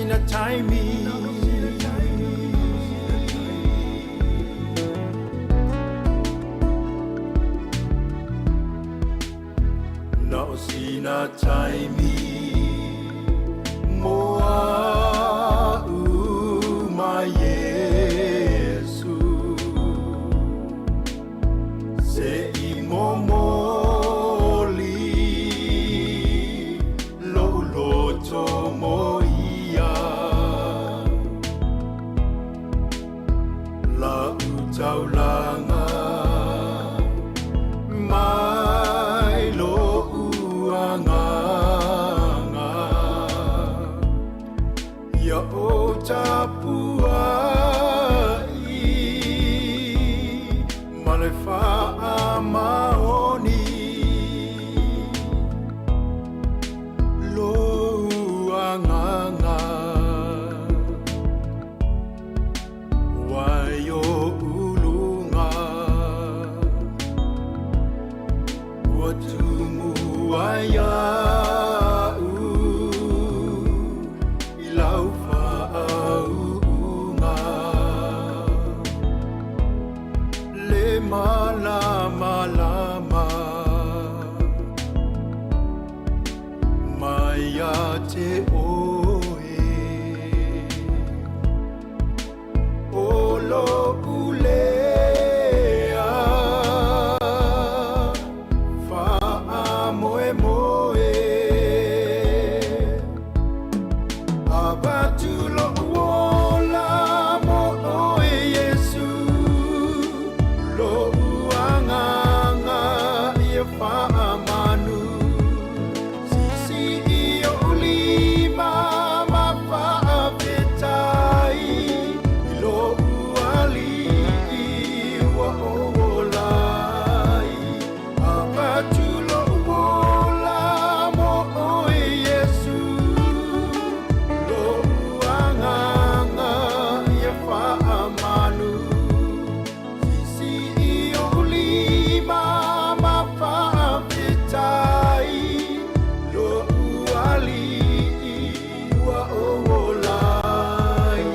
sina taimi. Na o sina taimi mo a'u ma Iesu. Se i momoli lo'u loto mo ia. La'u taulaga mai lo'u agaga. Ia ou tapua'i ma le faamaoni. Lou agaga wai o uluga ua tumu ai a'u i lau faauuga. Le malamalama mai ia te oe. O lo'u lea faamoemoe. Avatu lo'u ola mo oe Iesu, lo'u agaga ia faamanu. Sisii o'u lima ma faafetai i lo'u Alii ua ou ola ai. Avatu lo'u ola mo oe Iesu, lo'u agaga ia faamanu. Sisii o'u lima ma faafetai lo'u Alii ua ou ola ai.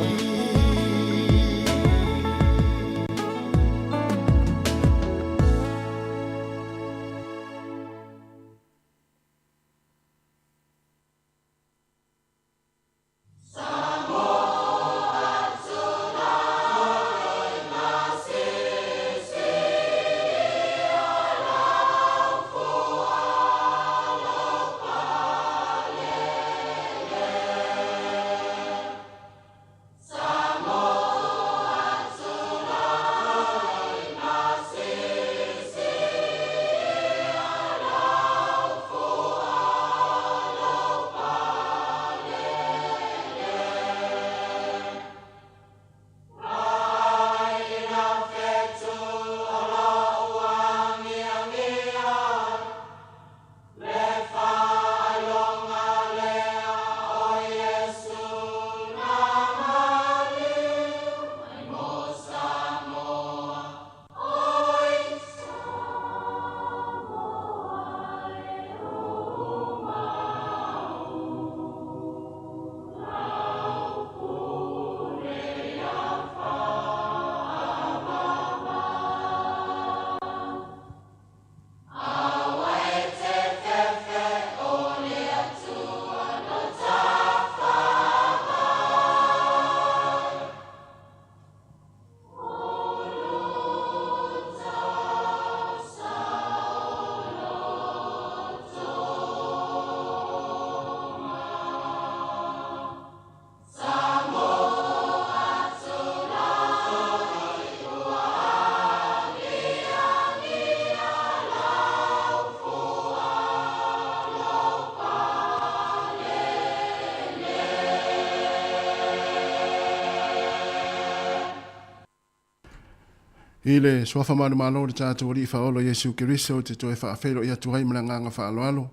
I le Suafa manumalo o le tatou Alii Faaola Iesu Keriso e te toe faafeiloai atu ai ma le agaga faaaloalo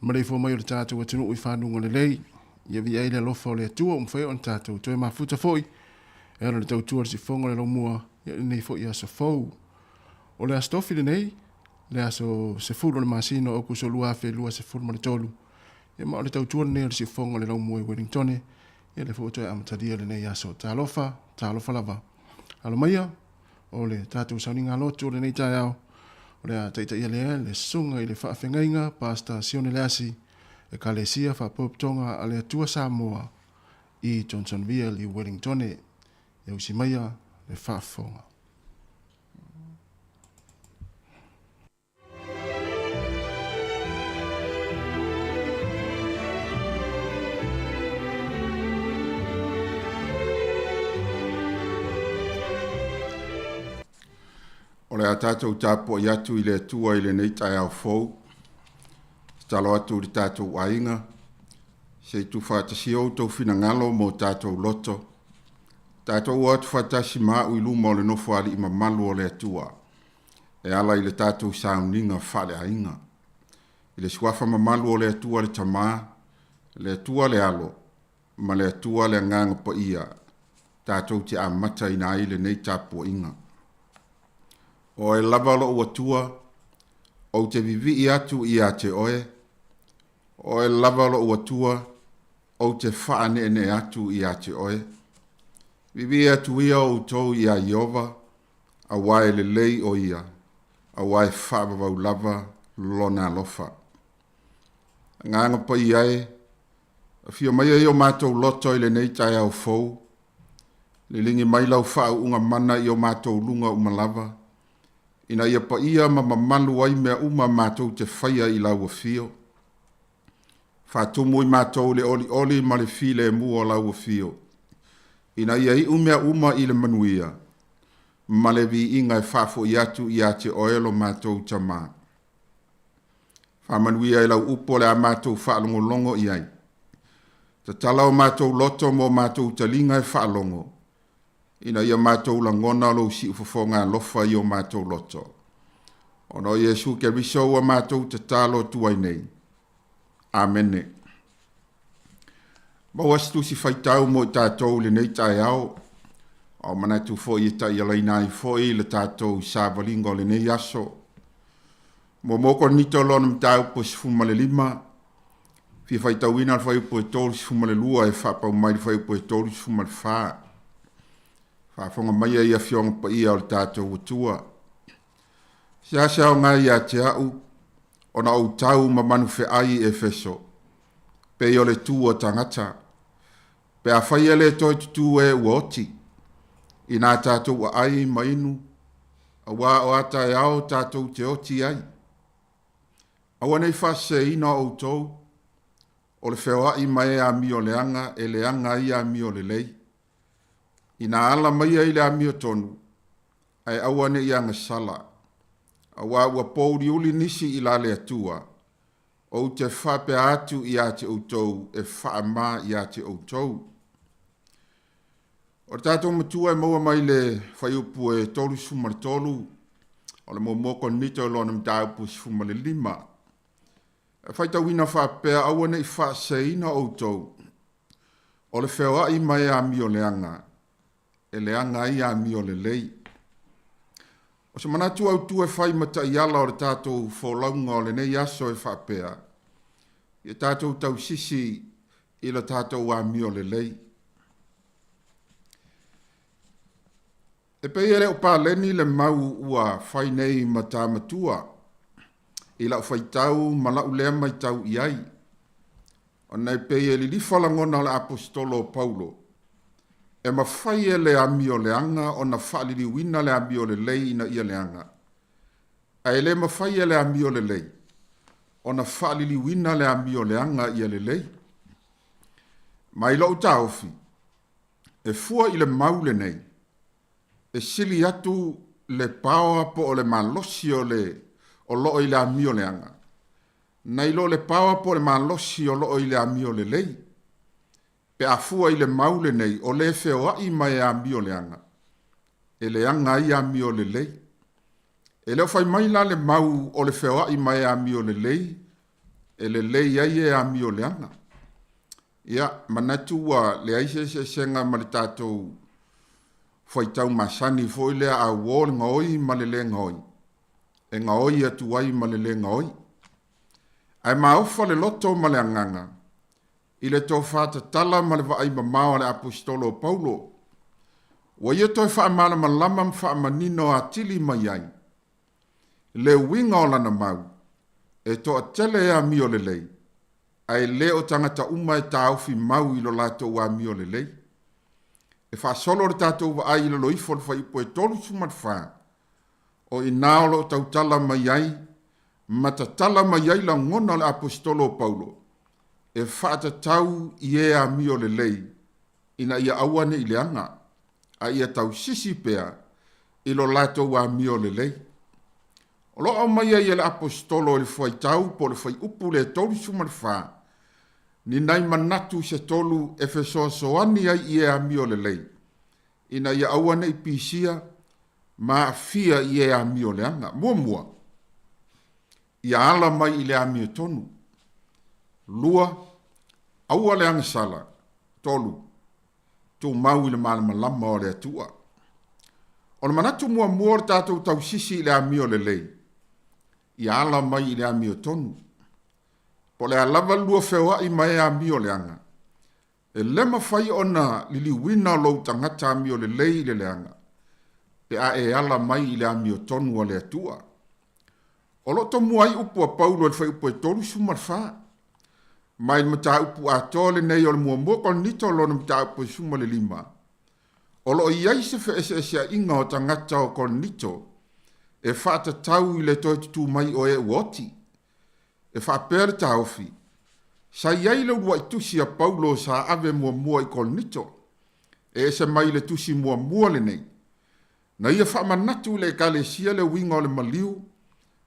ma le ifo mai o le tatou atunuu i fanuga lelei. Ia viia ai le alofa o le Atua ua mafai ona tatou toe mafuta foi e ala i le tautua i le sifofoga o le laumua i lenei foi aso fou. O le Aso Tofi lenei, le aso 10 o le masina o Aokuso 2023, ia ma o le tautua lenei o le siufofoga o le laumua i Wellingtone. Ia lea foi ua toe amatalia lenei aso. Talofa, talofa lava. Alo maia, o le tatou sauniga lotu o lenei taeao, o le a taitaia lea le susuga i le faafegaiga Pastor Sione Leasi, Ekalesia Faapotopotoga a le Atua Samoa i Johnsonville i Wellingtone. Ia usi maia le faafofoga. O le a tatou tapuai atu i le Atua i lenei taeao fou. Tatalo atu i le tatou aiga, se i tuufaatasia outou finagalo ma o tatou loto. Tatou o atu faatasi ma au i luma o le Nofoalii mamalu o le Atua e ala i le tatou sauniga faaleaiga. I le suafa mamalu o le Atua le Tama, le Atua le Alo, ma le Atua le Agaga Paia, tatou te amataina ai lenei tapuaiga. O oe lava lou Atua, ou te vivii atu ia te oe, o oe lava lou Atua, ou te faaneenee atu ia te oe. Vivii atu ia outou iā Ieova, auā e lelei o ia, auā e faavavau lava lona alofa. Agaga Paia e, afio maia i o matou loto i lenei taeao fou, liligi mai lau faauuga mana i o matou luga uma lava, ina ia paia ma mamalu ai mea uma matou te faia i lau afio. Faatumu i matou le olioli ma le filemu o lau afio, ina ia iu mea uma i le manuia ma le viiga e faafoi atu ia te oe lo matou Tama. Faamanuia i lau upu o le a matou faalogologo i ai. Tatala o matou loto mo matou taliga e faalogo, ina ia matou lagona lou siufofoga alofa i o matou loto. Ona o Iesu Keriso ua matou tatalo atu ai nei. Amene. Maua se tusi faitau mo i tatou i lenei taeao, a o manatu foi e taialaina ai foi le tatou savaliga o lenei aso. Muamua Korinito lona mataupu e 15, fia faitauina le fuaiupu e 32 e faapau mai le fuaiupu e 34. Faafofoga maia i afioga paia o le tatou Atua. Seasea aoga ia te au ona ou tau ma manufeai i Efeso, pei o le tu a tagata, pe afai e le toe tutū e ua oti, inā tatou aai ma inu, auā o a taeao tatou te oti ai. Aua ne i faaseseina outou, o le feoai ma e amioleaga e leaga ai amiolelei. Inā ala maia i le amiotonu, ae aua ne i agasala, auā ua pōuliuli nisi i la le Atua, ou te faapea atu ia te outou e faamā ia te outou. O le tatou Matua e maua mai le fuaiupu e 33 o le muamua Korinito i lona mataupu 15. E faitauina faapea, aua ne i faaseseina outou, o le feoai ma e amioleaga, e leaga ai amiolelei. O se manatu autu e fai ma taiala o le tatou folauga o lenei aso e faapea, ia tatou tausisi i le tatou amiolelei. E pei e le o paleni le mau ua fai nei ma ta matua i lau faitau ma lau lea matau i ai, ona e pei e lilifa lagona o le Aposetolo o Paulo, e mafai e le amioleaga ona faaliliuina le amiolelei ina ia leaga, ae le mafai e le amiolelei ona faaliliuina le amioleaga ia lelei. Ma i lou taofi, e fua i le mau lenei, e sili atu le paoa po o le malosi o le o loo i le amioleaga, nai lo le paoa po o le malosi o loo i le amiolelei. Pe a fua i le mau lenei, o le feoai ma e amioleaga, e leaga ai amiolelei. E le o fai mai la le mau o le feoai ma e amiolelei, e lelei ai e amioleaga. Ia, manatu ua leai se eseesega ma le tatou faitau masani foi lea a uo le gaoi ma le le gaoi, e gaoi atu ai ma le le gaoi. Ae maofa le loto ma le agaga. i le tofa tatala ma le vaai mamao a le Aposetolo o Paulo, ua ia toe faamalamalama ma faamanino atili mai ai le uiga o lana mau, e toatele e amio lelei, ae le o tagata uma e taofi mau i lo latou amio lelei. E faasolo le tatou vaai i lalo ifo o le fuaiupu e 34, o i ina o lo o tautala mai ai ma tatala mai ai lagona o le Aposetolo o Paulo e faatatau i e amio lelei ina ia aua ne i leaga, a ia tausisi pea i lo latou amio lelei. O lo o aumai ai e le Aposetolo i le fuaitau po o le fuaiupu le 34, ni nai manatu se tolu e fesoasoani ai i e amio lelei, ina ia aua ne i pisia ma aafia i e amio leaga. Muamua, ia ala mai i le amiotonu. Lua, aua le agasala. Tolu, tumau i le malamalama o le Atua. O le manatu muamua o le tatou tausisi i le amio lelei, ia ala mai i le amiotonu. Po o le a lava le lua feoai ma e amio leaga, e le mafai ona liliuina lou tagata amio lelei i le leaga, pe a e ala mai i le amiotonu a le Atua. O lo o tomua ai upu a Paulo i le fuaiupu e 34. Ma i le mataupu atoa lenei o le muamua Korinito lona mataupu e 15, o lo o i ai se feeseeseaiga o tagata o Korinito e faatatau i le toe tutū mai o e ua oti. E faapea le taofi, sa i ai le uluai tusi a Paulo sa ave muamua i Korinito, e ese mai le tusi muamua lenei. Na ia faamanatu i le Ekalesia le uiga o le maliu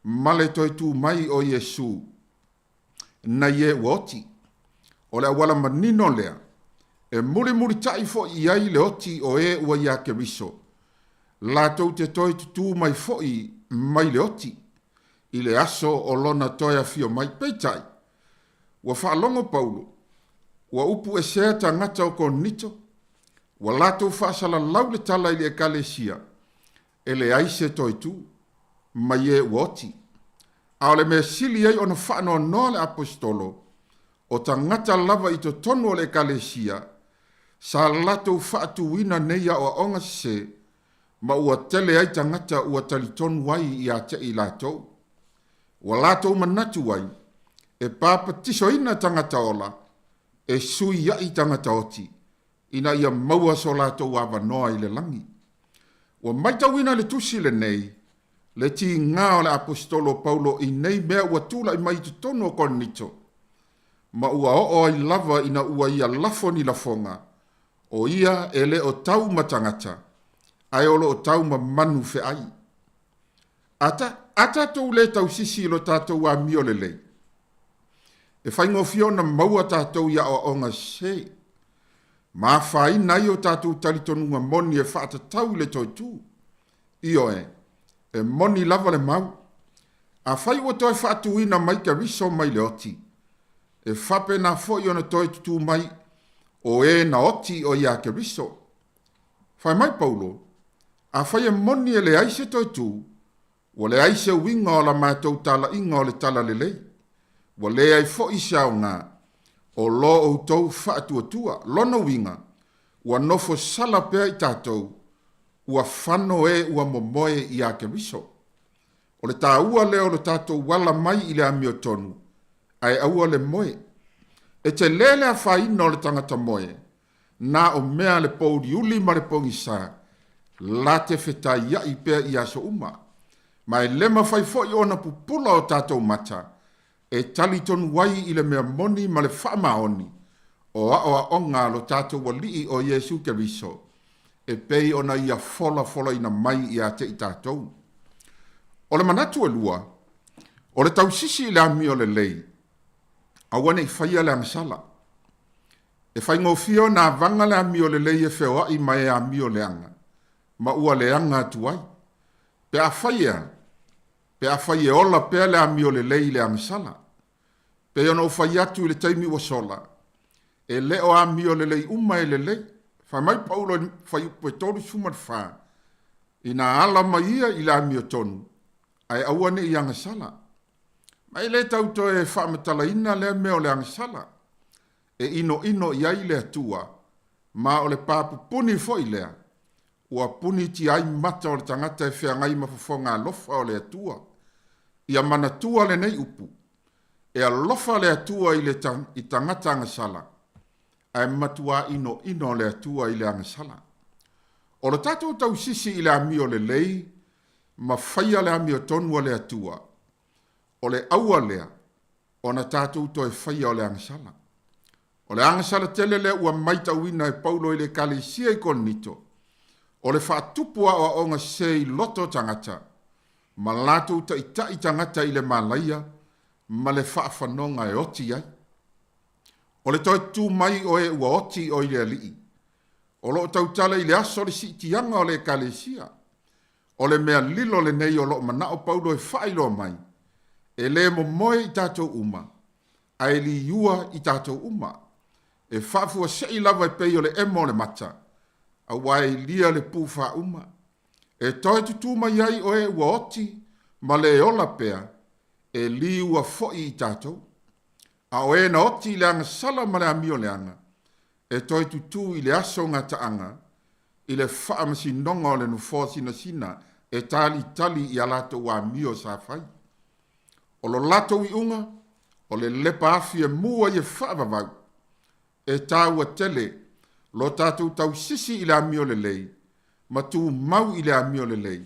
ma le toe tu mai o Iesu nai e ua oti. O le auala manino lea e mulimulitaʻi foi i ai le oti o e ua iā Keriso, latou te toe tutū mai foi mai le oti i le aso o lona toe afio mai. Peitai, ua faalogo Paulo, ua upuesea tagata o Korinito, ua latou faasalalau le tala i le Ekalesia, e leai se toe tu mai e ua oti. A o le mea sili ai ona faanoanoa le Aposetolo, o tagata lava i totonu o le Ekalesia, sa latou faatuina nei aoaoga sesē, ma ua tele ai tagata ua talitonu ai ia te i latou. Ua latou manatu ai, e papatisoina tagata ola, e suiaʻi tagata oti, ina ia maua so latou avanoa i le lagi. Ua matauina i le tusi lenei le tiga o le Aposetolo o Paulo i nei mea ua tulai mai i totonu o Korinito, ma ua oo ai lava ina ua ia lafo ni lafoga, o ia e le o tau ma tagata, ae o lo o tau ma manu feai. A, ta, a tatou lē tausisi i lo tatou amio lelei, e faigofie ona maua tatou i aoaoga sesē, ma afaina ai o tatou talitonuga moni e faatatau i le toe tu. Ioe, e moni lava le mau. Afai ua toe faatuina mai Keriso mai le oti, e faapena foi ona toe tutū mai o e na oti o iā Keriso. Fai mai Paulo, Afai e moni e leai se toe tu, ua leai se uiga o la matou talaiga o le talalelei, ua leai foi se aoga o lo outou faatuatua. Lona uiga, ua nofo sala pea i tatou, ua fano e ua momoe iā Keriso. O le taua lea o lo tatou ala mai i le amiotonu, ae aua le moe. E tele le afaina o le tagata moe, na o mea a le pouliuli ma le pogisa, la te fetaiaʻi pea i aso uma. Ma e le mafai foi ona pupula o tatou mata e talitonu ai i le mea moni ma le faamaoni o aoaoga a lo tatou Alii o Iesu Keriso, e pei ona ia folafolaina mai ia te i tatou. O le manatu e lua, o le tausisi i le amio lelei, aua ne i faia le agasala. E faigofie ona avaga le amio lelei e feoai ma e amio leaga, ma ua leaga atu ai. Pe afai e a? Pe afai e ola pea le amio lelei i le agasala. Pei ona ou fai atu i le taimi ua sola, e le o amio lelei uma e lelei. Fai mai Paulo i le fuaiupu e 34, Inā ala mai ia i le amiotonu, ae aua ne i agasala. Ma e le tau toe faamatalaina lea mea o le agasala. e inoino i ai le Atua, ma o le pa pupuni foi lea, ua punitia ai mata o le tagata e feagai ma fofoga alofa o le Atua. Ia manatua lenei upu, e alofa le Atua i le i tagata agasala, ae matuā inoino le Atua i le agasala. O le tatou tausisi i le amio lelei ma faia le amiotonu a le Atua, o le aua lea ona tatou toe faia o le agasala. O le agasala tele lea ua maitauina e Paulo i le Ekalesia i Korinito, o le faatupu aoaoga sese i loto o tagata, ma latou taitai tagata i le malaia ma le faafanoga e oti ai. O le toe tutū mai o e ua oti o i le Alii, o lo o tautala i le aso o le siitiaga o le Ekalesia. O le mea lilo lenei o lo o manao Paulo e faailoa mai, e le momoe i tatou uma, ae liua i tatou uma. E faafuasei lava e pei o le emo o le mata, aua e ilia le pu faauma. E toe tutū mai ai o e ua oti ma le ola pea, e liua foi i tatou. A o e na oti i le agasala ma le amio leaga, e toe tutū i le aso gataaga, i le faamasinoga o le nofoa sinasina e talitali i a latou amio sa fai. O lo latou iuga, o le lepa afi e mu ai e faavavau. E taua tele lo tatou tausisi i le amio lelei ma tumau i le amio lelei,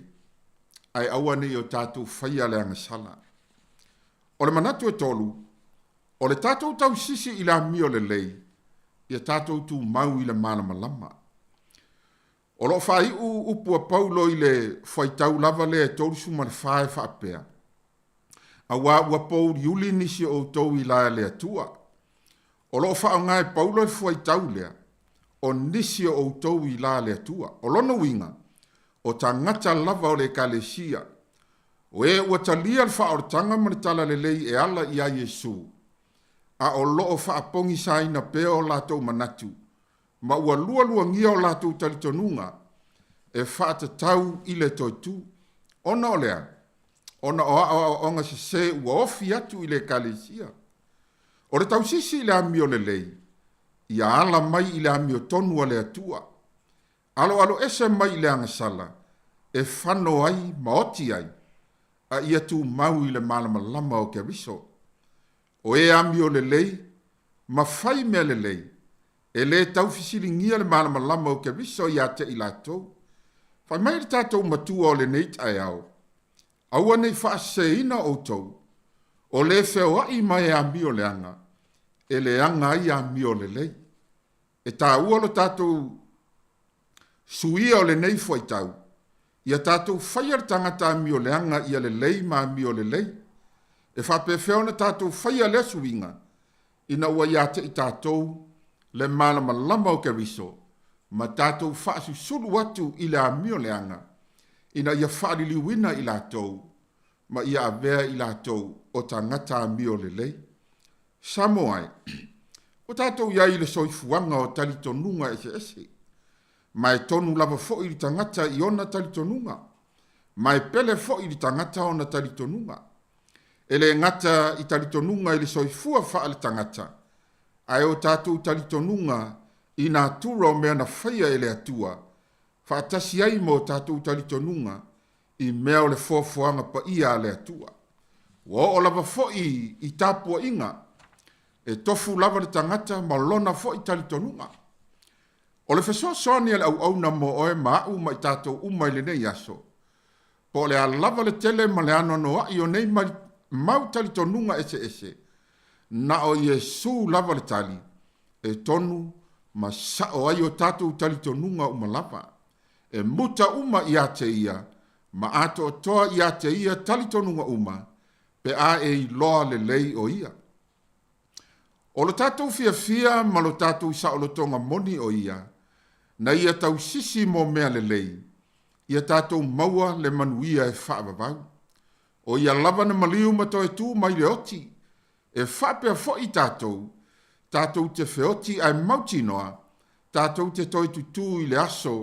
ae aua ne i o tatou faia le agasala. O le manatu e tolu, o le tatou tausisi i le amio lelei, ia tatou tumau i le malamalama. O lo o faaiu upu a Paulo i le fuaitau lava lea e 34 e faapea, Auā ua pouliuli nisi o outou i lae a le Atua. O lo o faaaoga e Paulo le fuaitau lea, o nisi o outou i la a le Atua. O lona uiga, o tagata lava o le Ekalesia, o e ua talia le faaolataga ma le talalelei e ala iā Iesu, a o lo o faapogisaina pea o latou manatu ma ua lualuagia o latou talitonuga e faatatau i le toe tu. Ona o le a? Ona o aoaoga sesē ua ofi atu i le Ekalesia. O le tausisi i le amio lelei, ia ala mai i le amiotonu a le Atua, aloaloese mai i le agasala e fano ai ma oti ai, a ia tumau i le malamalama o Keriso. O e amio lelei ma fai mea lelei, e lē tau fesiligia le malamalama o Keriso iā te i latou. Fai mai le tatou Matua o lenei taeao, Aua ne i faaseseina outou, o lē feoaʻi ma e amio leaga, e leaga ai amio lelei. E taua lo tatou suia o lenei fuaitau, ia tatou faia le tagata amio leaga ia lelei ma amio lelei. E faapefea ona tatou faia lea suiga, ina ua iā te i tatou le malamalama o Keriso ma tatou faasusulu atu i le amio leaga, ina ia faaliliuina i latou ma ia avea i latou o tagata amio lelei. Samoa e, ua tatou i ai i le soifuaga o talitonuga eseese, ma e tonu lava foi le tagata i ona talitonuga, ma e pele foi le tagata ona talitonuga. E le gata i talitonuga i le soifua faaletagata, ae o tatou talitonuga i natura o mea na faia e le Atua, faatasi ai ma o tatou talitonuga i mea o le foafoaga paia a le Atua. Ua oo lava foi i tapuaiga, e tofu lava le tagata ma lona foi talitonuga. O le fesoasoani a le auauna mo oe ma aʻu ma i tatou uma i lenei aso, po o le a lava le tele ma le anoanoaʻi o nei mau talitonuga eseese, na o Iesū lava le tali e tonu ma saʻo ai o tatou talitonuga uma lava. E muta uma iā te Ia ma atoatoa iā te Ia talitonuga uma pe a e iloa lelei o Ia. O lo tatou fiafia ma lo tatou saolotoga moni o Ia, na Ia tausisi mo mea lelei, ia tatou maua le manuia e faavavau. O Ia lava na maliu ma toe tu mai le oti, e faapea foi tatou, tatou te feoti ae mautinoa, tatou te toe tutū i le aso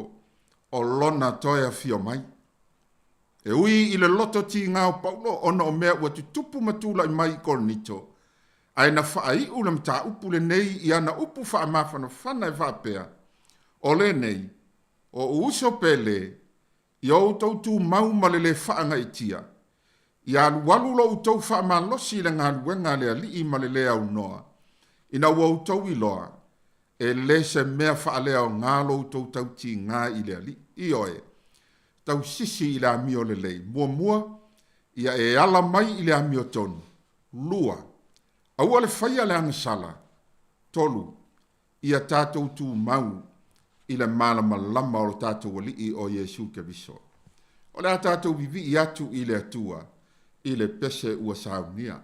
o Lona toe afio mai. E ui i le loto tigā o Paulo ona o mea ua tutupu ma tulai mai i Korinito, Ae na faaiu le mataupu lenei i ana upu faamafanafana e faapea, O lenei, o ou uso pele, ia outou tumau ma le lē faagaitia, ia alualu lo outou faamalosi i le galuega a le Alii ma le lē aunoa, ina ua outou iloa, e lē se mea faaleaoga lo outou tautigā i le Alii. Ioe, tausisi i le amio lelei. Muamua, ia e ala mai i le amiotonu. Lua, aua le faia le agasala. Tolu, ia tatou tumau i le malamalama o lo tatou Alii o Iesu Keriso. O le a tatou vivii atu i le Atua i le pese ua saunia.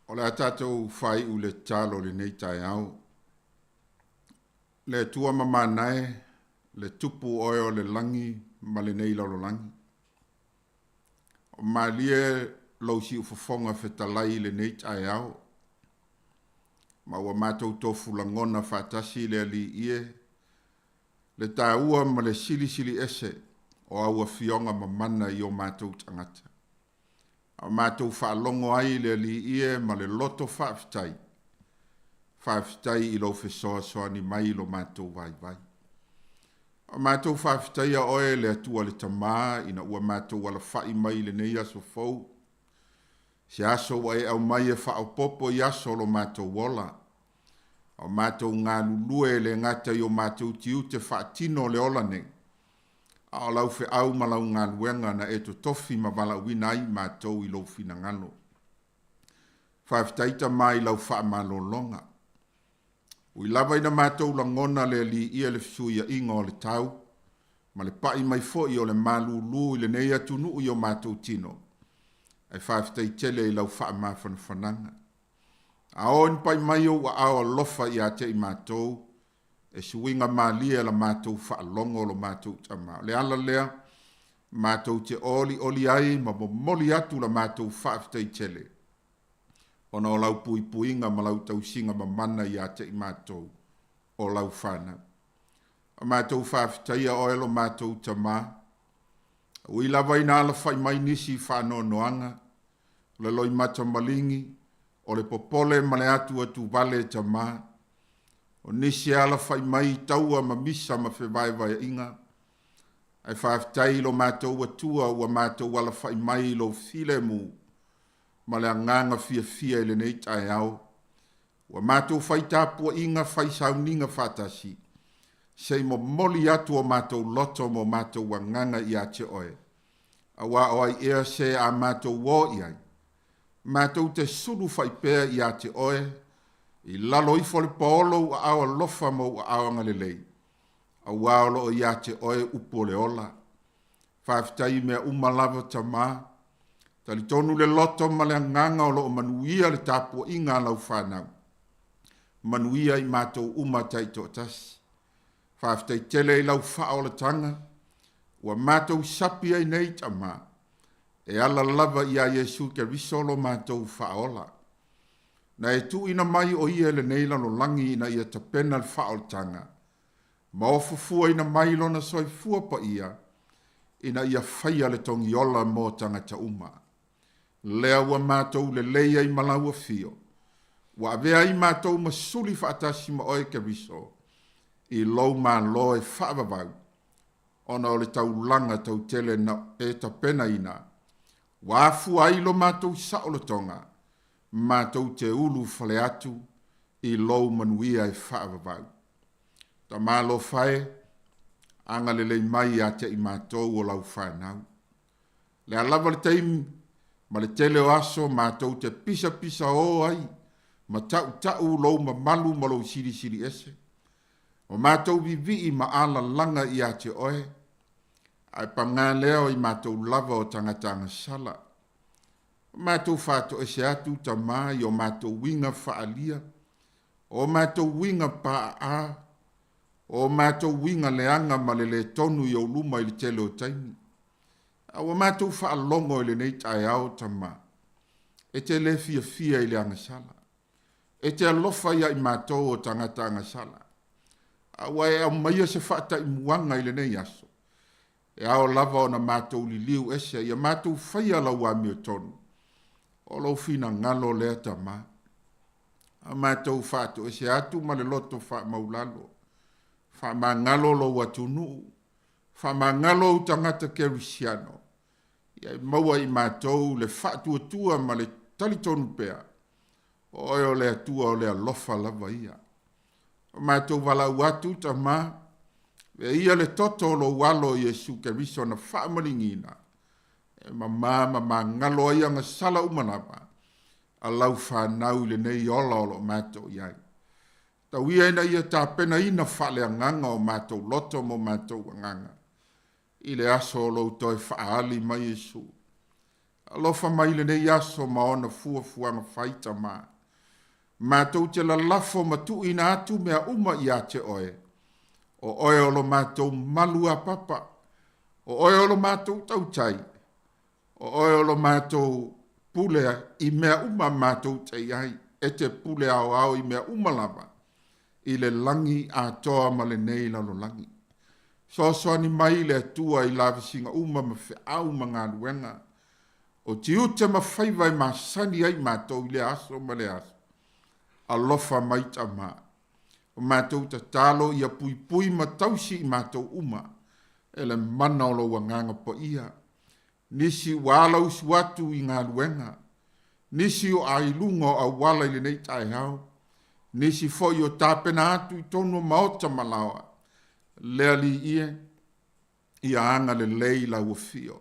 O le a tatou faaiu le tatalo i lenei taeao. Le Atua mamana e, le Tupu oe o le lagi ma lenei lalolagi. O malie lou siufofoga fetalai i lenei taeao, ma ua matou tofu lagona faatasi le Alii e, le taua ma le silisili ese o au afioga mamana i o matou tagata. A o matou faalogo ai i le Alii e ma le loto faafetai, faafetai i lou fesoasoani mai i lo matou vaivai. A o matou faafetaia oe le Atua le Tama ina ua matou alafai mai i lenei aso fou, se aso ua e aumai e faaopoopo i aso o lo matou ola, a o matou galulue e le gata i o matou tiute faatino o le ola nei, a o lau feau ma lau galuega na e totofi ma valaauina ai matou i lou finagalo. Faafetai Tama i lau faamalologa. Ui lava ina matou lagona le Alii le fesuiaiga o le tau, ma le pai mai foi o le malūlū i lenei atunuu i o matou tino, ae faafetai tele i lau faamafanafanaga. A o ni pai mai ou aao alofa ia te i matou, e suiga malie la matou faalogo lo matou Tama. O le ala lea, matou te olioli ai ma momoli atu la matou faafetai tele, ona o lau puipuiga ma lau tausiga mamana ia te i matou o lau fanau. A matou faafetaia oe lo matou Tamā. Ui lava ina alafaʻi mai nisi i faanoanoaga, o le loimata maligi, o le popole ma le atuatuvale e Tamā. O nisi e alafaʻi mai i taua ma misa ma fevaevaeaʻiga, ae faafetai i lo matou Atua ua matou alafaʻi mai i lou filemu ma le agaga fiafia i lenei taeao. Ua matou fai tapuaiga fai sauniga faatasi, se i momoli atu o matou loto ma o matou agaga ia te oe, auā o ai ea se a matou ō i ai? Matou te sulu fai pea ia te oe, i lalo ifo o le paolo ou aao alofa ma ou aao agalelei, auā o lo o ia te oe upu o le ola. Faafetai i mea uma lava Tamā. Talitonu le loto ma le agaga o lo o manuia le tapuaiga a lau fanau. Manuia i matou uma taitoatasi. Faafetai tele i lau faaolataga ua matou sapi ai nei Tamā, e ala lava iā Iesu Keriso lo matou faaola. Na e tuuina mai o ia i lenei lalolagi ina ia tapena le faaolataga ma ofo fuaina mai lona soifua paia ina ia faia le togiola mo tagata uma. Lea ua matou lelei ai ma lau afio, ua avea ai matou ma suli faatasi ma oe Keriso i lou Malo e faavavau, ona o le taulaga tautele na e tapenaina, ua afua ai lo matou saolotoga, matou te ulu fale atu i lou manuia e faavavau. Tama alofa e, agalelei mai ia te i matou o lau fanau. Le a lava le taimi ma le tele o aso matou te pisapisaō ai ma taʻutaʻu lou mamalu ma lou silisili ese, ma matou vivii ma alalaga ia te oe, ae pagā lea o i matou lava o tagata agasala. O matou faatoese atu, Tamā, i o matou uiga faaalia, o matou uiga paaa, o matou uiga leaga ma le lē tonu i ou luma i le tele o taimi. A ua matou faalogo i lenei taeao, Tamā, e te lē fiafia i le agasala. E te alofa ia i matou o tagata agasala. A ua e aumaia se faataimuaga i lenei aso, E ao lava ona matou liliu ese ia matou faia lau amiotonu, o lou finagalo lea Tamā. A matou faatoese atu ma le loto faamaulalo, faamagalo lou atunuu, faamagalo ou tagata kerisiano, ia e maua i matou le faatuatua ma le talitonu pea, o oe o le Atua o le alofa lava ia. O matou valaau atu, Tamā, avea ia le toto o lou Alo Iesu Keriso na faamaligiina, e mamā ma magalo ai agasala uma lava a lau fanau i lenei ola o lo o matou i ai. Tau ia ina ia tapenaina faaleagaga o matou loto ma o matou agaga i le aso o lou toe faaali mai Iesu. Alofa mai i lenei aso ma ona fuafuaga fai, Tamā. Matou te lalafo ma tuuina atu mea uma ia te oe. O oe o lo matou malu apapa. O oe o lo matou tautai. O oe o lo matou pule i mea uma matou te i ai. E te pule aoao i mea uma lava i le lagi atoa ma lenei lalolagi. Fesoasoani mai le Atua i lavasiga uma ma feau ma galuega o tiute ma faiva e masani ai matou i lea aso ma lea aso. Alofa mai Tamā. O matou tatalo ia puipui ma tausi i matou uma e le mana o lou Agaga Paia. Nisi ua alausu atu i galuega, nisi o a i luga o auala i lenei taeao, nisi foi o tapena atu i tonu o maota ma laoa. Le Alii e, ia agalelei lau afio.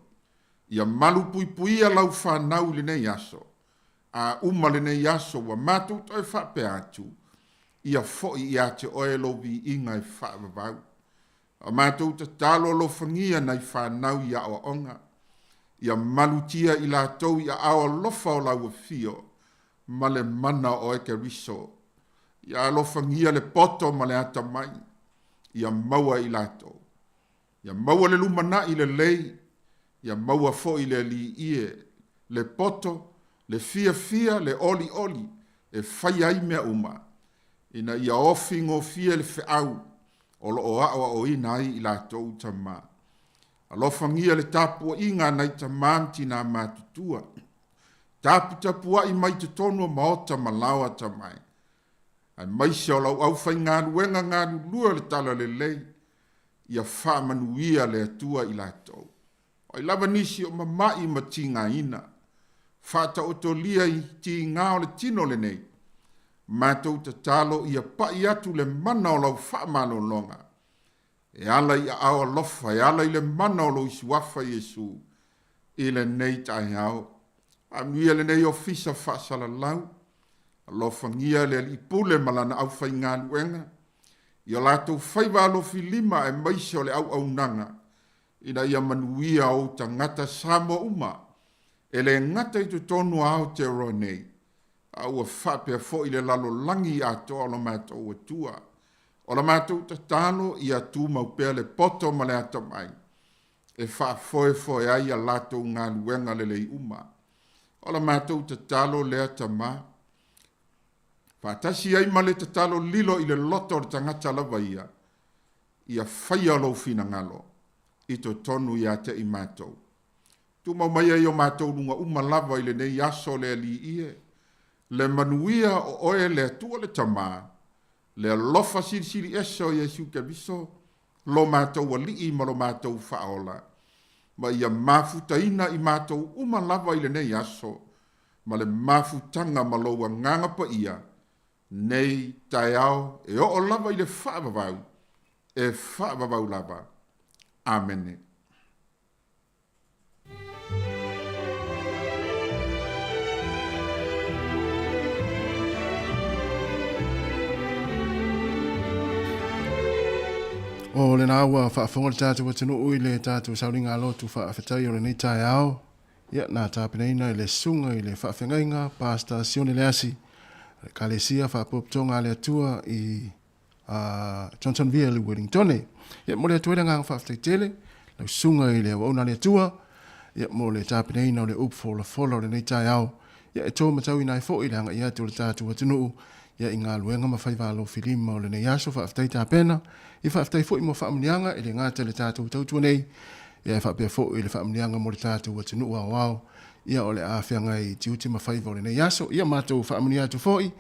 Ia malupuipuia lau fanau i lenei aso. A uma lenei aso ua matou toe faapea atu, ia foi ia te oe lou viiga e faavavau. A matou tatalo alofagia nai fanau i aoaoga, ia malutia i latou i aao alofa o lau afio ma le mana o oe Keriso. Ia alofagia le poto ma le atamai, ia maua i latou. Ia maua le lumanai lelei, ia maua foi le Alii e, le poto, le fiafia, le olioli e faia ai mea uma, ina ia ofi gofie le feau. o lo o aoaoina ai i latou Tamā. Alofagia le tapuaiga a nai tamā ma tinā matutua. Taputapuai mai totonu o maota ma laoa Tama e, aemaise o lau aufaigaluega galulue o le Talalelei, ia faamanuia le Atua i latou. O ai lava nisi o mama'i ma tigaina, faataotolia i tiga o le tino lenei, matou tatalo ia pa'i atu le mana o lau faamalologa, e ala i aao alofa, e ala i le mana o lou Suafa Iesu i lenei taeao. Faamanuia lenei ofisa faasalalau, alofagia le Alii Pule ma lana aufaigaluega, i o latou faiva alofilima aemaise o le auaunaga, ina ia manuia ou tagata Samoa uma, e le gata i totonu o Aotearoa nei, a ua faapea foi le lalolagi atoa o lo matou Atua. O la matou tatalo ia tumau pea le poto ma le atamai e faafoefoe ai a latou galuega lelei uma. O la matou tatalo lea Tamā, faatasi ai ma le tatalo lilo i le loto o le tagata lava ia, ia faia lou finagalo i totonu ia te i matou. Tumau maia i o matou luga uma lava i lenei aso le Alii e, le manuia o oe le Atua le Tamā, le alofa silisili ese o Iesu Keriso, lo matou Alii ma lo matou Faaola, ma ia mafutaina i matou uma lava i lenei aso, ma le mafutaga ma lou Agaga Paia, nei taeao e oo lava i le faavavau, e faavavau lava. Amene. O lena ua faafofoga le tatou atunuu i le tatou sauliga lotu faafetai o lenei taeao. Ia, na tapenaina i le susuga i le faafeagaiga Pastor Sione Leasi, le Ekalesia Faapotopotoga a le Atua i Johnsonville i Wellingtone. Ia, momoli atu ai le agaga faafetai tele lau susuga i le auauna a le Atua, ia, mo le tapenaina o le upu folafola o lenei taeao, ia, e to matauina ai foi le agai atu o le tatou atunuu, ia, i galuega ma faiva alofilima o lenei aso. Faafetai tapena, ia, faafetai foi mo faamanuiaga e le gata i le tatou tautua nei, ia, e faapea foi le faamanuiaga mo le tatou atunuu aoao, ia, o le a feagai i tiute ma faiva o lenei aso. Ia, matou faamanuia atu foi,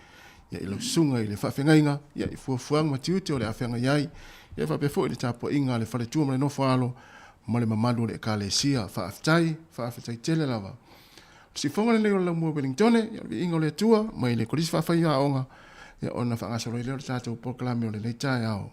ia, i lau susuga i le faafeagaiga, ia, i fuafuaga ma tiute o le a feagai ai, ia, faapea foi le tapuaiga a le faletua ma le nofo-a-alo ma le mamalu o le Ekalesia. Faafetai, faafetai tele lava. O le siufofoga lenei o le Laumua Wellingtone, ia, o le viiga o le Atua mai le Kolisi Faafaiaoga, ia, ona faagasolo ai lea o le tatou polokalame o lenei taeao.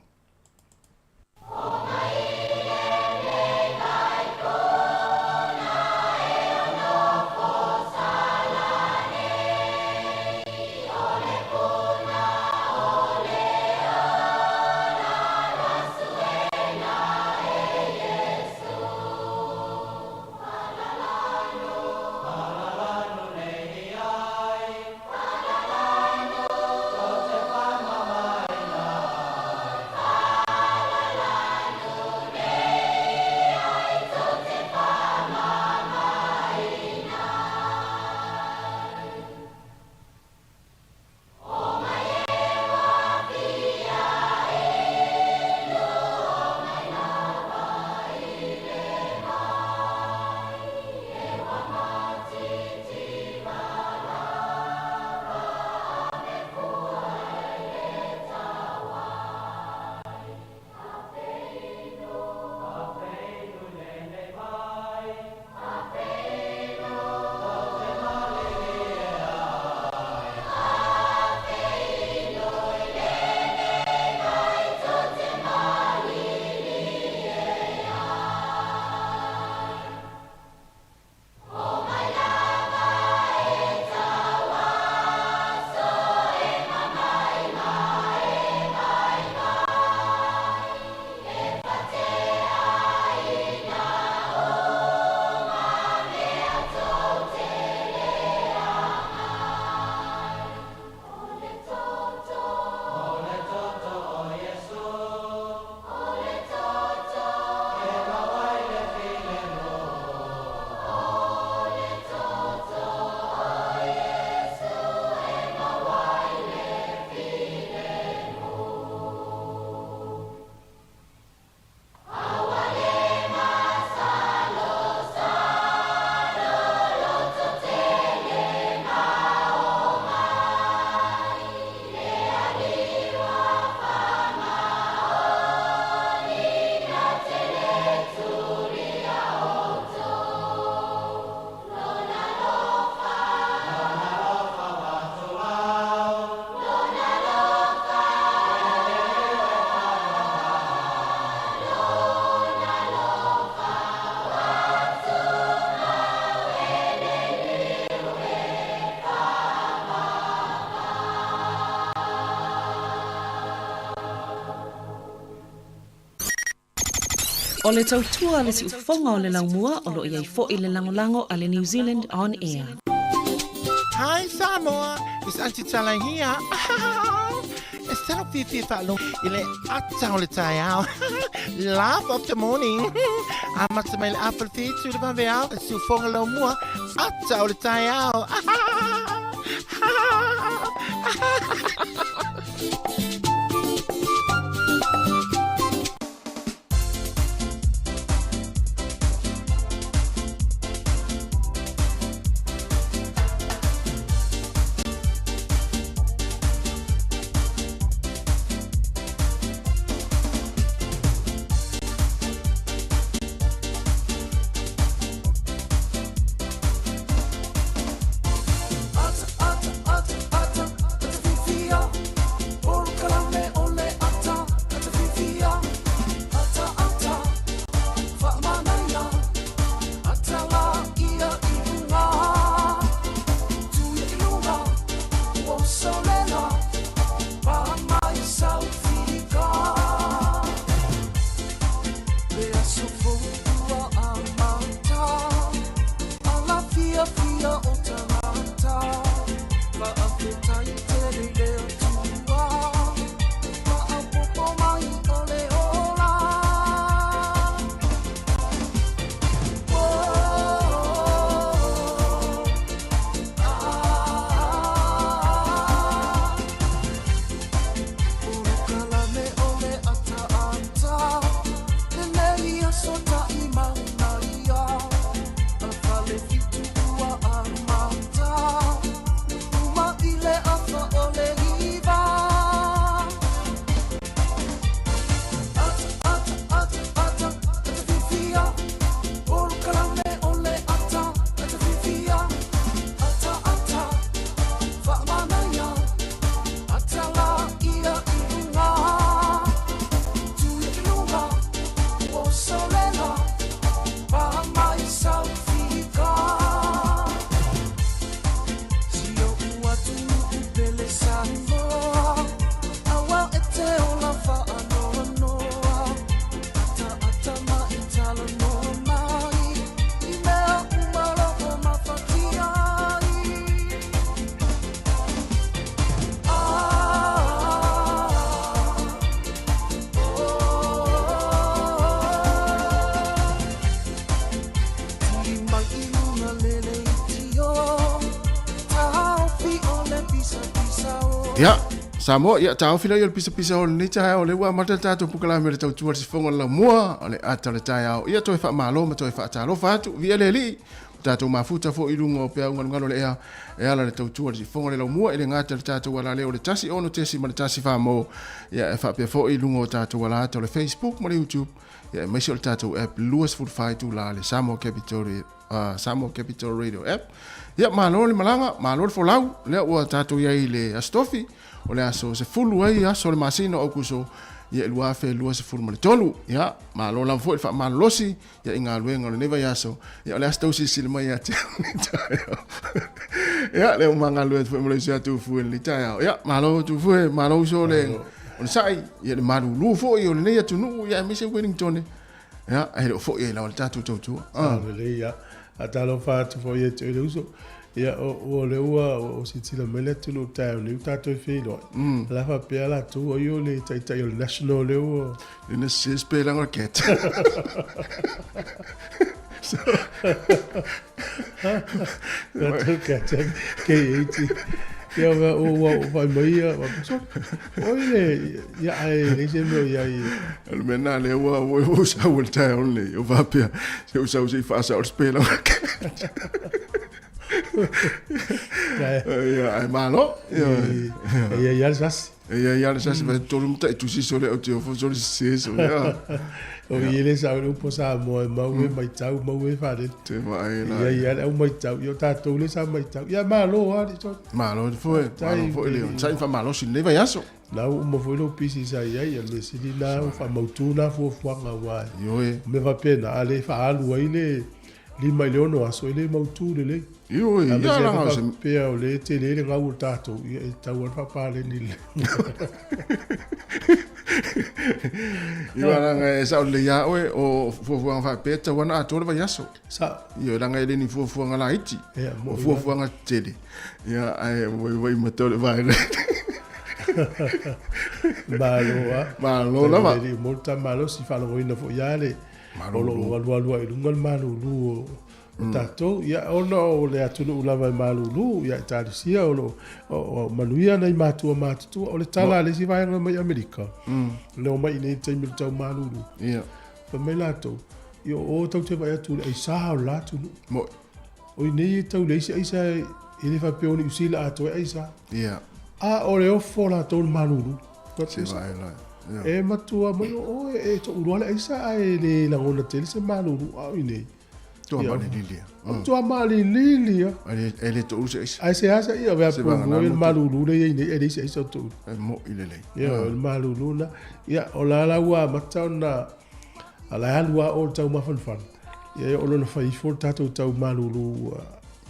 O le tautua a le siufofoga o le laumua o lo o i ai foi le lagolago a le New Zealand On Air. Hi Samoa, it's Auntie Tala here. E tino fiafia faalogo i le ata o le taeao. Laugh of the morning. Amata mai le afa le whitu le vaveao, le siufoga laumua, ata o le taeao. Ia, Samoa, ia taofi lea o le pisapisa o lenei taeao, lea ua amata le tatou pukalame o le tautua le sifoga o le laumua o le ata o le taeao. Ia toe faamalo ma toe faatalofa atu, viia le Alii, ua tatou mafuta foi i luga o peau galugalu o le ea e ala le tautua le sifoga o le laumua i le gata i le tatou alaleo o le 16.1 mo, ia e faapea foi i luga o tatou alaata o le Facebook ma le YouTube, ia aemaise o le tatou app 24 itula le Samoa Capital Samoa Capital Radio app. Ia, malo le malaga, malo le folau, lea ua tatou i ai i le Aso Tofi, o le aso 10 ai aso o le masina o Aukuso, ia i 2023. Ia, malo lava foi le faamalolosi, ia i galuega o lenei vaiaso, ia o le aso tau silasila mai ia te au lenei taeao. Ia, lea ua ma galulue atu foi ma le uso ia Tufue i lenei taeao. Ia, malo Tufue, malo uso le onosai, ia le malulu foi o lenei atunuu, ia aemaise Wellington. Ia, e le o foi ai lava le tatou tautua. Ah. Lelei, ia. A talofa atu foi ia te oe le uso. Ia, o le ua o silasila mai le atunuu taeao nei ua tatou feiloai. La faapea latou ai o le taitai o le national lea ua... Ina se spelanga o le cat. Tatou cat, K-A-T. Ia, ua ua fai mai ia, oi le, ia, ae leai se mea o i ai. O le mea lena lea ua ua ua sau i le taeao lenei, ua faapea, se ua sau se i faasao le spelanga o le cat. Ia, ae malo. Ia, e i ai lava le sasi. E i ai lava le sasi, mm. tolu matai tusi sole au te ofo sole sese sole. O i le sa o le upu Samoa e mau e maitau, mau e whare. Te vaai la. Ia ia le au maitau, ia o tātou le sa maitau. Ia malo a le tō. Malo le foe, malo foe le. Sa infa malo si nei vai aso. Na u uma foi lou pisi sa i ai, le sili na u whaamautu na fuafuaga ua. Ioe. Me whapena, a le whaalu ai le. 5 i le 6 aso e le mautu lelei. Ioe, ia Aemaise laga ai o se faapea o lea e tele le gau o tatou, ia e tatau lava ona faapaleni lelei. Ioe, leaga e sao lelei lava oe, o fuafuaga faapea e tatau lava ona atoa le vaiaso. Sao. Ioe, leaga e le ni fuafuaga laiti, Ia, o moni lava. fuafuaga tetele. Ia, ae ua matua le vaega. Malo lava. Malo lava. E le mo le tamalosi faalogoina foi lava le o lo o alualu ai i luga le malulu o tatou. Ia, ona o le atunuu lava e malulu, ia Ekalesia o lo o manuia nai matua matutua. O le tala a le isi vaega mai Amerika, na omai i inei i le taimi o le tau malulu. Ia. Fai mai latou, ia o tatou te vaai atu i le aisa o le la atunuu. Mo'i. O i nei e tau leai se aisa e le faapea o Niu Sila atoa e aisa. Ia. A o le ofo latou i le malulu. Se vaai la. Ia. E matua mai o oe e toulua le aisa ae le lagona tele se malulu a o i nei. Tua malililia. O tua malililia. E le toulu se aisa. Ae se asa ia vea Se po vagana le motu. malulu le i nei e leai se aisa o toulu. E mo'i lelei. Ia, o le malulu na. Ia, o la la ua amata ona a la e alu lava o le taumafanafana. Ia, e oo loa ina fai ifo le tatou tau malulu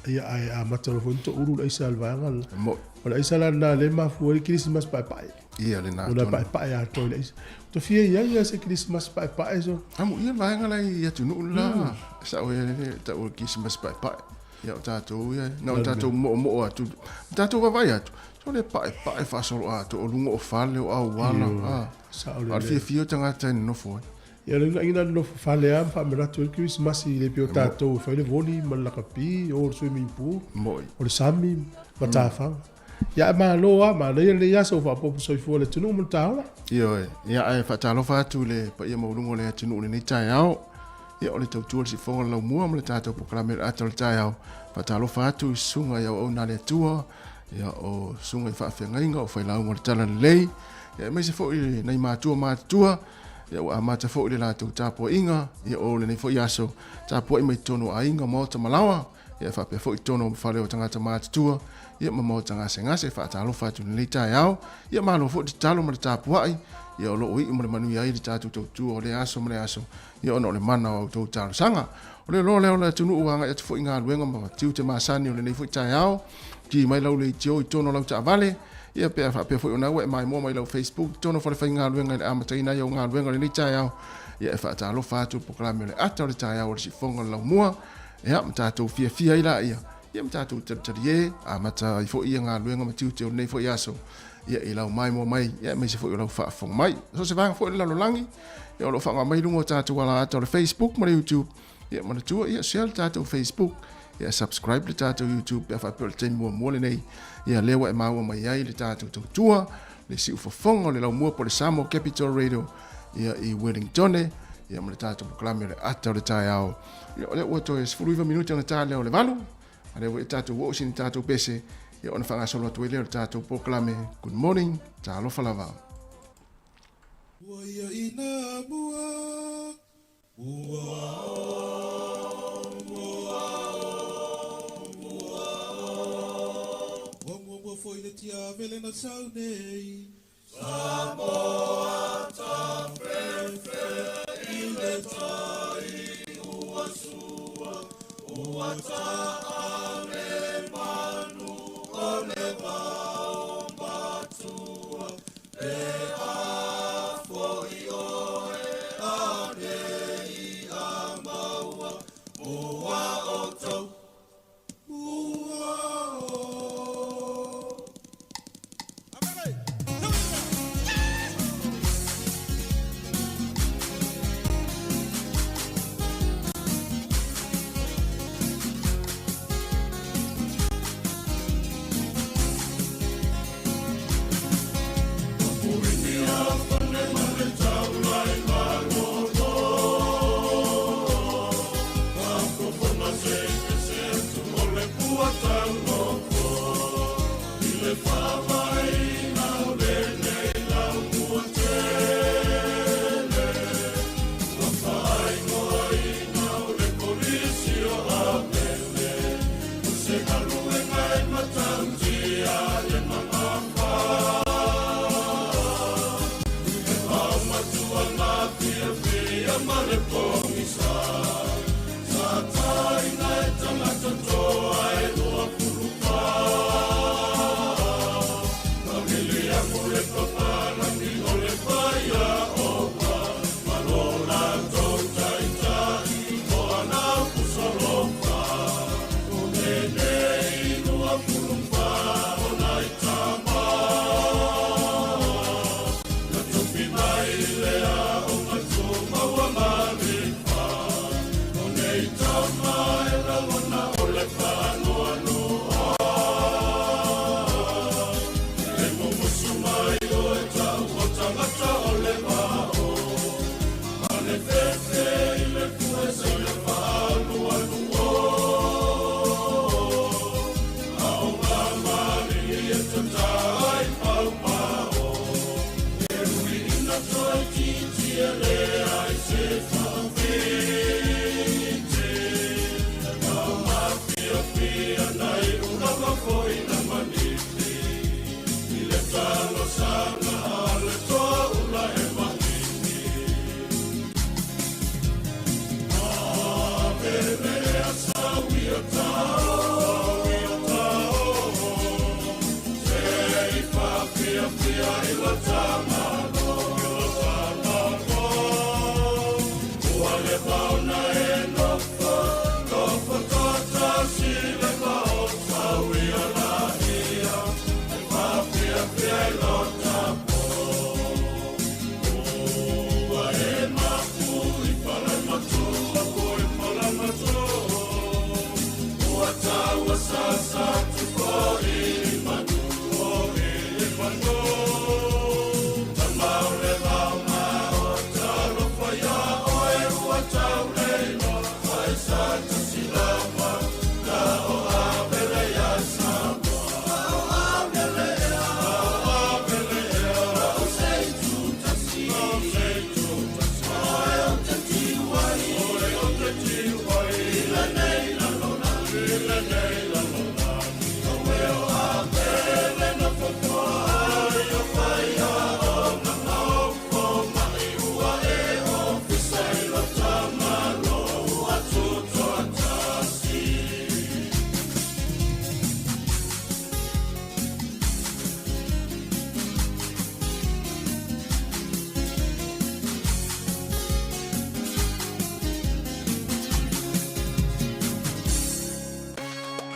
ia ae amata loa foi ona toulu le aisa a le vaega lena. E mo'i. O le aisa la lena lea e mafua ai le kerisimasi paepae. Ia lena Ona e tonu. paepae atoa i le aisa. Ua fia i ai ia se kerisimasi paepae so. Amuia le vaega la i atunuu le la. Sao ia le tau o le kerisimasi paepae. Ia o tatou ia, na o tatou moomoo atu, ma tatou vaavaai atu, so le paepae faasoloa atu o luga o fale o auala. Ioe, A sao o le lelei. fiafia o tagata e nonofo ai. Ia, o le ina nonofo fale lava ma faamanatu ai le kerisimasi le pei o tatou e fai le voli ma le lakapi, o le swimming pool, Mo'i. o le sami ma tafaga. Ia, ae malo lava, manaia lenei aso ua faaopoopo soifua i le atunuu ma le taola. Ioe, ia ae faatalofa atu i le paia maualuga o le atunuu i lenei taeao. Ia o le tautua o le sifoga o le laumua ma le tatou polokalame o le ata o le taeao. Faatalofa atu i susuga i auauna a le Atua, ia o susuga i faafeagaiga o failauga o le Talalelei, ia aemaise foi i nai matua matutua, ia ua amata foi le latou tapuaiga, ia o lenei foi aso tapuai mai totonu o aiga, maota ma laoa, ia faapea foi totonu o fale o tagata matutua, ia ma maota gasegase. Faatalofa atu i lenei taeao, ia malo foi le tatalo ma le tapuai, ia o lo o iu ma le manuia ai le tatou tautua o lea aso ma lea aso, ia ona o le mana o a outou talosaga. O le loa lea o le atunuu ua agai atu foi i galuega ma tiute masani o lenei foi taeao, ki mai lau leitio i totonu o lau taavale, ia pe a faapea foi ona ua e maimoa mai lau Facebook i totonu o falefaigaluega i le amataina ai o galuega o lenei taeao, ia e faatalofa atu i le polokalame o le ata o le taeao o le sifoga o le laumua, ia ma tatou fiafia ai laia, ia ma tatou talitalie, amata ai foi ia galuega ma tiute o lenei foi aso, ia i lau maimoa mai, ia aemaise foi o lau faafofoga mai. So se vaega foi o le lalolagi, ia o lo o faaaoga mai luga o tatou alaata o le Facebook ma le YouTube, ia manatua, ia share le tatou Facebook, ia subscribe le tatou YouTube pe a faapea o le taimi muamua lenei, ia lea ua e maua mai ai le tatou tautua, le siufofoga o le laumua po o le Samoa Capital Radio, ia i Wellingtone, ia ma le tatou polokalame o le ata o le taeao. Ia o lea ua toe 19 minute ona ta lea o le 8, a lea ua e tatou oo sina tatou pese, ia ona faagasolo atu ai lea o le tatou polokalame. Good morning, talofa lava. Ua ia ina mua, ua o, ua o, ua o. Ua muamua foi le tiavele na sau nei. Samoa tafefe i le tai ua sua, ua taale manu o le vao matua. E a foi oe anei a maua, mua o tau, mua o.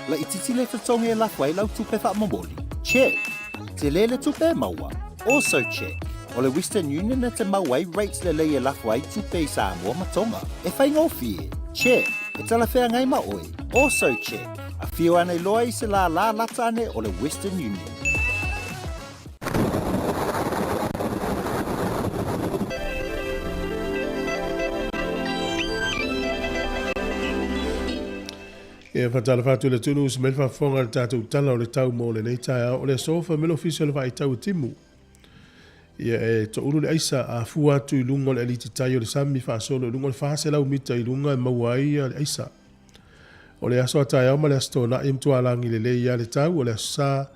Laitiiti le totogi e lafo ai lau tupe faamomoli? Check. Tele le tupe e maua? Also check. O le Western Union e te maua ai rates lelei e lafo ai tupe i Samoa ma Tonga. E faigofie? Check. E talafeagai ma oe? Also check. Afio ane loa i se lālā lata ane o le Western Union. Ia faatalofa atu i le atunuu se mai le faafofoga i le tatou tala o le tau mo lenei taeao. O le aso fai mai le Ofisa o le Vaai Tau e Timu. Ia e toulu le aisa a fua atu i luga o le aliti tai o le sami faasolo i luga o le 400 mita i luga e maua ai le aisa. O le aso a taeao ma le aso Toonai e matua lagi lelei ia le tau, o le aso Sa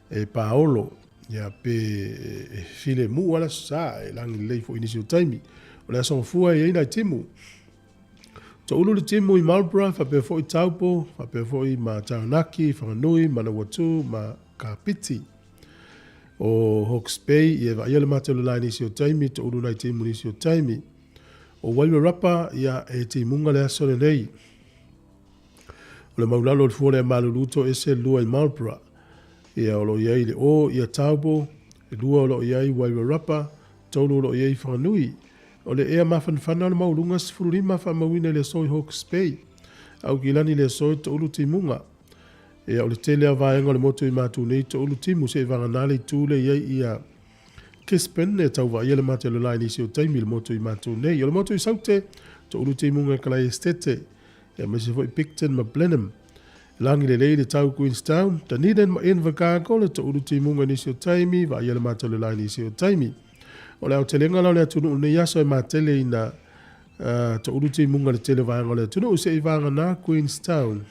e paolo, ia pe e filemu a le aso Sa e lagi lelei foi i nisi o taimi. O le aso Gafua e i ai nai timu. Toulu le timu i Marlborough, faapea foi Taupo, faapea foi ma Taranaki, Whanganui, Manawatu ma Kapiti. O Hawke's Bay, ia e vaaia le mate o le la i nisi o taimi, toulu nai timu i nisi o taimi. O Wairarapa, ia e timuga le aso lenei. O le maulalo o le fua lea malulu to ese le lua i Marlborough. Ia o lo o i ai le o ia Taupo, e lua o lo o i ai Wairarapa, tolu o lo o i ai Whanganui. O le ea mafanafana o le maualuga 15 faamauina i le aso i Hawke's Bay. Aukilani i le aso e toulu timuga. Ia o le tele a vaega o le motu i matu nei toulu timu se'i vagana le itu le i ai ia Gisborne e tau vaaia le mate o le la i nisi o taimi i le motu i matu nei. O le motu i Saute, toulu timuga e kalai Estete, ia aemaise foi Picton ma Blenheim. Lagi lelei le tau Queenstown, Dunedin ma Invercargill e toulu timuga i nisi o taimi, vaaia le mate o le la i nisi o taimi. O le aotelega la o le atunuu i lenei aso e matele ina toulu timuga i le tele o vaega o le atunuu se'i vagana Queenstown.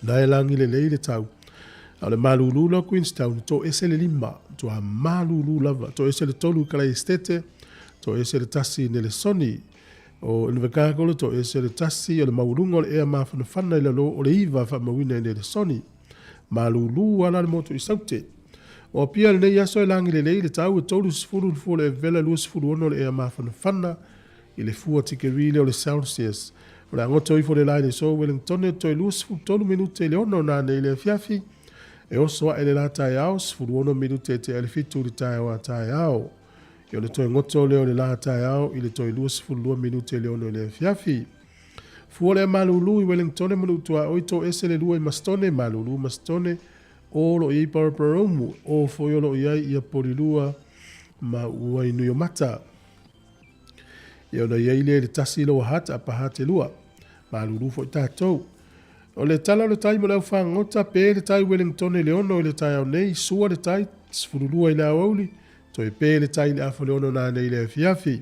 Na e lagi lelei le tau. A o le malulu la o Queenstown, to ese le lima, matua malulu lava, to ese le tolu i Kalai Esitete, to ese le tasi i Nelesoni. O Invercargill, to ese le tasi o le maualuga o le ea mafanafana i lalo o le iva faamauina i Nelesoni. Malulu lava la le motu i Saute. O Apia i lenei aso e lagi lelei le tau e 30 le fua o le evela 26 le ea mafanafana i le fua tikeri lea o le Celsius. O le a goto ifo le la i le aso Wellingtone toe 23 minute i le ono nanei i le afiafi, e oso ae le la taeao 16 minute e tea i le fitu i le taeao a taeao. Ia o le toe goto lea o le la taeao i le toe 22 minute i le ono i le afiafi. Fua lea malulu i Wellingtone ma Nuutuaoi to ese le lua i Mastone, malulu Mastone, o lo o i ai Paraparaumu, o foi o lo o i ai ia Polilua ma Wainuiomata. Ia ona i ai lea i le tasi Lower Hutt, Upper Hutt e lua. Malulu foi tatou. O le tala o le tai mo le au fagota, pe le tai Wellingtone i le ono i le taeao nei, sua le tai, 12 i le aoauli, toe pe le tai i le afa o le ono nanei i le afiafi.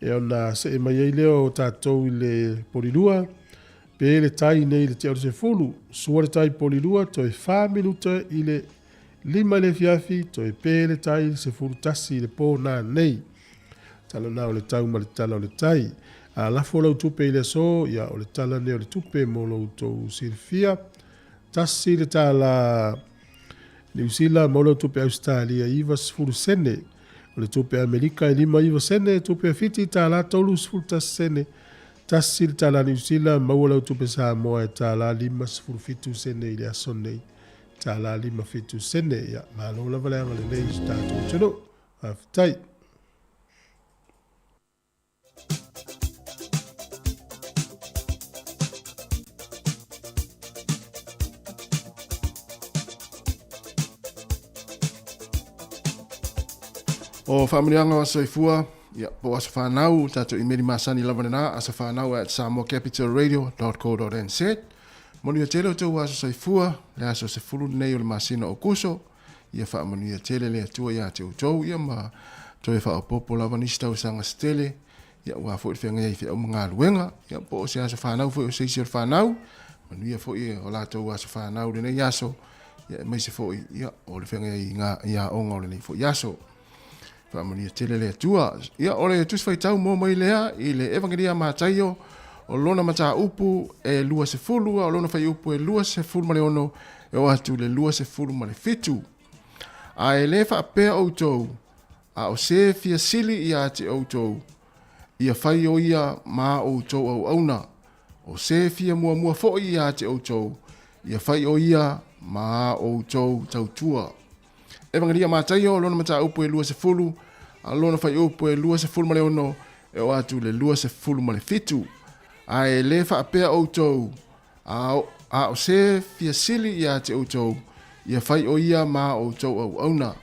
Ia ona see mai ai lea o tatou i le Polilua, pe le tai nei i le tea o le sefulu, sua le tai Polilua, toe fa minuta i le lima i le afiafi, toe pe le tai i le 11 i le po nanei. Tala na o le tau ma le tala o le tai. A lafo lau tupe i le aso, ia o le tala nei o le tupe mo lo outou silafia. Tasi le tala Niu Sila mo lau tupe Ausetalia 90 sene. O le tupe Amerika e 59 sene, tupe a Fiti tala 31 sene. Tasi le tala Niu Sila maua lau tupe Samoa e tala 57 sene i le aso nei. Tala 57 sene. Ia, malo lava le agalelei i so tatou atunuu. Faafetai. O faamanuiaga o aso soifua, ia, po o aso fanau, tatou imeli masani lava lena, asofanau at samoacapitalradio.co.nz. Manuia tele o tou aso soifua, le aso sefulu lenei o le masina o Kuso, Ia faamanuia tele le Atua ia te outou, ia ma toe faaopoopo lava nisi tausaga se tele, ia aua foi le feagai ai i feau ma galuega, ia po o se aso fanau foi o se isi o le fanau, manuia foi o latou aso fanau i lenei aso, ia aemaise foi ia o le feagai ai i ngā i aoga o lenei foi aso. Faamanuia tele le Atua. Ia o le Tusi Faitau mua mai lea i le Evangelia a Mataio, o lona mataupu e 20, a o lona fuaiupu e 26 e oo atu i le 27. A e le faapea outou, a o se fia sili ia te outou, ia fai o ia ma outou auauna, o se fia muamua foi ia te outou, Ia fai o ia ma a outou tautua. Evagelia Mataio, lona mataupu e 20, a lona fuaiupu e 26 e oo atu i le 27. Ae le faapea outou, a, a o se fia sili ia te outou, ia fai o ia ma outou auauna.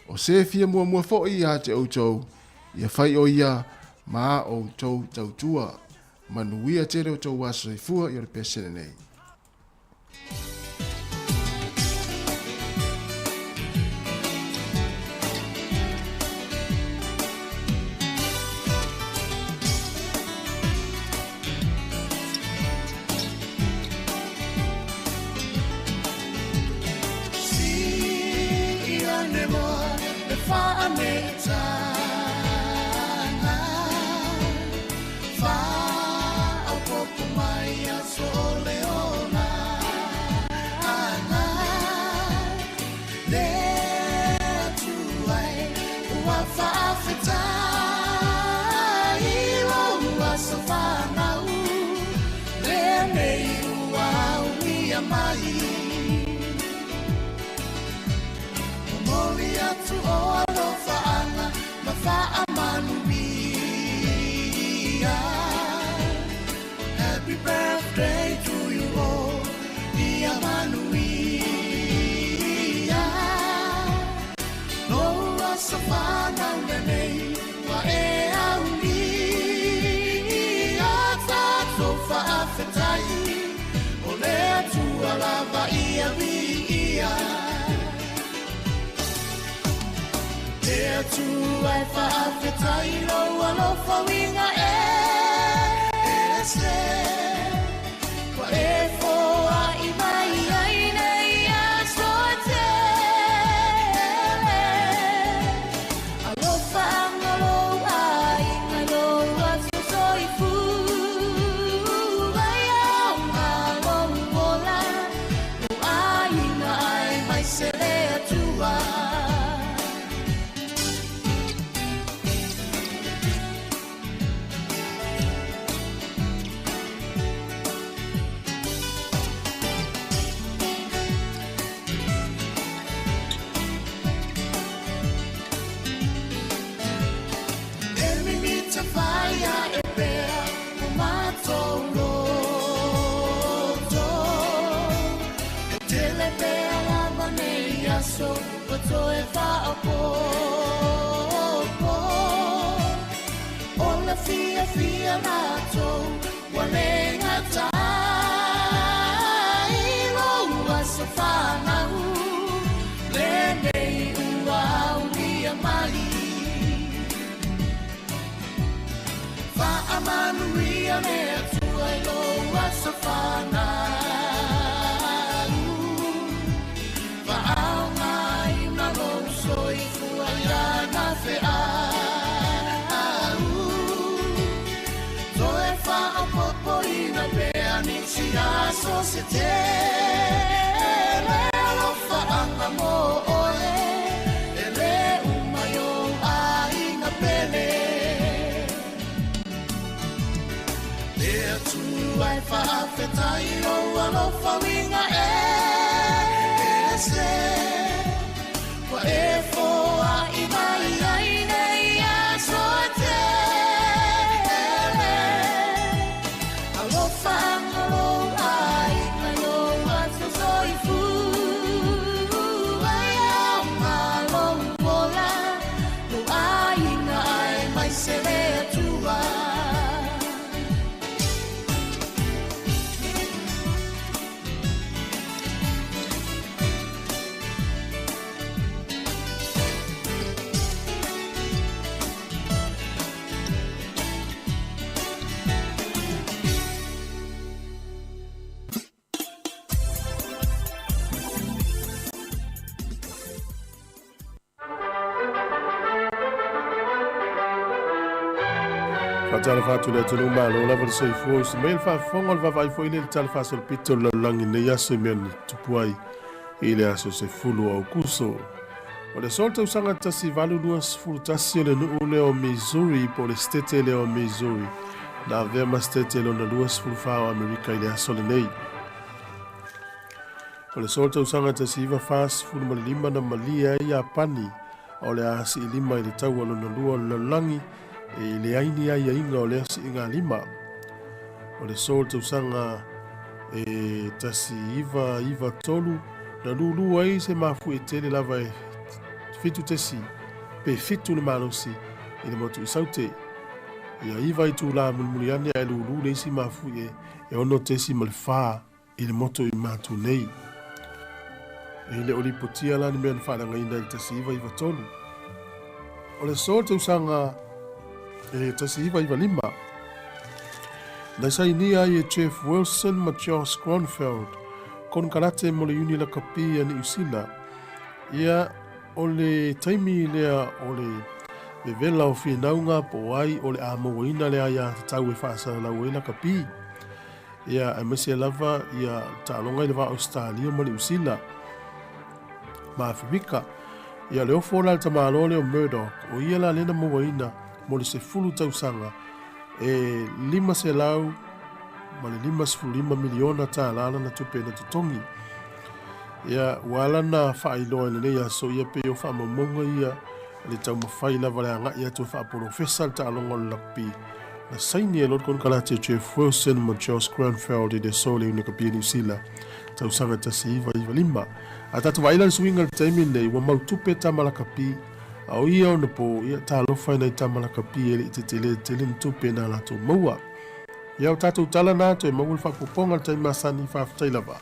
O se fia muamua foi ia te outou, ia fai o ia ma outou tautua. Manuia tele outou aso soifua i o le pesene nei. Faatalofa atu i le atunuu malo lava le soifua usi mai le faafofoga o le vaavaai foi lea i le tala faasolopito o le lalolagi i lenei aso i mea na tupu ai i le aso 10 o Aokuso. O le aso o le tausaga 1821 o le nuu lea o Missouri po o le setete lea o Missouri na avea ma setete lona 24 o Amerika i le aso lenei. O le aso o le tausaga 1945 na malie ai Iapani o le a siilima i le taua lona lua o le lalolagi e leai ni aiaiga o lea siigalima. O le aso o le tausaga e 1993 na lūlū ai se mafuie tele lava e 7 tesi pe 7 le malosi i le motu i Saute. Ia 9 itulā mulimuli ane ae lūlū le isi mafuie e 6 tesi ma le 4 i le motu i Matu nei. E le o lipotia la ni mea na faaleagaina i le 1993. O le aso o le tausaga e 1995, na sainia ai e Jeff Wilson ma Josh Gronfeld konekarate mo le Iuni Lakapi a Niu Sila. Ia, o le taimi lea o le vevela o finauga po o ai o le a mauaina le aiatatau e faasalalau ai lakapi. Ia, aemaise lava ia taaloga i le va o Ausetalia ma Niu Sila ma Aferika. Ia, le ofo la le tamaloa lea o Murdoch, o ia la lea na mauaina mo le 10 tausaga e $555 miliona tālā lana tupe na totogi. Ia, ua ala na faailoa i lenei aso, ia pei o faamaumauga ia le taumafai lava le agai atu e faapolofesa le taaloga o le lakapi na saini e Lord Konekarate Jeff Wilson ma Josh Granfeld i le aso o le Iunakapia Niu Sila tausaga 1995. A tatou vaai la i le suiga i le taimi lenei, ua mau tupe tama lakapi, a o ia ona po, ia talofa i nai tama lakapi e le i tetele tele ni tupe na latou maua. Ia o tatou tala na, toe maua le faaopoopoga i le taimi masani, faafetai lava.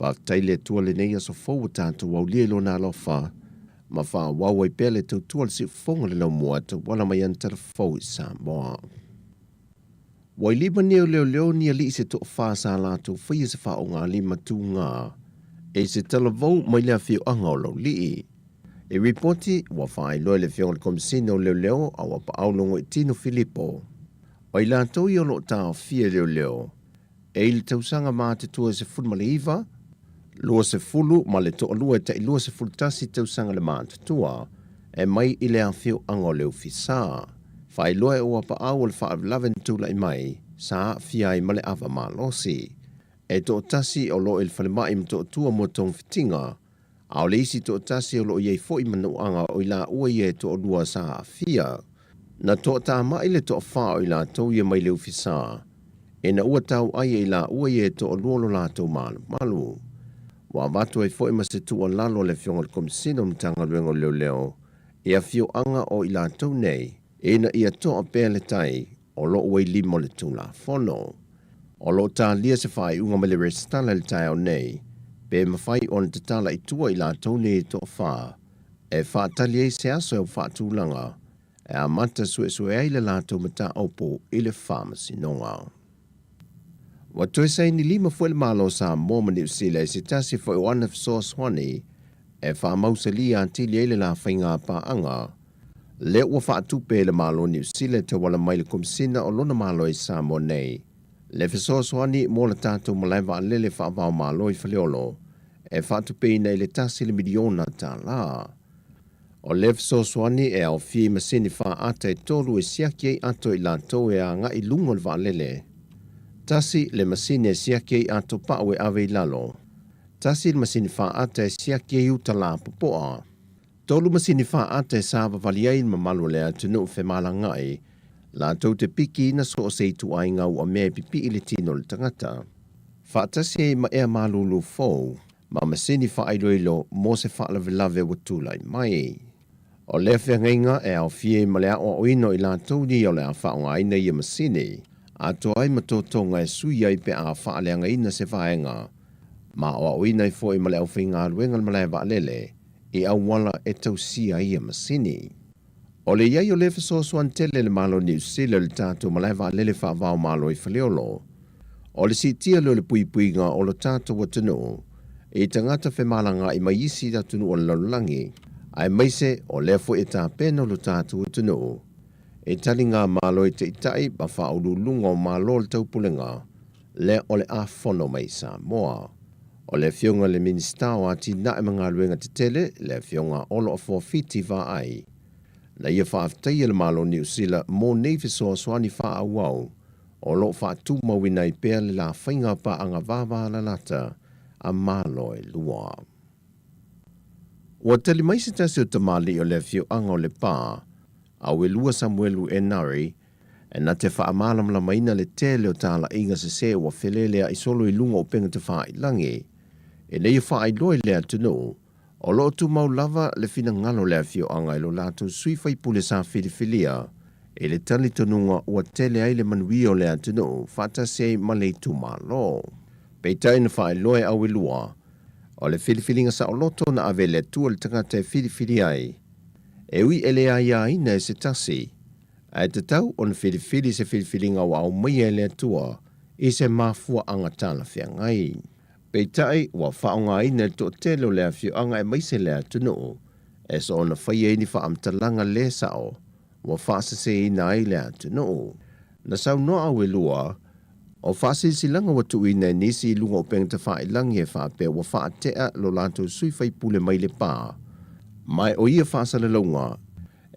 Faafetai le Atua lenei aso fou ua tatou aulia i Lona alofa ma faaauau ai pea le tautua a le siufofoga o le laumua e tauala mai ana talafou i Samoa. Ua i lima nei o leoleo ni alii se toafa sa latou faia se faaaogalima tugā e se talavou mai le afioaga o Laulii. E ripoti ua faailoa e le Afioga i le Komesina o Leoleo a ua paau Logoitino Filipo, o i latou ia o lo o taofia e leoleo e i le tausaga matutua e 19, 20 ma le toalua e tai 21 tausaga le matutua e mai i le afioaga o Leufisa. Faailoa e ua paau o le faalavelave na tulai mai. sa aafia ai ma le ava malosi. E toatasi o lo o i le falemai i Motootua mo togafitiga, a o le isi toatasi o lo o i ai foi manuaga o i laua ia e toalua sa aafia. Na toatamai le toafa o i latou ia mai le ofisa, ina ua tauai e i laua ia e toalua lo latou malumalu. Ua avatu ai foi ma se tuualalo a le Afioga i le Komesina o le Matagaluega o Leoleo i afioaga o i latou nei ina ia toa pea le tai o lo o ua i lima o le Tulafono. O lo o talia se faaiuga mai le Resitala i le taeao nei, pe mafai ona tatala i tua i latou nei e toafa e faatali ai se aso e faatulaga e amata suesue ai le latou mataupu i le Faamasinoga. Ua toe saini lima foi le Malo o Samoa ma Niu Sila i se tasi foi o ana fesoasoani e faamausalia atili ai le la faiga paaga lea ua faatupe e le Malo o Niu Sila e tauala mai le Komesina o lona Malo i Samoa nei le fesoasoani mo le tatou malae vaalele faava-o-Malo i Faleolo e faatupeina i le $1 miliona. O le fesoasoani e aofia i masini faaata e tolu e siaki ai ato i latou e agai i luga o le vaalele. Tasi le masini e siaki ai ato pau e ave i lalo. Tasi le masini faaata e siaki ai uta lapopoa. Tolu masini faaata e savavali ai le mamalu o le atunuu femalagaai latou te pikiina so o se ituaiga uamea e pipii i le tino o le tagata. Faatasi ai ma ea malulu fou ma masini faailoilo mo se faalavelave ua tulai mai. O lea feagaiga e aofia ai ma le aoaoina o i latou nei o le a faaaogaina ia masini, atoa ai ma totoga e sui ai pe a faaleagaina se vaega, ma aoaoina ai foi ma le aufaigaluega a le malae vaalele i auala e tausia ai ia masini. O le i ai o lea fesoasoani tele a le Malo o Niu Sila i le tatou malae vaalele faava-o-Malo i Faleolo, o le siitia lea o le puipuiga o lo tatou atunuu i tagata femalagaai mai isi atunuu o le lalolagi, aemaise o lea foi e tapena lo tatou atunuu i taligamalo i taitai ma faauluuluga o Malo o le Taupulega lea o le a fono mai i Samoa. O le Afioga i le Minisita o Atinae ma Galuega Tetele, le Afioga Olo Afuafiti Vaai, na ia faafetaia le Malo o Niu Sila mo nei fesoasoani faaauau o lo o faatumauina ai pea le la faiga paaga vavalalata a Malo e lua. Ua tali mai se tasi o tamalii o le afioaga o Lepa, Auelua Samuelu Enari, E na te faamalamalamaina le tele o talaiga sesē ua feleleaʻi solo i luga o upega tafailagi. Ina ia faailoa i le atunuu, o lo o tumau lava le finagalo o le afioaga i lo latou sui faipule sa filifilia i le talitonuga ua tele ai le manuia o le atunuu faatasi ai ma le itumalo. Peitai na faailoa e Auelua, o le filifiliga saoloto na ave e le Atua i le tagata e filifili ai, e ui e le aiaina e se tasi, Ae tatau ona filifili se filifiliga ua aumaia e le Atua i se mafuaaga talafeagai. Peitai, ua faaaogaina e le toatele o le afioaga aemaise le atunuu e soona faia ai ni faamatalaga le sao ua faaseseina ai le atunuu. Na saunoa Auelua, o faasilasilaga ua tuuina e nisi i luga o upega tafailagi e faapea ua faatea lo latou sui faipule mai Lepa, ma o ia faasalalauga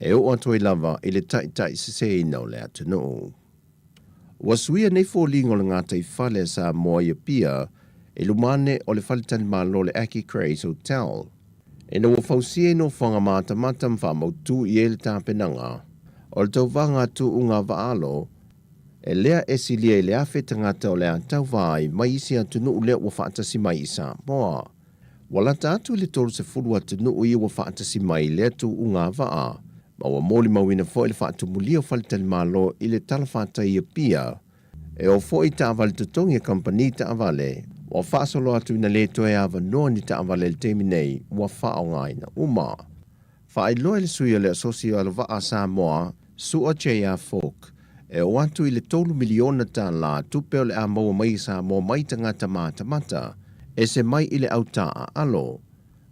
e oo atu ai lava i le taitaiseseina o le atunuu. Ua suia nei foliga o le gataifale a Samoa i Apia i luma ane o le faletalimalo o le Aki Crays Hotel, ina ua fausia i nofoaga matamata ma faamautu i ai le tapenaga o le tauvaga a tuuga vaalo e lea e silia i le 1,000 tagata o le a tauva ai mai isi atunuu lea ua faatasi mai i Samoa. Ua lata atu i le 30 atunuu ia ua faatasi mai i lea tuuga vaa, ma ua molimauina foi le faatumulia o faletalimalo i le talafatai i Apia, e oo foi i taavale totogi a kamupani taavale, ua faasolo atu ina le toe avanoa ni taavale i le taimi nei ua faaaogaina uma. Faailoa e le sui o le Asosi o Alovaa a Samoa, Su'a JR Falk, e oo atu i le $3 miliona tupe o le a maua mai i Samoa mai tagata matamata ese mai i le au taaalo.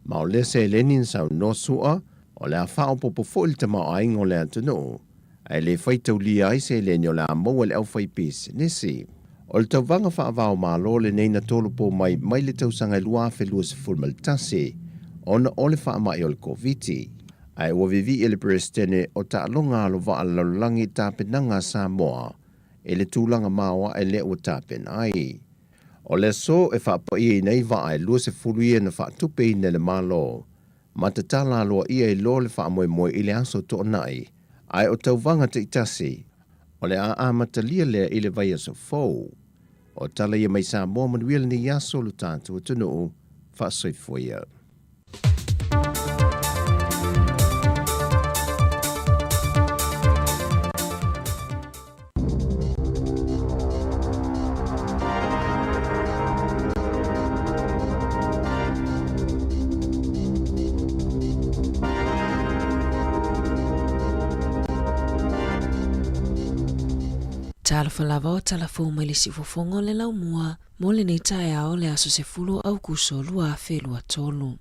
Ma o lea seleni na saunoa Su'a, o le a faaopoopo foi le tamaoaiga o le atunuu, ae le faitaulia ai seleni o le a maua i le aufaipisinisi. O le tauvaga faava-o-Malo lenei na tolopo mai mai le tausaga e 2021 ona o le faamai o le Koviti. Ae ua vivii e le Peresetene o Taaloga Alova'a Lalolagi tapenaga a Samoa i le tulaga maoae lea ua tapena ai. O le aso e faapaiaina ai vaa e 20 ia na faatupeina e le Malo ma tatala aloaia ai loa le faamoemoe i le Aso Toonai, ae o tauvaga taitasi o le a amatalia lea i le vaiaso fou. O tala ia mai Samoa manuia lenei aso lo tatou atunuu, faasoifua ia. Talofa lava o tala fou mai le siufofoga o le laumua mo lenei taeao o le aso 10 o Aukuso 2023.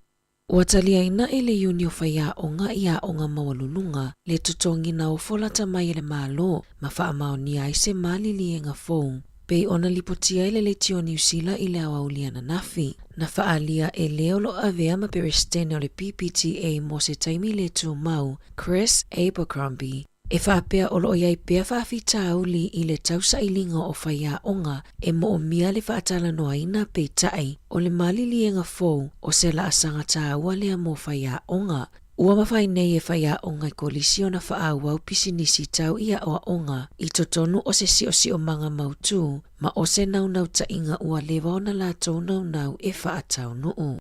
Ua taliaina e le Iuni o Faiaoga i Aoga Maualuluga le totogiina ofo lata mai e le Malo ma faamaonia ai se maliliega fou pei ona lipotia ai le Leitio Niu Sila i le aoauli ananafi. Na faaalia e le o lo o avea ma Peresetene o le PPTA mo se taimi le tumau, Chris Abercrombie, E faapea o lo o i ai pea faafitauli i le tausailiga o faiaoga e moomia le faatalanoaina peitai o le maliliega fou o se laasaga taua lea mo faiaoga. Ua mafai nei e faiaoga i kolisi ona faaauau pisinisi tau i aoaoga i totonu o se siosiomaga mautū ma o se naunautaiga ua leva ona latou naunau e faataunuu.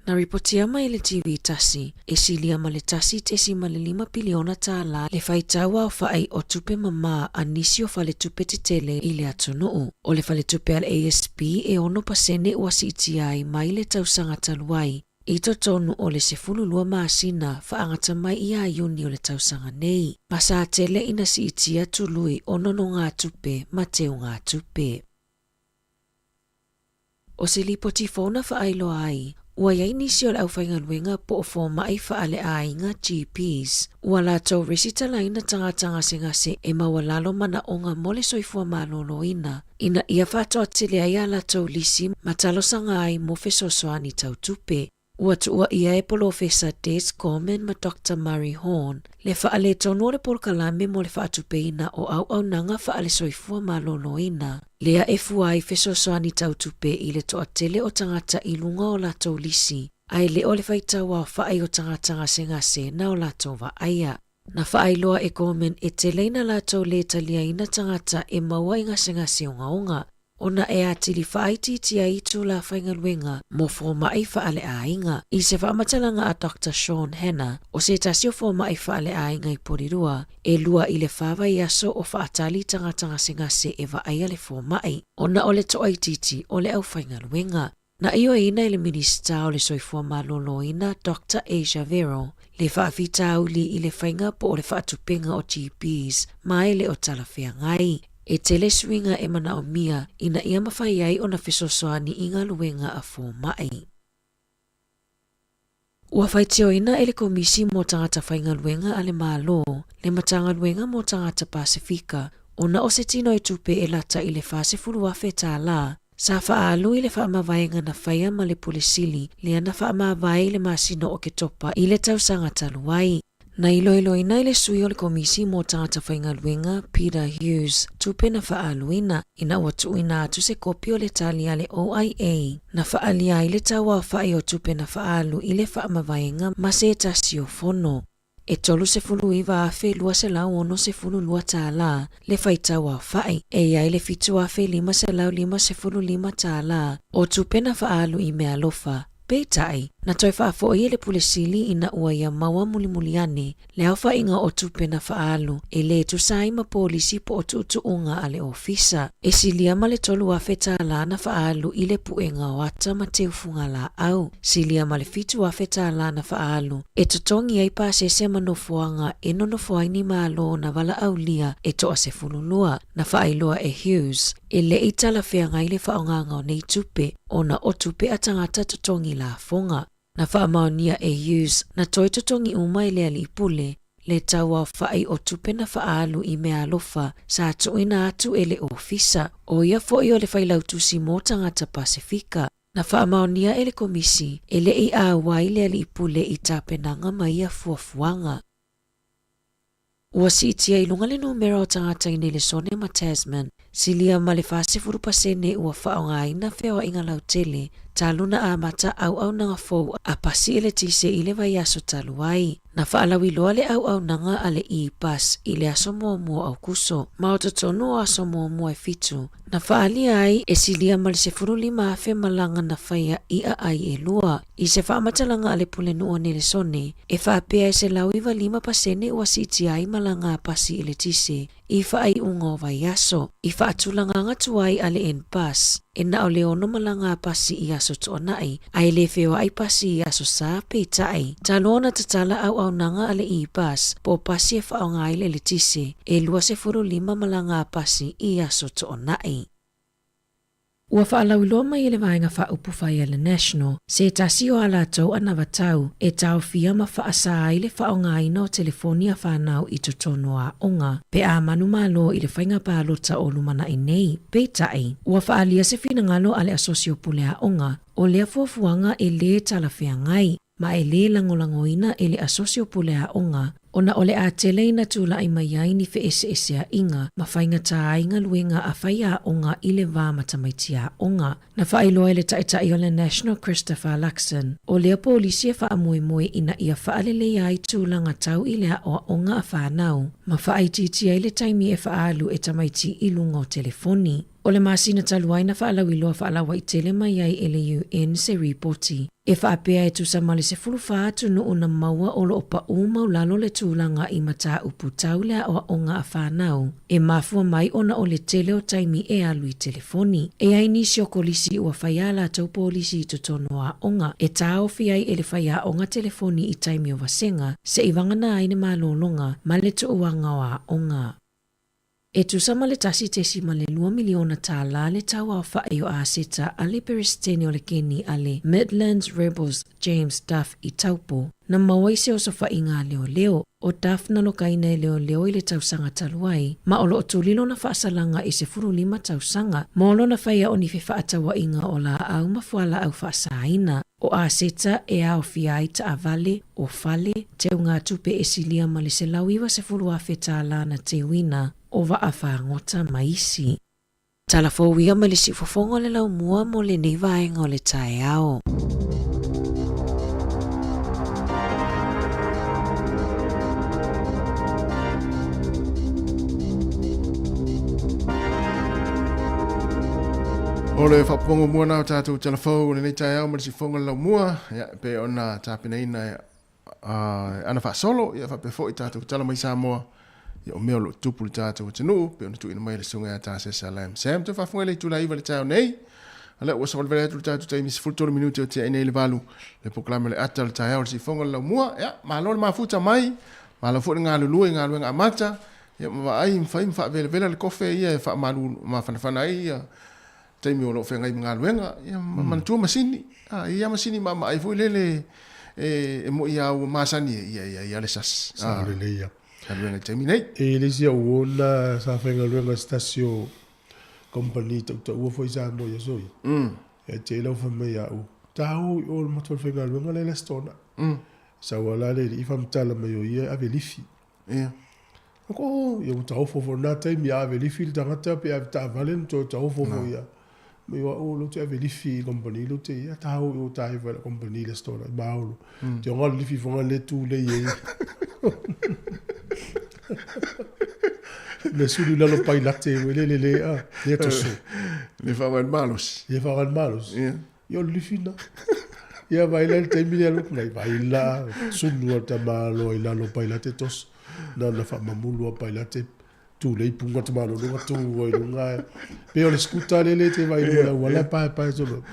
Na ripotia mai e le TV tasi, e silia ma le $1.5 piliona tālā le faitau aofaʻi o tupe mamā a nisi o faletupe tetele i le atunuu. O le faletupe a le ASB e 6% ua siitia ai mai le tausaga talu ai, i totonu o le 12 masina faaagata mai iā Iuni o le tausaga nei, ma sa tele ina siitia tului o nonogatupe ma teugatupe. O se lipoti fou na faailoa ai, ua i ai nisi o le aufaigaluega po o fomai faaleaiga, GPs, ua latou resitalaina tagata gasegase e maualalo manaoga mo le soifua maloloina ina ia faatoatele ai a latou lisi ma talosaga ai mo fesoasoani tau tupe. Ua tuuaia e Polofesa Des Gorman ma Doctor Murray Horn le faaletonu o le polokalame mo le faatupeina o auaunaga faale-soifua maloloina, lea e fua ai fesoasoani tau tupe i le toatele o tagata i luga o latou lisi, ae le o le faitau aofai o tagata gasegase na o latou vaaia. Na faailoa e Gorman e tele ina latou lē taliaina tagata e maua i gasegase ogaoga, ona e atili faaitiitia ai itulā faigaluega mo fomai faaleaiga. I se faamatalaga a Doctor Sean Hanna, o se tasi o fomai faaleaiga i Porirua, e lua i le fa vaiaso o faatali tagata gasegase e vaaia le fomai, ona o le toaitiiti o le aufaigaluega. Na ioeina e le Minisita o le Soifua Maloloina Doctor Asia Vero le faafitauli i le faiga po o le faatupega o GPs ma e le o talafeagai. E tele suiga e manaomia ina ia mafai ai ona fesoasoani i galuega a fomai. Ua faitioina e le Komisi mo Tagata Faigaluega a le Malo le Matagaluega mo Tagata Pasefika ona o se tino e tupe e lata i le $40,000 sa faaalu i le faamavaega na faia ma le Pule Sili lea na faamavae i le masina o Oketopa i le tausaga talu ai. Na iloiloina e le sui o le Komisi mo Tagata Faigaluega, Peter Hughes, tupe na faaaluina, ina ua tuuina atu se kopi o le tali a le OIA na faaalia ai le tauaofai o tupe na faaalu i le faamavaega ma se tasi o fono. E $39,262 le faitau aofai, e i ai le $7,555 o tupe na faaalu i meaalofa. Peitai, na toe faafoi e le Pule Sili ina ua ia maua mulimuli ane le aofaiga o tupe na faaalu e le tusa ai ma polisi po o tuutuuga a le ofisa. E silia ma le $3,000 na faaalu i le puega o ata ma teufugalaau. Silia ma le $7,000 na faaalu e totogi ai pasese ma nofoaga e nonofo ai ni malo na valaaulia e toa 12, na faailoa e Hughes. E le i talafeagai le faaaogaga o nei tupe ona o tupe a tagata totogi lafoga. Na faamaonia e Hughes na toe totogi uma e le alii pule le tauaofai o tupe na faaalu i meaalofa sa tuuina atu e le ofisa, o ia foi o le failautusi mo tagata Pasefika. Na faamaonia e le Komisi e le i auai le alii pule i tapenaga ma ia fuafuaga. Ua siitia i luga le numera o tagata i Nelesone ma Tasman, silia ma le 40 pasene ua faaaogaina feoaiga lautele talu na amata auaunaga fou a pasi eletise i le vaiaso talu ai. Na faalauiloa le auaunaga a le E-Bus i le aso muamua o Aukuso, ma o totonu o aso muamua e fitu, na faaalia ai e silia ma le 15,000 malaga na faia i aai e lua. I se faamatalaga a le Pulenuu o Nelesone, e faapea e 195 pasene ua siitia ai malaga a pasi eletise i faaiuga o vaiaso, i faatulagaga tuai a le NBus, e na o le ono malaga a pasi i aso Toonai, a e le feoai pasi i aso Sa, peitai, talu ona tatala auaunaga a le E-Bus po o pasi e faaaoga ai le eletise, e 25 malaga a pasi i aso Toonai. Ua faalauiloa mai e le Vaega Faaupufai a le National se tasi o a latou anavatau e taofia ma faasā ai le faaaogaina o telefoni a fanau i totonu o aoga pe a manumalo i le faiga palota o lumanai nei. Peitai, ua faaalia se finagalo a le Asosi o Pule Aoga o lea fuafuaga e lē talafeagai ma e lē lagolagoina e le Asosi o Pule Aoga ona o le a tele ina tulai mai ai ni feʻeseʻeseaʻiga ma faigata ai galuega a faiaoga i le va ma tamaiti aoga. Na faailoa e le Taitai o le National Christopher Luxon, o lea polisi e faamoemoe ina ia faaleleia ai tulaga tau i le aoaoga a fanau ma faaitiitia ai le taimi e faaalu e tamaiti i luga o telefoni. O le masina talu ai na faalauiloa faalauaitele mai ai e le UN se ripoti e faapea e tusa ma le 14 atunuu na maua o lo o paʻū maulalo le tulaga i mataupu tau le aoaoga a fanau e mafua mai ona o le tele o taimi e alu i telefoni. E i ai nisi o kolisi ua fai ā latou polisi i totonu o aoga e taofi ai e le faiaoga telefoni i taimi o vasega seʻi vagana ai le malologa ma le tuuaga o aoga. E tusa ma le $1.2 miliona tālā le tau aofai o aseta a le Peresetene o le Keni a le Midlands Rebels James Duff i Taupo, na maua i se osofaiga a leoleo. ʻO Duff na lokaina e leoleo i le tausaga talu ai, ma o lo o tuli lona faasalaga i 15 tausaga mo lona faia o ni fefaatauaiga o laau ma fualaau faasaina. ʻO aseta e aofia ai taavale, o fale, teugatupe e silia ma le $190,000 tālā na teuina, o vaa fagota ma isi. Tala fou ia mai le siufofoga o le laumua mo lenei vaega o le taeao. O le faapopoga mua na o tatou tala fou o lenei taeao ma le siufofoga o le laumua, ia, e pei ona tapenaina e ana faasolo, ia faapea foi tatou tala mai Samoa, ia o mea o lo o tupu i le tatou atunuu, pei ona tuuina mai e le susuga ia Tasesa Lam Sam. Toe faafofoga i le itula e 9 i le taeao nei, a lea ua savalivali atu le tatou taimi 13 minute o tea ai nei le valu, le polokalame o le ata o le taeao o le siufofoga o le laumua. Ia, malo le mafuta mai, malo foi le galulue i galuega amata, ia ma vaai ma fai ma faavelavela le kofe ia e faamalu mafanafana ai ia taimi o lo o feagai ma galuega, ia ma manatua masini. A, e i ai lava masini maamaai foi lele e moi lava ua masani ai, ia, ia, ia le sasi. Sao lelei lava. Galuega i le taimi nei. E i ai le isi au uo na sa faigaluega i se tasi o company tautaua foi i Samoa i aso ia. Ia te i lau fai mai ia au, ta o i o i le matou faigaluega lea i le Aso Toonai. Sau lava la le alii faamatala mai o ia e ave lifi. Ia. Ko, oh, ia ua taofo foi na taimi a ave lifi le tagata pe ave taavale na toe taofo foi ia. Mai o au lo te ave lifi i company lo te ia ta o o ta hiva la company le store maolo. Te onga lifi fonga le tu le ye. Le sulu lalo pai latte we le le le a le toso. Le whawa el malos. Le whawa el malos. Yeah. Ia o le lifi na. Ia vai la le taimi lea loku nai vai la sunu a tamaloa i lalo pai la te toso. Na na faamamulu a pai la te tu le ipunga tamaloa lunga tu ai lunga. Pe o le skuta le le te vai lunga la wala pae pae solo.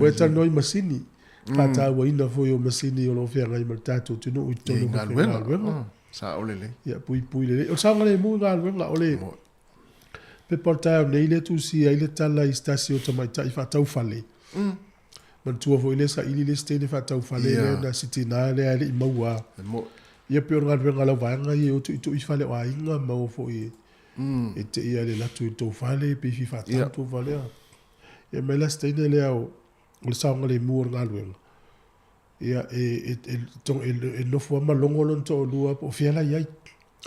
Ua e talanoa i masini. Faatauaina foi o masini o lo o feagai ma le tatou atunuu i totonu o galuega. Sao lelei. Ia puipui lelei. O le saogalemu i galuega o le Pepa o le taeao nei lea tusia ai le tala i se tasi o tamaitai faatau fale. Manatua foi lea saili le isi teine faatau fale lea na si tina lea e le i maua. Ia pei o le galuega a lau vaega ia e o tuitui fale o aiga ma o foi e te ia le latu i tou fale pe fia faatau tou fale. Ia mai la se teine lea o le saogalemu o le galuega. Ia e nofo lava ma logo lona toalua po o fea la i ai.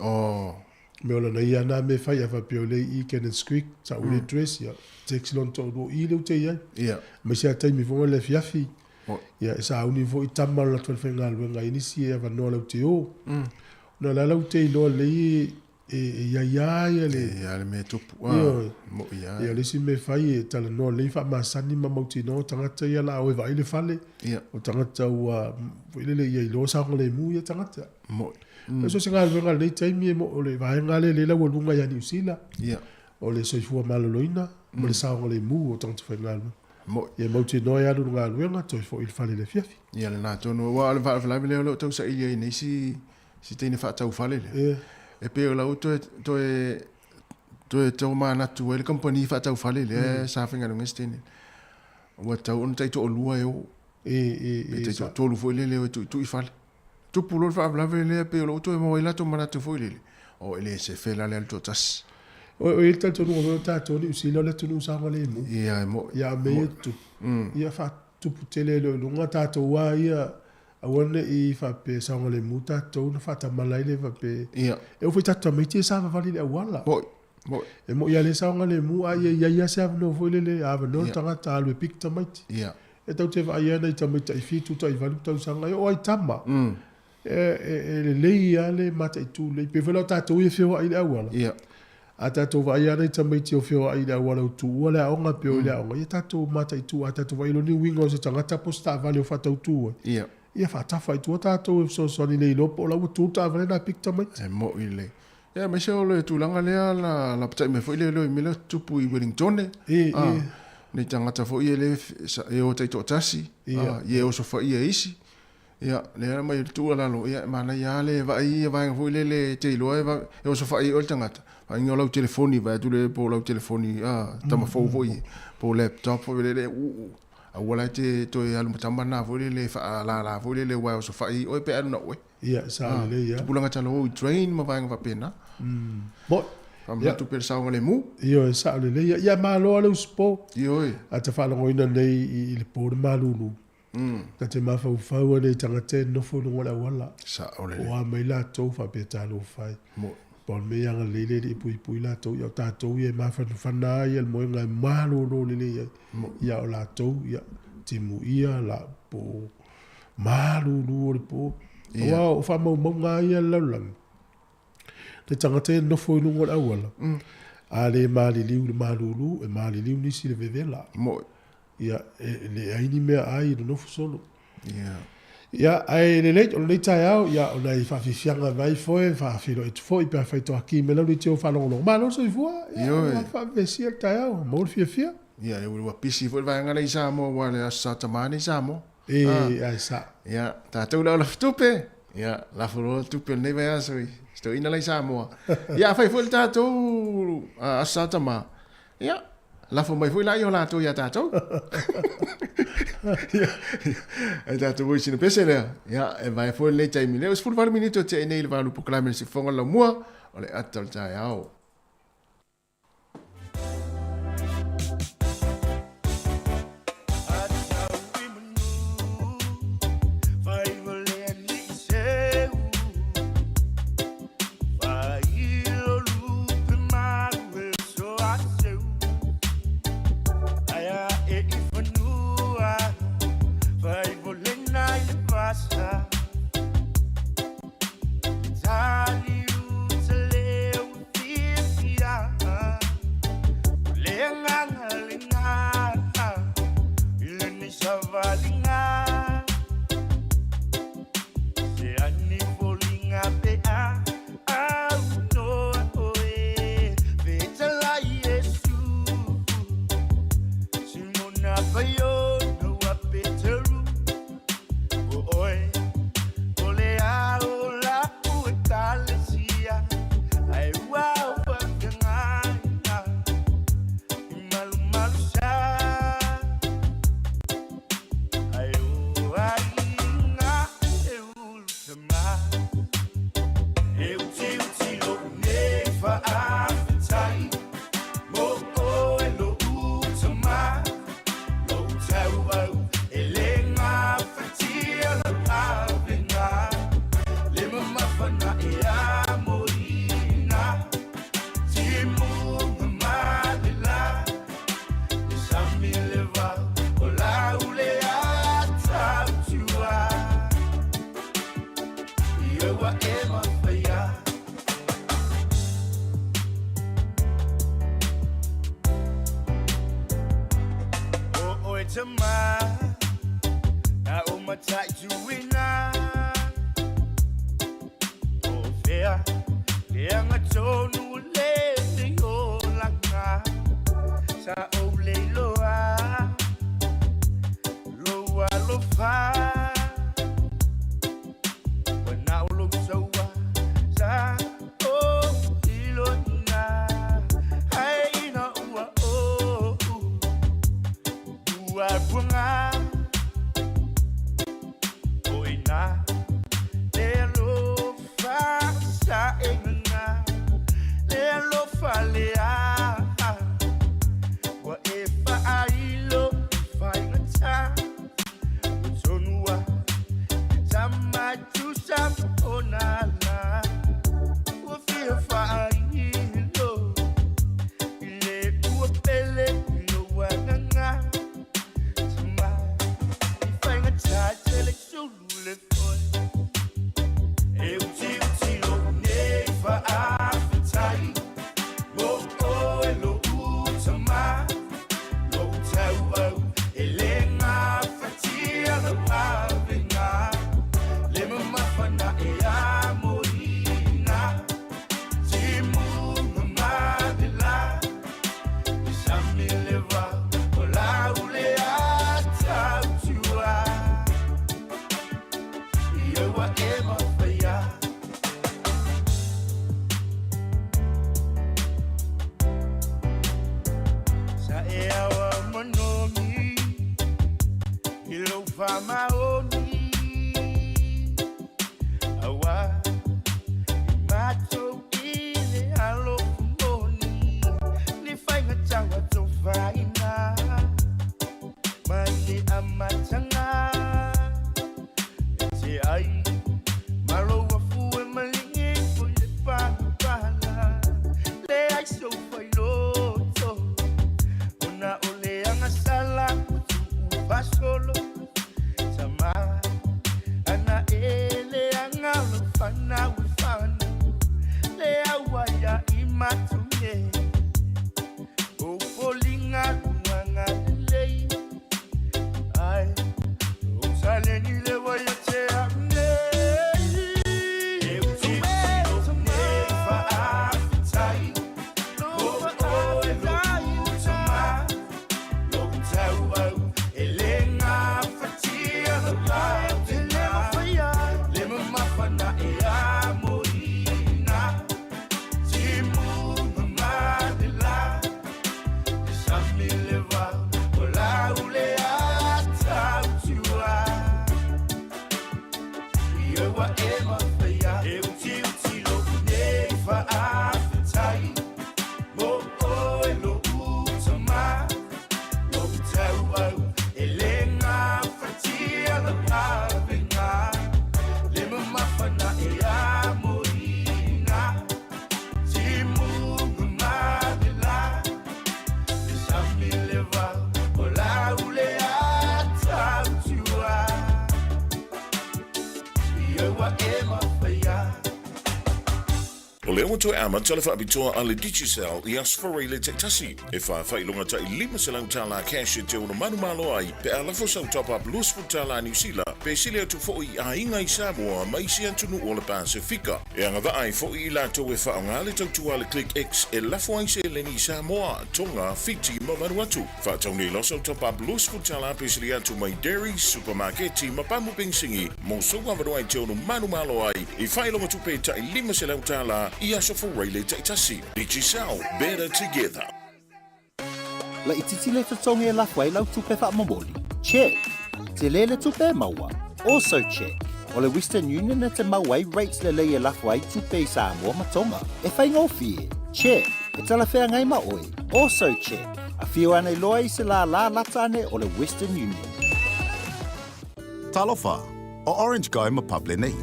Oh. Mea o lana ia na mea e fai, a faapea o lea i i Cannons Creek, sa ou le address, ia, taxi lona toalua o i lea ou te i ai. Ia. Aemaise lava taimi foi o le afiafi, Oi. ia, e sauni foi tama o le latou falefaigaluega i nisi e avanoa latou te o. Ona o la latou te iloa lelei e i ai lava ia le... E i ai le mea e tupu, a, Ioe. mo'i lava. Ia, o le isi mea e fai e talanoa lelei faamasani ma mautinoa tagata ia o le a o e vaai le fale. Ia. O tagata ua, foi lele, ia iloa saogalemu ia tagata. Mo'i. Mm. So se galuega i lenei taimi e o le vaega lea lea laualuga ia Niu Sila. Ia. O le soifua maloloina ma le saogalemu o tagata faigaluega. Mo'i. Ia mautinoa e alu i le galuega toe foi i le fale i le afiafi. Ia lena tonu. Aua o le faalavelave lea o lo o tau saili ai nei si si teine faatau fale lea. Ia. E pei o lau toe toe toe tomanatu ai le kamupani faatau fale lea sa faigaluega ai si teine. Ua tatau ona taitoalua e o. E e Pe e taitoatolu foi lele e o e tuitui fale. Tupu loa le faalavelave lea pei o lou toe maua ai latou manatu foi lele, oh e le sefe la le alu toatasi. O e i ai le talitonuga foi o tatou Niu Sila o le atunuu saogalemu. Ia e mo'i. Ia a mea ia tutupu, ia faatupu tele ai loa i luga tatou a ia aua ne i faapea saogalemu tatou ona faatamala ai lea faapea. Ia. E oo foi i tatou tamaiti e savavali i le auala. Mo'i. Mo'i. E mo'i lava le saogalemu a ia i ai lava se avanoa foi lele, avanoa le tagata alu e piki tamaiti. Ia. E tatou te vaai lava nai tamaiti tai fitu tai valu tausaga e oo ai tama. E lelei lava le mataitu lelei. Pei foi la o tatou ia e feoai i le auala. Ia. A tatou vaai lava nai tamaiti o feoai i le auala ua tuua le aoga pe o i le aoga, ia tatou mataitu a tatou vaai loa ni uiga o se tagata po o se taavale o faatautu ai. Ia. Ia faatafa i tua tatou e fesoasoani le iloa po o la ua tu le taavale na piki tamaiti. E mo'i lelei. Ia aemaise o le tulaga lea na lapatai mai foi le i mea lea tupu i Wellingtone. E, Ah, e. Nei tagata foi e le e o taitoatasi, Ia. ah, ia e osofaia e isi. Ia, lea na mai le tuualalo, ia e manaia lava le vaai ia vaega foi lele e te iloa e, e osofaia ai oe le tagata. Vaaiga o lau telefoni, vaai atu le po o lau telefoni, ah, tama fou foi, po o laptop foi lele, uu. Aua la e te toe alu ma tama na foi lele e faalala foi lele aua e osofai ai oe pe a alu na oe. Ia, sao lelei lava. Tupulaga talou i train ma vaega faapena. Mo'i. Faamanatu pea le saogalemu. Ioe, sao lelei lava. Ia, malo lava le usupo. Ioe. A ta faalogoina nei i le po le malulu. Ta te mafaufau ai i tagata e nofo i luga o le auala. Sao lelei. O a mai latou faapea talofa e. Mo'i. Pau le mea ia agalelei le Alii e puipui latou, ia o tatou ia e mafanafana ai le moega e malolo lelei ai. Ia o latou, ia, timuia la po malulu o le po. Aua o faamaumauga lava ia a le lalolagi, le tagata ia e nofo i luga o le auala, a le maliliu i le malulu, e maliliu nisi i le vevela. Mo'i. Ia, e leai ni mea ai i le nofo solo. Ia. Ia, ae lelei, o lenei taeao, ia, o nai faafiafiaga mai foe, faafeiloai atu foi pe afai toaki mai lau leitio faalogologo. Malo le soifua, ia, Ioe. ua faavesivesia le taeao, maua le fiafia. Ia, ua pisi foi le vaega lea i Samoa, aua o le Aso Sa Tama nei i Samoa. E, ae sao. Ia, tatou le au lafo tupe. Ia, lafo loa le tupe o lenei vaiaso i si toeaina la i Samoa. Ia, afai foi le tatou Aso Sa Tama, ia, lafo mai foi laia o latou ia tatou. Ia, e tatou foi sina pese lea. Ia, e vae foi lenei taimi. Lea ua 18 minute o tea nei i le valu polokalame le siufofoga o le laumua o le ata o le taeao. Ua e mafaia. O oe tama, na o mataituina. O fea, le anga tonu le le olanga. Sa o le loa, loa lofa. Ua na o lou saua, sa o iloina. Ai ina ua o ua puanga. O ina le alofa sa e nganga, le alofa lea. Ua e faailo i faigata, ua tonua e tamatusa ona la. Ua fia faailo i le ua pele i lou agaga. Tama i faigata tele sulu le foe. E utiuti lou nei faafetai, mo oe lou tama, lou tauau e le gafatia lau avega. Le mamafa na e amoina, timuga ma le la. Le sami le vao o lau le atautua. Ia ua e mafaia. Sa e awa manogi i lou faamaoni. Aua i matou i le alofa moni. Ni faigata ua tofaina mai le amataga. E te ai ma lou afu e maligi foi le palapala. Leai sou failoto, ona o le agasala ua tuu fasolo. Tama ana e leaga o lau fanau e fanau. Le aua ia i matou nei. O foliga luaga lelei. Ai, o taleni le ua ia te au nei. E utiuti lou nei faafetai, mo oe lou tama, lou tauau e le gafatia lau avega. Le mamafa na e amoina, timuga ma le la. Le sami le vao o lau le atautua. Ia ua e mafaia. E utiuti lou nei faafetai, mo oe lou tama, lou tauau e le gafatia lau avega. Le mamafa na e amoina, timuga ma le la. Le sami le vao o lau le atautua. Ia ua e mafaia. O lea ua toe amata le faapitoa a le Digicel i Aso Faraile taitasi, e faafailoga tai $500 cash e te ono manumalo ai pe a lafo sau top-up $20 Niu Sila pe sili atu foi i aiga i Samoa ma isi atunuu o le Pasefika. E agavaa ai foi i latou e faaaoga le tautua a le Click X e lafo ai seleni i Samoa, Tonga, Fiti ma Vanuatu. Faatau nei loa sau top-up $20 pe sili atu mai Dairies, Supamaketi ma pamu penisini mo sou avanoa e te ono manumalo ai i faailoga tupe tai $500 i Aso Faraile taitasi. Digicel, better together. Laitiiti le totogi e lafo ai lau tupe faamomoli? Check! Tele le tupe e maua? Also check! O le Western Union e te mau ai rates lelei e lafo ai tupe i Samoa ma Tonga. E faigofie? Check! E talafeagai ma oe? Also check! Afio ane loa i se lālā lata ane o le Western Union. Talofa, o Orange Guy ma Pable nei.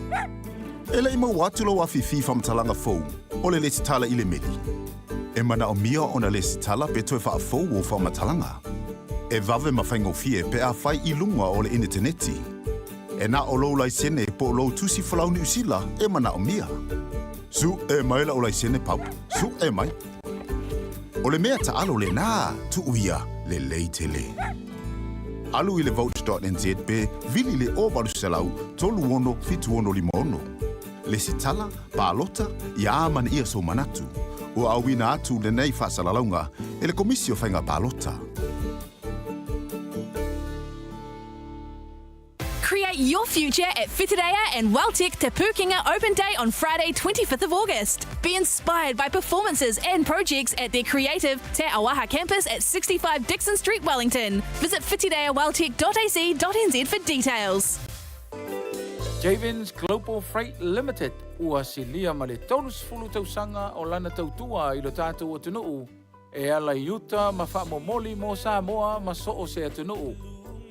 E leʻi maua atu lou afifi faamatalaga fou o le lesitala i le meli. E manaomia ona lesitala pe toe faafou ou faamatalaga. E vave ma faigofie pe a fai i luga o le initaneti. E na o lou laisene po o lou tusi folau Niu Sila e manaʻomia. Suʻe mai la'u laisene pub, suʻe mai. O le mea taʻalo lenā, tuʻu ia, lelei tele. Alu i le vote.nz pe vili i le 0800 36 76 56. Lesitala, palota, ia amanaia sou manatu. Ua auina atu lenei faasalalauga e le Komisi o Faiga Palota. Create your future at Whitireia and WelTec Te Pūkenga Open Day on Friday 25th of August. Be inspired by performances and projects at their creative Te Auaha campus at 65 Dixon Street, Wellington. Visit whitireaweltec.ac.nz for details. Javens Global Freight Limited ua silia ma le 30 tausaga o lana tautua i lo tatou atunuu e ala i uta ma faamomoli mo Samoa ma so o se atunuu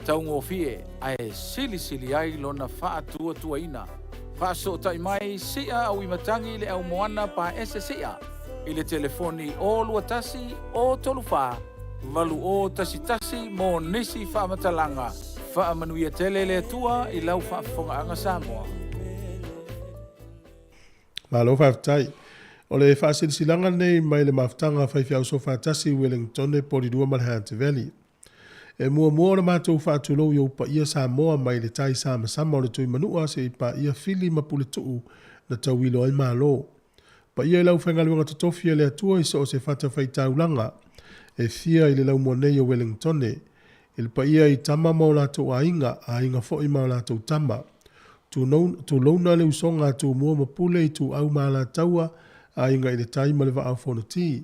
taugofie ae silisili ai lona faatuatuaina. Faasootai mai Sia Auimatagi le Aumoana Paese Sia i le telefoni 021 034 8011 mo nisi faamatalaga. Faamanuia tele le Atua i lau faafofogaaga Samoa. Malo faafetai. O le faasilasilaga lenei mai le mafutaga a faifeau Soofaatasi i Wellingtone, Polilua ma le Hunter Valley. E muamua ona matou faatulou i ou paia Samoa mai le tai samasama o le Tuimanua seia paia Fili ma Puletuu na tauilo ai Malo. Paia i le aufaigaluega totofi a le Atua i so o se fatafaitaulaga e fia i le laumua nei o Wellingtone, i le paia i tama ma o latou aiga, aiga foi ma o latou tama. Tulouna le usoga a Tumua ma Pule Ituau ma Alataua, aiga i le tai ma le vaa o Fonoti.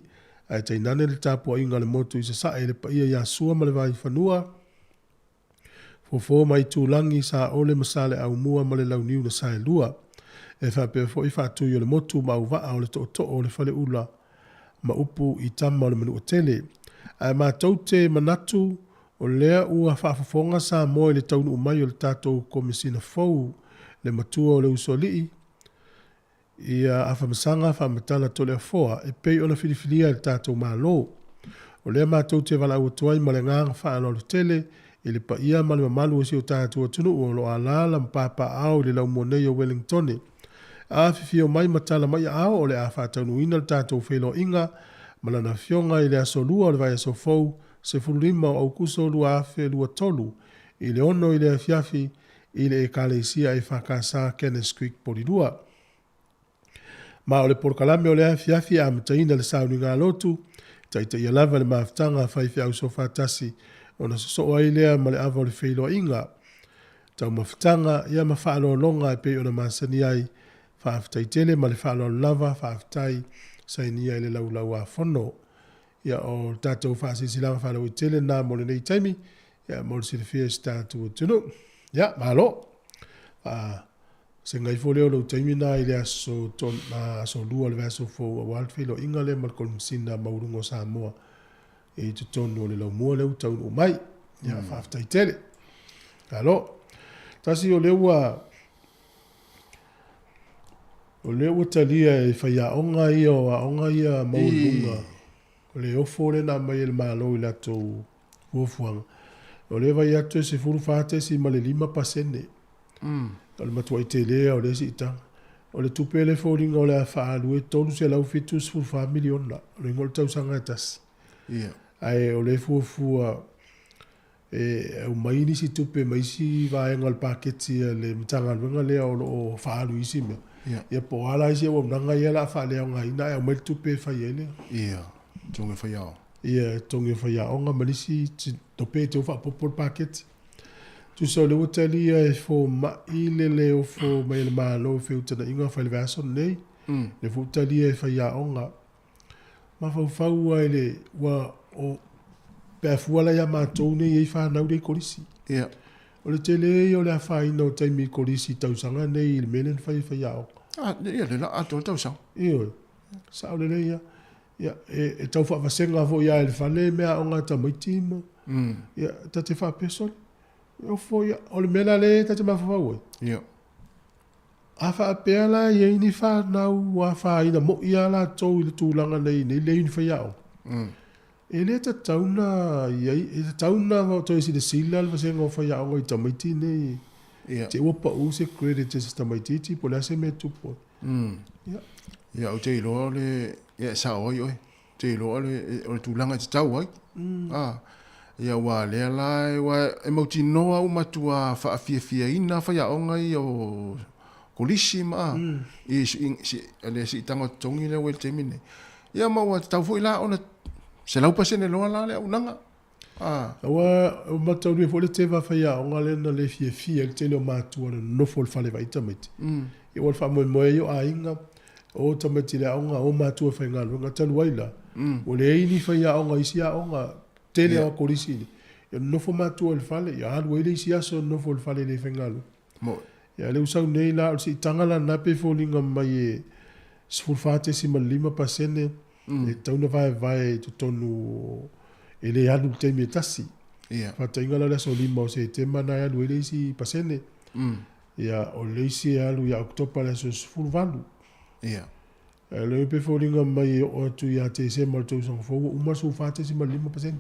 Ae tainane le tapuaiga a le motu i Sasae i le paia ia Sua ma le Vaifanua, Fofo ma Itulagi, Saole ma Saleaaumua ma le Launiu na Saelua. E faapea foi Faatui o le Motu ma Auvaa o le Tootoo o le Faleula ma upu i tama o le Manuatele. Ae matou te manatu o lea ua faafofoga Samoa i le taunuu mai o le tatou Komesina fou, le matua o le Usoalii, ia Afamasaga Faamatala Toleafoa e pei ona filifilia e le tatou Malo. O lea matou te valaau atu ai ma le agaga faaaloalo tele i le paia ma le mamalu o si o tatou atunuu o lo o alaala ma papaaao i le laumua nei o Wellingtone. Afifio mai ma tala mai aao o le a faataunuuina le tatou feiloaiga ma Lana Afioga i le aso Lua o le vaiaso fou, 15 o Aukuso 2023 i le 6 i le afiafi i le Ekalesia EFKS Kenneth Creek Polilua. Ma o le polokalame o le afiafi e amataina le sauniga lotu, e taitaia lava le mafutaga a faifeau soofaatasi ona sosoo ai lea ma le ava o le feiloaiga, taumafataga, ia ma faaaloaloga e pei ona masani ai. Faafetai tele ma le faaaloalo lava, faafetai sainia i le Laulau-a-Fono. Ia o le tatou faasilasilaga faalauaitele lena mo lenei taimi, ia mo le silafia e si tatou atunuu. Ia, malo. Faasega ifo lea o lou taimi lena i le aso, aso 2 o le vaiaso fou aua le feiloaiga lea ma le Komesina Maualuga o Samoa i totonu o le laumua lea ua taunuu mai. Ia, faafetai tele. Malo. Tasi o lea ua O lea ua talia e faiaoga ia o aoga ia maualuluga, o le ofo lea na aumai e le Malo i latou fuafuaga, o lea e vaai atu e 14.5%. O le matuai tele lava o lea siitaga. O le tupe lea e foliga o le a faaalu e $374 miliona, o le igoa o le tausaga e tasi. Ae o lea e fuafua E aumai nisi tupe mai isi vaega o le paketi a le Matagaluega lea o lo o faaalu i isi mea. Ia po o a la isi auaunaga ia o le a faaleaogaina ae aumai le tupe e fai ai le. Ia, totogi o faiaoga. Ia, totogi o faiaoga ma nisi tupe e tau faaopoopo le paketi. Tusa o lea ua talia e fomai le le ofo mai a le Malo i feutagaiga fai le vaiaso lenei. Lea foi ua talia e faiaoga. Mafaufau lava i le, ua, o, pe a fua la ia matou nei e i ai fanau lea i kolisi. Ia. O le tele ia o le afaina o taimi i kolisi i tausaga nei i le mea lea na fai e faiaoga. Ah, ia le la atoa le tausaga. Ioe. Sao lelei ia. Ia, e, e tau faavasega foi lava e le fale mea aoga a tamaiti ma. Ia, ta te faapea, sole, e ofo ia, o le mea la lea ta te mafaufau ai. Ia. A faapea la e i ai ni fanau ua afaina moi lava latou i le tulaga nei nei leai ni faiaoga, e le tatau na i ai, e tatau na toe silasila le vasega o faiaoga i tamaiti nei. Ia. Te ua pau se credit e se tamaitiiti po o le a se mea e tupu ai. Ia. Ia, ou te iloa o le, ia e sao ai oe. Ou te iloa o le, o le tulaga e tatau ai. A, ia aua o lea la, aua e mautinoa ua matua faafiafiaina faiaoga ia o kolisi ma, i le siitaga o totogi lea ua i le taimi lenei. Ia ma ua tatau foi la ona 100% loa la le auaunaga. A. Aua ua mataulia foi le teva faiaoga lea na le fiafia ai le tele o matua i le nonofo i le fale vaai tamaiti. Ia ua faamoemoe ai o aiga, o tamaiti i le aoga, o matua faigaluega. Talu ai la, ua leai ni faiaoga i isi aoga, tele lava kolisi i le, ia nonofo matua i le fale, ia alu ai le isi aso nonofo i le fale e le faigaluega. Moni. Ia lea ua sau nei la, o le siitaga la lena pei e foliga mai e 14.5% E tatau ona vaevae i totonu o, e le alu i le taimi e tasi. Ia. Faataitaiga la o le aso 5 o Setema na e alu ai le isi pasene. Ia, o le isi e alu ia Oketopa i le aso 18. Ia. Ae o lea pei e foliga mai e oo atu ia Tesema o le tausaga fou ua uma le 14.5%.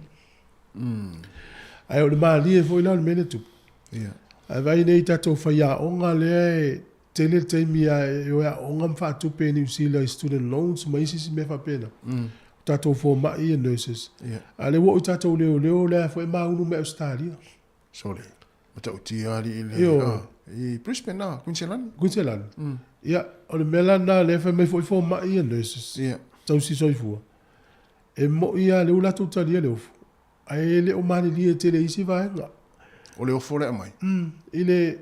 Ae o le malie foi la o le mea lea e tupu. Ia. Ae vaai nei i tatou faiaoga lea e Tele le taimi e o e aooga ma faatupe i Niu Sila i student loans ma isi isi mea faapena. O tatou fomai ia nurses. A o lea ua oo i tatou leoleo lea foi e maunu mai Ausetalia. Sole. Matautia alii le Ioe. I Brisbane a, Kuiniselani. Kuiniselani. Ia, o le mea la lena lea e fai mai foi fomai ia nurses. Ia. Tausi soifua. E moi lava lea ua latou talia le ofu. Ae le o malilie tele i isi vaega. O le ofo lea e aumai. I le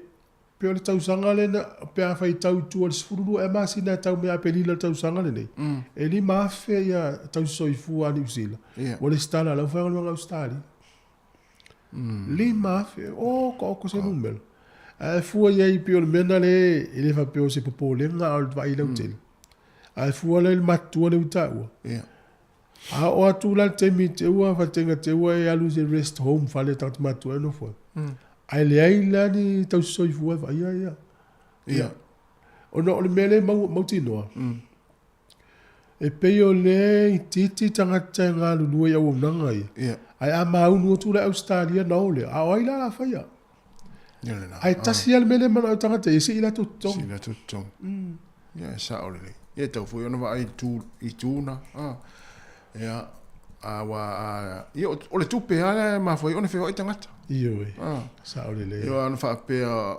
Pei o le tausaga lea na, pe a faitau i tua i le 12 ea masina e tau mai Aperila le tausaga lenei, e 5,000 ia tausi soifua a Niu Sila ua lesitala i le aufaigaluega Ausetalia. 5,000, oka oka se numera. Ae fua i ai pei o le mea lena lea e le faapea o se popolega a o le vaai lautele. Ae fua la i le matutua lea ua taua. A oo atu la le taimi te ua faataitaiga te ua e alu i se rest home fale tagata matutua e nofo ai. Ae leai la ni tausi soifua e vaaia ia. Ia. Ona o le mea lea e mautinoa, e pei o lea e itiiti tagata e galulue i auaunaga ia. Ia. Ae a maunu atu la i Ausetalia ona o lea, a o ai la o le a faia? Ia lena. Ae tasi lava le mea lea e manao ai tagata ia, sii latou totogi. Sii latou totogi. Ia e sao lelei. Ia e tatau foi ona vaai i tu, i tu na. A. Ia, a ua, a, ia o le tupe lava lea e mafua ai ona feoai tagata. Ioe. A. Sao lelei. Ia ona faapea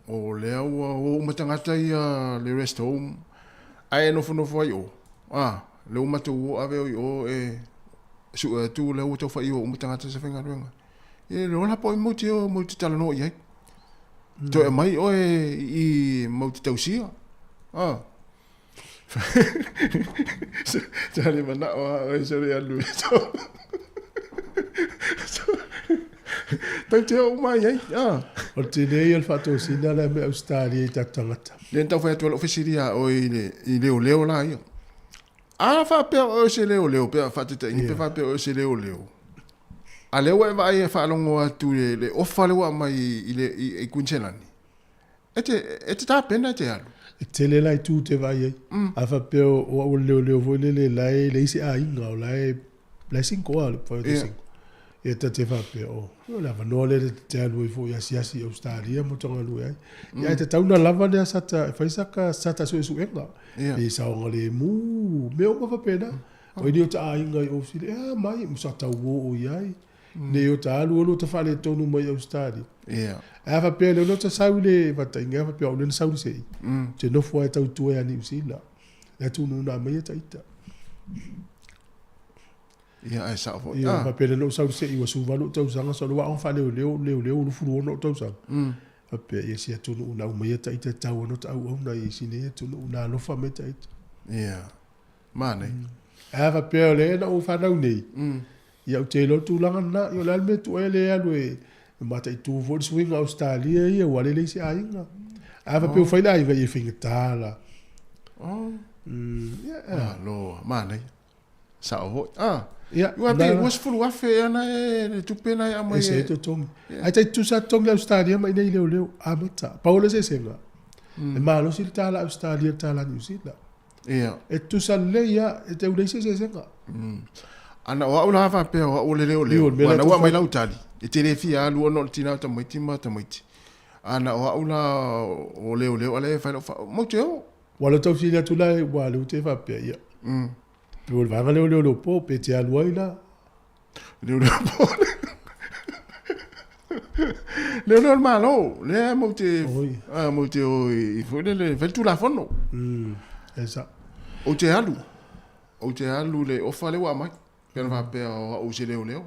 o lea ua o uma tagata ia le rest home, ae nofonofo ai o. A, lea ua matou o ave o i o e sue atu lea ua tau fai o uma tagata se faigaluega. E le ola po o mau te o mau te talanoa i ai. Toe aumai oe i mau te tausia. Ah. Sa le manao a oe sa le alu e tau. Tau te o mai ai. Ah. O le tele ia o le faatosina lea mai Ausetalia i tatou tagata. Lea na tau fai atu ai lau fesili ia oe i le i leoleo la ia. A faapea o oe o se leoleo pe a faataitaiga pe faapea o oe o se leoleo. A lea ua e vaai e faalogo atu i le ofa lea ua aumai i le i Kuiniselani, e te e te tapena e te alu. E tele la itu ou te vaai ai. A faapea o au o le leoleo foi lele la e leai se aiga o la e la e single lava le fai o te single. Ia ta te faapea o o le avanoa lea ta te alu ai foi e asiasi i Ausetalia ma ta galue ai. Ia ae tatau ona lava lea sata e fai saka sata suesuega. Pe saogalemu, mea uma faapena. O ai nei o ta aiga i Ausetalia, e a mai, sa tau o i ai. Nei o ta alu alu o ta faaletonu mai Ausetalia. Ae a faapea lea o ta sau i le faataitaiga, a faapea o au lea na sau i le se'i, ou te nofo lava e tautua ia Niu Sila. Le atunuu na aumaia ta ita. Ia, ae sao foi. Ia, faapea lea na ou sau i le se'i ua 18 ou tausaga, sa ou aoga faaleoleo, leoleo ua 26 ou tausaga. Faapea, ia si atunuu na aumaia ta ita e tatau ona ta auauna i si nei atunuu na alofa mai ta ita. Ia. Manaia. Ae a faapea o lea na ou fanau nei, ia ou te iloa le tulaga lena, ia o le a le mea e tuuai lea e alu e mataitu foi le suiga o Ausetalia ia ua leai se aiga. Ae a faapea ua fai le aiga, ia e faigata la. Ia. Malo, manaia. Sao foi. Ah. Ia, Ua pe 20,000 ea na e le tupe na e aumai. E se totogi. Ae tai tutusa totogi Ausetalia ma i inei leoleo amata. Pau o le eseesega, e malosi le tala Ausetalia i le tala Niu Sila. Ia. E tutusa lelei lava, e tau leai se eseesega. Ana o au la faapea o au o le leoleo, Io, le mea ua la na ua aumai lau tali, e te le fia alu ona o le tina o tamaiti ma tamaiti. A na o au la o leoleo a lea e fai lau fa, matou te o. Ua lou tausili atu la ua lea ua te faapea ia. Pe o le vaega lea o leoleo po pe te alu ai la. Leoleo po. Leoleo o le Malo, lea matou te, a matou te o i foi lele, fai le Tulafono. E sao. Ou te alu, ou te alu i le ofa lea ua aumai. Pe ana faapea o au se leoleo.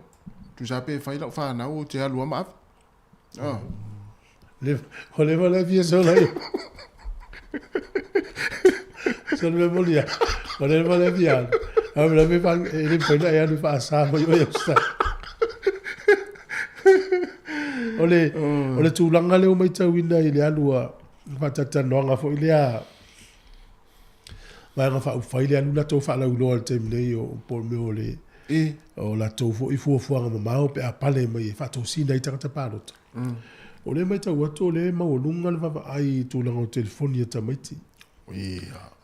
Tusa pe fai lau fanau ou te alu lava ma ave. Ah. Le, o le wale fia sola i. So le moli a. O le wale fia. A me le fa e le fa e alu fa sa mo yo sa. O le o le tulaga lea ua matauina i le alu a faatatalanoaga foi lea Vaega Faaupufai le alu latou faalauiloa i le taimi nei o po o le mea o le o latou foi fuafuaga mamao pe a pale mai e faatosina ai tagata palota. O lea e matau atu o lea e maualuga le vaavaai i tulaga o telefoni a tamaiti.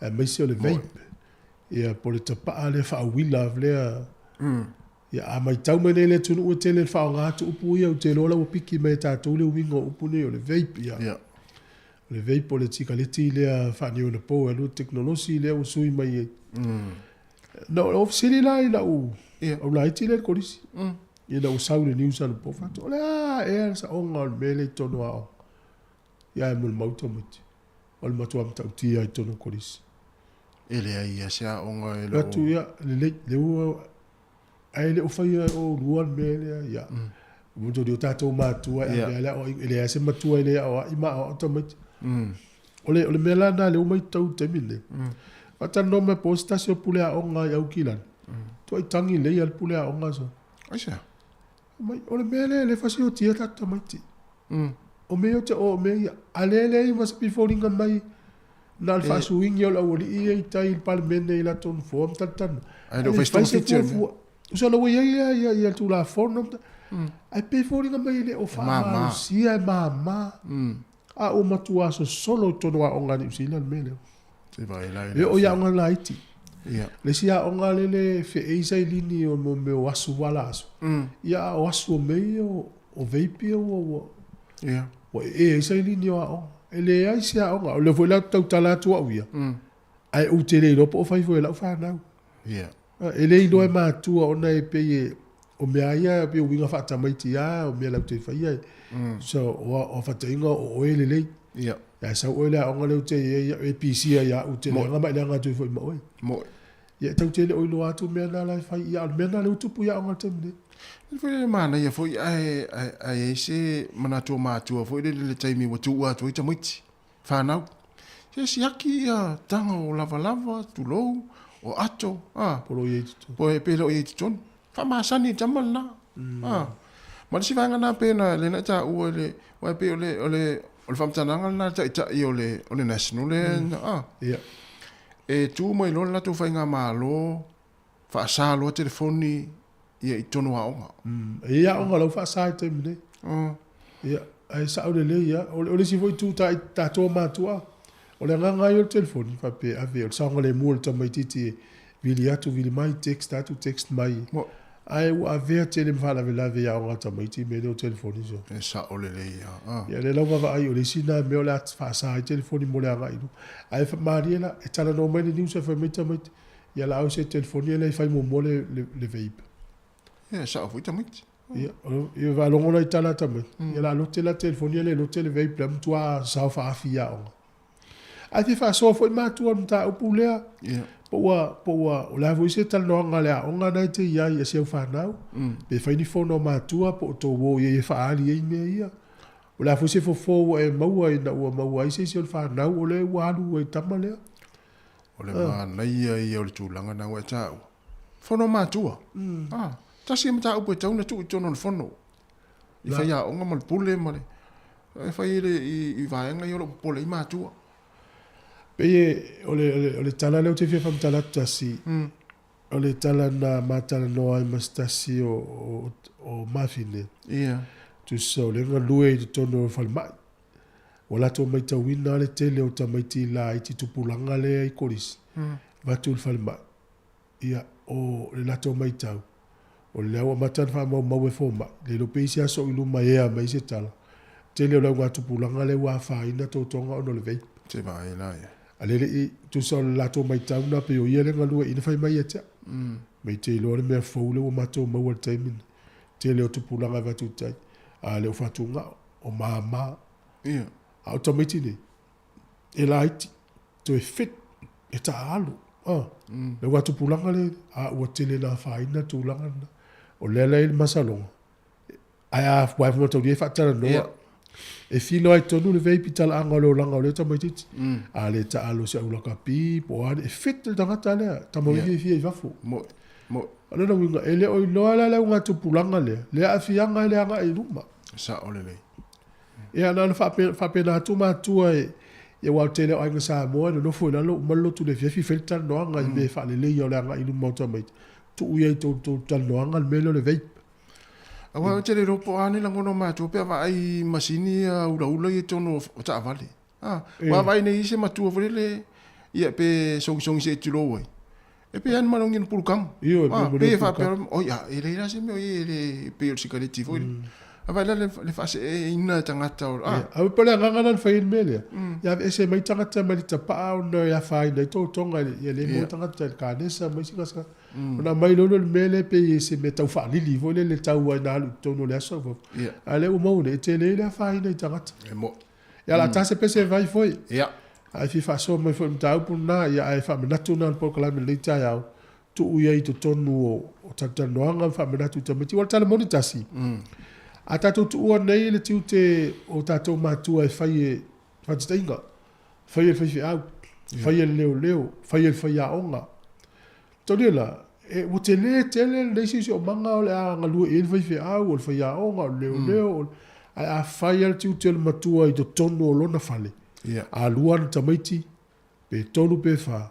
Aemaise o le vape. Ia po o le tapaa lea faauila lea. Ia a matau mai nei le atunuu e tele le faaaoga atu upu ia, ou te iloa la ua piki mai e tatou le uiga o upu nei o le vape. Ia. O le vape o le tikaleti lea faaneionapo e alu le tekonolosi lea ua sui mai ai. Na ou fesili la i lau au laiti lea i le kolisi, ina ua sau i le news anapo, fai atu, o le a ea le saoga o le mea lea i totonu o aoga? Ia ae molimau tamaiti, o le matua matautia i totonu o kolisi. E leai ia se aoga e le o. Atu ia, lelei, lea ua Ae le o faia e oulua le mea lea, ia. Ua o tatou matua e ave lava le aoaiga. E leai se matua e le aoai ma aoao tamaiti. O le, o le mea la lena lea ua matau i le taimi lenei. Faatalanoa mai po o se tasi o pule aoga i Aukilani. Tuai tagi lelei lava le pule aoga sa. Aisea? Mai, o le mea lea e le fasiotia tatou tamaiti. O mea ia ou te o, o mea ia. A lea e leai ma se foliga mai na o le faasuigi o le aualii ia i tai i le Palemene i latou nofoa ma talatalanoa. Ae le o fai se fuafua. Uso la ua i ai ia, ia, ia Tulafono. Ae pei e foliga mai e le o faamalosia e mama. A ua matua sosolo i totonu o aoga a Niu Sila le mea lea. E oo i aoga laiti. Le isi aoga lele e feei sailini o mo mea o asu vala asu. Ia a o asu o mea ia o vape ia ua ua ua ee ai sailini o aoga. E leai se aoga. O lea foi la ou te tautala atu au ia, ae ou te le iloa po o fai foi e lau fanau. E le iloa e matua ona e pei e o mea ia e pei o uiga faatamaiti lava o mea latou te faia. So o afataiga o oe lelei. Ae sau oe i le aoga lea ou te i ai, e pisia ia au, ou te leaga ma e leaga atu ai foi ma oe. Ia e tatou te le o iloa atu mea na la e fai, ia a o le mea na lea ua tupu i aoga i le taimi nei. E foi le manaia foi ae ae i ai se manatu o matua foi lele i le taimi ua tuua atu ai tamaiti, fanau. Se siaki ia taga o lavalava, tulou, o ato, a. Po o lo o i ai i totonu. Po pe le o i ai i totonu. Faamasani i tama lena. A. Ma le isi vaega lena pei ona lea na e taua i le, aua e pei o le, o le, o le faamatalaga lena a le Taitai o le, o le National lea, a. Ia. E tu mai loa le latou faigamalo, faasa loa telefoni ia i totonu o aoga. E i ai aoga o la ua faasa i le taimi nei. Ia, ae sao lelei lava. O le isi foi itu tatou o matua, o le agaga lava ia o le telefoni, faapea e ave, o le saogalemu o le tamaitiiti e vili atu vili mai, text atu text mai. Ae ua avea tele ma faalavelave i aoga a tamaiti mea nei o telefoni so. E sao lelei lava. Ia lea la ua vaavaai o le isi lena mea o le a faasa ai telefoni mo le agai i luma. Ae malie la, e talanoa mai le news ae fai mai tamaiti, ia la au se telefoni e le fai muamua le, le, le vape. Ia e sao foi tamaiti. Ia, ia faalogo la i tala a tamaiti, ia la lote la telefoni e le lote le vape lea matua sao faafi i aoga. Ae fia faasoa foi matua i le mataupu lea. Yeah. Po ua, po ua, o le a foi se talanoaga a le aoga na e te i ai i si au fanau, pe fai ni fono a matua po o tou o i ai e faaali ai mea ia. O le a foi se fofo ua e maua ina ua maua ai se isi o le fanau o lea ua alu ai tama lea. O le manaia ia o le tulaga na ua e taua. Fono a matua. Ah, tasi ia mataupu e tatau ona tuu i totonu o le fono. I faiaoga ma le pule ma le e fai i le i vaega ia o lo o popole ai matua. Pei e o le o le tala lea ou te fia faamatala atu tasi, o le tala na ma talanoa ai ma se tasi o o o mafine. Ia. Tusa o lea e galue i totonu o le falemai. Ua latou matauina le tele o tamaiti laiti tupulaga lea i Kolisi, avatu i le falemai. Ia, o le latou matau, o lea ua amata ona faamaumau e fomai, le iloa pe i se aso i luma e ea mai se tala, Tele o le augatupulaga lea ua afaina toutoga ona o le vape. Se vaai la ia. A le lei tusa o le latou maitau na pei o ia lea galue i na fai mai ia te au. Mei te iloa le mea fou lea ua matou maua i le taimi lenei. Tele o tupulaga e avatu i tai, a le o fatugao, o mama. Ia. A o tamaiti nei, e laiti, toe fit, e taaalo. Ah, le augatupulaga lea, a ua tele na afaina le tulaga lena. O lea la e i ai le masaloga, Ae a aua e mataulia e faatalanoa. Yeah. E filo ai tonu le vape i talaaga o le olaga o lea tamaitiiti. A le taalo i se aulakapi po o a ni, e fit le tagata lea, tama yeah. fiafia i fafo. Mo, mo. O lona uiga, e le o iloa la le augatupulaga lea, le aafiaga i le agai i luma. Sao lelei. Ia, na ona faapena atu matua e, ia aua o le tele o aiga Samoa e nonofo i lalo uma le lotu i le afiafi fai le talanoaga i mea e faaleleia o le agai i luma o tamaiti. Tuu i ai i tou talanoaga le mea lea o le vape. Aua ou te le iloa po o a ni lagona o matua pe a vaai i masini ia ulaula ia i totonu o taavale. A, ua vaai nei i se matua foi lele, ia pe sogisogi se i tulou ai. E pei lava ni malogi o le pulukamu. Ioe, pei A, pei e faapea, oi a, e leai la se mea o i ai e le pei o le sikareti foi lele. A vaai la le faaseeina e tagata o, a. Aua pei o le agaga lena na fai ai le mea lea, ia aveese mai tagata mai le tapaa ona e afaina ai totoga, ia le maua tagata i le kanesa ma isi gasegase. Ona aumai loa lea o le mea lea pei se mea tau faalili foi lele tau ai na alu i totonu o le aso. Yeah. A lea ua maua nei, e tele ai le afaina i tagata. E mo. Ia la ta se pese vai foi. Yeah. Ae fia faasoa mai foi i le mataupu lena, ia ae faamanatu lena o le polokalame i lenei taeao, tuu i ai i totonu o, o talatalanoaga ma faamanatu i tamaiti. Aua o le tala moni tasi, a tatou tuua nei le tiute o tatou matua e fai e faataitaiga, fai e le faifeau, fai e le leoleo, fai e le faiaoga. Taulia la, e, ua tele tele lenei siosiomaga o le a galue i ai le faifeau, o le faiaoga, o le leoleo, mm. o le... ae a fai lava le tiute o le matua i totonu o lona fale, yeah. a lua ana tamaiti, pe tolu pe whā,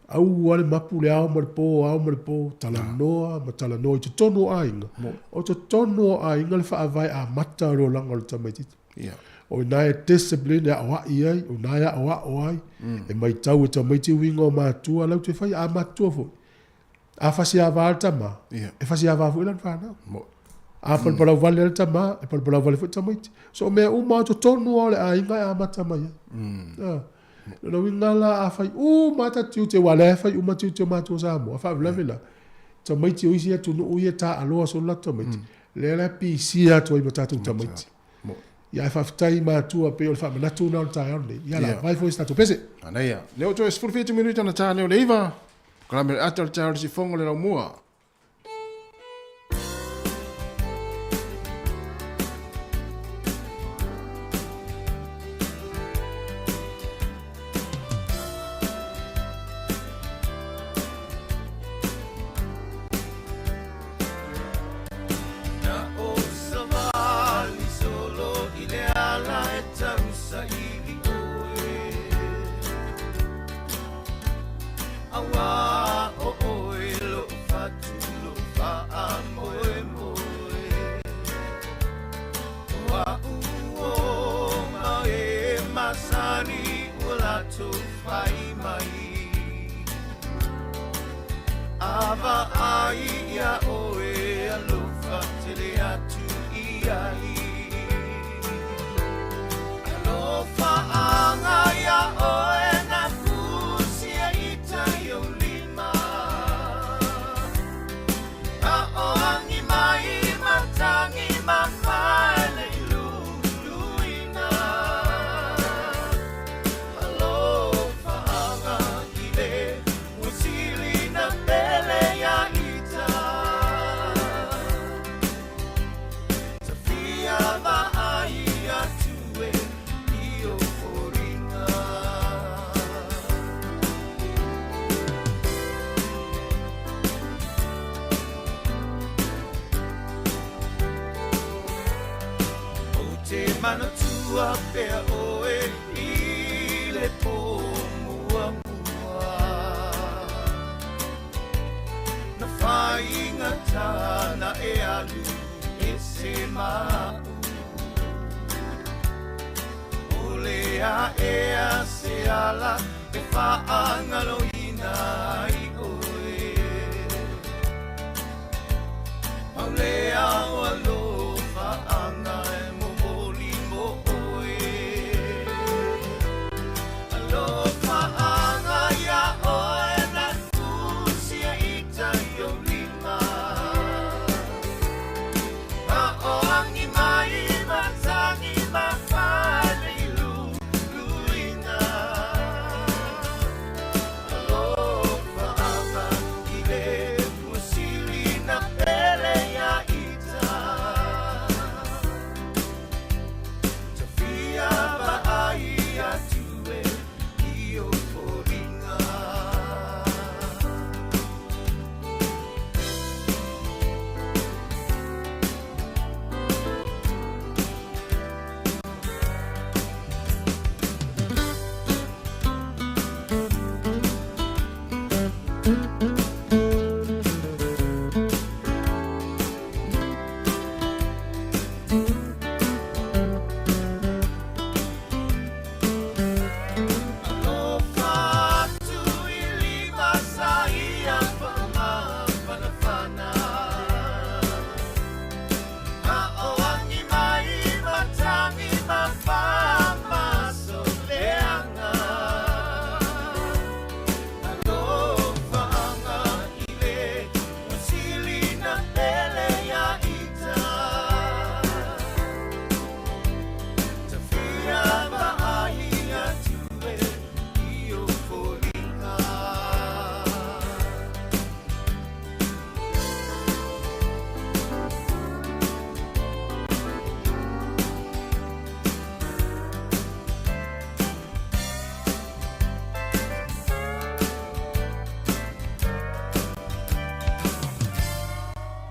aua le mapu le ao ma le pō, ao ma le pō, talanoa ma talanoa i totonu o aiga. O totonu o aiga le faavae amata o le olaga o le tamaitiiti. Yeah. O ina e discipline e aoai ai, o ina e aoao ai, e maitau e tamaiti uiga o matua lau te whai, a matua foi. A fasiava le tama, yeah. e fasiava foi lana whanau. Mo. A palapalau vale le tama, e palapalau vale foi tamaiti. So mea uma o totonu o le aiga e amata mai ai. Ah. Lona uiga la a fai uma ta tiute, ua lea e fai uma tiute o matua Samoa, faalavelave la, tamaiti o isi atunuu ia e taaloa solo latou tamaiti, lea la e pisia atu ai ma tatou tamaiti. Ia ae faafetai i matua pei o le faamanatu lena o le taeao lenei. Ia la vaai foi se tatou pese. Manaia. Lea ua toe 17 minute ona ta lea o le 9. Polokalame o le ata o le taeao o le sifogo o le laumua.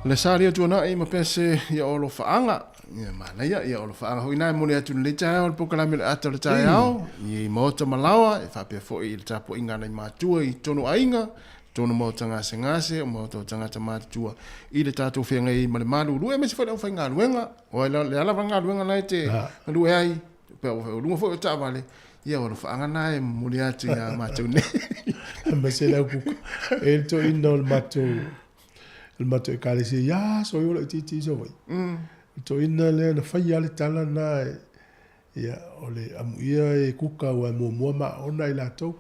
Le sa lea tuanai ma pese ia o alofaaga. Ia manaia ia o alofaaga foi na e momoli atu i lenei taeao i le polokalame o le ata o le taeao i maota ma laoa e faapea foi i le tapuaiga a nai matua i totonu o aiga, totonu o maota gasegase, o maota o tagata matutua i le tatou feagai ai ma le malulu aemaise foi le aufaigaluega. O ai le a lava galuega la e te galue ai, pe o luga foi o taavale, ia o alofaaga na e momoli atu ia matou nei. Aemaise le au kuka. E le toeaina o le matou le matou ekalesia ia aso i o laitiiti i Savaii. Le toeaina lea na faia lava le tala lena ia o le amuia e kuka aua e muamua maona i latou.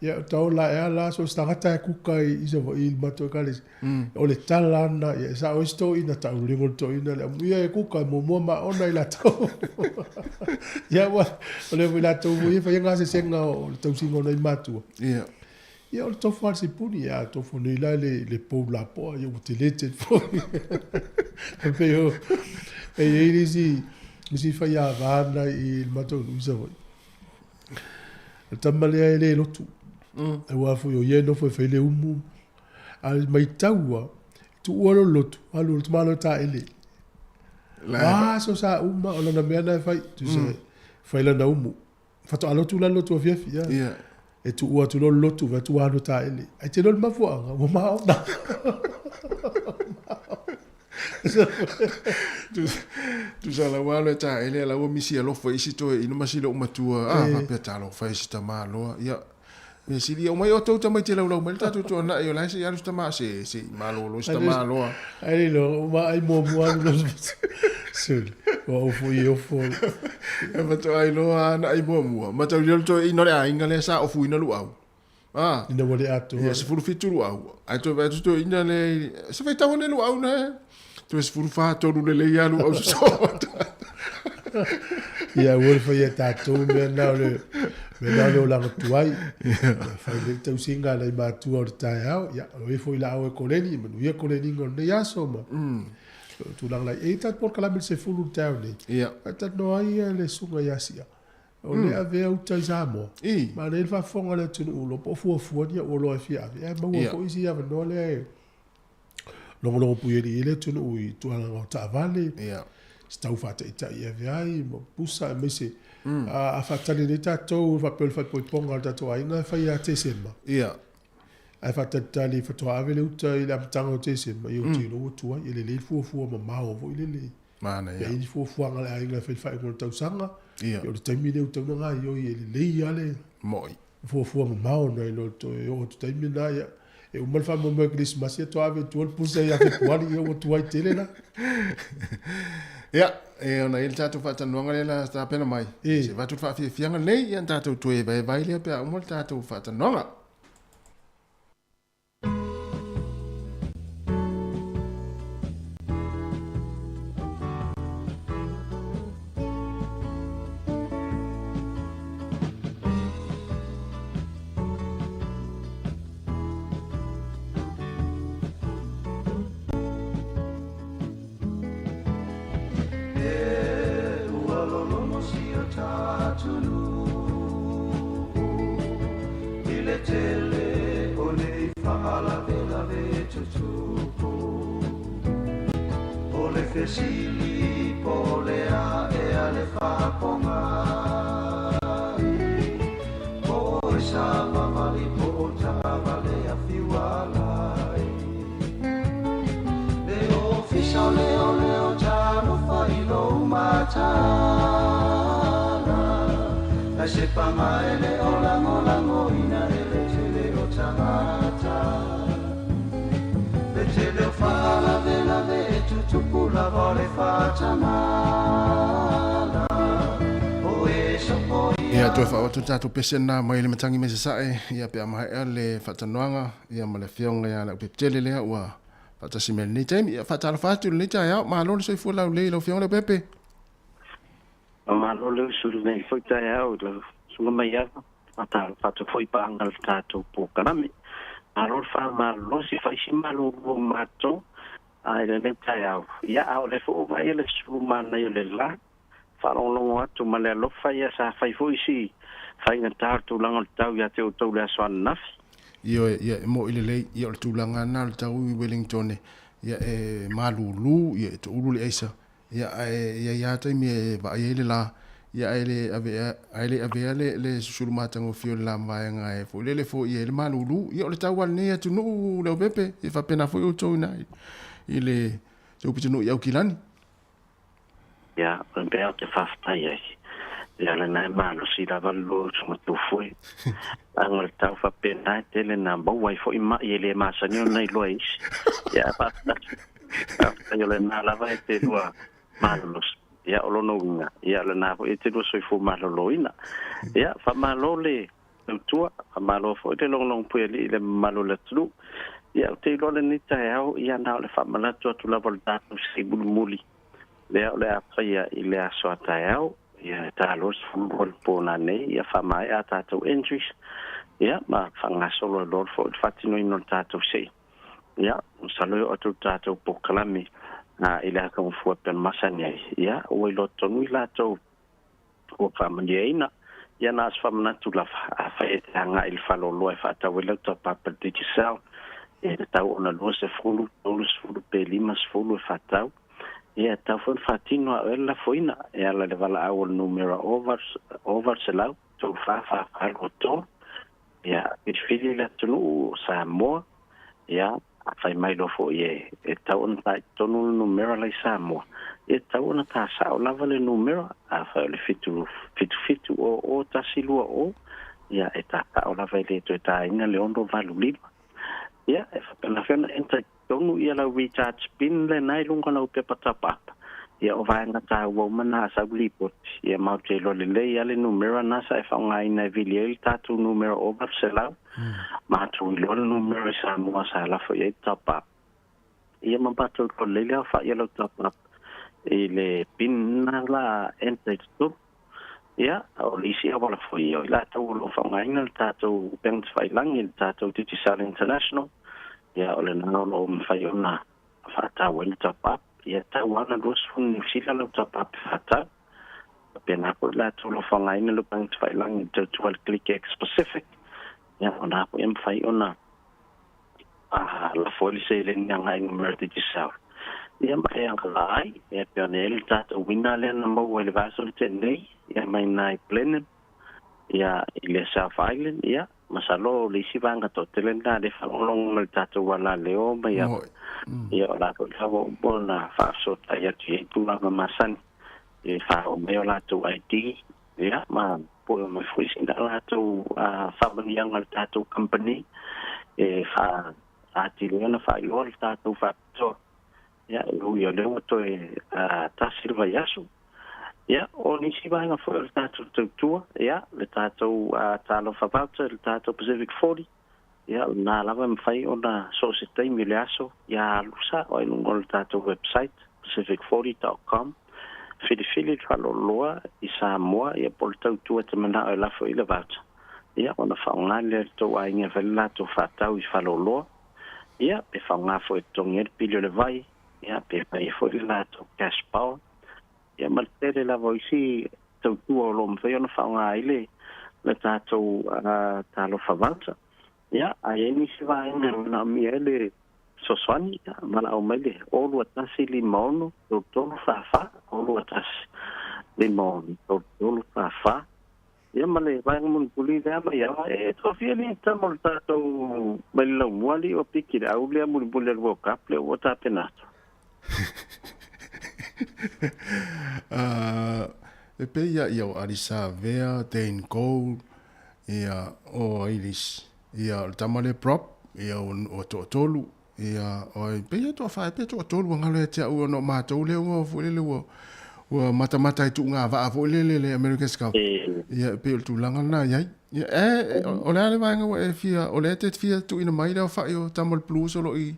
Ia o taola ae lava la so o se tagata e kuka i Savaii i le matou ekalesia. O le tala lava lena ia e sao ai si toeaina taulelego le toeaina le amuia e kuka e muamua maona i latou. Ia aua o lea foi latou foi e faia gasesega o le tausiga o nai matua. Ia. Ia o le tofu lava o le sipuni, a tofu nei la le, le pou lapoa, ia ua tele tele foi. E pei o, e i ai le isi, isi faiava na i le matou nuu i Savaii. O le tama lea e le lotu. Aua foi o ia e nofo e fai le umu. A matau lava, tuua lona lotu, alu o le tamaloa e taele. O aso sa uma, o lana mea lena e fai, tusa fai lana umu. Faatoa lotu la le lotu afiafi ia. Yeah. E tuua atu loa le lotu, vaai atu ua alu e taele. Ae te iloa le mafuaaga, ua maona. Tusa la ua alu e taele, la ua misi alofa i isi toeaina ma si lou matua. Ah, faapea talofa e si tama loa. Ia, mea sili ia omai outou tamaiti e laulau mai le tatou tuanai o la e se i alu si tama se se i malolo si tama loa. Ai le iloa, ua ai muamua alu loa. Suli, ua ou foi e ofo. E faatoa iloa ana ai muamua. Mataulia le toeaina o le aiga lea sa ofuina luau. Ah. Ina ua le atoa. Ia, 17 luau. Ae toe vaai atu toeaina lea, se faitau ane luau na. Toe 14 tolu lelei lava luau sosoo. Ia, aua le faia e tatou mea na o le mea na o le olaga tuai. Fai lelei le tausiga a nai matua o le taeao. Ia, o e foi laau e koleni, manuia koleniga o lenei aso ma tulaga la. E i ai tatou polokalame i le 10 i le taeao nei. Ia. Faatanoa ai le susuga ia Sia. O lea avea uta i Samoa. Manaia le faafofoga a le atunuu lo po o fuafua ni au oloa e fia ave. Ae maua foi si avanoa lea e logologo puialii ai le atunuu i tulaga o taavale, se tau faataitai e ave ai, ma pusa aemaise a faatali nei tatou faapea o le faaipoipoga o le tatou aiga e fai ia Tesema. Ae faatalitali faatoa ave le uta i le amataga o Tesema, ia ou te iloa ua tuai. E lelei le fuafua mamao foi lele. Manaia. Pe i ai ni fuafuaga a le aiga e fai le faaiuga o le tausaga, Ia. o le taimi lea ua tatau ona gaoioi e lelei lava le Mo'i. fuafua mamao nai lo le toe oo atu taimi lena, ia, e uma le faamoemoe Kerisimasi ia toa ave i tua le pusa ia Fepuari, ia ua tuai tele la. Ia, e ona i ai le tatou faatalanoaga lea la tapena mai. E. Se avatu le faafiafiaga lenei, ia ona tatou toe vaevae lea pe a uma le tatou faatalanoaga. Ia, toe faaoo atu le tatou pese lena mai le matagi mai Sasae, ia pe a maea le faatanoaga ia ma le afioga ia Leaupepe lea ua faatasi mai i lenei taimi. Ia faatalofa atu i lenei taeao, malo le soifua laulelei i lau afioga Leaupepe. Malo le usu i lenei foi taeao i lau susuga Maiava, faatalofa atu foi i paaga o le tatou polokalame. Malo le faamalolosi, fai si malolo o matou i lenei taeao. Ia, a o lea foi ua vaaia le sulu manaia o le la, faalogologo atu ma le alofa ia sa fai foi si faigata o le tulaga o le tau ia te outou i le aso ananafi. Ioe, ia, e mo'i lelei, ia o le tulaga lava lena o le tau i Wellington, Ia e malūlū, ia e toʻulu le aisa, ia ae i ai lava taimi e vaai ai le lā, ia ae le avea, ae le avea le, le susulu matagofie o le la ma vaega e foi lele foia ai le malūlū. Ia o le tau lava lenei atunuu Leaupepe, ia faapena foi outou i ina i le tou pitonuu i Aukilani. Ia, o le mea ou te faafetai ai, ia o lena e malosi lava le lua uso matua foi. Leaga o le tau faapena e tele na maua ai foi ma'i e le masani ona iloa e isi. Ia, ae faafetai, faafetai o lena lava e te lua malolosi. Ia, o lona uiga, ia o lena foi e te lua soifua maloloina. Ia, faamalo le tautua, faamalo foi le logologo puialii i le mamalu o le atunuu. Ia, ou te iloa lenei taeao, ia na o le faamanatu atu lava o le tatou sei mulimuli lea o le a faia i le aso a taeao, ia e ta 22 i le po nanei, ia faamaea a tatou entries, ia ma faagasolo ai loa foi le faatinoina o le tatou sei. Ia, masalo e oo atu le tatou polokalame i le aso gafua e pei ona masani ai, ia ua iloa tonu i latou ua faamanuiaina. Ia na o se faamanatu lava, afai e te agai i le faleoloa e faatau ai lau taupape i le Digicel, e tatau ona 20, 30 pe 50 e faatau. Ia e tatau foi ona faatino a oe le lafoina e ala i le valaau o le numera 0800 34 44 23. Ia, filifili le atunuu o Samoa, ia, afai mai loa foi e e tatau ona ta i totonu le numera la i Samoa, ia e tatau ona ta sao lava le numera, afai o le 7 7 7 0 0 1 2 0, ia e ta sao lava e le toe taina le 6 8 5. Ia, e faapena foi ona enter i totonu ia lau recharge pin lena i luga o lau pepa top up. Ia o vaega taua uma na a sau lipoti, ia matou te iloa lelei lava le numera na sa e faaaogaina e vili ai le tatou numera o 800, matou iloa le numera i Samoa sa lafo i ai le top up. Ia ma matou iloa lelei le aofai o lau top up i le pin na la enter i totonu. Ia, o le isi auala foi, o i latou o lo o faaaogaina le tatou Bank Tafailagi, le tatou Digicel International, ia o lena o lo o mafai ona faatau ai le top up. Ia, tau lava ona 20 Niu Sila lau top up e faatau. Faapena foi i latou o lo o faaaogaina le Bank Tafailagi i le tautua i le Click X Pacific, ia o lena foi e mafai ona lafo ai le seleni agai i numera Digicel. Ia ma e agala ai, ia pei ona i ai le tatou winner lea na maua i le vaiaso na tea nei, ia mai nai Blenheim, ia i le South Island, ia masalo o le isi vaega toatele lena lea e faalogologo mai i le tatou alaleo ma ia, ia o latou lea ua uma ona faafesootai atu i ai tulaga masani e faaoo mai o latou ID, ia ma pue mai foi sina latou faamanuiaga a le tatou company e faa atili ai ona faailoa le tatou faapitoa. Ia, e ui o lea ua toe tasi le vaiaso. Ia, o nisi vaega foi o le tatou tautua, ia, le tatou Talofa Voucher, le tatou Pacific 40, ia, o lena lava e mafai ona so o se taimi o le aso, ia alu sao ai i luga o le tatou website, pacific40.com, filifili le faaloaloa i Samoa, ia, po o le tautua e te manao e lafo i le voucher, ia, ona faaaoga lea e le tou aiga e fai le latou faatau i faleoloa, ia, pe faaaoga foi e totogi ai le pili o le vai, ia, pe fai ai foi le latou cash power. Ia ma le tele lava o isi tautua o lo o mafai ona faaaoga ai le le tatou talofa voucher. Ia, a i ai nisi vaega e manaomia ai le fesoasoani, ia, valaau mai le 021 56 33 44, 021 56 33 44. Ia ma le vaega mulimuli lea mai awa, e toafia ni tama o le tatou mai le laumua alii o piki le au lea mulimuli o le World Cup lea ua tapena atu. E pei ia ia o Alisa Vea, Dane Cole, ia o Ailis, ia o le tama lea prop, ia o toatolu, ia o ai pei ia toafa e pe toatolu ua galo ia te au ona o matou lea ua foi lele ua ua matamata i tuuga vaa foi lele le America's Cup. Ia e pei o le tulaga lena i ai. Ia e o le a le vaega ua e fia o lea e te fia tuuina mai le aofai o tama o le Blues o lo o i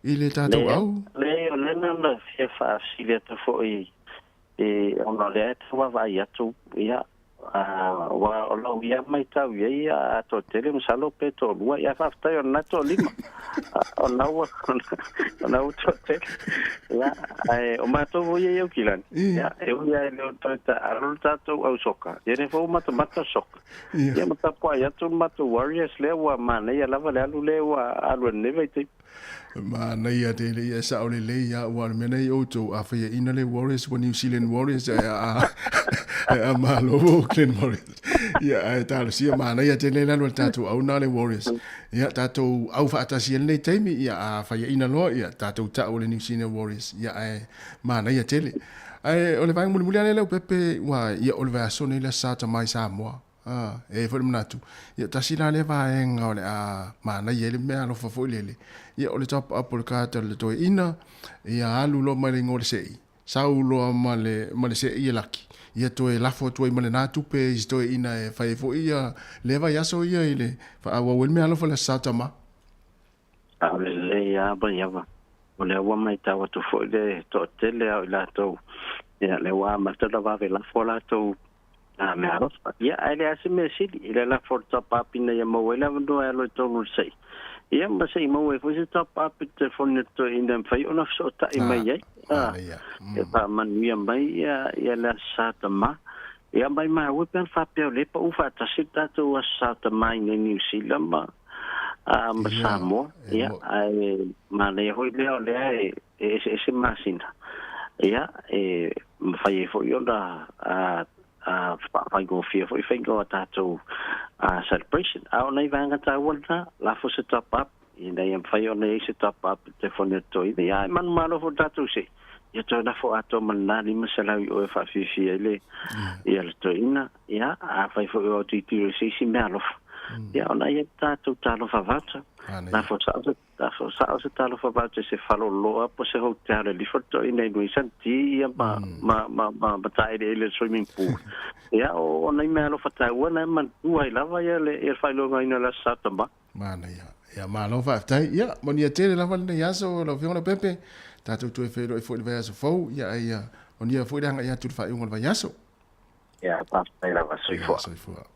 le tatou au? Leai, o lea na fia faafesili atu foi ona o lea e tau vaavaai atu, ia, Aua o lau ia matau i ai a toatele masalo pe toalua, ia faafetai o lena toalima. O lena ua o lena ua toatele. Ia, ae o matou foi ia i Aukilani, ia, e ui lava e le o toe taaalo le tatou au soka, ia lea foi ua matamata le soka. Ia ma tapuai atu le matou Warriors lea ua manaia lava le alu lea ua alu e lenei vaitaimi. Manaia tele ia e sao lelei a ua le mea nei outou a faiaina le Warriors ua New Zealand Warriors ae a ae a malo ua Auckland Warriors ia ae talosia manaia tele le alu a le tatou au na le Warriors ia tatou au faatasi ai lenei taimi ia a faiaina loa ia tatou tau o le New Zealand Warriors ia ae manaia tele ae o le vaega mulimuli lea Leaupepe ua ia o le vaiaso nei le Aso Sa Tamai Samoa A, e i ai foi le manatu, ia tasi la lea vaega o le a manaia ai le mea alofa foi lele, ia o le top up o le card a le toeaina, ia alu loa mai le igoa o le se'i, sau loa ma le, ma le se'i e laki, ia toe lafo atu ai ma lena tupe i si toeaina e fai ai foi ia lea vaiaso ia i le faaauau ai le mea alofa i le Aso Sa Tama. A o lelei lava Maiava, o lea ua matau atu foi le toatele o i latou, ia lea ua amata ona vave lafo a latou mea alofa. Ia, ae leai se mea sili i le lafo o le top up ina ia maua ai le avanoa e alu ai tonu i le se'i. Ia, ma se i maua ai foi se top up i le telefoni a le toeaina e mafai ona fesootai mai ai, e faamanuia mai ia le Aso Sa Tama. Ia, maimau e pe ana faapea o lea e pau faatasi le tatou Aso Sa Tama i inei Niu Sila ma ma Samoa. Ia, ae manaia foi lea o lea e eseese masina. Ia, e mafai ai foi ona faafaigofie foi faiga o a tatou celebration. A o nai vaega taua lena, lafo se top up, ina ia mafai ona i ai se top up i le telefoni a le toeaina. Ia, ae manumalo foi le tatou se'i, ia toe lafo atoa ma lena $500 i o e faafiafia ai le, ia le toeaina. Ia, afai foi o tilotilo i se isi mea alofa, ia ona i ai le tatou talofa voucher. Lafo sao se, lafo sao se talofa voucher i se faleoloa po o se hotel e lifo le toeaina i nuisa ti ia ma, ma, ma, ma, ma taeleele i le swimming pool. Ia, o, o nai mea alofa taua na e manatua ai lava ia le, ia le faailogaina o le Aso Sa Tama. Manaia. Ia, malo faafetai. Ia, manuia tele lava lenei aso lau Afioga Leaupepe. Tatou toe feiloai foi i le vaiaso fou. Ia, ai, manuia foi le agai atu i le faaiuga o le vaiaso. Ia, faafetai lava, soifua. Ia, soifua.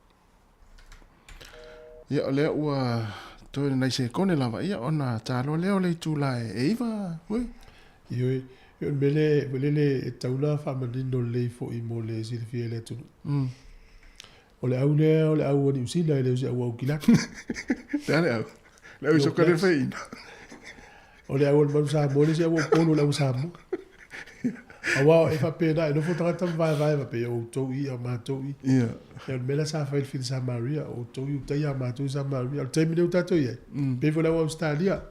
Ia, o lea ua toe nai sekone lava, ia, ona taloa lea o le itula e 9, ui. Ioe, o le mea lea, foi lele, e tatau ona faamanino lelei foi mo le silafia e le atunuu. O le au lea o le au a Niu Sila e le o se au a Aukilani. Le a le au? Le au i soka le whaina. O le au a le manu Samoa, e le o se au a Upolu, o le au a Samoa. Aua e faapena, e nofo tagata ma vaevae faapea, o outou i, a o matou i. Ia. O le mea la sa fai i le Fili Samaria, o outou i utai, a o matou i Samaria. O le taimi lea ua tatou i ai, pei foi o le au Ausetalia,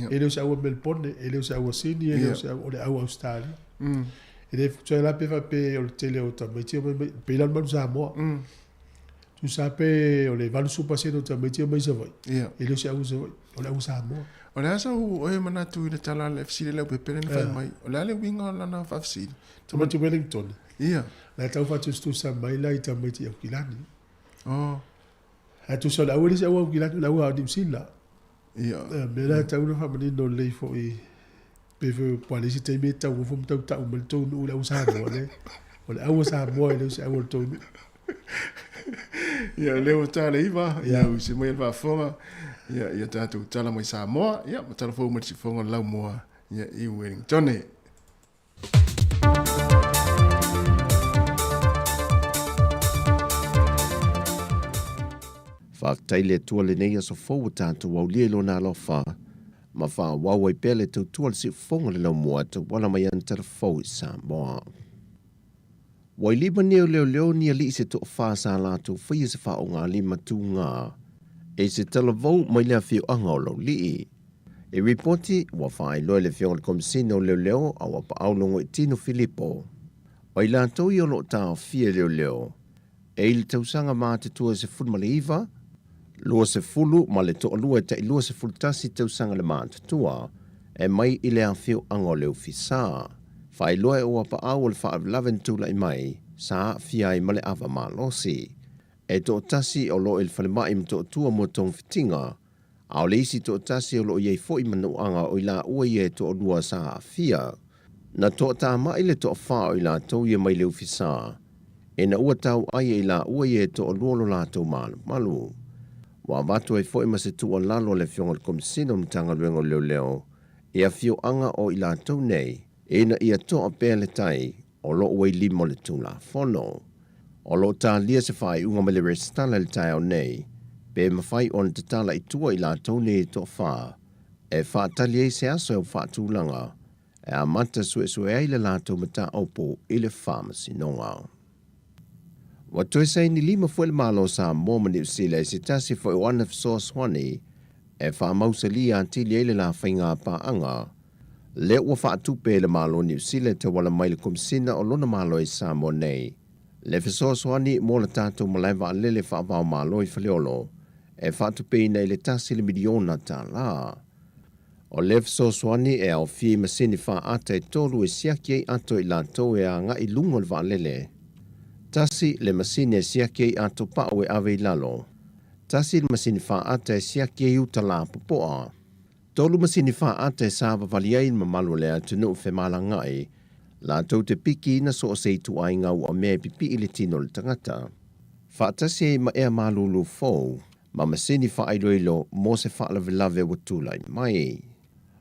e le o se au a Melebone, e le o se au a Sini, e le o se au, o le au Ausetalia. E le tusa la pe faapea o le tele o tamaiti e omai mai, pei la o le manu Samoa. Tusa pe o le 80% o tamaiti e omai i Savaii, e le o se au Savaii, o le au Samoa. O le a sau oe manatu i le tala a le fesili a Leaupepe lea na fai mai, o le a le uiga o lana faafesili? Tamaiti Wellington. Ia. La tau faatusatusa mai la i tamaiti Aukilani. Oh. Ae tusa o le au e le se au Aukilani, o le au a Niu Sila. Ia. Mea la e tatau ona faamanino lelei foi pe foi po o le isi taimi e tauofo ma tau tau mai le tou nuu i le au Samoa le o le au a Samoa e le o se au a le tou nuu. Ia lea ua ta le iva, ia ua se mai le faafofoga, ia ia tatou tala mai Samoa, ia ma tala fou mai le sifofoga o le laumua, ia i Wellington. Faafetai le Atua lenei aso fou ua tatou aulia i Lona alofa, ma faaauau ai pea le tautua a le siufofoga o le laumua e tauala mai ana talafou i Samoa. Ua i lima nei o leoleo ni alii se toafa sa latou faia se faaaogalima tugā e se talavou mai le afioaga o Laulii. E ripoti ua faailoa e le Afioga i le Komesina o Leoleo a ua paau Logoitino Filipo, o i latou ia o lo o taofia e leoleo e i le tausaga matutua 19, 22 e tai 21 tausaga le matutua e mai i le afioaga o Leufisa. Faailoa e ua paau o le faalavelave na tulai mai sa aafia ai ma le ava malosi. E toatasi o lo o i le falemai ma toatua mo togafitiga, a o le isi toatasi o lo o i ai foi manuaga o i laua ia e toalua sa aafia. Na toatamai le toafa o i latou ia mai Leufisa. Ina ua tauai e i laua ia e toalua lo latou malumalu. Ua avatu ai foi ma se tuualalo a le Afioga i le Komesina o le Matagaluega o Leoleo i afioaga o i latou nei ina ia toa pea le tai o lo o ua i lima o le Tulafono. O lo o talia se faaiuga mai le Resitala i le taeao nei pe mafai ona tatala i tua i latou nei e toafa e faatali ai se aso e faatulaga e amata suesue ai le latou mataupu i le Faamasinoga. Ua toe saini lima foi le Malo o Samoa ma Niu Sila i se tasi foi o ana fesoasoani e faamausalia atili ai le la faiga paaga lea ua faatupe e le Malo o Niu Sila e tauala mai le Komesina o lona Malo i Samoa nei le fesoasoani mo le tatou malae vaalele faava-o-Malo i Faleolo e faatupeina i le $1 miliona. O lea fesoasoani e aofia i masini faaata e tolu e siaki ai ato i latou e agai i luga o le vaalele. Tasi le masini e siaki ai ato pau e ave i lalo. Tasi le masini faaata e siaki ai uta lapopoa. Tolu masini faaata e savavali ai le mamalu o le atunuu femalagaai latou te pikiina so o se ituaiga uamea e pipii i le tino o le tagata. Faatasi ai ma ea malulu fou ma masini faailoilo mo se faalavelave ua tulai mai.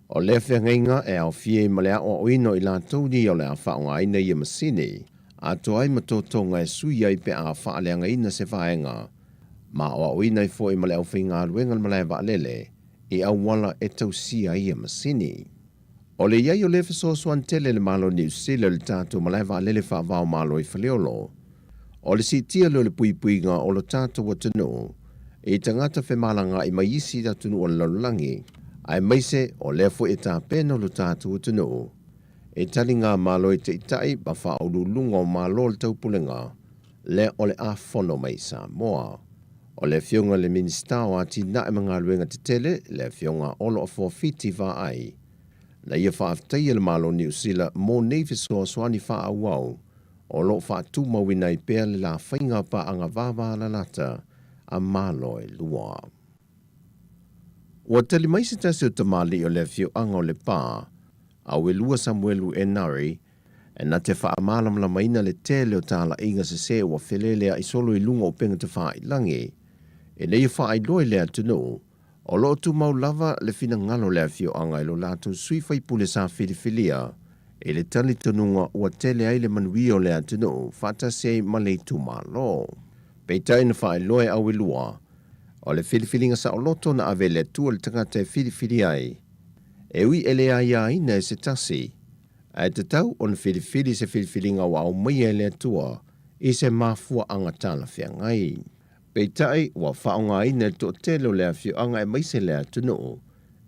O lea feagaiga e aofia ai ma le aoaoina o i latou nei o le a faaaogaina ia masini, atoa ai ma totoga e sui ai pe a faaleagaina se vaega, ma aoaoina ai foi ma le aufaigaluega o le malae vaalele i auala e tausia ai ia masini. O le i ai o lea fesoasoani tele e le Malo o Niu Sila i le tatou malae vaalele faava-o-Malo i Faleolo, o le siitia lea o le puipuiga o lo tatou atunuu i tagata femalagaai mai isi atunuu o le lalolagi, aemaise o lea foi e tapena o lo tatou atunuu i taliga Malo i taitai ma faauluuluga o Malo o le Taupulega lea o le a fono mai i Samoa. O le Afioga i le Minisita o Atinae ma Galuega Tetele, le Afioga Olo Afuafiti Vaai, na ia faafetaia le Malo o Niu Sila mo nei fesoasoani faaauau o lo o faatumauina ai pea le la faiga paaga vavalalata a Malo e lua. Ua tali mai se tasi o tamalii o le afioaga o Lepa, Auelua Samuelu Enari, E na te faamalamalamaina le tele o talaiga sesē ua feleleaʻi solo i luga o upega tafailangi. Ina ia faailoa i le atunuu, o lo o tumau lava le finagalo o le afioaga i lo latou sui faipule sa filifilia i le talitonuga ua tele ai le manuia o le atunuu faatasi ai ma le itumalo. Peitai na faailoa e Auelua, o le filifiliga saoloto na ave e le Atua i le tagata e filifili ai, e ui e le aiaina e se tasi, Ae tatau ona filifili se filifiliga ua aumaia e le Atua i se mafuaaga talafeagai. Peitai, ua faaaogaina e le toatele o le afioaga aemaise le atunuu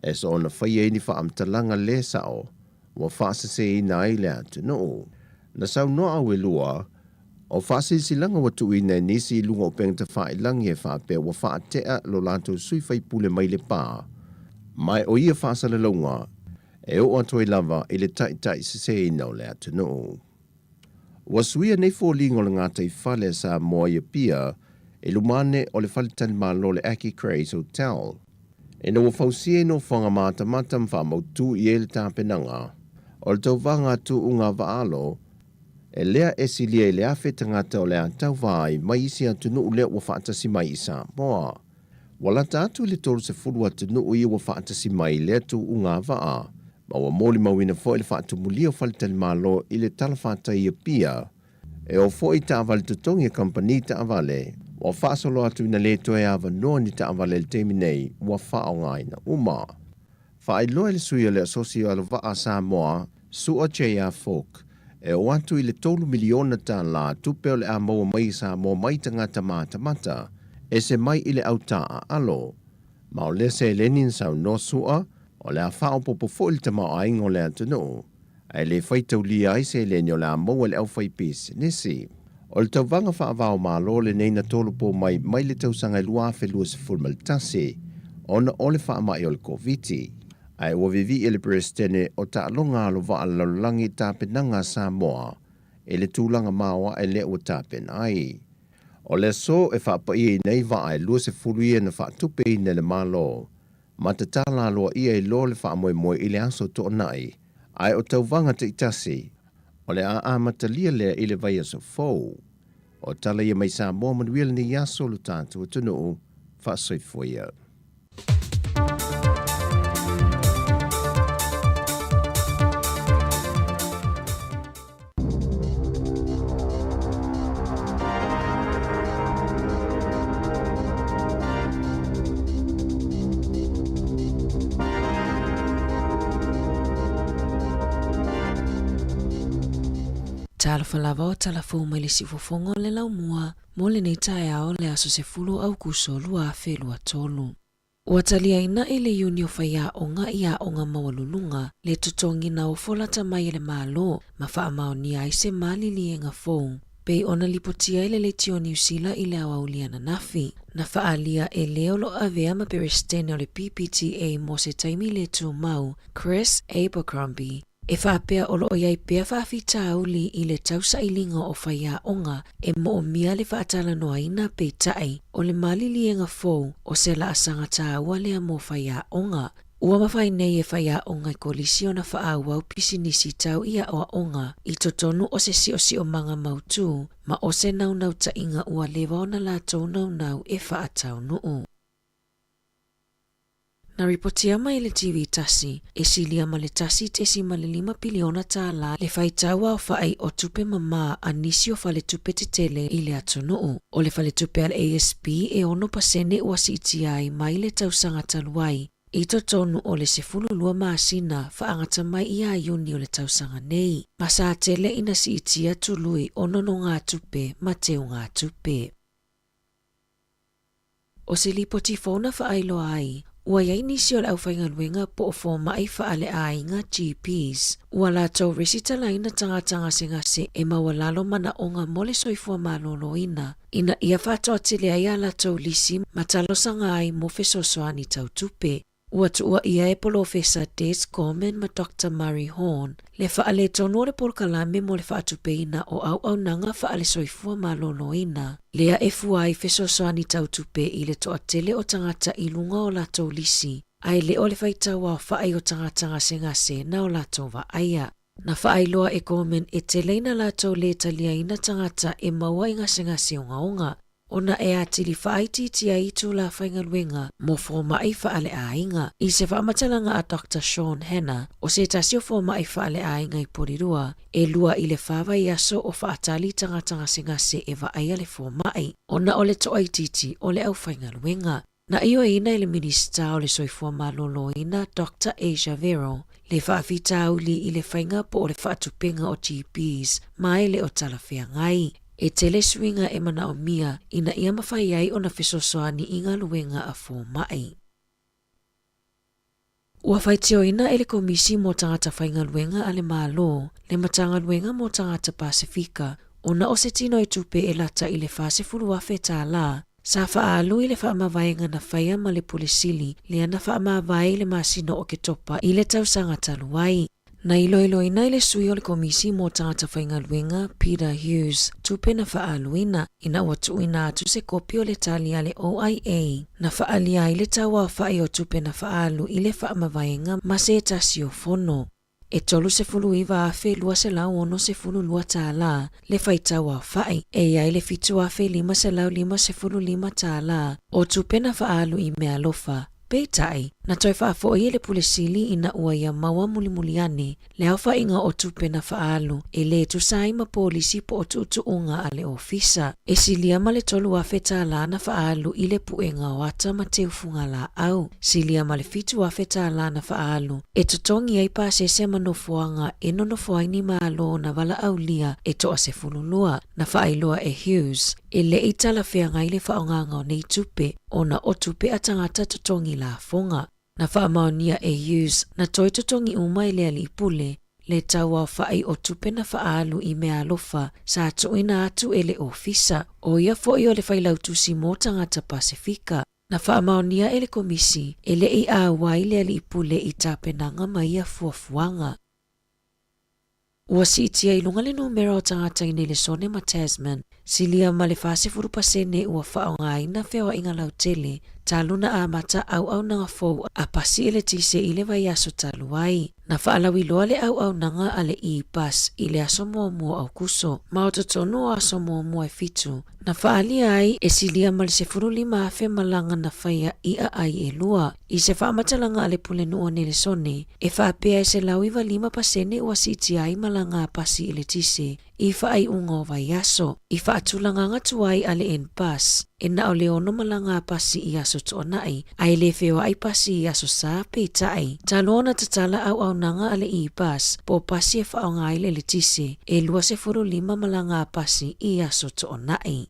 e soona faia ai ni faamatalaga le sao ua faaseseina ai le atunuu. Na saunoa Auelua, o faasilasilaga ua tuuina e nisi i luga o upega tafailagi e faapea ua faatea lo latou sui faipule mai Lepa, ma o ia faasalalauga e oo atu ai lava i le taitaiseseina o le atunuu. Ua suia nei foliga o le gataifale a Samoa i Apia i luma ane o le faletalimalo o le Aki Craze Hotel, ina ua fausia i nofoaga matamata ma faamautu i ai le tapenaga o le tauvaga a tuuga vaaalo e lea e silia i le 1,000 tagata o le a tauva ai mai isi atunuu lea ua faatasi mai i Samoa. Ua lata atu i le 30 atunuu ia ua faatasi mai i lea tuuga vaa, ma ua molimauina foi le faatumulia o faletalimalo i le talafatai i Apia, e oo foi i taavale totogi a kamupani taavale, ua faasolo atu ina le toe avanoa ni taavale i le taimi nei ua faaaogaina uma. Faailoa e le sui o le Asosi o Alovaa a Samoa, Su'a JR Falk, e oo atu i le $3 miliona tupe o le a maua mai i Samoa mai tagata matamata ese mai i le au taaalo. Ma o lea seleni na saunoa Su'a, o le a faaopoopo foi le tamaoaiga o le atunuu, ae le faitaulia ai seleni o le a maua i le aufaipisinisi. O le tauvaga faava-o-Malo lenei na tolopo mai mai le tausaga e 2021 ona o le faamai o le Koviti. Ae ua vivii e le Peresetene o Taaloga Alovaa le Lalolagi i tapenaga a Samoa i le tulaga maoae lea ua tapena ai. O le aso e faapaia ai vaa e 20 ia na faatupeina e le Malo ma tatala aloaia ai loa le faamoemoe i le aso Toonai, ae o tauvaga taitasi, o le a amatalia lea i le vaiaso fou. O tala ia mai Samoa manuia lenei aso lo tatou atunuu. Faasoifua ia. Talofa lava o tala fou mai le siufofoga o le laumua mo lenei taeao le aso 10 o Aukuso 2023. Ua taliaina e le Iuni o Faiaoga i Aoga Maualuluga le totogiina ofo lata mai e le Malo ma faamaonia ai se maliliega fou pei ona lipotia e le Leitio Niu Sila i le aoauli ananafi. Na faaalia e le o lo o avea ma Peresetene o le PPTA mo se taimi le tumau, Chris Abercrombie, E faapea o lo o i ai pea faafitauli i le tausailiga o faiaoga e moomia le faatalanoaina peitai o le maliliega fou o se laasaga taua lea mo faiaoga. Ua mafai nei e faiaoga i kolisi ona faaauau pisinisi tau i aoaoga i totonu o se siosiomaga mautū ma o se naunautaiga ua leva ona latou naunau e faataunuu. Na ripotia mai e le TV tasi, e silia ma le $1.5 piliona tālā le faitau aofai o tupe mamā a nisi o faletupe tetele i le atunuu. O le faletupe a le ASB e 6% ua siitia ai mai le tausaga talu ai i totonu o le 12 masina faagata mai ia Iuni o le tausaga nei, ma sa tele ina siitia tului o nonogatupe ma teugatupe. O se lipoti fou na faailoa ai, ua i ai nisi o le aufaigaluega po o fomai faaleaiga, GPs, ua latou resitalaina tagata gasegase e maualalo manaoga mo le soifua maloloina ina ia faatoatele ai a latou lisi ma talosaga ai mo fesoasoani tau tupe. Ua tuuaia e Polofesa Des Gorman ma Doctor Murray Horn le faaletonu o le polokalame mo le faatupeina o auaunaga faale-soifua maloloina, lea e fua ai fesoasoani tau tupe i le toatele o tagata i luga o latou lisi, ae le o le faitau aofai o tagata gasegase na o latou vaaia. Na faailoa e Gorman e tele ina latou lē taliaina tagata e maua i gasegase ogaoga, ona e atili faaitiitia ai itulā faigaluega mo fomai faaleaiga. I se faamatalaga a Doctor Sean Hanna, o se tasi o fomai faaleaiga i Porirua, e lua i le fa vaiaso o faatali tagata gasegase e vaaia le fomai, ona o le toaitiiti o le aufaigaluega. Na ioeina e le Minisita o le Soifua Maloloina Doctor Asia Vero le faafitauli i le faiga po o le faatupega o GPs ma e le o talafeagai. E tele suiga e manaomia ina ia mafai ai ona fesoasoani i galuega a fomai. Ua faitioina e le Komisi mo Tagata Faigaluega a le Malo le Matagaluega mo Tagata Pasefika ona o se tino e tupe e lata i le $40,000 sa faaalu i le faamavaega na faia ma le Pule Sili lea na faamavae i le masina o Oketopa i le tausaga talu ai. Na iloiloina e le sui o le Komisi mo Tagata Faigaluega, Peter Hughes, tupe na faaaluina, ina ua tuuina atu se kopi o le tali a le OIA na faaalia ai le tauaofai o tupe na faaalu i le faamavaega ma se tasi o fono. E $39,262 tālā le faitau aofai, e i ai le $7,555 o tupe na faaalu i meaalofa. Peitai, na toe faafoi e le Pule Sili ina ua ia maua mulimuli ane le aofaiga o tupe na faaalu e le tusa ai ma polisi po o tuutuuga a le ofisa. E silia ma le $3,000 tālā na faaalu i le puega o ata ma teufuga laau. Silia ma le $7,000 tālā na faaalu e totogi ai pasese ma nofoaga e nonofo ai ni malo na valaaulia e toa-12, na faailoa e Hughes. E le i talafeagai le faaaogaga o nei tupe ona o tupe a tagata totogi lafoga. Na faamaonia e Hughes na toe totogi uma e le alii pule le tauaofai o tupe na faaalu i meaalofa sa tuuina atu e le ofisa, o ia foi o le Failautusi mo Tagata Pasefika. Na faamaonia e le Komisi e le i auai le alii pule i tapenaga ma ia fuafuaga. Ua siitia i luga le numera o tagata i Nelesone ma Tasman. Silia ma le 40% ua faaaogaina feoaiga lautele talu na amata auaunaga fou a pasi eletise i le vaiaso talu ai. Na faalauiloa le auaunaga a le E-Bus i le aso muamua o Aokuso, ma o totonu o aso muamua e fitu, na faaalia ai e silia ma le 15,000 malaga na faia i aai e lua. I se faamatalaga a le Pulenuu o Nelesone, e faapea e 195% ua siitia ai malaga a pasi eletise i faaiuga o vaiaso, i faatulagaga tuai a le NBus, e na o le ono malaga a pasi i aso toanai, a e le feoai pasi i aso Sa, peitai, talu ona tatala auaunaga a le E-Bus po o pasi e faaaoga ai le eletise, e 25 malaga a pasi i aso toonai.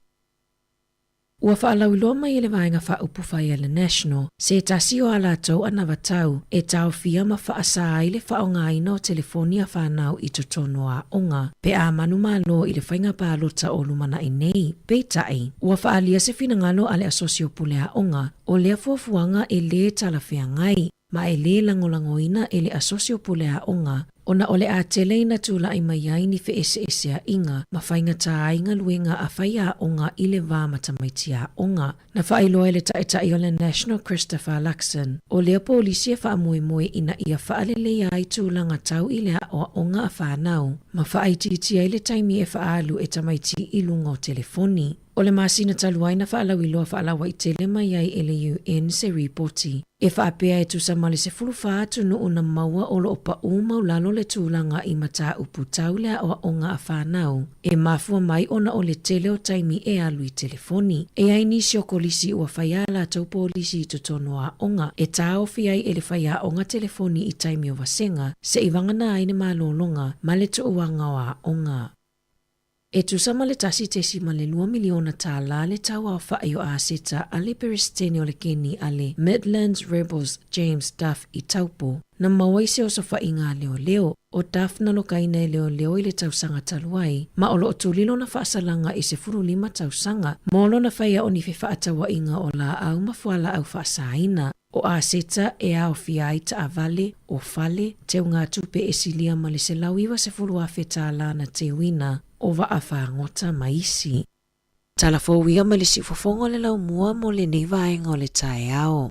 Ua faalauiloa mai e le Vaega Faaupufai a le National se tasi o a latou anavatau e taofia ma faasā ai le faaaogaina o telefoni a fanau i totonu o aoga pe a manumalo i le faiga palota o lumanai nei. Peitai, ua faaalia se finagalo a le Asosi o Pule Aoga o lea fuafuaga e lē talafeagai ma e lē lagolagoina e le Asosi o Pule Aoga ona o le a tele ina tulai mai ai ni feeseeseaiga ma faigata ai galuega a faiaoga i le va ma tamaiti aoga. Na faailoa e le Taitai o le National Christopher Luxon, o lea polisi e faamoemoe ina ia faaleleia ai tulaga tau i le aoaoga a fanau ma faaitiitia ai le taimi e faaalu e tamaiti i luga o telefoni. O le masina talu ai na faalauiloa faalauaitele mai ai e le UN se ripoti e faapea e tusa ma le 14 atunuu na maua o lo o paʻū maulalo le tulaga i mataupu tau le aoaoga a fanau e mafua mai ona o le tele o taimi e alu i telefoni. E i ai nisi o kolisi ua fai a latou polisi i totonu o aoga e taofi ai e le faiaoga telefoni i taimi o vasega seʻi vagana ai le malologa ma le tuuaga o aoga. E tusa ma le $1.2 miliona tālā le tau aofaʻi o aseta a le Peresetene o le Keni a le Midlands Rebels James Duff i Taupo, na maua i se osofaiga a leoleo. ʻO Duff na lokaina e leoleo i le tausaga talu ai, ma o lo o tuli lona faasalaga i 15 tausaga mo lona faia o ni fefaatauaiga o laau ma fualaau faasaina. ʻO aseta e aofia ai taavale, o fale, teugatupe e silia ma le $190,000 tālā na teuina, o vaa fagota ma isi. Tala fou ia mai le siufofoga o le laumua mo lenei vaega o le taeao.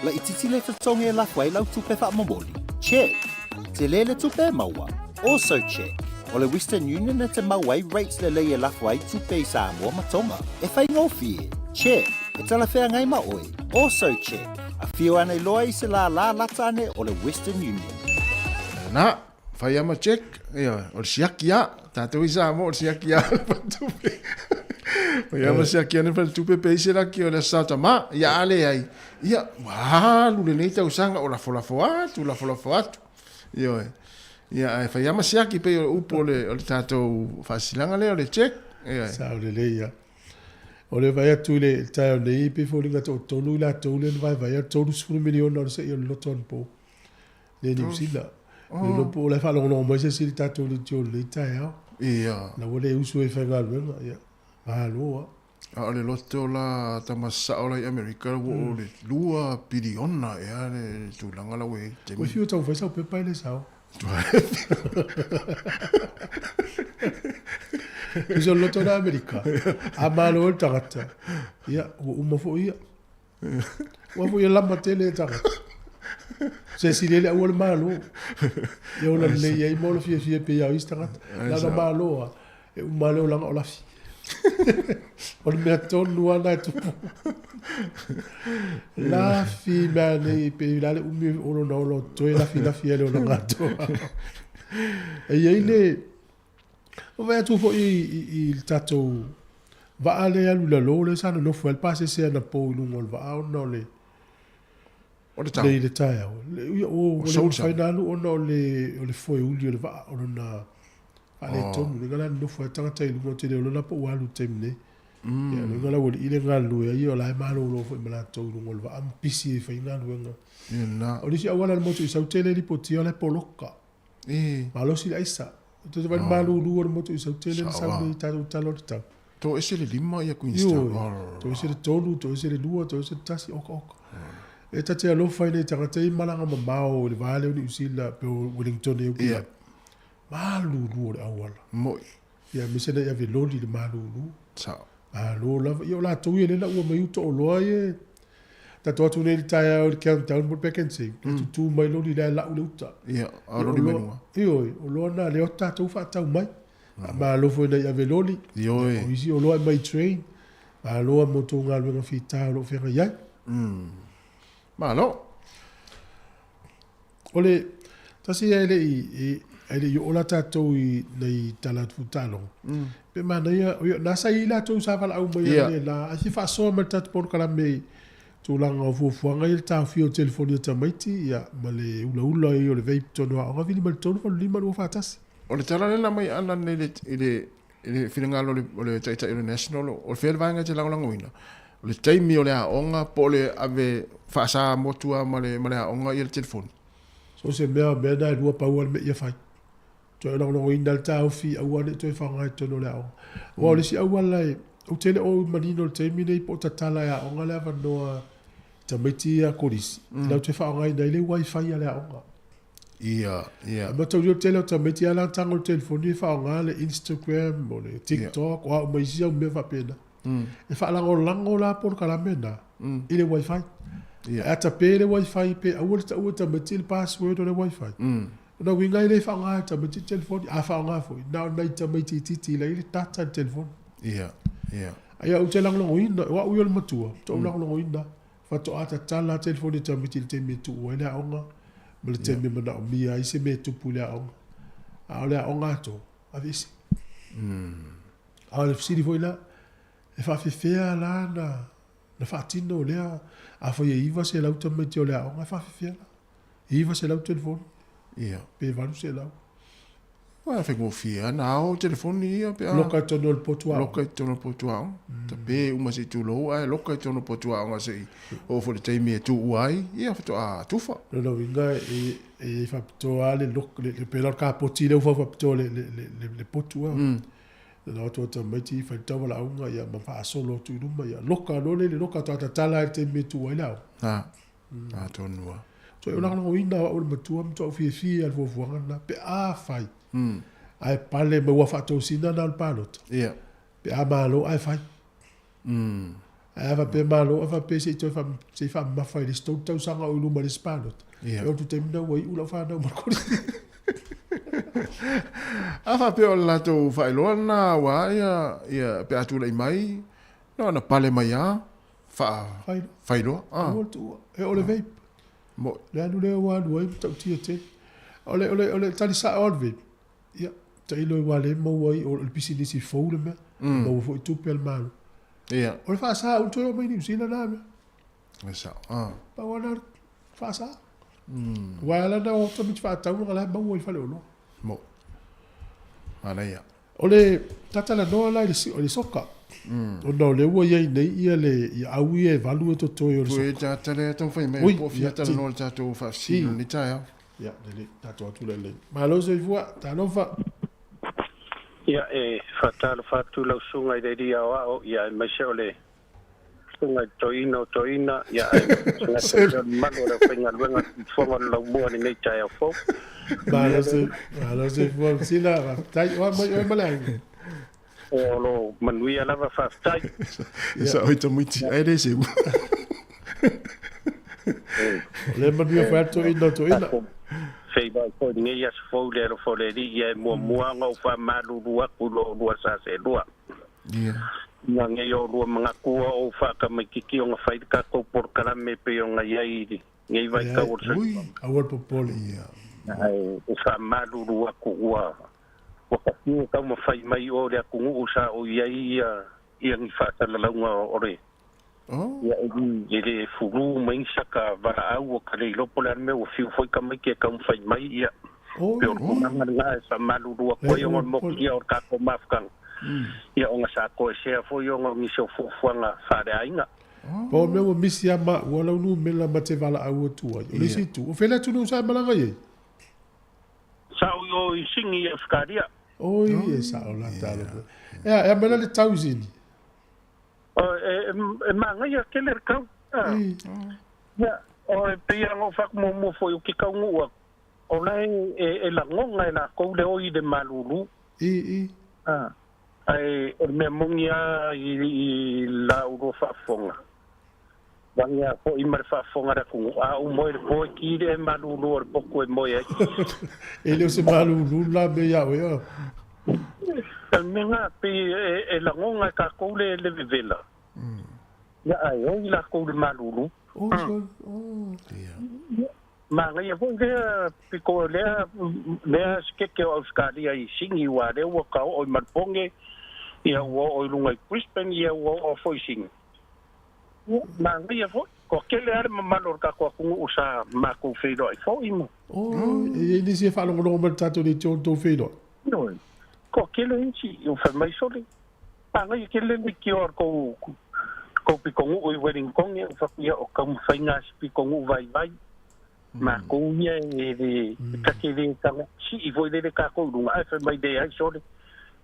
Laitiiti le totogi e lafo ai lau tupe faamomoli? Check. Tele le tupe e maua? Also check. O le Western Union e te mau ai rates lelei e lafo ai tupe i Samoa ma Tonga. E faigofie? Check. E talafeagai ma oe? Also check. Afio ane loa i se lālā lata ane o le Western Union. Na, fai ama check, ia, o le siaki a, tātou i Samoa o le siaki a le faletupe. Fai ama siaki ane faletupe pe i se laki o le Aso Tama, ia a leai, ia, ua alu lenei tausaga o lafolafo atu, lafolafo atu. Ioe. Ia, ae fai ama siaki pei o le upu o le, o le tātou faasilaga lea o le check. Ioe. Sao lelei a. O le vaai atu i le taeao nei, e pei e foliga toatolu i latou lea na vaevaea le 30 miliona o le seia o le loto anapo i Niu Sila. Oh. Le iloa po o la e faalogologo mai se isi i le tatou leitio i lenei taeao. Ia. La ua le usu ai i faigaluega, ia, malo lava. A o le loto la tama sao la i Amerika ua o le 2 piliona ea le tulaga la ua i ai i le taimi. Ua fiu e taumafai sau pepa e le sao. Tusa o le loto na Amerika, a malo ai le tagata, ia, ua uma foi ia. Ua foi e lama tele e tagata. Se sili ai le aua le malo. Ia ola lelei ai ma ola fiafia pei a o isi tagata. Leaga malo a, e uma lava le olaga o lafi. O le mea tonu lava lena e tupu. Lafi mea nei, pe la le umi o lona ola o toe lafi lafi ai le olaga atoa. E i ai le, o vaai atu foi i le tatou vaa lea e alu i lalo lea sa nonofo ai le pasese anapo i luga o le vaa ona o le O le tau. Nei i le taeao. Ia, ua le mafai ona alu ona o le, o le foeuli o le vaa, o lona faaletonu. Oh. Lea la nofo ai tagata i luga, ou te le iloa la po ua alu i le taimi nei. Ia, lea la ua alii le galulue ai, o la e malolo foi ma latou i luga o le vaa ma pisi e fai galuega. Ia. O le isi auala a le motu i Sautele e lipotia o la e poloka. Malosi le aisa. Te te vai malulu o le motu i Sautele na sau nei i tatou tala o le tau. Toese le 5 ia Queenstown. Ioe. Toese le 3, toese le 2, toese le 1, oka oka. E ta te alofa i nei tagata i malaga mamao i le va lea o Niu Sila pe o Wellington e uki. Malulu o le auala. Moi. Ia aemaise na i ave loli le malulu. Sao. Malo lava. Ia o latou ia lea na ua mai uta oloa ia. Tatou atu nei i le taeao i le countdown po o le pack and save. Mm. Tutū mai loli lea lau le uta. Ia, a loli mai luga. Ioe, oloa na lea o tatou faatau mai. Malo foi na i ave loli. Ioe. O isi oloa e mai train. Malo mo tou galuega fita o lo o feagai ai. Mm. Malo. O le tasi ia e le i, Ae le i oo la tatou i nai tala atu taaloga, pe manaia, oi, na sa i ai latou sa valaau mai analeila, ae fia faasoa ma le tatou polokalame i tulaga o fuafuaga ia le taofia o telefoni a tamaiti, ia, ma le ulaula ai o le vape i totonu o aoga, vili mai le 3 8 5 2 4 1. O le tala lea na aumai Alan i le, i le, i le finagalo o le, o le Taitai o le National, o fea le vaega e te lagolagoina? O le taimi o le aoga po o le ave faasa motu lava ma le, ma le aoga ia le telefoni? So o se mea, o mea na e lua pau lava le mea ia fai. Toe lagolagoina le taofi aua ne i toe faaaoga i totonu o le aoga. Aua o le isi auala e, ou te le o manino i le taimi nei po o tatala e aoga le avanoa i tamaiti ia kolisi, latou te faaaogaina ai le wifi a le aoga. Ia, ia. E mataulia o le tele o tamaiti a la tago i le telefoni e faaaoga le Instagram o le TikTok o a uma isi au mea faapena. E faalagolago la polokalame na i le wifi. Ae a tape le wifi pe aua le taua e tamaiti le password o le wifi. Lona uiga e le faaaoga e tamaiti le telefoni. A faaaoga foi, na o nai tamaiti itiiti e leai le data i le telefoni. Ia, ia. Ae ou te lagolagoina, o au ia o le matua, matua ou lagolagoina faatoa tatala lava telefoni a tamaiti i le taimi e tuu ai le aoga ma le taimi e manaomia ai se mea e tupu i le aoga. A o le aoga atoa, aveese. A o le fesili foi la, e faafefea la na faatino lea, afai e 900 tamaiti o le aoga, e faafefea la? 900 telefoni? Ia. Pe 800? Ua faigofie lava na ao telefoni ia pe a. Loka i totonu o le potu aoga. Loka i totonu o le potu aoga. Tape uma se i tulou ae loka i totonu o le potu aoga se i oo foi i le taimi e tuua ai, ia faatoa tufa. Lona uiga e i ai faapitoa lava le lock, le pei la o le kapoti lea ua fau faapitoa le le potu a. Na o atu o tamaiti fai le tauvalaauga ia ma faasolo atu i luma ia loka loa lea i le loka faatoa tatala lava i le taimi e tuua ai le aoga. A, atonu lava. Toe o lagolagoina o au e le matua ma matua ou fiafia i le fuafuaga lena pe a fai ae pale mai ua faatosina na o le palota. Ia. Pe a malo ae fai. Ae a faapea malo ae faapea se i toe se i faamamafa i le isi 3 tausaga o i luma i le isi palota. Ia. E oo atu i le taimi lena ua iu lau fanau ma le kolisi. A faapea o le latou faailoa lena aua ia ia pe a tulai mai na ona pale mai lava faa fai loa. Aua le tuua. E o le vape. Mo. Le alu lea ua alu ai matautia tele. O le o le o le tali sao o le vape. Ia, tailo aua lea e maua ai, o le pisinisi fou le mea, e maua foi tupe a le Malo. Ia. O le faasa ua toe oo mai Niu Sila na mea. E sao. Ah. Pau lava na faasa. Aua e ala ona o tamaiti faatau leaga la e maua i faleoloa. Mo. Manaia. O le tatalanoa la i le soka, ona o lea ua i ai nei ia le ia au ia e valu e totoe o le soka. Ua tata lea taumafai mai po o fia talanoa i le tatou faafesili i lenei taeao. Ia, lelei, tatou atu lea i le. Malo soifua, talofa. Ia, e faatalofa atu lau susuga i le Alii Aoao, ia aemaise o le Susuga i le Toeaina o Toeaina, ia aemaise o le mamalu o le aufaigaluega Fofoga o le Laumua i lenei taeao fou. Malo malo soifua Sila, faafetai. Oa mai oe ma le aiga. O lo o manuia lava, faafetai. E sao i tamaiti, ae le seu. O lea e manuia foi lava le toeaina o Toeaina. Feiloai foi i lenei aso fou i le alofa o le Alii, ia e muamua ona ou faamalulu atu i lo oulua sa seelua. Ina nei oulua manatua ou faatamaititi ona fai le tatou polokalame e pei ona i ai i lenei vaitau o le soifuaga. Aua le popole. Ae e faamalulu atu ua ua tafiu e taumafai mai o le atunuu sa ou i ai ia ia ni faasalalauga o le ia e le fulu mai ni saka valaau ua ka le iloa po o le a le mea ua fiu foi tamaiti e taumafai mai ia pei o le tulaga lena e faamalulu atu ai ona o le motulia o le tatou mafutaga ia ona sa toesea foi ona o nisi o fuafuaga faaleaiga. Pau o le mea ua misi ia maua lau numera ma te valaau atu ai. O le isi itu, o fea le atunuu sa e malaga i ai? Sa ou i o i Sini i Ausetalia. Oi, e sao la talofa. Ea, e a mai la le tau i Sini? E manaia tele le tau. Ia, e pei lava ona ou fai atu muamua foi, ou te taunuu atu, o la e lagona e latou le oi i le malulu. Ae o le mea moni lava i la oulua faafofoga, vagea foi ma le faafofoga a le atunuu, a ou moe i le po e ki le malulu o le potu e moe ai. E le o se malulu la mea ia oe. O le mea lena, pei e lagona e tatou le vevela, ia ae oi latou i le malulu. Manaia foi lea piko lea lea sikeke o Auskalia i Sini ua lea ua ka oo i Malponge ia ua oo i luga i Brisbane ia ua oo foi i Sini. Ia manaia foi ko kele ale mamalu o le tatou atunuu sa matou feiloai foi ma. Oh, e i ai nisi e faalogologo mai i le tatou leitio o le tou feiloai? Ioe, ko kele isi ua fai mai sole manaia kele le leitio a le tou kou pitonuu i Wellington ia ua faapea o taumafaiga a si pitonuu vaivai matou ia e le ta te le taga sii foi lele tatou i luga ae fai mai leai sole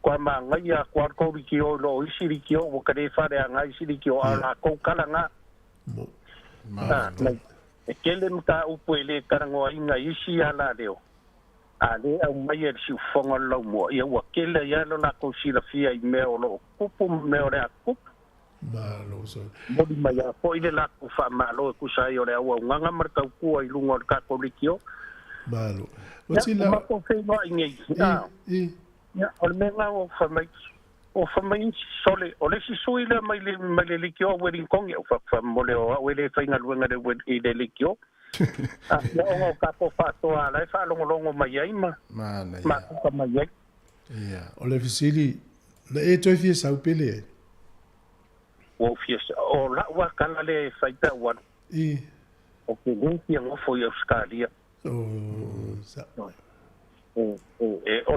kua manaia atu lava le tou leitio i lo isi leitio ua ta le faaleaga isi leitio a o latou tala na e tele mataupu e le talanoaina i isi alaleo a le aumai e le siufofoga o le laumua ia ua tele ai lava lo latou silafia i mea o lo o tupu ma mea o le a tupu. Malo sole. Moli mai a foi le latou faamalo e tusa ai o le auaunaga ma le tautua i luga o le tatou leitio. Malo. Ua tila. Ia, ua matou feiloai nei. I, i. Ia, o le mea lena ua fai mai, ua fai mai isi, sole, o le isi sui lea mai le, mai le leitio a Ueligitone, ua fai atu, faamolemole o au e le faigaluega i le leitio. A, ia ona o tatou faatoa la e faalogologo mai ai ma, mafuta mai ai. Ia. O le fesili, na e toe fia sau pe leai? Ua ou fia sau. O la'u a tala lea e fai pe a ou alu. I. Ou te le fia nofo i Ausetalia. O, sa. O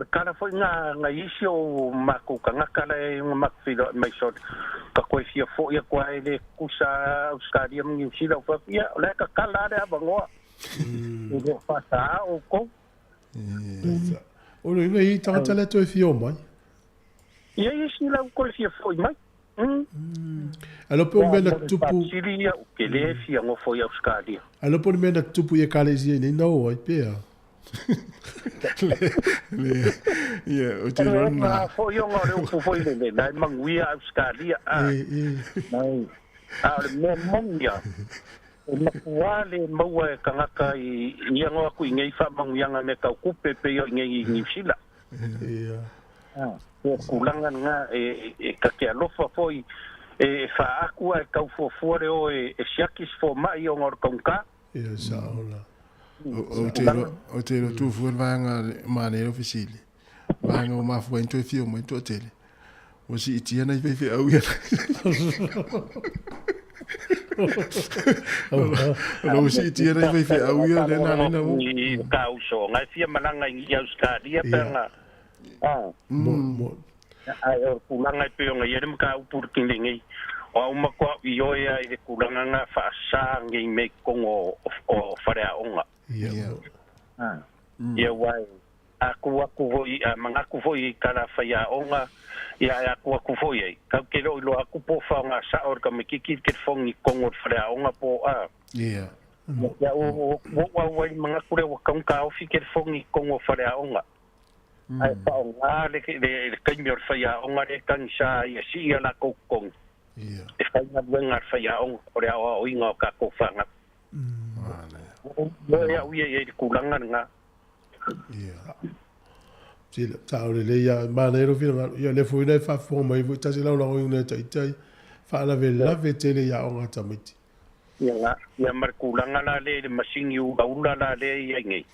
le tala foi na nai isi o matou tagata la e matou feiloai mai sole, ka toe fia foi atu lava e le tutusa Ausetalia ma Niu Sila. Ou fai atu, ia, o la e tatala lava le avanoa. E le o faasaā outou. O le uiga i tagata lea toe fia omai. Ia isi la ua toe fia foi mai. Ae iloa pe o mea na tutupu. Faafesili ia ou te le fia nofo i Ausetalia. Ae iloa pe o le mea na tutupu i Ekalesia i nei na o ai pe a. Le, ia, o te iloa lena. Foi ona o le upu foi lele, na e manuia Ausetalia. E, e. A o le mea moni ia, E matua le maua e tagata i ia noa atu i nei faamanuiaga mea tau tupe pei o i nei i Niu Sila. Ia. O tulaga lena e ta te alofa foi e faaatu ae tau fuafua le o e siaki se fomai ona o le taugata. Ia sao la. Ou te iloa tu fua le vaega manaia le fesili. Vaega ua mafua ai ona toe fia mai le toatele. Ua siitia nai faifeau ia. O la ua siitia nai faifeau ia lea na lena ua. I ka uso, ngai fia malaga i Australia pe nga. Mo mo. Ai o tulaga e pei ona i ai le mataupu i le kini nei. O au matua au ioe ai i le tulaga na faasa nei mea i totonu o faleaoga. Ia. Ia aua e A tu atu foi, a manatu foi i tala faiaoga, ia e a tu atu foi ai, kau te leo iloa atu po o faoga sao le tamaititi i le telefoni i totonu o le faleaoga po o a. Ia. Ia ua ou auai i le manatu lea ua tatau ona taofi telefoni i totonu o faleaoga. Ae faoga le le taimi o le faiaoga lea e tagisa ai e sii a latou totogi. Ia. E faigaluega le faiaoga o le aoaoina o tatou fanau. Ua ou au ia i ai i le tulaga lena. Sila, sao lelei ia, manaia lou finagalo. Ia, o lea foi na e faafofoga mai foi tasi laulagoina e taitai, faalavelave tele i aoga a tamaiti. Ia la, ia ma le tulaga la lea i le masini ulaula la lea e i ai nei.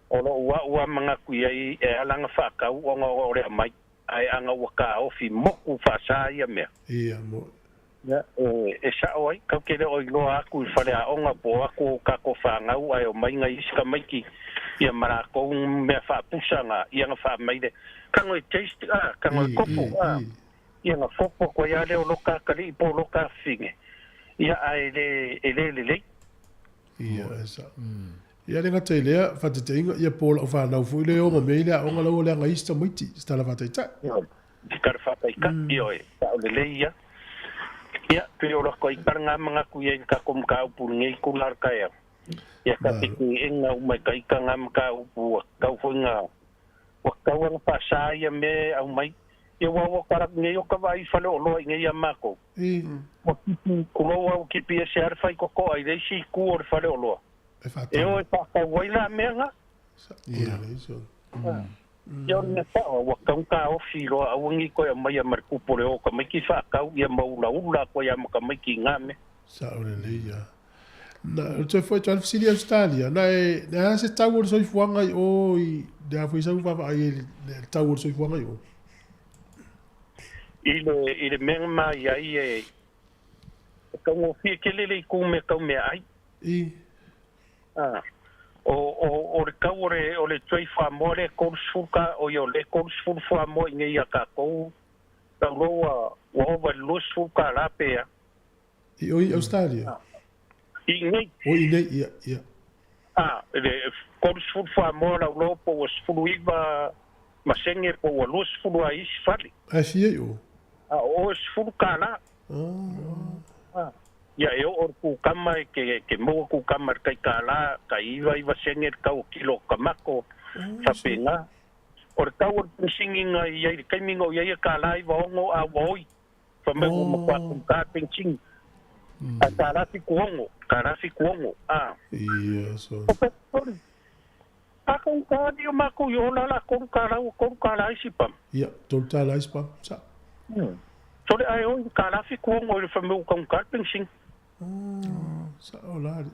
O lou au lava manatu i ai e ala ona faatau ona o le aumai, ae ana ua taofi motu faasa ia mea. Ia, mo. Ia, e sao ai, kau te le o iloa atu i faleaoga po o atu o tatou fanau ae omai nai isi tamaiti ia ma latou mea faapusa na, ia na faamai le, tago e taste, a, tago e kopo, a, ia na kopo atu ai lava lea o loka atalii po o loka afafine, ia ae le, e le lelei. Ia, e sao. Ia le gata i lea, faateteiga, ia po o lau fanau foi lea e o ma mea i le aoga la ua leaga ai isi tamaiti, se tala faataitai. Se tala faataitai, ioe, sao lelei ia. Ia, pei o lako ai tala ngā manatu ia i le tatou mataupu i lenei itula o le taeao. Ia, ka te kēenga uma e taita ngā mataupu ua tatau foi na, ua tatau ona faasa ia mea e aumai. Ia, ua ua tala atu nei o ka vaai i faleoloa i nei ia mākou. Ua kipi, tulou au kipi ese lava le faitotoa i le isi itu o le faleoloa. E E o e faatau ai la mea nga. Ia. Ia o le mea sao, ua tatau ona taofi loa aua nei toe aumaia ma le kupu o le o tamaiti faatau ia ma ulaula atu ai lava ma tamaiti i nga mea. Sao lelei ia. Na, o le toe foi atu lava fesili i Ausetalia, na e, na a se tau o le soifuaga i o i, le a foi sau vaavaai i le tau o le soifuaga i o? I le, i le mea na ma i ai e, e taugofie tele le itu mea tau meaai. I. A, o, o, o le tau o le, o le tray fuamoa lea e 30 ka, o ia o le 30 fuamoa i nei a tatou, tau loa ua, ua ova i le 20 tala pe a. I o i Australia? I nei. O i nei, ia, ia. A, le 30 fuamoa lau loa po ua 19 masenge po ua 20 a isi fale. Ae fia i o? A, o oe 10 tala. Ah. Ia, e oo le kukama e ke, ke maua kukama i le tai tala, tai iva iva sene le tau o kilo o tamato, faapena. O le tau o le penisigiga i ai i le taimi na o i ai e tala 96 a ua oi. Fai mai ua matua tūtā penisiga. Ae tala 76, tala 76, a. Ia, so. O petroli, a kou tāni o mākou i ola la $3 ua $3 isi pam. Ia, $3 isi pam, sa. Sole ae oi le tala 76 i le fai mai ua taugata le penisiga. Sa o la ali.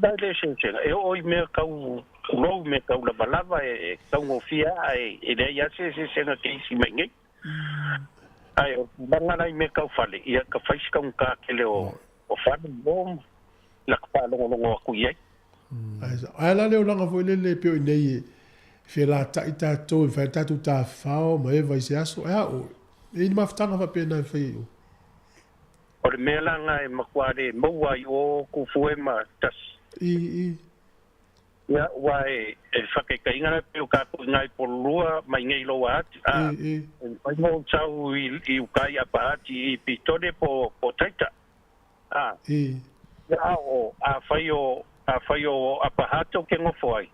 La e le eseesega, e oo i mea tau kulou, mea tau lavalava e taugofie a e leai a se eseesega ke isi mai nei. Ae o tulaga la i mea tau fale, ia ka fai si taugata tele o fale mo la ka faalogologo atu i ai. Ae sa, ae la le olaga foi lele e pei o i nei e felataʻi tatou e fai ai tatou tafao ma eva i se aso, ae a oe? E i ai ni mafutaga faapena e fai ai oe? O le mea la na e matua le maua ai o ku fue ma tasi. I, i. Ia, ua e, e whakekeinga na pe o kākou i ngai pololua mai nei loa atu, a, I, i. e mawhai mo tau i, i ukai apa ati i Pitone po, po Taita. A, I. ia a o, a whai o, a whai o apa hato ke ngofo ai.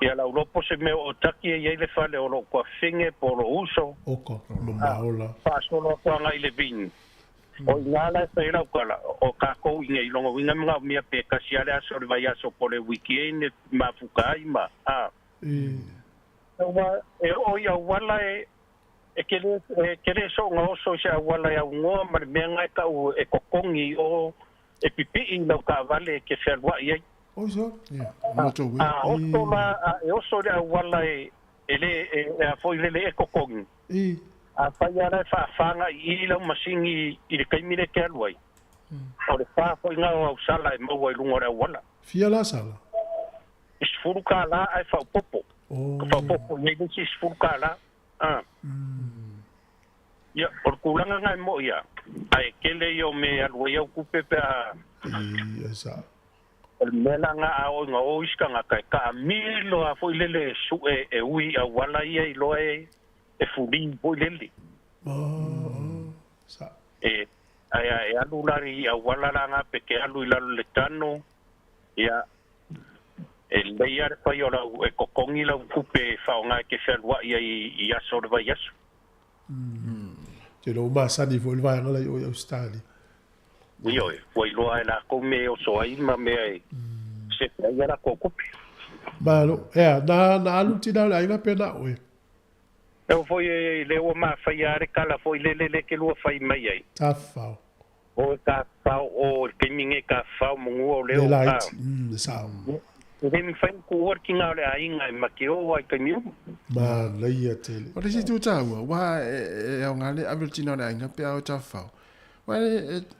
Ia lau lopo se mea o taki e iai le fale o lou kuafine po o lou uso. Oka, ma maola. Faasolo atu agai i le vini. O i ina la e fai ai lau tala, o tatou i nei logo uiga manaomia pe tasi lava le aso o le vaiaso po o le weekend e mafuta ai ma, a. Aua e oo i auala e, e tele, e tele soona oso i se auala e aunoa ma le mea na e tau e totogi i o e pipii i lau taavale e te fealuai ai. Oi sole. Ia, motorway. A oso la, a e oso le auala e, e le, e, e a foi lele e totogi. I. Afai lava la e faafaga i i lau masini i le taimi lea e te alu ai, o le fa foi lena o au sala e maua i luga o le auala. Fia la sala? E $10 ae faaopoopo. Ka faaopoopo i ai le isi $10. A. Ia, o le tulaga lena e mo'i lava, ae tele ia o mea e alu ai au tupe pe a. I, e sao. O le mea la lena a oo ina o isi tagata e taamilo lava foi lele e sue e ui i auala ia iloa e e fuli foi lele. Sa. E, ae a e alu la i auala la nga pe ke alu i lalo le tano, ia, e lelei lava le fai o lau, e totogi lau tupe e faaaoga e te fealuai ai i aso o le vaiaso. Te iloa ua masani foi le vaega la i o i Ausetalia. Ioe, ua iloa e latou mea e oso ai ma mea e sefe ai a latou tupe. Malo, ea, na, na alu tina o le aiga pe na oe? E oo foi e lea ua mafaia lava le tala foi lele lea ke lua fai mai ai. Tafafao. O e tafafao o le taimi nei tafafao manua o lea Le o ka. laiti, mm, e sao. E le mafai ona tuua le tina o le aiga e ma te oo lava i taimi uma. Manaia tele. O le isi itu taua, aua e aoga le ave o le tina o le aiga pe a o e tafafao. Aua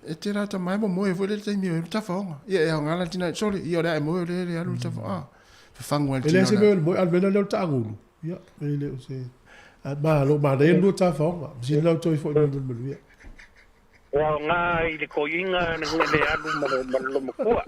e tele lava tama e momoe foi lele taimi o le tafaoga. Ia e aoga la le tina, sole, ia o le a e moe o le le alu le tafaoga. Ah, fafagu ai le E leai tina se o le mea o le moe, a o le mea lea o le taagulu. Ia, e le o se... A malo, manaia le lua tafaoga. Masini lau toe foi mai mo le manuia. E aoga i le toeaina le alu ma le lomatua.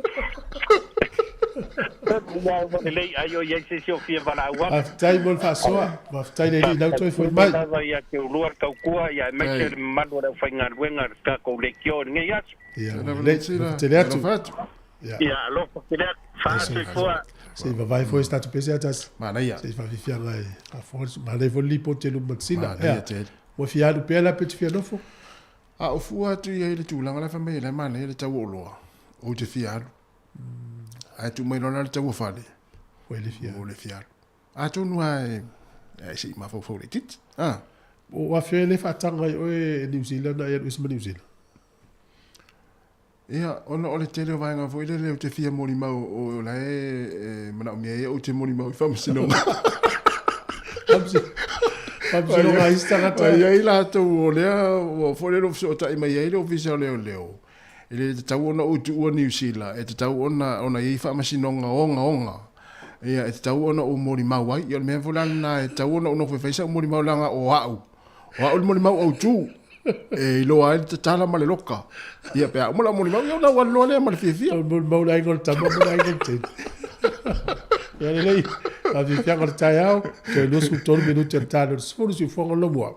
Lelei ai o i ai se isi o fia valaau atu. Faafetai mo le faasoa. Faafetai le Alii lau toe foi mai. Faafetai lava ia te oulua le tautua ia aemaise le mamalu o le aufaigaluega a le tatou leitio i lenei aso. Ia, lelei. Alofa tele atu. Ia, alofa tele atu. Faasoifua. Se i vavae foi se tatou pese ia tasi. Manaia. Se i faafiafiaga e faafofoga. Manaia foi le lipoti e luma matasina. Manaia tele. Ua fia alu pea la pe te fia nofo? A o fua atu i ai le tulaga la e fai mai ai la e manaia le tau o oloa, ou te fia alu. Ae tuu mai loa la le tau o fale, Ua le fia ua le fia alu. Atonu lava e, e se i mafaufau laitiiti. Ah. Ua afea le faataga ai oe e New Zealand a e alu ese ma New Zealand? Ia, ona o le tele o vaega foi lele ou te fia molimau o la e manaomia ai ou te molimau i faamasinoga. Faamasinoga a isi tagata. E i ai latou o lea ua foi lele ua fesootai mai ai le Ofisa o Leoleo, e le tatau ona ou tuua Niu Sila, e tatau ona i ai faamasinoga ogaoga. Ia, e tatau ona ou molimau ai. Ia, o le mea foi la lena e tatau ona ou nofo e fai sau molimau leaga o au. O au le molimau autu e iloa ai le tatala ma le loka. Ia pe a uma lau molimau, ia ona ou alu loa lea ma le fiafia. O le molimau le aiga o le tama ma le aiga o le teine. Ia lelei, faafiafiaga o le taeao, toe 23 minute o le ta le 10 siufofoga o le Lomua.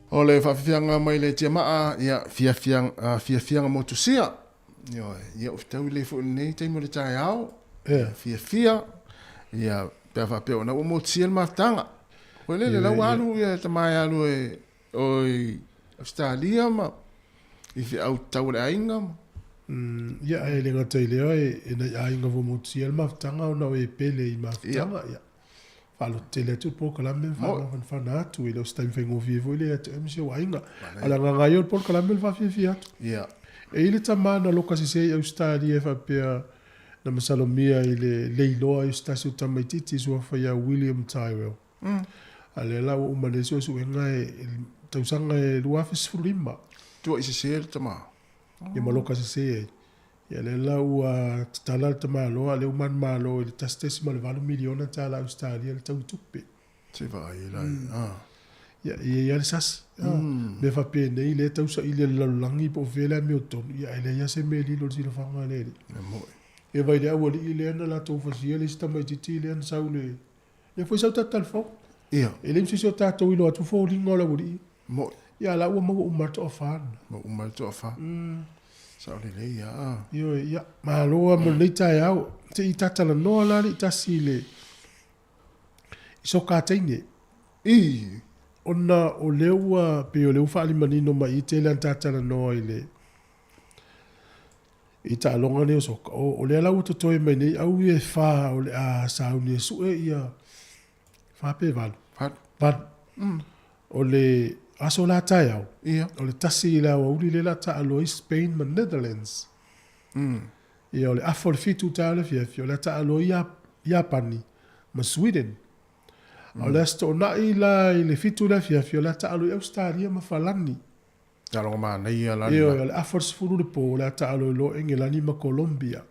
O le faafiafiaga mai le tiamaa, ia, fiafiaga, fiafiaga motusia. Ioe, ia ua fetaui lelei foi i lenei taimi o le taeao. Yeah. Fiafia, ia, pe a faapea ona ua motusia le mafutaga. Foi lele, la ua alu ia tama e alu e, o i Ausetalia ma i feau tatau a le aiga ma. Ia, ae le gata i lea, e nai aiga ua motusia le mafutaga ona o e pele i mafutaga, ia. Faalototele atu le polokalame ma faamafanafana atu, e le o se taimi faigofie foi lea ia te oe ma si ou aiga. A o le agaga lava ia o le polokalame o le faafiafia atu. E i ai le tama na loka sese i Ausetalia e faapea na masalomia i le leiloa ai o se tasi o tamaitiiti i suafa ia William Tyrrell. A lea la ua uma nei suesuega i le tausaga e 2015. Tuuai sese le tama. Ia ma loka sese ai. Ia lea la ua tatala le tamaloa a lea ua manumalo i le $1.8 miliona tala Ausetalia le tau tupe. Se vaai e lai. Ah. Ia, e i ai lava le sasi. Ah. Mea faapenei lea e tau saili e le lalolagi po o fea le amiotonu, ia ae leai lava se mea e lilo i le silafaga a le Alii. E moe. Ia vaai i le aualii lea na latou fasia le isi tamaitiiti lea na sau le Lea foi sau tatou talafou. Ia. E leai ma se isi o tatou iloa atu foliga o le aualii. Moe. Ia, la ua maua uma le toafa lena. Maua uma le toafa. Sao lelei lava. Ioe, ia, malo lava mo lenei taeao. Se i ta talanoa la alii tasi i le i soka teine. I. Ona o lea ua, pei o lea ua faaali manino mai i tele lava na ta talanoa i le I taaloga nei o soka, o lea la ua totoe mai nei au ia e fa o le a sauni e sue ia fa pe valu. Valu. Valu. O le aso la taeao, Ia. o le tasi i le aoauli lea la taalo ai Spain ma Netherlands. Ia o le afa o le fitu taeao le afiafi, o le a taalo ai Iapani ma Sweden. A o le Aso Toonai la i le fitu i le afiafi, o le a taalo ai Ausetalia ma Falani. Taaloga manaia la lena. Ioe, o le afa o le 10 le po, o le a taalo ai loa Engelani ma Colombia.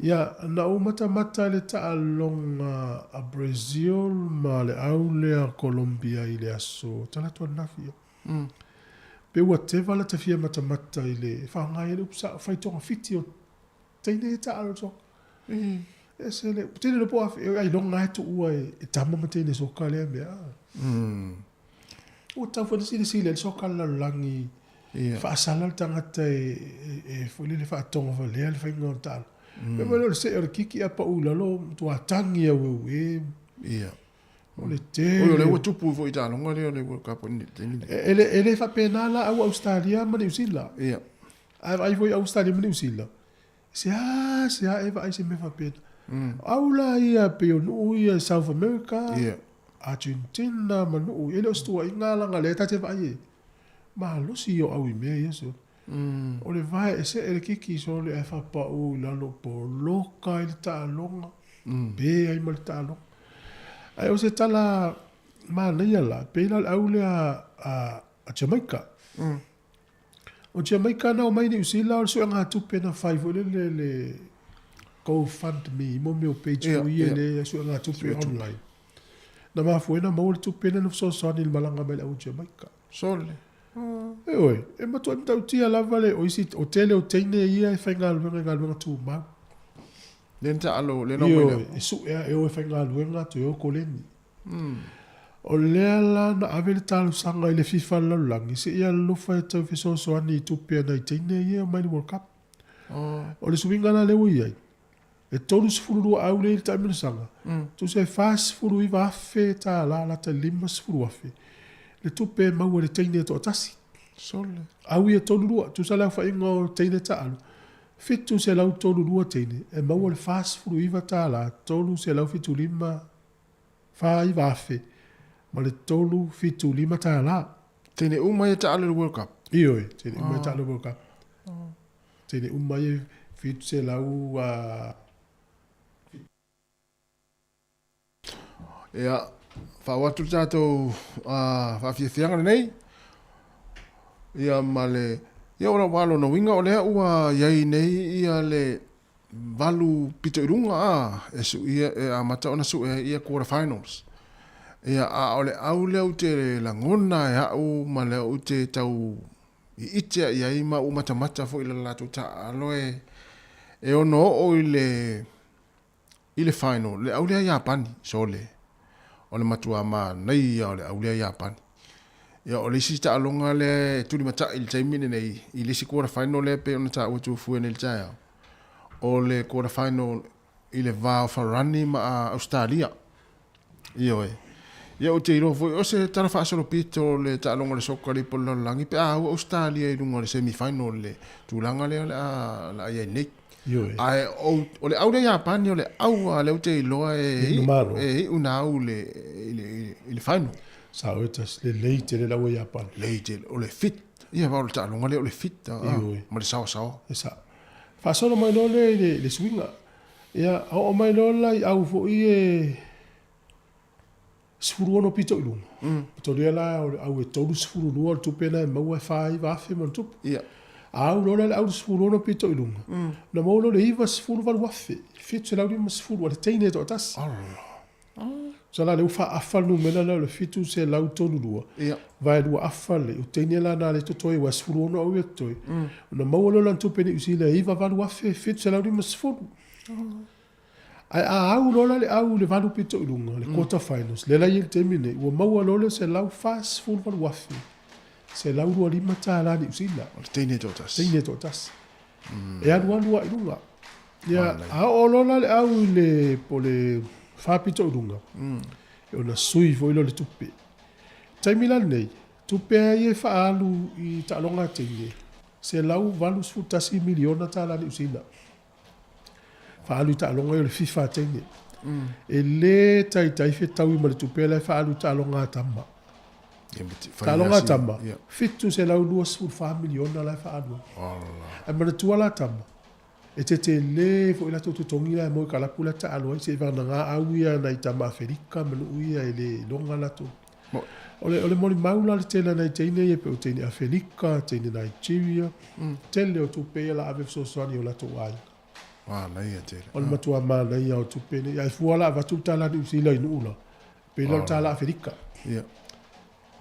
Ia, na ou matamata i le taaloga a Brazil ma le au lea Colombia i le aso Talaatu ananafi ia. Pe ua teva la ta fia matamata i le faaaoga ai le upu sao, fai togafiti o teine e taalo i le soka. E ese le, tele le po afe, ailoga lava e tuua e tama ma teine soka lea mea. Ua tatau foi ona silasila i le soka a le lalolagi faasala le tagata e foi lele faatogafalea le faiga o le taalo. Fai mai lea o le see o le kiki ae pau i lalo matua tagi aueuē. O le tele. Oi o lea ua tupu foi i taaloga lea o le World Cup i le taimi lenei. E le faapena la au Ausetalia ma Niu Sila. Ae vaai foi Ausetalia ma Niu Sila, Se a, se a e vaai se mea faapena. O au la ia pei o nuu ia i South America, Argentina ma nuu, e le o se tuuaiga laga lea ta te vaai ai. Malosi ia o au i mea ia sole. O le vae e see le kiki sole ae faapau i lalo poloka ai le taaloga, pe ai ma le taaloga. Ae o se tala manaia la, pei la o le au lea a Jamaica. O Jamaica na omai Niu Sila o le suegatupe na fai foi lele le GoFundMe mo mea o page foi ia le suegatupe online. Na mafua ai na maua le tupe lea na fesoasoani i le malaga mai le au o Jamaica. Sole. Ioe, e matuai matautia lava le o isi o tele o teine ia e faigaluega i galuega tumau. Lea na taalo, lea na omai le au. Ioe, e sue lava e o e faigaluega toe o koleni. O lea la na ave le talosaga i le FIFA a le lalolagi se i alofa e tau fesoasoani i tupe a nai teine ia e omai i le World Cup. O le suiga la lea ua i ai, e 32 au lea i le taamilosaga, tusa e $49,000 tala lata i le $50,000 le tupe e maua e le teine e toatasi. Sole. Au ia 32, tusa le aofaiga o teine taalu, 732 teine e maua le $49 tala 375 $49,375 tala. Teine uma ia taalo i le World Cup? Ioe, teine uma ia taalo i le World Cup. Teine uma ia 700 Ia, faaoo atu le tatou faafiafiaga lenei. Ia ma le, ia o lona uiga o lea ua i ai nei ia le valu pito i luga a, e suia, e amata ona sue ai ia quarter finals. Ia, a o le au lea ou te lagona e au ma lea ou te tau iite i ai ma ua matamata foi i le latou taaalo e, e ono oo i le, i le final, le au lea Iapani, sole. O le matua manaia o le au lea Iapani. Ia, o le isi taaloga lea e tulimatai i le taimi lenei, i le isi quarter final lea pei ona taua tuafua nei i le taeao, o le quarter final i le va o Farani ma Ausetalia. Ioe. Ia ou te iloa foi o se tala faasolopito o le taaloga o le soka le ipu o le lalolagi pe a au Australia i luga o le semi final i le tulaga lea o le a o le a i ai nei. Ioe. Ae ou, o le au lea Iapani o le au a lea ou te iloa e Iu malo. e iu na au i le, i le, i le final. Sa oe tasi, lelei tele le au a Iapani. Lelei tele, o le fit. Ia o le taaloga lea o le fit a, Ioe. ma le saoasaoa. E sao. Faasolo mai loa lea i le, le suiga. Ia, oo mai loa la i au foi e 16 pito i luga. Matolia la o le au e 32 o le tupe lena e maua e 49,000 ma ona tupu. A au loa la le au 16 pito i luga, ona maua loa le 98,000, 750 a le teine e toatasi. Tusa la lea ua faaafa le numera lea o le 732, vae lua afa le, o teine la na lea e totoe aua e 16 au ia e totoe, ona maua loa lana tupe Niu Sila e 98,750. Ae a au loa la le au i le valu pito i luga, le quarter finals, lea la e i ai i le taimi lenei, ua maua loa le $148,125 Niu Sila. O le teine toatasi. Teine toatasi. E alualu lava i luga. Ia, a oo loa la le au i le, po o le fa pito i luga, e ona sui foi lea o le tupe. Taimi la lenei, tupe lava ia e faaalu i taaloga a teine, $181 miliona tala Niu Sila. Faaalu i taaloga ia o le FIFA a teine. E le taitai fetaui ma le tupe la e faaalu i taaloga a tama. Taaloga a tama, $724 miliona la e faaalu ai. Ae manatua la tama, e tetele foi latou totogi la e maua i kalapu la e taalo ai, seivagana au ia nai tama Aferika ma nuu ia e le iloga latou. O le, o le molimau la le tele a nai teine ia pei o teine Afelika, teine Nigeria, tele o tupe ia la ave fesoasoani i o latou aiga. Manaia tele. O le matua manaia o tupe nei. Ae fua la avatu le tala Niu Sila i nuu la, pei la o le tala Afelika. Ia.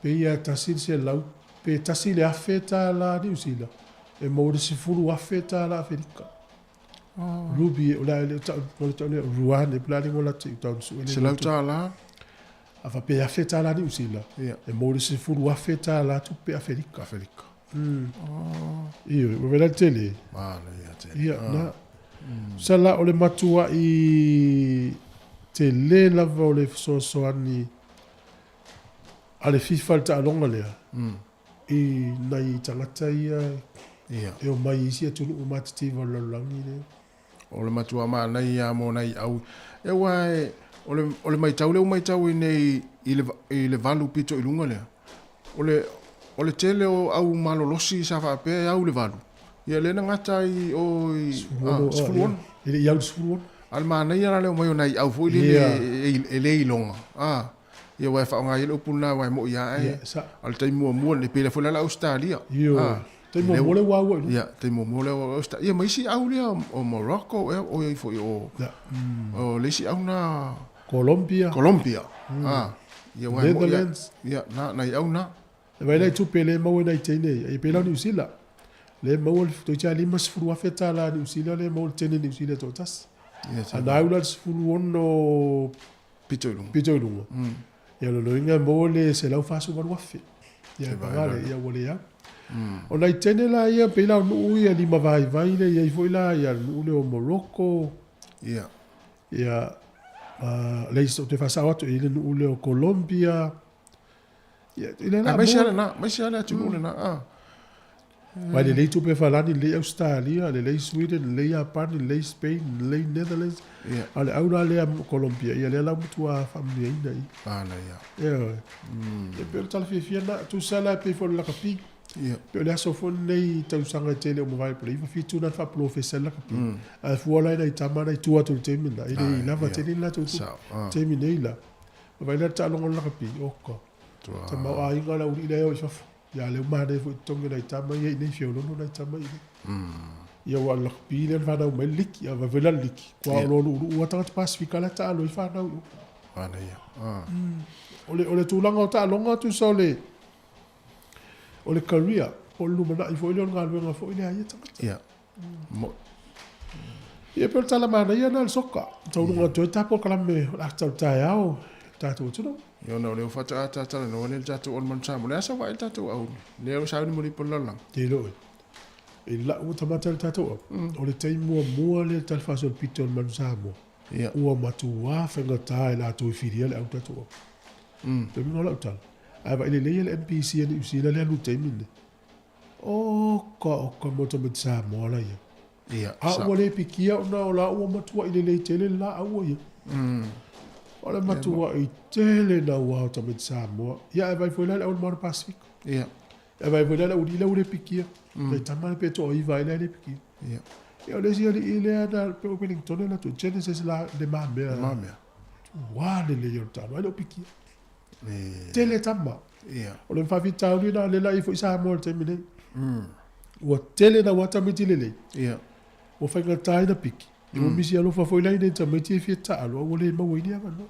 Pei a 100 pe 1,000 tala Niu Sila, e maua i le 10,000 tala Afelika. Ruby, o le a le tau, o le tau lea, Ruane, po o le a le igoa latou i uta o le sue lea. $100. A faapea e $1,000 Niu Sila, e maua i le $10,000 tupe Afelika. Afelika. Ioe, ua vela le tele. Manaia tele. Ia, na. Sala o le matuai tele lava o le fesoasoani a le FIFA i le taaloga lea, i nai tagata ia e omai i isi atunuu matitiva o le lalolagi lea. O le matua manaia lava mo nai au. E aua e, o le, o le matau lea ua matau ai nei i le, i le valu pito i luga lea, o le, o le tele o au malolosi sa faapea e au le valu, ia lea na gata ai o i, 16. E le i au le 16. A o le manaia la le omai o nai au foi lele e le iloga, a. Ia aua e faaaoga ai le upu lena aua e moi lava e, a o le taimi muamua lenei, pei foi la le Ausetalia. Ioe. Taimi muamua lea ua au ai i luga. Ia, taimi muamua lea ua au ai Ausetalia. Ia ma isi au lea o Morocco ea, o i foi o, o le isi au na. Colombia. Colombia. Ia aua e moi lava. Netherlands. Ia, na, nai au na. E vaai la i tupe lea e maua i nai teine ia, e pei la o Niu Sila, lea e maua le toeitiiti lava $50,000 Niu Sila lea e maua le teine Niu Sila e toatasi. A na au la le 16 Pito i luga. Pito i luga. Ia o lona uiga e maua le $148,000. Ia e paga lea, ia ua le au. O nai teine la ia, pei la o nuu ia lima vaivai lea e i ai foi la ia le nuu lea o Morocco. Ia. Ia, leai, ou te faasao atu, e i ai le nuu lea o Colombia. Ia, i le la Aemaise lava lena, aemaise lava le atunuu lena, a. Aua e lelei tupe falani, lelei Ausetalia, lelei Sweden, lelei Iapani, lelei Spain, lelei Netherlands. A o le au la lea Colombia, ia lea la ua matua faamanuiaina i. Manaia. Ioe. E pei o le tala fiafia lena, tusa la e pei foi o le lakapi. Pei o le aso foi lenei i tausaga e tele ua mavae po o le 97 na faapolofesa ai le lakapi. Ae fua la i nai tama na i tua atu i le taimi lena, e le i lava tele ni latou tupe. Taimi nei la, vaai la i le taaloga o le lakapi, oka. Tamaoaiga le aualii la e o i fafo. Ia lea ua manaia foi totogi o nai tama ia i inei, feoloolo nai tama ia i inei. Ia aua o le lakapi lea na fanau mai ai le liki, a vaai foi la i le liki, kua o loa luuluu lava tagata Pasefika la e taalo ai fanau i o. Manaia. O le tulaga o taaloga tusa o le o le career, po o le lumanai foi lea o le galuega foi lea a ia tagata. Ia. Ia pei o le tala manaia lena o le soka. Taunuuga atu ai ta polokalame o le ata o le taeao i le tatou atunuu. Ia ona o lea ua faatoa ta talanoa lea i le tatou All Manu Samoa. O le a sau vaai le tatou auli? Lea ua sauni moli po o le lalolagi? Te iloa oe. I lau tamata i le tatou au, o le taimi muamua lea i le tala faasolopito o le Manu Samoa, ua matua faigata e latou e filia le au tatou au. Le uiga o lau tala, a e vaai lelei e le NPC a Niu Sila le alu i le taimi lenei. Oka oka mo tamaiti Samoa la ia. Ia, A ua le pikia ona o la ua matuai lelei tele le laau ua ia. O le matuai tele naua o tamaiti Samoa. Ia ae vaai foi la i le au o le Moana Pasifika. Ia. Ae vaai foi la i le aualii lea ua le pikia. Nai tama lea pe toaiva ai lea e le pikia. Ia. Ia o le isi alii lea na pe o Wellington la tu Genesis la le mamea. Le mamea. Ua lelei o le taalo ai le o pikia. Tele tama. Ia. O le faafitauli lena lea la i foi Samoa i le taimi nei. Ua tele naua tamaiti lelei. Ia. Ua faigata ai na piki. Ia ua misi alofa foi la i nai tamaiti e fia taalo a ua le maua ai ni avanoa.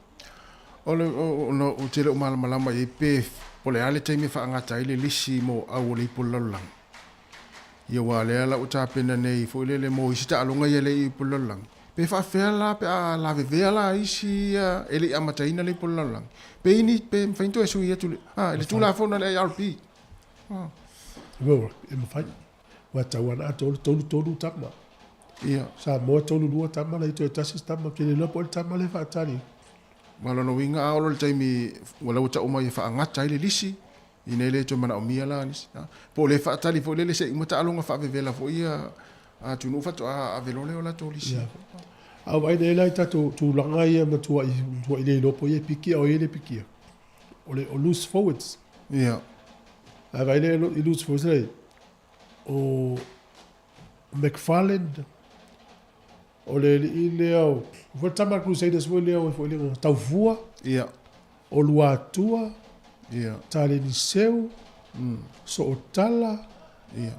O le, ona ou te le o malamalama i ai pe po o le a le taimi e faagata ai le lisi mo au o le ipu o le lalolagi. Ia aua o lea la ua tapena nei foi lele mo isi taaloga ia e le i ipu o le lalolagi. Pe faafefea la pe a lavevea la isi ia e le i amataina le ipu o le lalolagi. Pe i ni, pe mafai ona toe sui atu i le, a, i le Tulafono a le IRB. A. Well, e mafai. Ua tau ana atoa le 33 tama. Ia. Samoa 32 tama, la i toe tasi se tama. Ou te le iloa po o ai le tama lea e faatali. Ma lona uiga a oo loa i le taimi ua lau tau mai e faagata ai le lisi, ina e le toe manaomia la nisi. Po o le faatali foi lele se i uma taaloga faavevela foi ia a atunuu faatoa ave loa lea o latou lisi. Ia. A vaai nei la i tatou tulaga ia matuai, matuai le iloa po o ai e piki a o ai e le pikia. O le o loose forwards. Ia. A vaai lea i loose forwards lea, o McFarland, o le alii lea o, foi le tama a le Crusaders foi lea o foi lea, Taufua. Ia. O Luatua. Ia. Taleniseu. Sootala. Ia.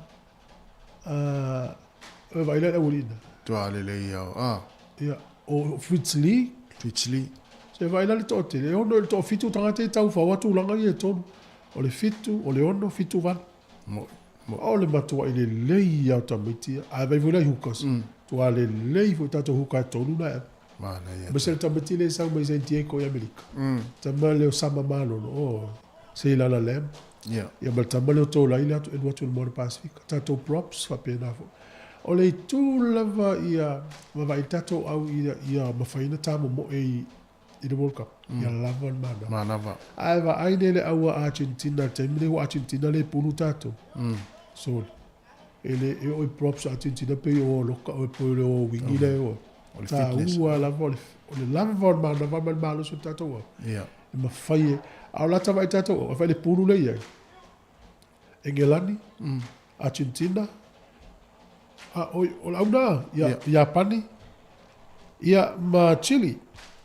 E vaai la i le aualii na. Tua lelei ia o, a. Ia, o Fritz Lee. Fritz Lee. Se vaai la le toatele, e ono i le toafitu tagata e taufaoa tulaga ia e tolu. O le fitu, o le ono, fitu, valu. Mo, mo. O le matuai lelei ia o tamaiti ia. Ae vaai foi la i hookers. Tua lelei foi tatou hooker e tolu na e ave. Manaia. Aemaise le tamaiti lea e sau mai San Diego i Amerika. Tama lea o Sama Malolo, oh, Seilala Lamb. Ia. Ia ma le tama lea o Tolai lea e alu atu i le Moana Pasifika. Tatou props faapena foi. O le itu lava ia vaavaai tatou au ia ia mafai ona tamomoe i i le World Cup. Ia lava le manava. Manava. Ae vaai nei le au a Argentina i le taimi lenei ua Argentina le pulu tatou. Sole. E le e oo i props a Argentina pei o loka oe po o le o wingi lea e o. O le fitness. Taua lava o le o le lava o le manava ma le malosi o le tatou au. Ia. E mafai e, a o la ta vaai tatou au, a fai le pulu lea i ai. Engelani, Argentina, a oi, o le au na, ia, Ia. Iapani, ia ma Chile.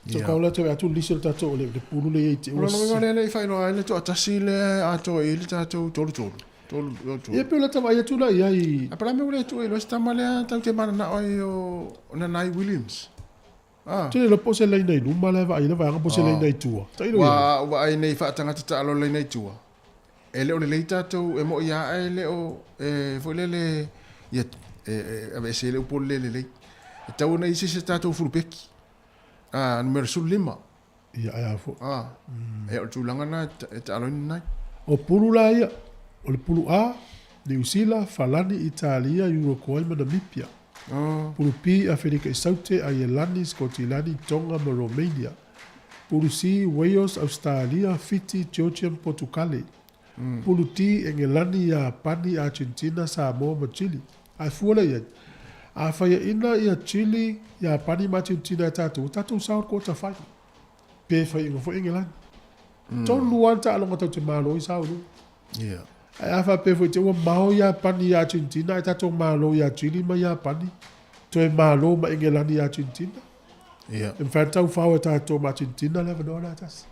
So Ia. ka o latou e atu lisi o le tatou, le, le pulu lea i ai te O lona uiga lea e le i faailoa ai le toatasi lea atoa i ai le tatou 33. Tolu, tolu. Ia pei o lata vaai atu la i ai. A pala mea ua le tuu ai loa se tama lea tatou te mananao ai o Nanai Williams. Ah. Te le iloa po o se laina i luma la e vaai ai le vaega po o se laina i tua. Tailo i ai. Ua vaai nei faatagata taalo le laina i tua. E le o lelei tatou, e moi lava ae le o, e foi lele, ia, e, e aveese ai le upu o le le lelei. E tatau ona i ai se isi a tatou fulupeki, a, numera 15. Ia, ae a foi. A, e o le tulaga lena e taaloina ai. O pulu la ia, o le pulu A, Niu Sila, Falani, Italia, Uruguay ma Namibia. Pulu B, Aferika i Saute, Aielani, Skotilani, Tonga ma Romania. Pulu C, Wales, Ausetalia, Fiti, Georgia ma Potukale. Pulu D, Engelani, Iapani, Argentina, Samoa ma Chile. Ae fua lea i ai, a faiaina ia Chile, Iapani ma Argentina e tatou, ua tatou sao i le quarter final. Pe faiaina foi Engelani. Tolu lava le taaloga tatou te malo ai sao i luga. Ia. Ae a faapea foi te ua mao Iapani i Argentina ae tatou malo ia Chile ma Iapani, toe malo ma Engelani i Argentina. Ia. E mafai ona taufao e tatou ma Argentina le avanoa lea tasi.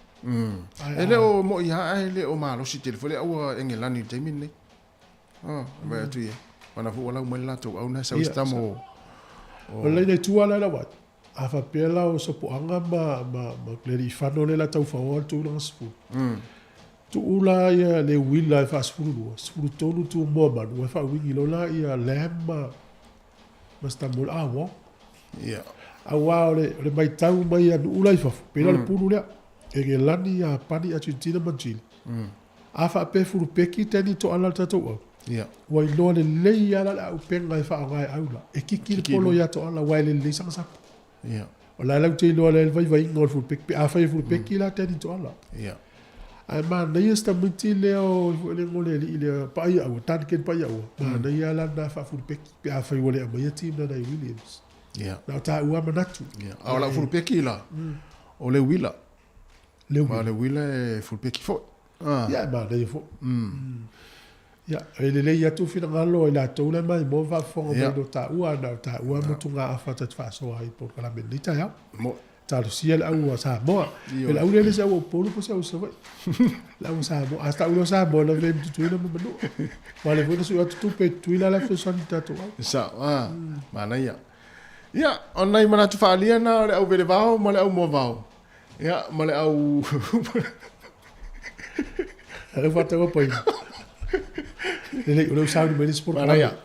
E le o moi lava ae le o malosi tele foi le aua Engelani i le taimi lenei. Ah, e vaai atu ia. Mana foi ua lau mai le latou au na sau se tama o O le laina i tua la lau atu. A faapea la o Sopoaga ma, ma, ma le alii-fano lea la taufaoa le tulaga sefulu. Tuu la ia le uila e faa-12, 13 Tumua Manu, ae faauigi loa la ia Lamb ma, ma Stambola, ah, Wong. Ia. Aua o le, o le matau mai a nuu la i fafo, pei la o le pulu lea, Engelani, Iapani, Argentina ma Chile. A faapea e fulupeki Danny Toala le tatou au, Ia. ua iloa lelei lava la le auupega e faaaoga e au la, e kiki le polo ia Toala aua e lelei sana sapu. Ia. O la e latou te iloa lea le vaivaiga o le fulupeki, pe afai e fulupeki la Danny Toala. Ia. Ae manaia si tamaiti lea o foi le igoa o le alii lea Paaiaua, Duncan Paaiaua, manaia lava lana faafulupeki pe afai ua le aumaia team lana i Williams. Ia. Na o taua lava manatu. Ia. A o lau fulupeki la, o Leuila. Leuila. Aua o Leuila e fulupeki foi. Ah. Ia, e manaia foi. Ia, e lelei atu finagalo o i latou la e maimoa ma faafofoga mai i lo taua, na o taua motugaafa ta te faasoa ai i polokalame i lenei taeao. Talosia le au a Samoa. E le au lea le se au o Upolu po o se au o Savaii. Le au a Samoa. A tau lea o Samoa na vave ma Tutuila ma Manua. Aua o lea foi na sui atu tupe i Tutuila la e fesoasoani i le tatou au. E sao, a, manaia. Ia, o nai manatu faaalia na o le au velevao ma le au moavao. Ia, ma le au... Le au faatau paina. Lelei, o lea ua sauni mai le isi polokalame. Manaia.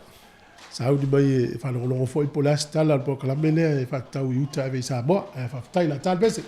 Sauni mai e faalogologo foi po o le a se tala o le polokalame lea e faatatau i uta e ave i Samoa. Ae faafetai la ta le pese.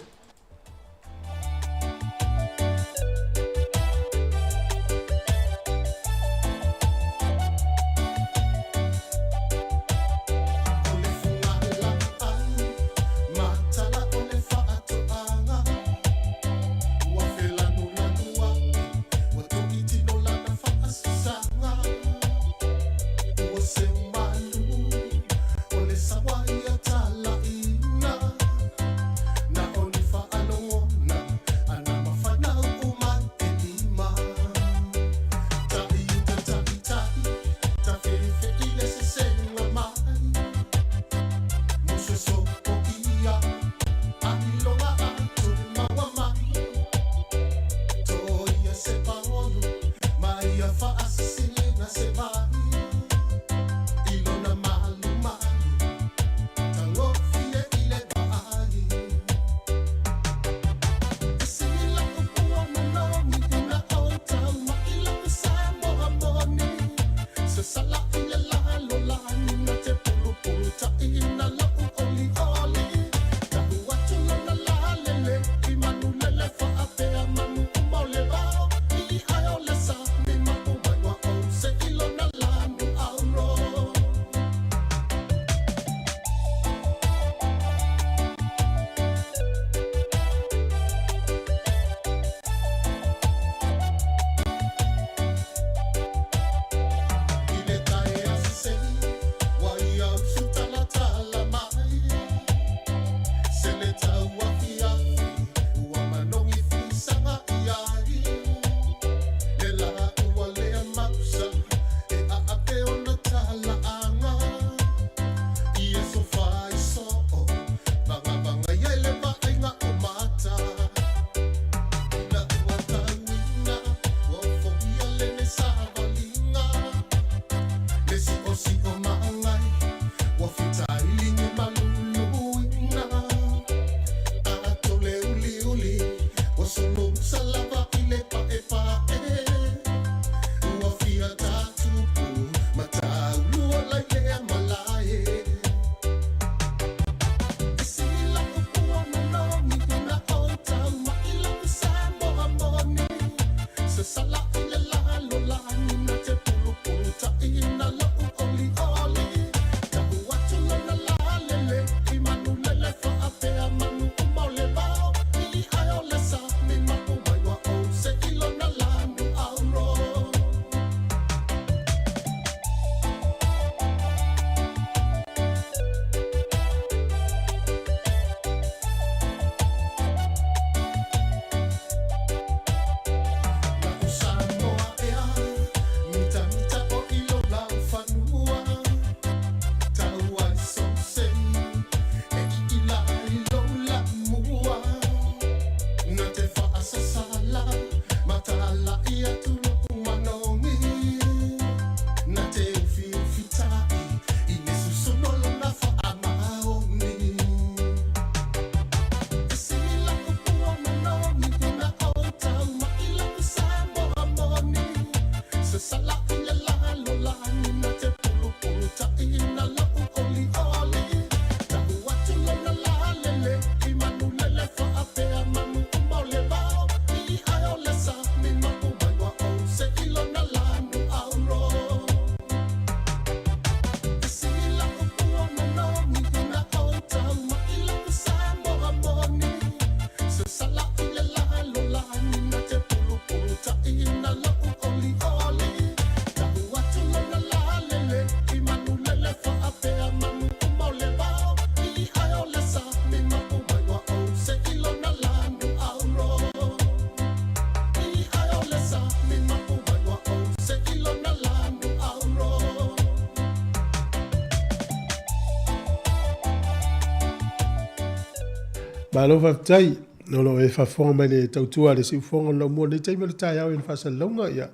Malo faafetai o lo o e faafofoga mai le tautua a le siufofoga o le laumua i lenei taimi o le taeao i ona faasalalauga. Ia,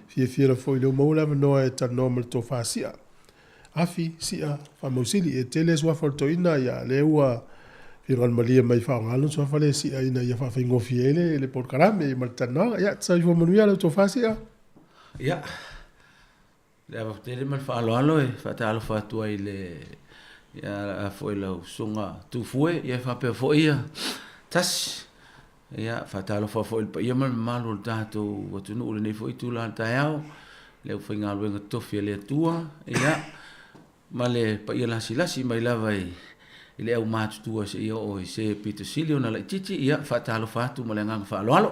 fiafia lava foi o lea ua maua le avanoa e talanoa ma le tofa Sia. Afi, Sia, Faamausili. E tele suafa o le toeaina, ia, lea ua finagalo malie mai e faaaoga lona suafa lea Sia ina ia faafaigofie ai le, le polokalame ma le talanoaga. Ia, soifua manuia lau tofa Sia. Ia, Le ava tele ma le faaaloalo e faatalofa atu ai i le ia foi lau susuga Tufue ia faapea foi ia Tasi. Ia faatalofa foi i le paia ma le mamalu o le tatou atunuu i lenei foi itula o le taeao, le aufaigaluega totofi a le Atua, ia ma le paia lasilasi mai lava i le aumatutua seia oo i se pito sili ona laitiiti, ia faatalofa atu ma le agaga faaaloalo.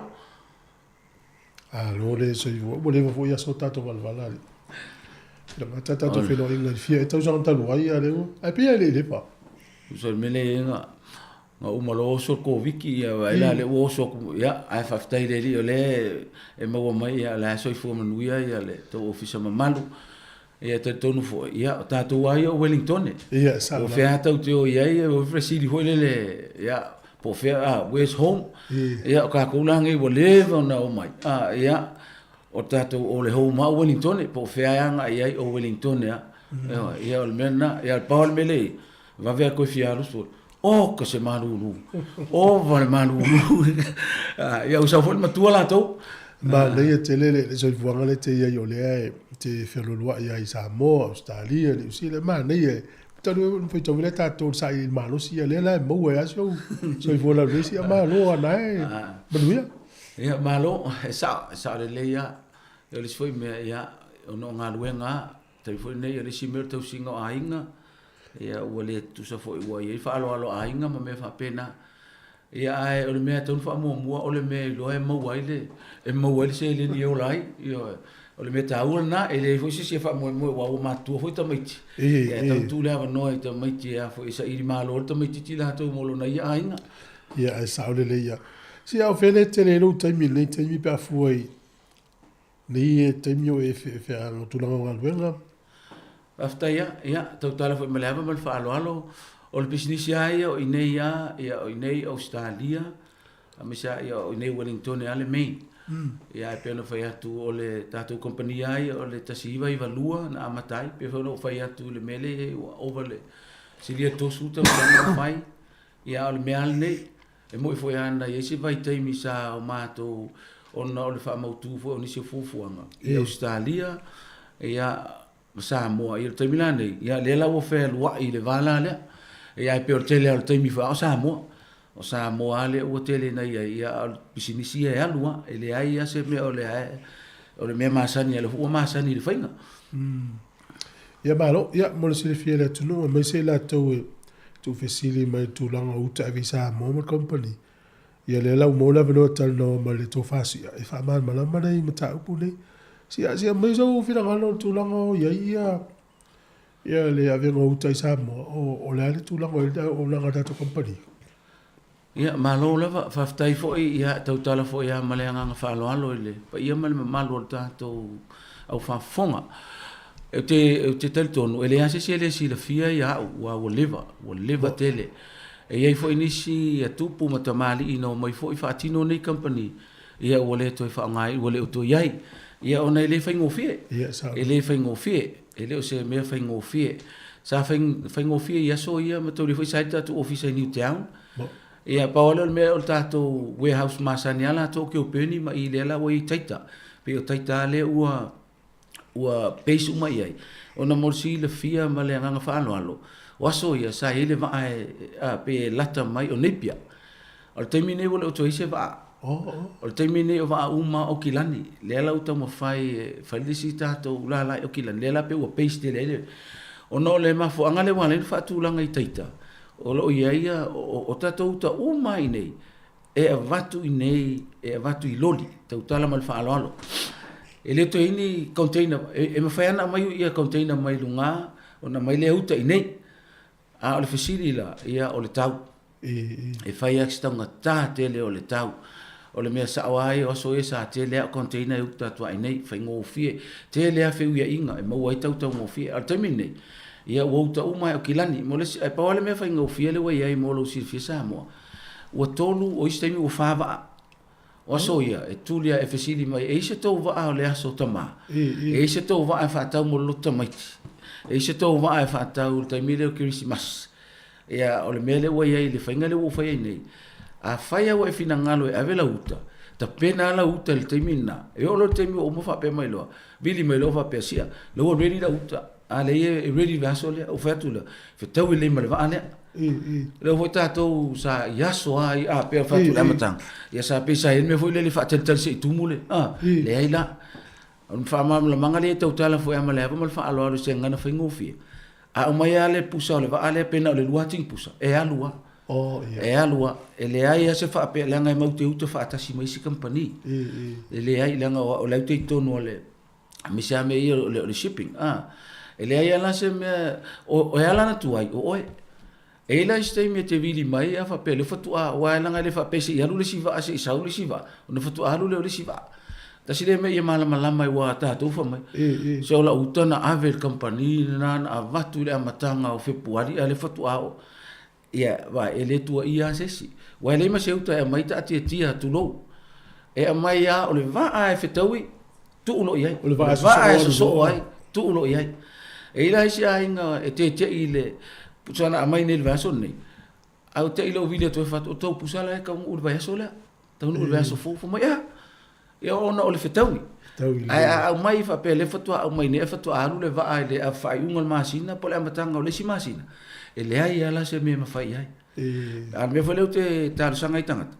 Alo le soifua. Ua leva foi aso o tatou valavala alii. Ina mata tatou feiloaiga i le fia ea tausaga talu ai a lea ua. Ae pei lava e le i leva. Tusa o le mea lea e i ai na na uma loa oso le Koviti ia vaai la lea ua oso atu ia ae faafetai i le Alii o lea e maua mai ia o la e soifua manuia ia le tou ofisa mamalu. Ia e talitonu foi ia o tatou lava ia o Wellingtone. Ia e sao. Po o fea lava tatou te o i ai, e fesili foi lele ia po o fea, ah, where's home? Ia o tatou la nei ua leva ona omai, ah, ia o tatou o le home lava o Wellingtone, po o fea e agai i ai o Wellingtone lava. Ioe, ia o le mea lena. Ia pau lava le mea lea e i ai, vave lava toe fia alu sua, oka se malulu, ova le malulu. Ia ua sau foi le matua latou. Manaia tele le soifuaga lea e te i ai o lea e te fealualuai ai i Samoa, Ausetalia, Niu Sila, manaia e talu ai faitau lea tatou i le sailiili malosi ia lea la e maua ai lava si ou soifua laulelei sia malo lava na e manuia. Ia malo, e sao, e sao lelei lava. O le isi foi mea, ia, ona o galuega lava, taimi foi lenei o le isi mea o le tausiga o aiga, ia ua le tutusa foi ua i ai faaaloalo aiga ma mea faapena. Ia ae o le mea e tatau ona faamuamua o le mea e iloa e maua ai le e maua ai le seleni e ola ai. Ioe. O le mea taua lena, e leai foi se isi e faamoemoe aua ua matutua foi tamaiti. Ia e tatau ona tuu le avanoa i tamaiti e a foi e saili malo le tamaitiiti latou mo lona ia aiga. Ia ae sao lelei ia. Se a o fea le tele ai lou taimi i lenei taimi pe a fua i Nei e taimi o e feaga tulaga o galuega. Faafetai lava, ia, tautala foi ma le ava ma le faaaloalo, o le pisinisi lava ia o i inei lava, ia o i inei i Ausetalia, aemaise lava ia o i inei i Wellingtone lava le main. Ia ae pei ona fai atu o le tatou kamupani lava ia o le 1992 na amata ai, pei foi ona ou fai atu i le mea lea e i ai ua ova le silia i le 30 tausaga o fai, ia a o le mea lava lenei, E moni foi lava na i ai se vaitaimi sa o matou ona o le faamautu foi o nisi o fuafuaga i Ausetalia ia ma Samoa. Ia o le taimi la lenei, ia lea la ua fealuai i le va la lea. Ia ae pei o le tele lava o le taimi foi a o Samoa. O Samoa lava lea ua tele ina i ai, ia a o le pisinisi ia e alu lava, e leai lava se mea o lea o le mea masani, o lea foi ua masani i le faiga. Ia malo, ia mo le silafia e le atunuu aemaise i latou e tuufesili mai i le tulaga o uta ave i Samoa ma le company. Ia lea la ua maua le avanoa e talanoa ma le tofa sia e faamalamalama nei mataupu nei. Sia, sia mai sou finagalo i le tulaga o i ai ia ia le avega o uta i Samoa, o, o le a le tulaga o i ai le auaunaga a le tatou company? Ia, malo lava, faafetai foi, ia, tautala foi lava ma le agaga faaaloalo i le paia ma le mamalu o le tatou aufaafofoga. Ou te, ou te talitonu, e leai lava se isi e le silafia ia au, aua ua leva, ua leva tele. E i ai foi nisi tupu ma tamalii na omai foi faatino nei kamupani, ia ua le toe faaaogaina, ua le o toe i ai. Ia ona e le faigofie, e le faigofie, e le o se mea faigofie. Sa faigofie i aso ia, mataulia foi sa i ai le tatou ofisa i Newtown. Ia pau lava lea o le mea o le tatou warehouse masani lava latou o Kilbirnie ma i lea la ua i ai Taita. Pei o Taita lava lea ua ua base uma i ai, ona mo le silafia ma le agaga faaaloalo, o aso ia sa i ai le vaa e, a, pei e lata mai o Napier. O le taimi lenei ua le o toe i ai se vaa. O le taimi lenei o vaa uma o Aukilani, lea la ua taumafai e fai le isi tatou lala i Aukilani, lea la pei ua base tele ai le, ona o le mafuaaga lea ua ala ai ona faatulaga i Taita, o lo o i ai ia, o tatou uta uma lava i inei, e avatu i inei, e avatu i loli, tautala ma le faaaloalo. E le toe i ai ni container, e mafai lava ona aumai ia container mai luga ona aumai lea uta i inei. A o le fesili la, ia o le tau. E fai lava si taugata tele o le tau. O le mea sao lava ia o aso ia sa tele lava container e uta atu i inei, faigofie. Tele lava feuiaiga e maua ai tau taugofie. A o le taimi lenei, ia ua uta uma lava e Aukilani. Mo le isi, ae pau lava le mea faigofie lea ua i ai mo lou silafia Samoa, Ua tolu, o isi taimi ua fa vaa. O aso ia, e tuli a e fesili mai, e i se tou vaa o le aso tamā? E i se tou vaa e faatau mo le loto tamaiti? E i se tou vaa e faatau i le taimi lea o Kerisimasi? Ia, o le mea lea ua i ai, le faiga lea ua ou fai ai nei, afai lava ua e finagalo e ave lau uta, tapena lava lau uta i le taimi lena, e oo loa i le taimi ua uma faapea mai loa, vili mai loa faapea, sia, o lea ua ready lau uta, a leai e ready i le aso lea. Ou fai atu lea, fetaui lelei ma le vaa lea. Lea foi tatou sa i aso lava ia, a, pei ona fai atu i le amataga, ia sa pei sa i ai le mea foi lele e faatalitali se i tumu le, a, leai la. O le faamalamalamaga lea e tautala foi lava ma le ava ma le faaaloalo i se gagana faigofie, a aumai lava le pusa o le vaa lea pe na o le lua tini pusa, e alu lava. E alu lava. E leai lava se faapea, leaga e matou te uta faatasi ma isi kamupani. E leai, leaga o la e uta i totonu o le aemaise lava mea ia o le shipping, a. E leai lava la se mea, e ala ona tuai, o oe. E i ai la isi taimi e te vili mai a faapea lea faatoa, aua leaga e le faapea se i alu le isi vaa se i sau le isi vaa, ona faatoa alu lea o le isi vaa. Tasi lea mea ia malamalama aua tatou fai mai, se o lau uta na ave i le kamupani lena na avatu i le amataga o Fepuari a o lea faatoa oo. Ia, vaai, e le tuuaia lava se isi. Aua e leai ma se uta e aumai taatiatia, tulou. E aumai lava, o le vaa e fetaui, tuu loa i ai. O le vaa e sosoo ai, tuu loa i ai. E i ai la isi aiga e tete'i i le pusa na aumai nei i le vaiaso lenei, ae ua te'i lea ua vili atu ai fai atu, o tou pusa la e taunuu i le vaiaso lea, taunuu i le vaiaso fou. Fai mai, ea? Ia ona o le fetaui. Ae a aumai faapea lea faatoa aumai nei ae faatoa alu le vaa i le faaiuga o le masina po o le amataga o le isi masina, e leai lava la se mea e mafai i ai. A o le mea foi lea ou te talosaga ai i tagata,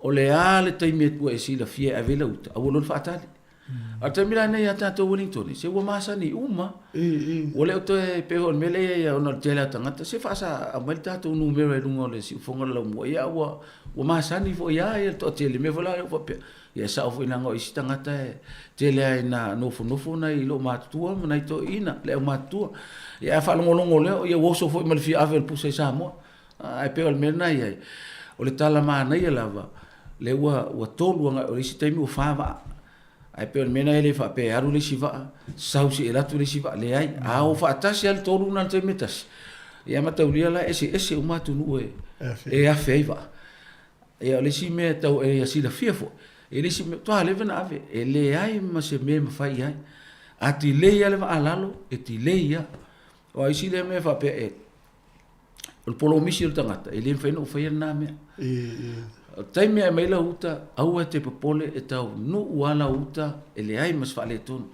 o le a le taimi ua e silafia e ave ai lau uta, aua loa le faatali. A o le taimi la lenei ia tatou Wellington, se ua masani uma. Ua le o toe pei foi o le mea lea e i ai ona o le tele o tagata, se faasa aumai le tatou numera i luga o le siufofoga o le laumua, ia ua Ua masani foi lava le toatele, mea foi la lea ua faapea, ia e sao foi leaga o isi tagata e tele lava ina nofonofo nai loomatutua ma nai toeaiina, le aumatutua. Ia a faalogologo lea, ia ua oso foi ma le fia ave o le pusa i Samoa. Ae pei o le mea lena e i ai, o le tala manaia lava, lea ua tolu agai, o le isi taimi ua fa vaa. Ae pei o le mea lena e le faapea e alu le isi vaa, sau se i alu atu le isi vaa, leai. A o faatasi lava le tolu lena i le taimi e tasi, ia mataulia la e eseese uma atunuu e afe ai vaa. Ia o le isi mea e tau e silafia foi, e le isi mea, matua leva ona ave, e leai ma se mea e mafai i ai. A delay lava le vaa lalo, e delay lava. Aua o isi lea mea faapea e O le polomisi o le tagata, e le mafai ona ou faia lena mea. O le taimi e aumai lau uta, aua e te popole e taunuu lava lau uta, e leai ma se faaletonu.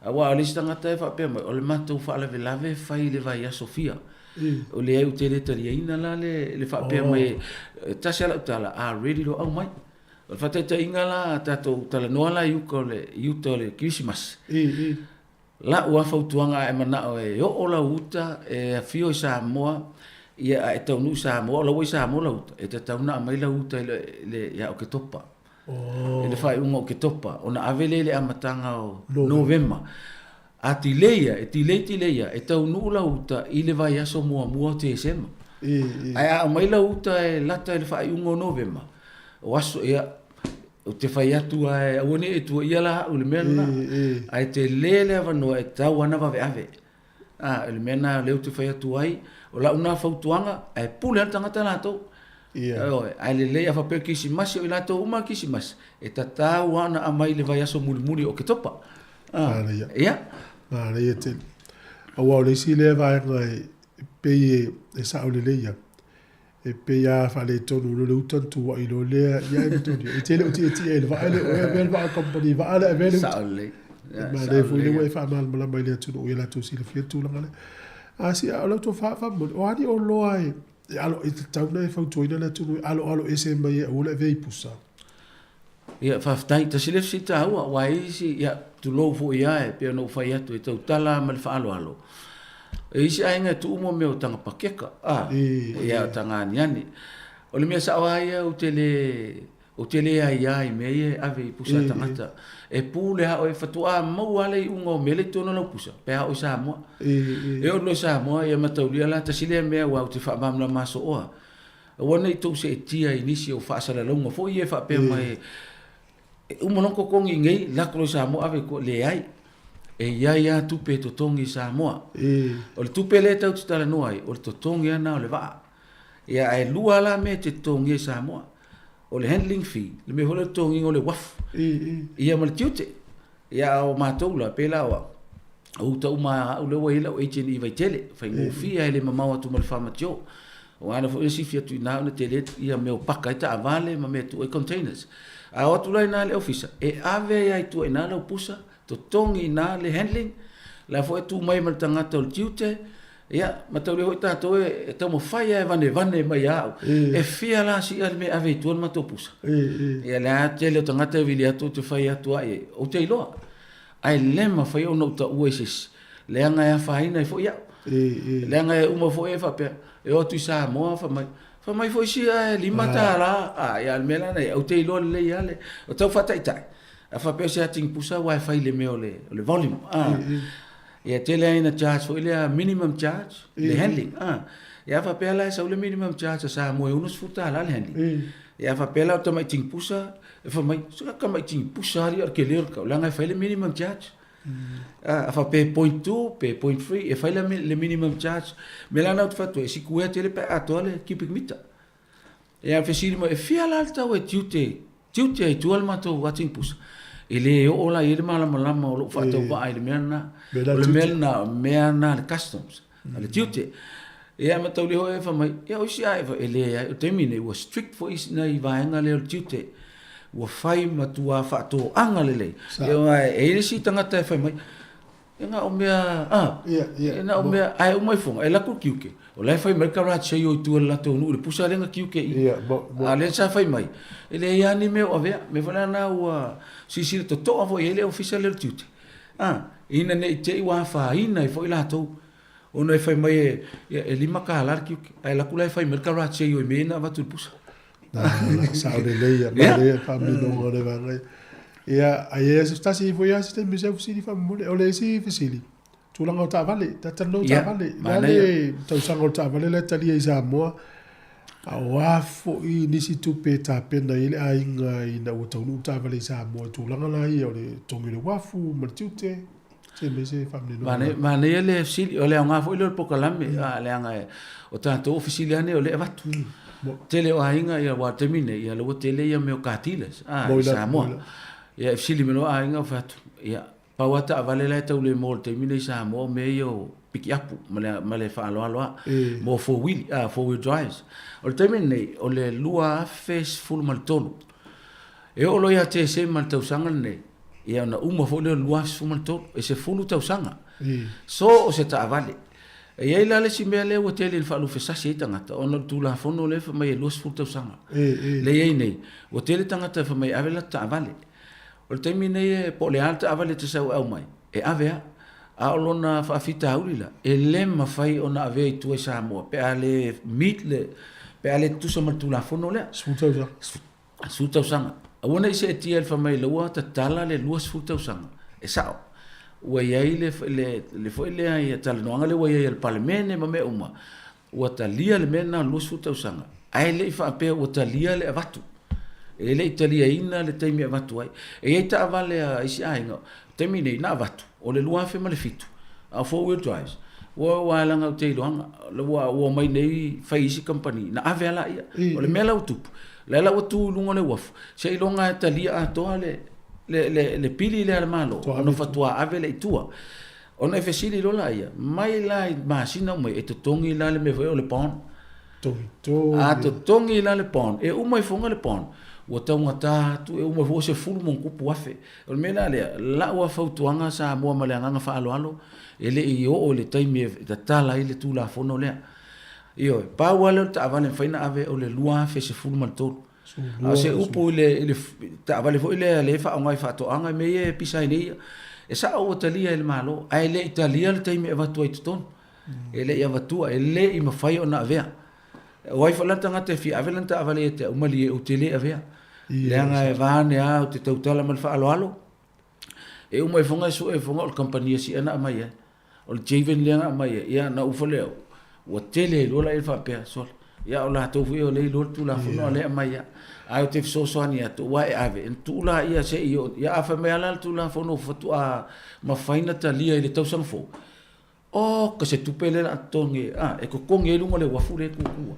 Aua o le isi tagata e faapea mai, o le matou faalavelave e fai i le vaiaso fia. O leai ou te le taliaina la le faapea mai, e tasi lava lau tala, a ready loa aumai. O le faataitaiga la, tatou talanoa la i uta o le Kerisimasi. La'u a fautuaga a e mana'o e oo lau uta e afio i Samoa ia a e taunuu i Samoa o la ua i Samoa lau uta e tatau ona aumai lau uta i le ia Oketopa i le faaiuga o Oketopa ona ave lea i le amataga o Novema a tilei ia e tilei tilei ia e taunuu lau uta i le vaiaso muamua o Tesema ae a aumai lau uta e lata i le faaiuga o Novema o aso ia Ou te fai atu lava, aua ne i e tuuaia la au i le mea lena, ae tele le avanoa e tatau lava ona vaveave. A, o le mea lena lea ou te fai atu ai, o lau lena fautuaga, ae pule lava le tagata latou. Ioe, ae lelei a faapea o le Kerisimasi, o i latou uma lava Kerisimasi, e tatau lava ona aumai i le vaiaso mulimuli o Oketopa. Manaia. Ia. Manaia tele. Aua o le isi lea vaega e pei e sao lelei lava, E pei lava faaletonu loa le uta ona tuuai loa lea, ia e tonu, e te le o tietie i le vaa e le o e avea le vaa a le kamupani vaa lea e avea le uta. Sao lelei. E manaia foi lea ua e faamalamalama i le atunuu ia latou silafia le tulaga lea. A sia, o lau tofa faamolemole, o a ni oloa e alo, e tatau ona e fautuaina le atunuu e aloalo ese mai ai aua le avea i pusa? Ia, faafetai. Tasi lea fesili taua, aua e i ai isi, ia, tulou foi lava e pei ona ou fai atu, e tautala lava ma le faaaloalo. E i ai isi aiga e tuu mo mea o taga pakeka, a, ia, o taga aniani. O le mea sao lava ia, ou te le, ou te le aia i mea ia e ave i pusa a tagata. E pule lava oe, faatoa maua lava le iuga o mea la e i totonu o lau pusa, pe a oo i Samoa. E oo loa i Samoa, ia mataulia la, tasi lea mea aua ou te faamalamalama sooa. Aua ne i tou seetia i nisi o faasalalauga foi ia e faapea mai e uma loa ona totogi i inei, lako loa i Samoa ave i tua. Leai. E i ai lava tupe e totogi i Samoa. O le tupe lea tatou te talanoa ai, o le totogi lava lena o le vaa. Ia ae lua la mea e te totogia i Samoa. O le handling fee, le mea foi lea o le totogiina o le uafu. Ia ma le tiute. Ia a o matou la, pei la o au, o uta uma a au lea ua i ai lau agent i Vaitele, faigofie lava e le mamao atu ma le Farm Joe. Aua na foi e sifi atu i ina ona tele ia mea o paka ai taavale ma mea e tuu ai containers. A o atu la i ina i le ofisa, e ave ai lava i tua i ina lau pusa, totogi i ina le handling, la foi e tu mai ma le tagata o le tiute, ia, mataulia foi tatou e taumafai lava e vanevane mai ia au, e fia la si'a le mea e ave i tua le matou pusa. Ia le tele o tagata e vili atu ou te fai atu lava i ai, ou te iloa, ae le mafai ona ou taua i se isi, leaga e afaina ai foi au. Leaga e uma foi e faapea, e o atu i Samoa fai mai, fai mai foi sia e $5, a, ia o le mea la lena, ou te iloa lelei lava le, o tau faataitai, a faapea o se atigi pusa aua e fai i le mea o le volume, a. Ia tele lava ina charge foi lea minimum charge le handling, a. Ia a faapea la e sau le minimum charge a Samoa e $60 le handling, ia a faapea la o le tamaitigi pusa, e fai mai, se tamaitigi pusa alii a o le tele o le tau, leaga e fai le minimum charge. A faapea e point two pe point three, e fai le minimum charge. O le mea la lena ou te fai atu ai, e sikuea tele pe a atoa le cubic meter. Ia fesili mai, e fia la le tau e tiute, tiute ai tua le matou atigi pusa? E le oo la i ai le malamalama o lou faatauvaa i le mea lena. O le mea lena, o le mea lena a le customs, a le tiute. Ia mataulia foi e fai mai, ia o isi ae, e leai, o le taimi lenei ua strict foi isi nai vaega lea o le tiute. Ua fai matua faatoaga lelei. Ia aua e i ai le isi tagata e fai mai, E na o mea, a, e na o mea, ae uma ifoga, e alu atu le tiute, o la e fai mai le garage sale i tua i le latou nuu i le pusa lea na tiute i i. A o lea sa fai mai, e leai lava ni mea o avea. O le mea foi la lena ua silasila totoa foi i ai le ofisa lea o le tiute, a, ina ne i te i ua afaina ai foi latou, ona e fai mai e $5 le tiute, ae alu atu la e fai mai le garage sale i mea ia na avatu i le pusa. Sao lelei, manaia le faamaninoga o le vaega ia. Ia, ai e se tasi foi lava se taimi se fesili faamolemole. O le isi fesili, tulaga o taavale, talanoa i taavale. O le a le tausaga o le taavale la e talia i Samoa, a o a foi nisi tupe e tapena i ai le aiga ina ua taunuu le taavale i Samoa i tulaga la ia o le totogi o le uafu ma le tiute, se i aumai se faamaninoga. Manaia le fesili, o le aoga foi lea o le polokalame, leaga o tatou o fesili lava nei o lea e avatu. Tele o aiga, ia aua o le taimi lenei, ia lea ua tele ia mea o car dealers i Samoa. Ia e fesili mai loa aiga ou fai atu, ia pau lava taavale la e tau le mo i le taimi lenei i Samoa o mea ia o pikiapu ma le faaaloalo lava mo four wheel drives. O le taimi lenei, o le 2013, e oo loa ia Tesema i le tausaga lenei, ia ona uma foi lea o le 2013, e 10 tausaga. So o se taavale. E i ai la le isi mea lea ua tele ina faalufesasi ai tagata, ona o le Tulafono lea e fai mai e 20 tausaga. Lea e i ai nei, ua tele tagata e fai mai e ave lata taavale. O le taimi nei po o le a le taavale e te sau e aumai, e ave lava. A o lona faafitauli la, e le mafai ona avea i tua i Samoa pe a le meet le, pe a le tutusa ma le Tulafono lea. 10 tausaga. 10 tausaga. Aua ne i seetia i le fai mai la ua tatala le 20 tausaga. E sao. Ua i ai le, le, le foi lea ia talanoaga lea ua i ai a le Palemene ma mea uma, ua talia le mea lena o le 20 tausaga, ae le i faapea ua talia le avatu. E le i taliaina le taimi e avatu ai. E i ai taavale a isi aiga, taimi nei na avatu, o le 2007, a o four wheel drives, ua ua leaga ou te iloaga, ua ua omai nei fai isi kamupani, na ave lava laia. O le mea la ua tupu, lea la ua tu i luga o le uafu, seiloga e talia atoa le le le le pili lea a le Malo, ona faatoa ave lea i tua. Ona e fesili loa laia, mai la i masina uma e totogi la le mea foi o le bond. A totogi la le bond, e uma ifoga le bond, ua taugata atu, e uma ifoga sefulu ma ona tupu afe. O le mea la lea, lau lava fautuaga Samoa ma le agaga faaaloalo, e le i oo i le taimi e tatala ai le Tulafono lea. Ioe, pau lava lea o le taavale e mafai ona ave o le 2013. A o se upu i le, i le taavale foi lea lea e faaaoga i faatoaga i mea ia e pisa ai nei ia, e sao ua talia e le Malo, ae le i talia le taimi e avatu ai i totonu. E le i avatua, e le i mafai ona avea. O ai foi la le tagata e fia ave lana taavale ia te au, malie ou te le avea. Leaga e vaeane lava ou te tautala ma le faaaloalo, e uma ifoga e sue ifoga o le kamupani a Sia na aumai ai. O le Javan lea na aumai ai, ia na ou fai lea, ua tele ai loa laia faapea, sole, ia o latou foi o lea e iloa le Tulafono a o lea e aumai lava. Ae ou te fesoasoani atu, aua e ave, ona tuu laia se i oo, ia a fai mai lava la le Tulafono faatoa mafai ona talia i le tausaga fou, Oka se tupe lea o le a totogi, a, e totogi ai luga o le uafu lea e tutu ai.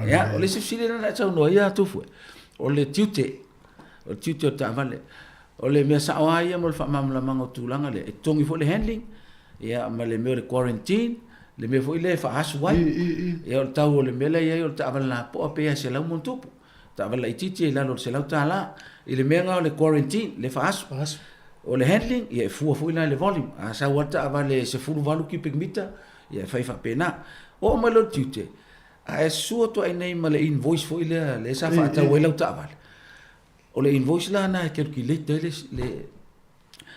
Ia, o le isi fesili lea na e saunoa ai ia Tufue, o le tiute, o le tiute o le taavale. O le mea sao lava ia mo le faamalamalamaga o tulaga lea, e totogi foi le handling, ia ma le mea o le quarantine, le mea foi lea e faaasu ai. Ia o le tau o le mea lea e i ai o le taavale lapoa pe $100+. Taavale laitiiti e i lalo o le $100 i le mea lena o le quarantine, le faaasu. O le handling, ia e fua foi la i le volume. A sau lava le taavale e 18 cubic meter, ia e fai faapena. Oo mai loa i le tiute, a e susu atu ai nei ma le invoice foi lea lea sa faatau ai lau taavale, o le invoice la lena e calculate ai le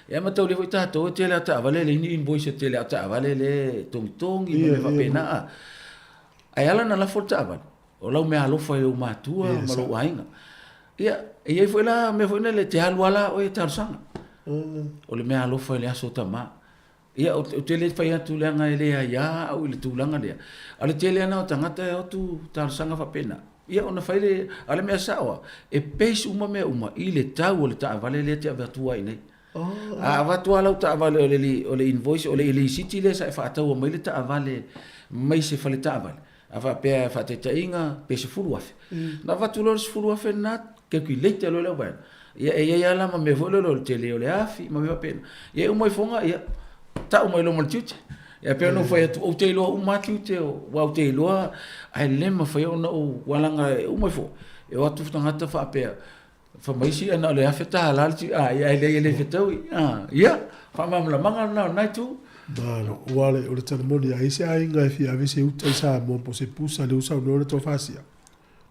Ia mataulia foi tatou e tele a taavale e leai ni invoice e tele a taavale lea e togitogi ma mea faapena. Ae ala ona lafo le taavale, o lau meaalofa i ou matua ma lou aiga. Ia, e i ai foi la mea foi lele, e te alu lava la oe e talosaga. O le meaalofa i le aso o tama. Ia, ou te le fai atu leaga e le aia au i le tulaga lea. A o le tele lava na o tagata e o atu talosaga faapena. Ia, ona fai lea, a o le mea sao lava, e base uma mea uma i le tau o le taavale lea e te avatua ai nei. A avatu lava lau taavale o le, o le invoice, o le lisiti lea sa e faataua mai le taavale mai se fale taavale, a faapea faataitaiga pe $10,000, ona avatu loa le $10,000 lena, calculate loa lea vaega. Ia e i ai lava la ma mea foi lele o le tele o le afi ma mea faapena. Ia e uma ifoga, ia tau mai loa ma le tiute. Ia pei ona ou fai atu, ou te iloa uma lava tiute, aua ou te iloa ae le mafai ona ou, aua leaga e uma ifo, e o atu tagata faapea, Fai mai isi na o le $1,000 le tiute, a ia e leai e le fetaui. Ia, faamalamalamaga lena o lena itu. Malo, aua o le tala moni, a i ai se aiga e fia ave se uta i Samoa po o se pusa lea ua saunoa le toafasia,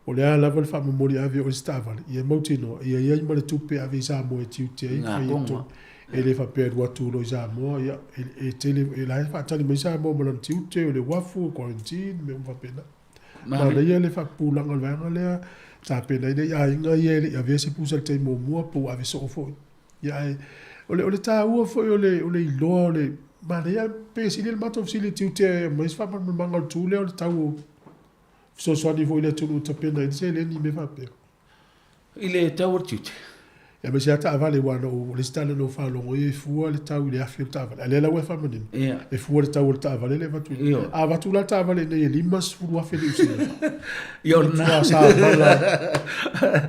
o le a lava le faamomoli ave o le isi taavale, ia e mautinoa, ia i ai ma le tupe e ave i Samoa e tiute ai ma fai ai tonu. E le faapea e alu atu loa i Samoa, ia, e tele, e la e faatali mai Samoa ma lana tiute, o le uafu, quarantine, mea uma faapena. Manaia le faapupulaga o le vaega lea, tapena ai nai aiga ia e le i avea se pusa i le taimi muamua po ua ave soo foi. Ia ae o le, o le taua foi o le, o le iloa o le, manaia pe sili le matou fesili i tiute e aumai se faamalamalamaga o le tu lea o le tau o fesoasoani foi i le atunuu e tapena ai le seleni i mea faapea. I le tau o le tiute. Ia aemaise lava taavale aua na ou, o le isi tala na ou faalogo ai e fua le tau i le afi o le taavale. A o lea la ua e faamanino, e fua le tau o le taavale lea e avatu i A avatu la le taavale i inei e $50,000 Niu Sila. Ia o lena. Matua samala.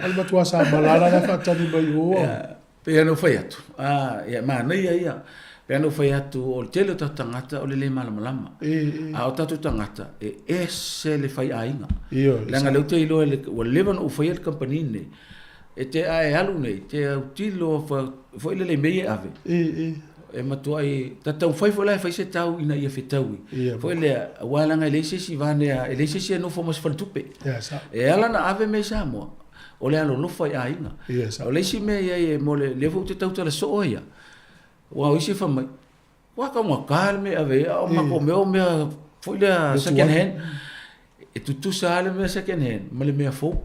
O le matua samala la la faatali mai o. Pei ona ou fai atu, ia manaia ia. Pei ona ou fai atu, o le tele o tatou tagata o le le malamalama. A o tatou tagata, e ese le faiaiga. Leaga o lea ou te iloa, ua leva ona ou faia le kamupani lenei, e te, a e alu nei, e te autilo foi lele i mea ia e ave, e matuai, ta te taumafai foi la e fai se tau ina ia fetaui. Foi lea, aua leaga e leai se isi vanea, e leai se isi e nofo ma se faletupe. E ala ona ave mea i Samoa, o le alolofa i aiga. Yes, o le isi mea i ai e mo le, lea foi ou te tautala soo ai ia, aua o isi e fai mai, ua taugata le mea e ave ai, a o matou mea o mea foi lea second hand, e tutusa lava le mea second hand ma le mea fou.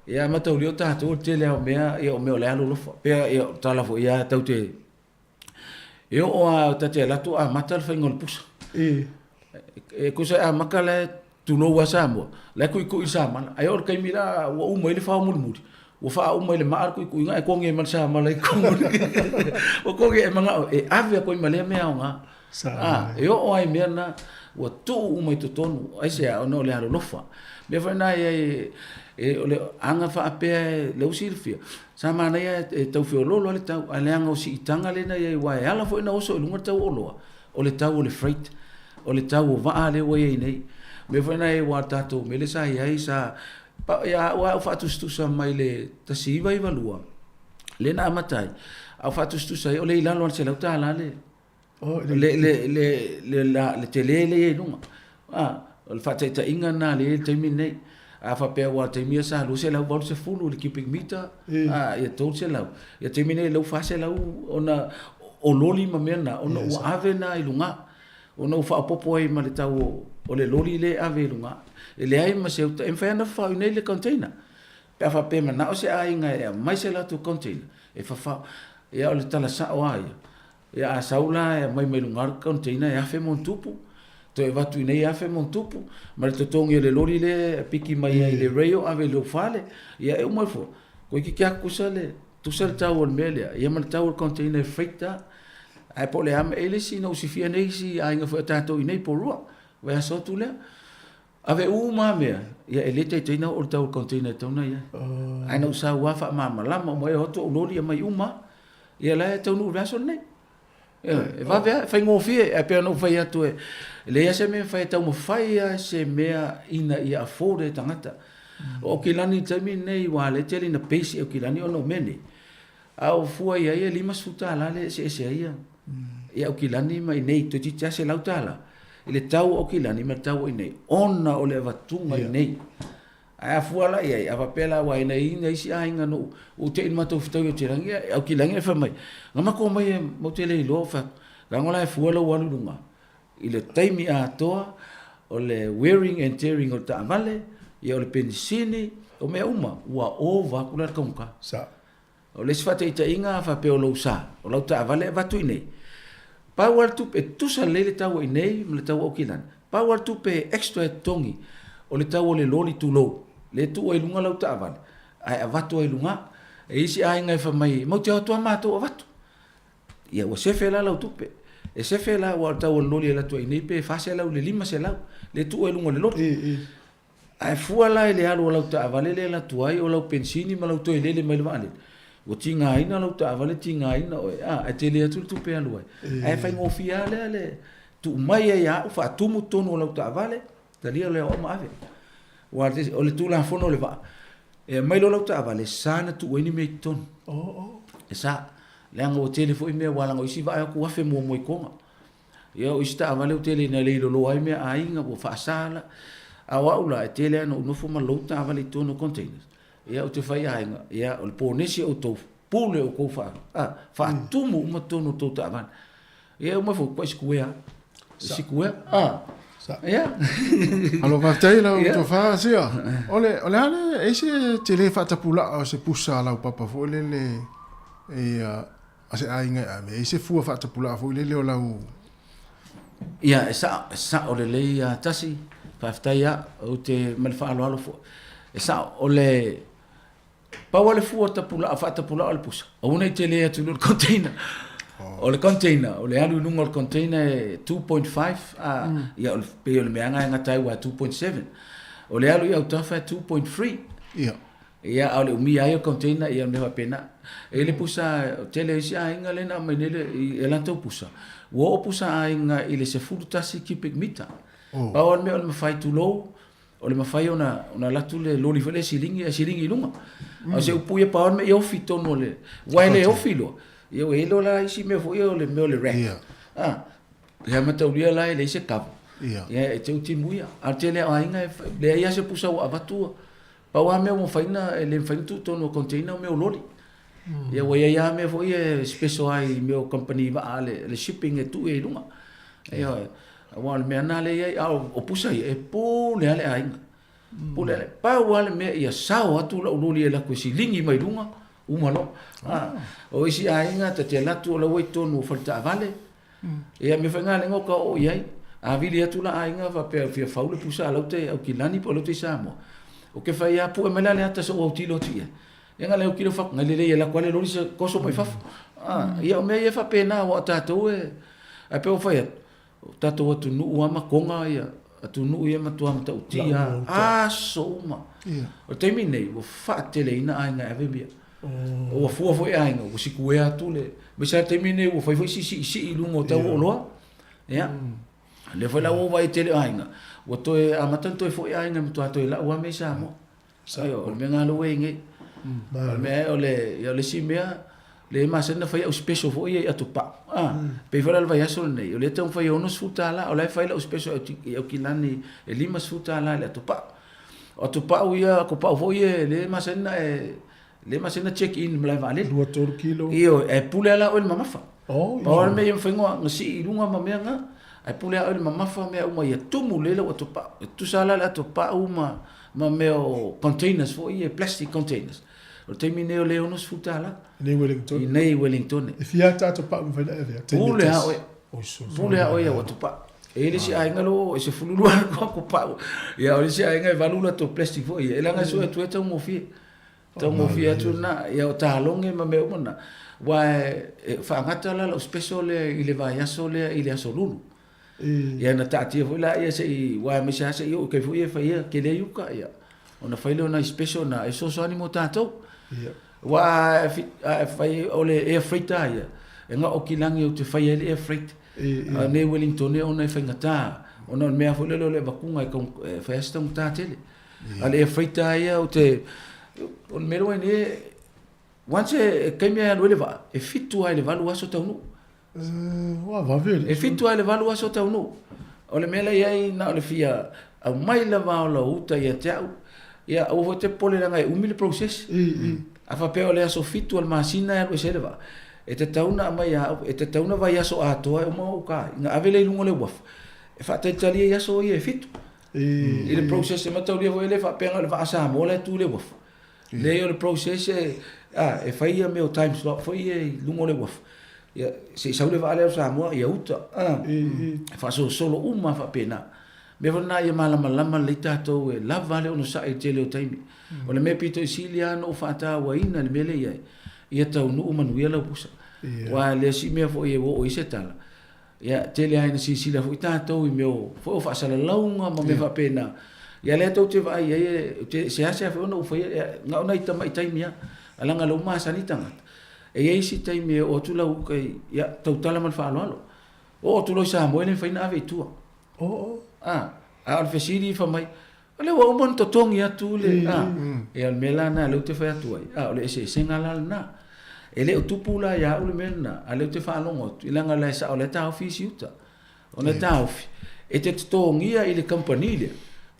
Ia mataulia o tatou o le tele lava o mea, ia o mea o le alolofa. Pei o le tala foi ia tatou te E oo lava ta te alu atu amata le faiga o le pusa. E tusa e amata la e tulou lava Samoa, la e tuitui i le samala. Ae oo i le taimi la ua uma ai le fao mulimuli, ua faauma i le maa le tuituiga ae togi ai ma le samala i totonu. Ua togi e manao e ave atu ai ma lea mea aoga. E oo lava i mea na ua tuu uma i totonu, aisea? Ona o le alolofa. O le mea foi lena e i ai, e, o le aga faapea lea ua silafia, sa manaia e tau feoloolo lava le tau, ae leaga o siitaga lea na i ai, aua e ala foi ona oso i luga le tau o oloa, o le tau o le freight, o le tau o vaa lea ua i ai nei. O le mea foi lena aua o le tatou mea lea sa i ai, sa, ia au lava ou faatusatusa mai le 1992, lea na amata ai, a ou faatusatusa ai, o lea i lalo lava o le $100 le, le tele lea e i ai i luga. O le faataitaiga lena lea e i ai i le taimi lenei. A faapea aua o le taimi ia sa 280 le cubic meter, ia 300. Ia taimi nei lea ua 400 ona o loli ma mea na, ona ua ave na i luga. Ona ua faaopoopo ai ma le tau o le loli lea e ave i luga. E leai ma se uta, e mafai lava ona fafao i inei le container. Pe a faapea e manao se aiga e aumai se latou container, e fafao. Ia o le tala sao lava ia, Ia a sau la e aumai mai luga o le container e afe ma ona tupu, toe avatu i inei e afe ma ona tupu, ma le totogi o le loli lea e piki mai ai i le rail ave i lou fale, ia e uma ifo, toeitiiti lava tutusa le, tutusa le tau o le mea lea, ia ma le tau o le container e freight lava. Ae po o le a, e le isi na ou silafia nei isi aiga foi a tatou i inei i Porirua, vaiaso atu lea. Ave uma lava mea, ia e le taitai na oo le tau o le container e tatau ona i ai. Ae na ou sau lava faamalamalama uma, e o atu ou loli aumai uma lava. Ia la e taunuu i le vaiaso lenei. Ioe, e vave lava, e faigofie, ae pei ona ou fai atu e leai lava se mea e mafai e taumafai lava se mea ina ia afford e tagata. O Aukilani i le taimi lenei aua o lea e tele ina base i Aukilani ona o mea nei, a ou fua i ai e $50 lea e eseese ai ia Aukilani ma inei, toeitiiti lava $100 i le tau o Aukilani ma le tau o inei ona o le avatuga inei. Ae a fua la i ai, a faapea la aua e i ai isi aiga na ou te i na matou fetau i Aukilani, Aukilani ae fai mai, na matou omai e matou te le iloa, ou fai atu, leaga la e fua lou alu i luga i le taimi atoa o le wearing and tearing o le taavale, ia o le penisini, o mea uma, ua ova atu la le taugata. Sa. O le isi faataitaiga, a faapea o lou sa, o lau taavale e avatu i inei, pau lava le tupe, e tutusa lelei le tau o inei ma le tau o Aukilani, pau lava le tupe extra e totogi, o le tau o le loli tulou, lea e tuu ai i luga lau taavale, ae avatu ai i luga. E i ai isi aiga e fai mai, matou te o atu lava matou avatu. Ia ua sefe la lau tupe. E sefe la aua o le tau o le loli e alu atu ai i inei pe $400 i le $500, lea e tuu ai i luga o le loli. Ae fua la i le alu o lau taavale lea e alu atu ai, o lau penisini ma lau toe lele mai le vaalele, ua tigaina lau taavale, tigaina oe, a, ae tele atu le tupe e alu ai. Ae faigofie lava lea le tuu mai ai ia au, faatumu totonu o lau taavale, talia lea o au ma ave. Aua o le Tulafono o le vaa, e aumai loa lau taavale, e sa ona tuu ai ni mea i totonu. E sa. Leaga ua tele foi mea, aua leaga o isi vaa e o atu afe muamua i Toga. Ia o isi taavale ua tele ina le loloa ai mea a aiga ua faasa la. A o au la, e tele lava ina ou nofo ma load taavale i totonu o containers. Ia ou te fai i aiga, ia o le ponesi o outou, pule outou faa, a, faatumu uma totonu o tou taavale. Ia uma foi, ua sikuea lava. Sikuea, a. Ia. Alo faafetai lau tofa Sia. O le o le a le e se tele faatapulaa o se pusa a lau papa foi lele ia a se aiga e ave, e i se fua faatapulaa foi lele o lau. Ia, e sao, e sao lelei a Tasi, faafetai a, ou te ma le faaaloalo foi. E sao, o le, pau lava le fua tapulaa, faatapulaa o le pusa, aua ne i tele atu i luga o le container. O le container, o le alu i luga o le container e 2.5, a, ia, o le, pei o le mea lava lena e gata ai aua e 2.7. O le alu i autafa e 2.3. Ia. Ia, a o le umia ai o container, ia, mea faapena. E i ai le pusa, tele o isi aiga lea na aumai nei le, i latou pusa, ua oo pusa aiga i le 11 cubic meter. Oh. Pau lava le mea o le mafai, tulou, o le mafai ona, ona alu atu le loli foi lea e siligi, ae siligi i luga. A o se upu ia, pau lava le mea ia ofi i totonu o le, aua e le ofi loa, ia ua i ai loa la isi mea foi ia o le mea o le rack. Yeah. Ah, e mataulia la e leai se cover. Yeah. Ia, e te utimu ia. A o le tele o aiga, e leai lava se pusa ua avatu, Pau lava mea ua mafai ona, e le mafai ona tuu i totonu o container o mea o loli. Ia ua i ai lava mea foi ia e special ai i mea o kamupani vaa le shipping e tuu i ai i luga. Ioe. Aua o le mea lena lea e i ai, a o pusa ia, e pule lava le aiga. Pule lava. Pau lava le mea ia sao atu lau loli e alu atu e siligi mai luga, uma loa. O isi aiga ta te alu atu o la ua i totonu o faletaavale, Ia mea faigaluega o ka oo i ai. A vili atu la aiga faapea fia fau le pusa a lau te Aukilani po o lau te Samoa. O ke fai a pue mai la le ata so'u autilo atu i ai. Ia nga le autilo fak ngai lelei e lako ale loli se koso mai fafo. Ah, ia o mea ia faapena aua o tatou e ae pei ua fai atu, o tatou atunuu lava ma Toga ia atunuu ia e matua matautia aso uma. O le taimi lenei ua faateleina aiga e ave mea. Ua fua foi aiga, ua sikuea atu le... Aemaise lava le taimi lenei ua fai foi si siisii i luga o tau o oloa. Ia, lea foi la ua ou vaai i le tele o aiga, ua toe amata ona toe foi aiga e matua toe lau lava mea i Samoa. Ioe, o le mea lena lea ua i ai nei. O le mea, o le, ia o le isi mea, lea e masani ona fai au special foi ia i atopau. A, pei foi la o le vaiaso lenei, o lea e taumafai e $60, o la e fai lau special i Aukilani e $50 i le atopau. O atopau ia, atopau foi ia lea e masani ona e, lea e masani ona check in i le malae vaalele. 2, 3 kilo. Ioe, ae pule lava la oe i le mamafa. Oh, Pau lava le mea ia mafai ona sii i luga ma mea na, ae pule lava oe i le mamafa mea uma ia tumu lelei lau atopau. E tutusa lava la le atopau ma, ma mea o containers foi ia, plastic containers. O le taimi nei o lea e $60. I nei Wellington. I nei Wellington. E fia ata atopau e mafai ona e avea? Pule lava oe. Pule lava oe i au atopau. E i ai le isi aiga lo e 12 atu aku pau. Ia o le isi aiga e 8 latou plastic foi ia. E leaga e sue atu ai taugofie. Taugofie atu lena. Ia o taloge ma mea uma na. Aua e faagata la lau special lea i le vaiaso lea i le aso Lulu. Ia na taatia foi laia se i aua aemaise lava se i oo i kai foi ia e fai ai tele ai uka ia ona fai lea o nai special na e fesoasoani mo tatou. Aua a e fai o le air freight lava ia, e na o kilagi ou te fai ai le air freight. A o nei Wellington ona e faigata, ona o le mea foi lele o le avatuga e fai lava si taugata tele. A o le air freight lava ia ou te, o le mea lea ua i ai nei, once e taimi e alu ai le vaa, e 7 lava i le 8 aso taunuu. Ua vave E 7 lava i le 8 aso taunuu. O le mea la e i ai na o le fia aumai lava o lau uta ia te au, ia aua foi e te popole leaga e umi le process. A faapea o le aso 7 o le masina e alu ese ai le vaa, e tatau ona aumai ia au, e tatau ona vaiaso atoa e uma ou uka ai, ona ave lea i luga o le uafu, e faatalitali ai aso ia e 7. I le process e mataulia foi lea faapea na o le vaa Samoa la e tu i le uafu. Leai o le process e, a, e fai ia mea o time slot foi ia i luga o le uafu. Ia, se i sau le vaa lea o Samoa, ia uta, a, e faasolosolo uma lava faapena. O le mea foi lena ia malamalama lelei tatou e lava le onosai i le tele o taimi. O le mea pito i sili lava ona ou faatauaina i le mea lea e i ai, ia taunuu manuia lau pusa. Aua e le o si mea foi e oo i ai se tala, Ia, tele lava ina silasila foi tatou i mea o, foi o faasalalauga ma mea faapena. Ia lea tou te vaai i ai, ou te seasea foi ona ou faia, ia, na o nai tamai taimi lava, ae leaga o lea ua masani tagata. E i ai isi taimi e oo atu lau uka i, ia, tautala ma le faaaloalo. Oo atu loa i Samoa e le mafai ona ave i tua. Oo. A, a o le fesili fai mai, o lea ua uma ona totogi atu le, a, ia o le mea la lena lea ou te fai atu ai, a, o le eseesega la lena. E le o tupu la ia au le mea lena, a o lea ou te faalogo atu, leaga o la e sao, o la e taofi isi uta. Ona e taofi, e te totogia i le kamupani lea,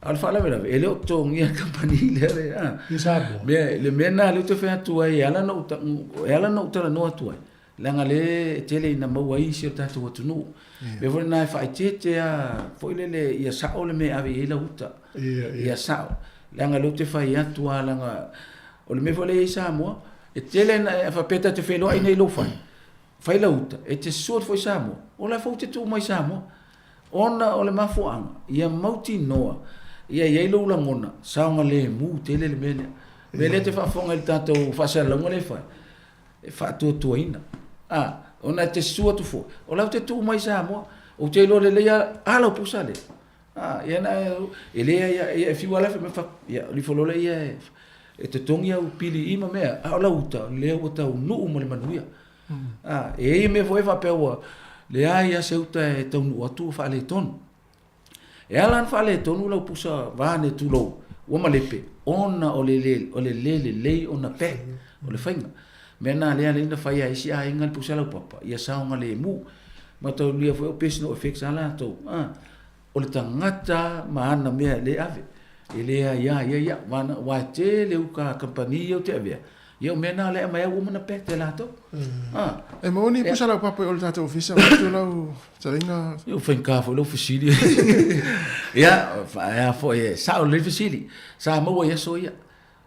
a o le faalavelave, e le o totogia e le kamupani lea le, a. I Samoa. Mea, le mea lena lea ou te fai atu ai, e ala ona ou, e ala ona ou talanoa atu ai, Leaga lea e tele ina maua ai isi o le tatou atunuu. O le mea foi lena e faaeteete lava foi lele ia sao le mea e ave i ai lau uta. Ia sao. Leaga lea ou te fai atu lava leaga o le mea foi lea e i ai Samoa, e tele ina e faapea ta te feiloai nei i lou fale, fai lau uta, e te susu atu foi i Samoa, o la foi e te tuu mai i Samoa. Ona o le mafuaaga, ia mautinoa ia i ai lou lagona saogalemu tele le mea lea. O le mea lea e te faafofoga i le tatou faasalalauga lea e fai, e faatuatuaina. A, ona e te susu atu foi, o la ou te tuu mai i Samoa, ou te iloa lelei a, a lau pusa lea. A, ia na, e le ia, ia e fiu lava la fai, ia, o ifo loa lea ia e, e totogi au pili i ma mea, a o lau uta, lea ua taunuu ma le manuia. A, e i ai mea foi faapea ua leai lava se uta e taunuu atu ua faaletonu. E ala ona faaletonu lau pusa vaeane tulou ua malepe ona o le le o le le lelei ona pack o le faiga. Mea na lea alai na fai a isi aiga le pusa laupapa ia saogalemu. Mataulia foi o personal effects a latou a o le tagata ma ana mea le ave e le aia ia ia wana aua e tele uka a kamupani ia ou te avea Ia o mea na lea aumai ai ua uma ona pack e latou. Ah. E maua ni pusa laupapa i o le tatou ofisa vaeatu lau fetalaiga. Ia ua faigata foi lau fesili. Ia, a foi e sao lelei fesili. Sa maua i aso ia.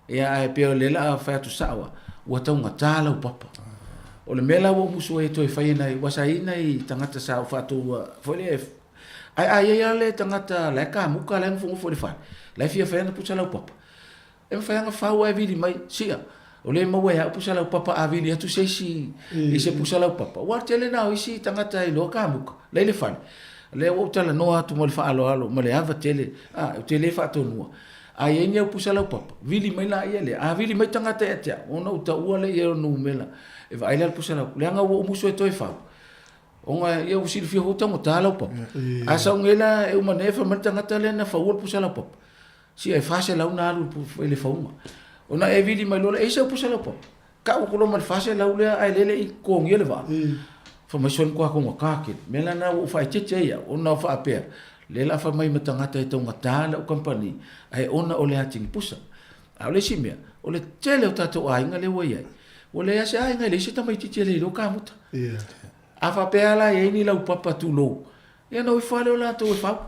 Ia ae pei o lea o le a fai atu sao lava, ua taugata laupapa. O le mea la ua ou musu ai e toe fai nai, aua sa i ai nai tagata sa ou faatoua foi lea, ae a i ai lava le tagata la e kamuka la e nofonofo i le fale, la e fia fai ana pusa laupapa, E mafai lava ona fau ae vili mai, sia, o lea e maua e au pusa laupapa a vili atu se isi i se pusa laupapa. Ua tele na o isi tagata e iloa kamuka, la i le fale. O lea ua ou talanoa atu ma le faaaloalo ma le ava tele, a, ou te le faatonua. A i ai ni au pusa laupapa, vili mai laia lea. A vili mai tagata ia te au, ona ou taua lea i ai o le numera e vaai la le pusa laupapa. Leaga ua ou musu e toe fau. Ona ia ua silafia foi ua taugata laupapa. A sau nei la e uma nei fai mai le tagata lea na faua le pusa laupapa. Sia e 400 na alu i le fauga. Ona e vili mai loa lea, e i ai sau pusa laupapa. Tau atu loa ma le 400 lea ae lele i totogia le vaa. Fai mai soni koa taugata tele. O le mea la lena ua ou faaeteete ai au, ona faapea, lea o le a fai mai ma tagata e taugata lau kamupani, ae ona o le atigi pusa. A o le isi mea, o le tele o tatou aiga lea ua i ai, ua leai lava se aiga e leai se tamaitiiti e le iloa kamuta. A faapea la e i ai ni laupapa tulou, Ia na o ifo lava lea o latou e fau.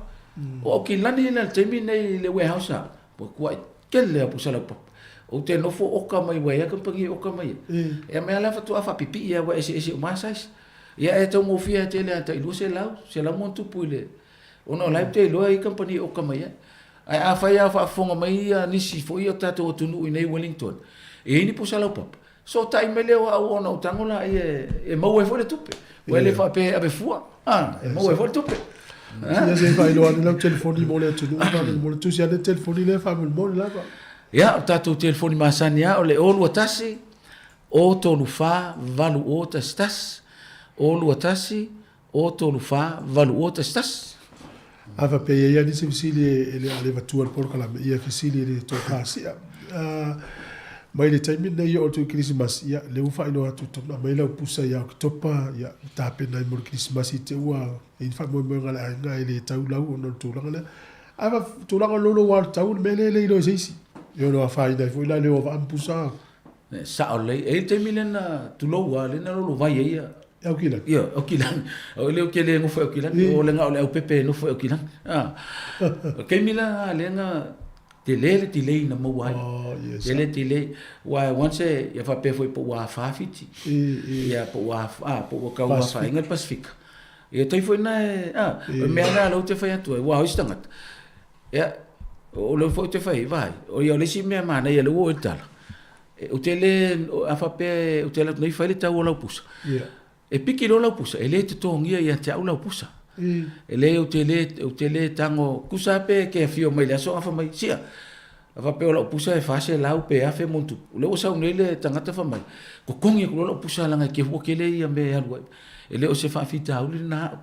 O Aukilani la i le taimi lenei i le warehouse a, ua tuai tele lava pusa laupapa. Ou te nofo oka mai ua i ai kamupani e oka mai ai. Ia mea la faatoa faapipii lava ua eseese uma lava size. Ia e taugofie lava tele lava tai 200, 100 ma ona tupu i le, ona o la e ou te iloa e i ai kamupani e oka mai ai. Ae afai lava o faafofoga mai ia nisi foi o tatou atunuu i inei i Wellington, e i ai ni pusa laupapa, Sootai mai lea o au ona ou tago laia e maua ai foi le tupe. Ua le faapea e ave fua, a, e maua ai foi le tupe. Ia se faailoa ane lau telefoni mo le atunuu faamolemole. Tusi ane le telefoni lea faamolemole lava. Ia, o le tatou telefoni masani lava o le 021 034 8011, 021 034 8011. A faapea e i ai lava nisi fesili e le o le avatua i le polokalame, ia fesili i le tofa sia. Mai le taimi lenei e oo atu i le Kerisimasi, ia, lea ua faailoa atu, tatau ona aumai lau pusa ia Oketopa, ia, tapena ai mo le Kerisimasi i te i ua i ai ni faamoemoega a le aiga e le tau lau ona o le tulaga lea. Ae fa, tulaga o le louloua o le tau, o le mea lea e le iloa e se isi. E ono afaina ai foi la le o a vaa ma pusa. E sao lelei. E i ai le taimi lea na tulou lava, lea na lolovai ai ia. Aukilani. Ioe, Aukilani. O lea ou te le nofo i Aukilani, o le na o le aupepe e nofo i Aukilani. O le taimi la lena lea na tele le delay na maua ai. Oh, yes. Tele delay. Aua once e, ia faapea foi po ua afa Fiti. Ia po ua, po ua tau afaina le Pasefika. Ia tai foi na e, o le mea lena lea ou te fai atu ai, aua o isi tagata, ia, o lea foi ou te fai ai, vaai, o ia o le isi mea manaia lea ua oo i le tala, ou te le, a faapea ou te alu atu nei fai le tau o lau pusa, e piki loa lau pusa, e le totogia ia te au lau pusa. E leai ou te le, ou te le tago, tusa lava pe e te afio mai i le aso afa mai, sia, a faapea o lau pusa e 400 pe 1000 ma ona tupu, o lea ua sau nei le tagata fai mai, totogi atu loa lau pusa leaga e te ua tele ia mea e alu ai. E le o se faafitauli lena au.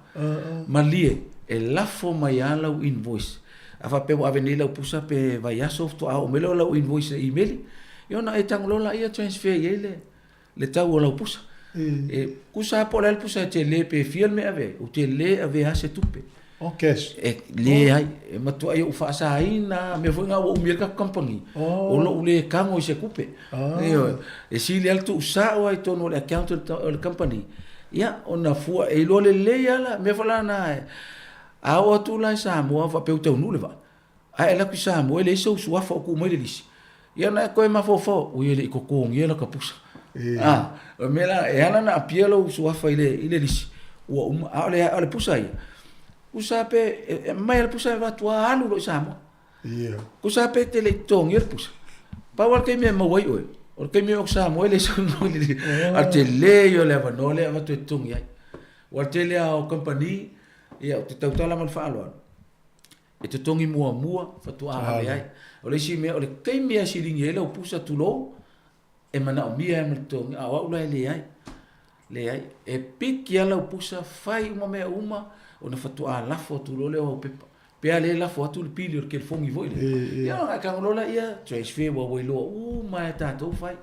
Malie, e lafo mai lava lau invoice. A faapea ua ave nei lau pusa pe vaiaso faatoa oo mai lea o lau invoice i le email, ia ona e tago loa lea transfer i ai le tau o lau pusa. E tusa lava po o le a le pusa e tele pe fia le mea e ave ai, ou te le avea lava se tupe. Oh, cash. E leai, e matuai ou faasaina lava, mea foi na ua umi ai le tatou kamupani, o lou le tago i se tupe. Ioe, e sili lava le tuusao lava i totonu o le account o le kamupani, ia ona fua, e iloa lelei lava la, mea foi la na, a oo atu la i Samoa faapea ua taunuu le vaa, ae alu atu i Samoa e leai sou suafa o tuu mai le lisi, ia ona e toe mafaufau, ui e le i totogia lata pusa. A, o le mea la, e ala ona appear lou suafa i le, i le lisi, ua uma, a o le, o le pusa ia, tusa pe, e aumai lava le pusa e avatu lava alu loa i Samoa. Tusa pe e te le i totogia le pusa. Pau lava le taimi e maua ai oe, o le taimi e oo atu i Samoa e leai sau a o le tele ia o le avanoa lea e avatu e totogi ai. Aua o le tele lava o kamupani, ia ou te tautala ma le faaaloalo, e totogi muamua faatoa ave ai. O le isi mea, o le taimi lava e siligi ai lau pusa tulou, e manaomia ai ma le totogi, a o au la e leai. Leai, e piki lava lau pusa, fai uma mea uma, ona faatoa lafo atu loa lea o au pepa. Pe a le lafo atu le pili o le kelefogi foi lea, ia ona e tago loa lea, transfer ua ua iloa uma lava e tatou fai.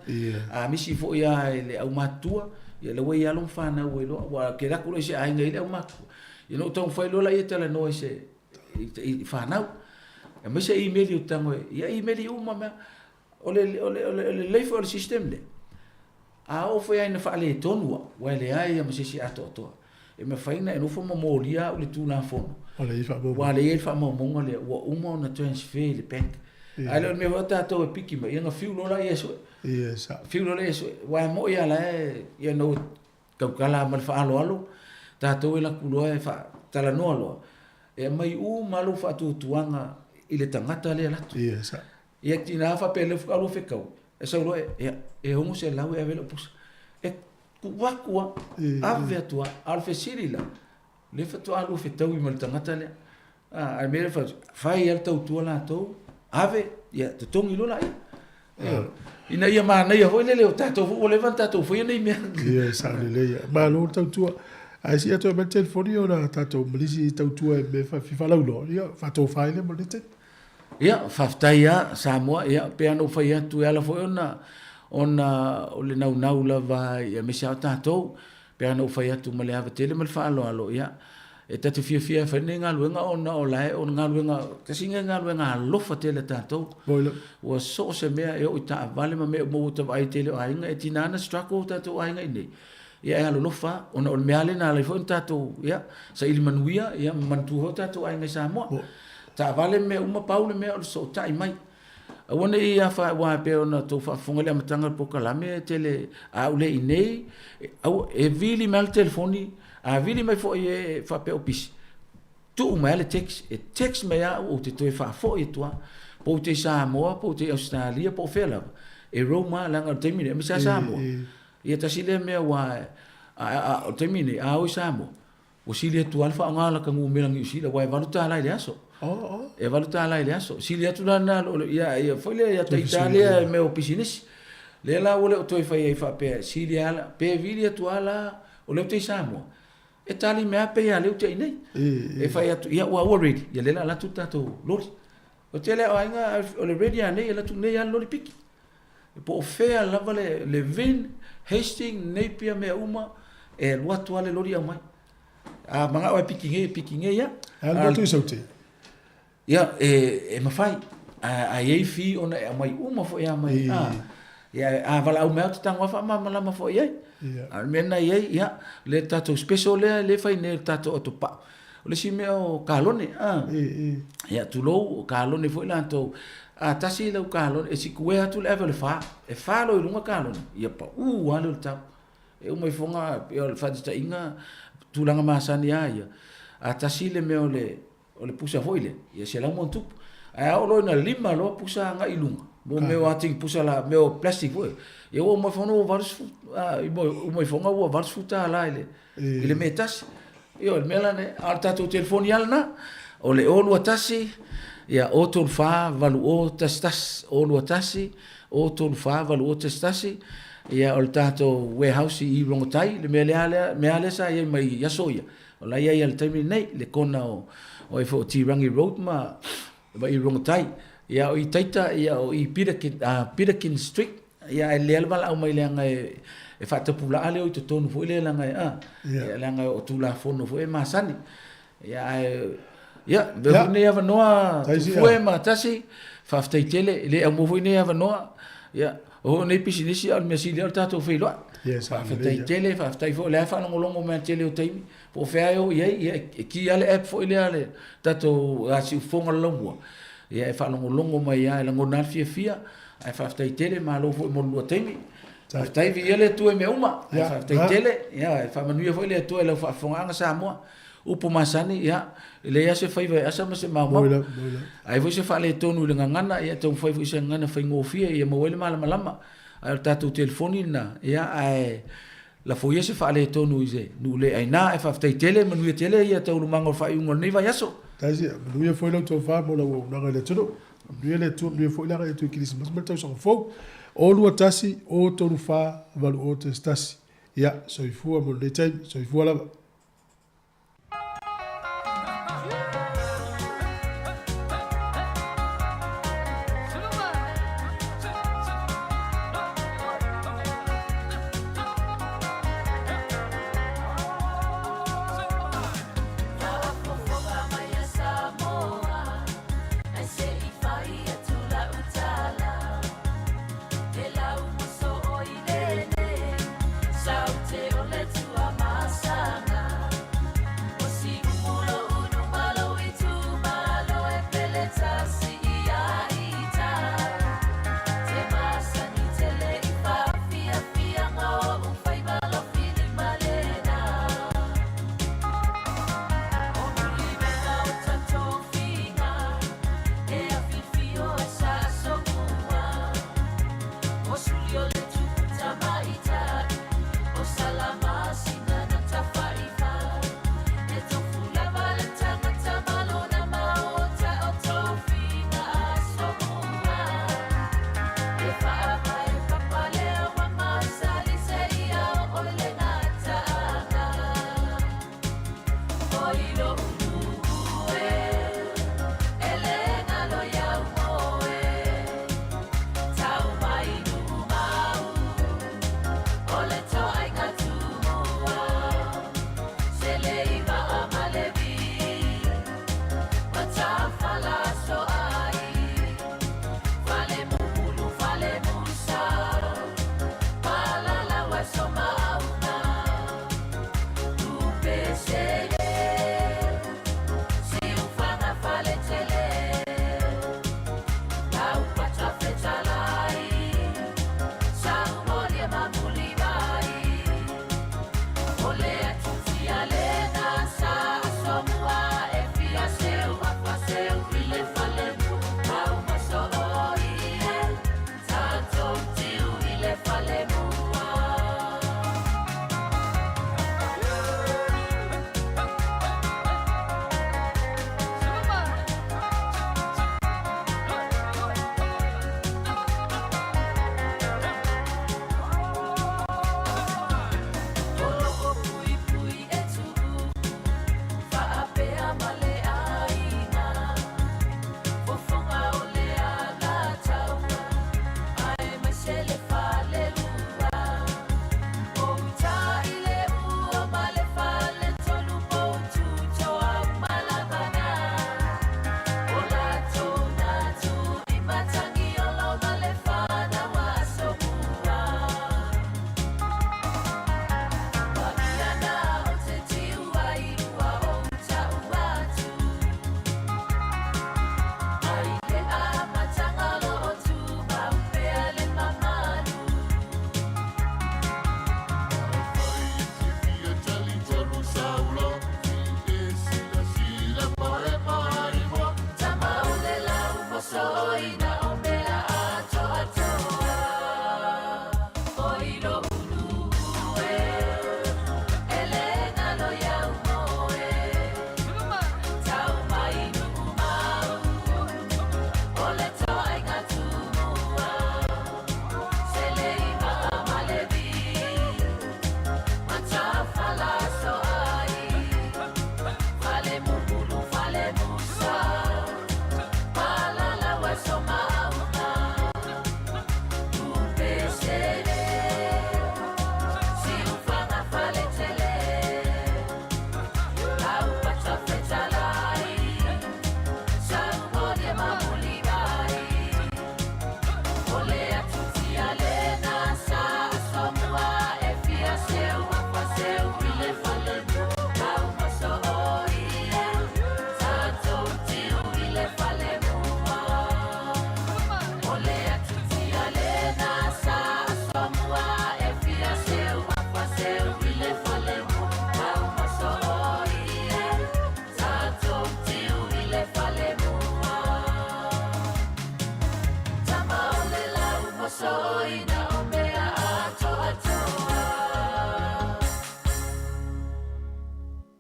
A misi foi lava e le aumatutua, ia la ua i alo ma fanau ua iloa, aua e te alu atu loa i se aiga e i ai le aumatutua, ia ona ou taumafai loa lea e talanoa i se i fanau. Aemaise imeli ou te tago e, ia imeli uma mea. O le, o le, o le, o le lelei foi o le system lea, a oo foi lava ina faaletonu au, aua e leai lava ma se isi atoatoa, e mafai ona e nofo ma molia au i le Tulafono, aua o lea e i ai le faamaumauga lea, ua uma ona transfer i le bank. Ae le o le mea foi o tatou e piki mai, ia ona fiu loa lea e sue. Fiu loa lea e sue. Aua e moni lava la e, ia na ou tautala lava ma le faaaloalo, tatou e alu atu loa e faatalanoa loa, e aumai uma lava lou faatuatuaga i le tagata lea e alu atu. Ia tina faapea lea faatoa lua fetau, e sau loa ia e 600 e ave ai lau pusa. E tuu atu lava, ave atu lava, a o le fesili la, lea faatoa lua fetaui ma le tagata lea. A, a le mea lea fai, fai lava le tautua latou, ave, ia totogi loa laia. Ioe. Ina ia manaia foi lele o tatou foi ua leva ona tatou faia nei mea. Ia, e sao lelei. Malo le tautua. Ae sii atu ai mai le telefoni ona tatou ma nisi tautua e mea fia faalauiloa, ia faatofa ai lea mo lenei taimi. Ia, faafetai lava Samoa, ia, pei lava ona ou fai atu, e ala foi ona, ona o le naunau lava aemaise lava o tatou, pei lava ona ou fai atu ma le ava tele ma le faaaloalo, ia, e ta te fiafia e fai lenei galuega ona o la e, o le galuega, tasi lenei galuega alofa tele a tatou. Ua so o se mea e oo i taavale ma mea uma ua ta vaai i le tele o aiga, e tiga ona struggle o tatou aiga i inei, ia e alolofa lava, ona o le mea lava lea na ala ai foi ona tatou, ia, saili manuia, ia, ma manatua foi o tatou aiga i Samoa. Taavale ma mea uma, pau le mea o le fesootai mai. Aua ne i afa aua e pei ona outou faafofoga i le amataga o le polokalame e tele a ou le i inei, aua, e vili mai lava le telefoni, a vili mai foi e faapea o pisi, tuu mai lava le text, e text mai lava au ou te toe faafoi atu lava, po ou te i Samoa, po ou te i Ausetalia, po o fea lava, e roam lava leaga o le taimi lenei, aemaise lava Samoa. Ia tasi lea mea aua o le taimi lenei, a o i Samoa. Ua sili atu lava le faaaoga o lata numera Niu Sila aua e $8 i le aso. E $8 i le aso. Sili atu la lena ia ia foi lea ia ita lea i mea o pisinisi. Lea la ua le o toe fai ai faapea e sili lava pe vili atu lava la o lea ou te i Samoa, e tali mai lava pei lava o lea ou te i inei. E fai atu, ia ua ready, ia lea o le a alu atu le tatou loli. O le tele lava o aiga o le ready lava nei e alu atu nei lava le loli piki. Po o fea lava le Levin, Hastings, Napier mea uma, e alu atu lava le loli aumai. A manao e piki nei, e piki nei lava. E alu atu i Saute? Ia, e mafai. A i ai fee ona e aumai uma foi lava mai. Ia, a valaau mai lava ou te tago lava faamalamalama foi i ai. A o le mea lena e i ai, ia, le tatou special lea e fai nei i le tatou autopau. O le isi mea o kalone, a. Ia, tulou, o kalone foi latou. A tasi lau kalone, e sikuea atu le ave o le fa. E fa loa i luga kalone, ia pau lava lea o le tau. E uma ifoga, o le faataitaiga, tulaga masani lava ia, a tasi le mea o le O le pusa foi lea, ia 100+. Ae a oo loa ina lima loa pusa agai i luga, mo mea o atigi pusa la, mea o plastic foi, ia ua uma ifoga ua 80, a, uma ifoga ua $80 i le, i le mea e tasi. Ia o le mea la lea, a o le tatou telefoni lava lena, o le 021, ia 034 8011, 021 034 8011, ia o le tatou warehouse i Rongotai, le mea lea, mea lea sa i ai mai i aso ia, O la e i ai lava i le taimi lenei, le kona o o ai foi o Tirangi Road ma ma i Rongotai. Ia o i Taita, ia o i Peterkin, Peterkin Street, ia ae lelei lava le valaau mai leaga e e faatapulaa lea o i totonu foi lea leaga e a, ia leaga o Tulafono foi e masani. Ia ae ia, avea foi lenei avanoa Tufue ma Tasi, faafetai tele, e le aumua foi lenei avanoa. Ia, o nei pisinisi a o le mea sili lava o le tatou feiloai. Yes, Faafetai tele, faafetai foi o lea e faalogologo mai i le tele o taimi, po o fea e o i ai, ia e ki lava le app foi lea a le tatou Siufofoga o le Laumua, ia e faalogologo mai lava, e lagona lava le fiafia, ae faafetai tele, malo foi mo le lua taimi. Faafetai, viia le Atua i mea uma. Ae faafetai tele, ia e faamanuia foi le Atua i lau faafofogaaga Samoa. Upu masani, ia, e leai lava se faiva e asa ma se maumau. A i ai foi se faaletonu i le gagana, ia e taumafai foi i se gagana faigofie ia maua ai le malamalama. Ae o le tatou telefoni lena, ia, ae lafo ia se faaletonu i se nuu le aina. Ae faafetai tele, manuia tele ia taualumaga o le faaiuga o lenei vaiaso. Tasi, manuia foi lau tofa mo lau auaunaga i le atunuu. Manuia le Atua, manuia foi le agai atu i Kerisimasi ma le tausaga fou. O 2 1 o 3 4 8 0 1 1. Ia, soifua mo lenei taimi, soifua lava.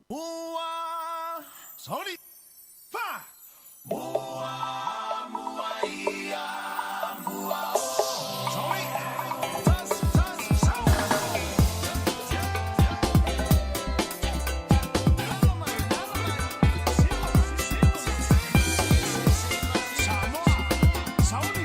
Mua, sauli, fa. Mua, mua ia, mua o. Sauli, tas, tas, sau. Samoa, sauli,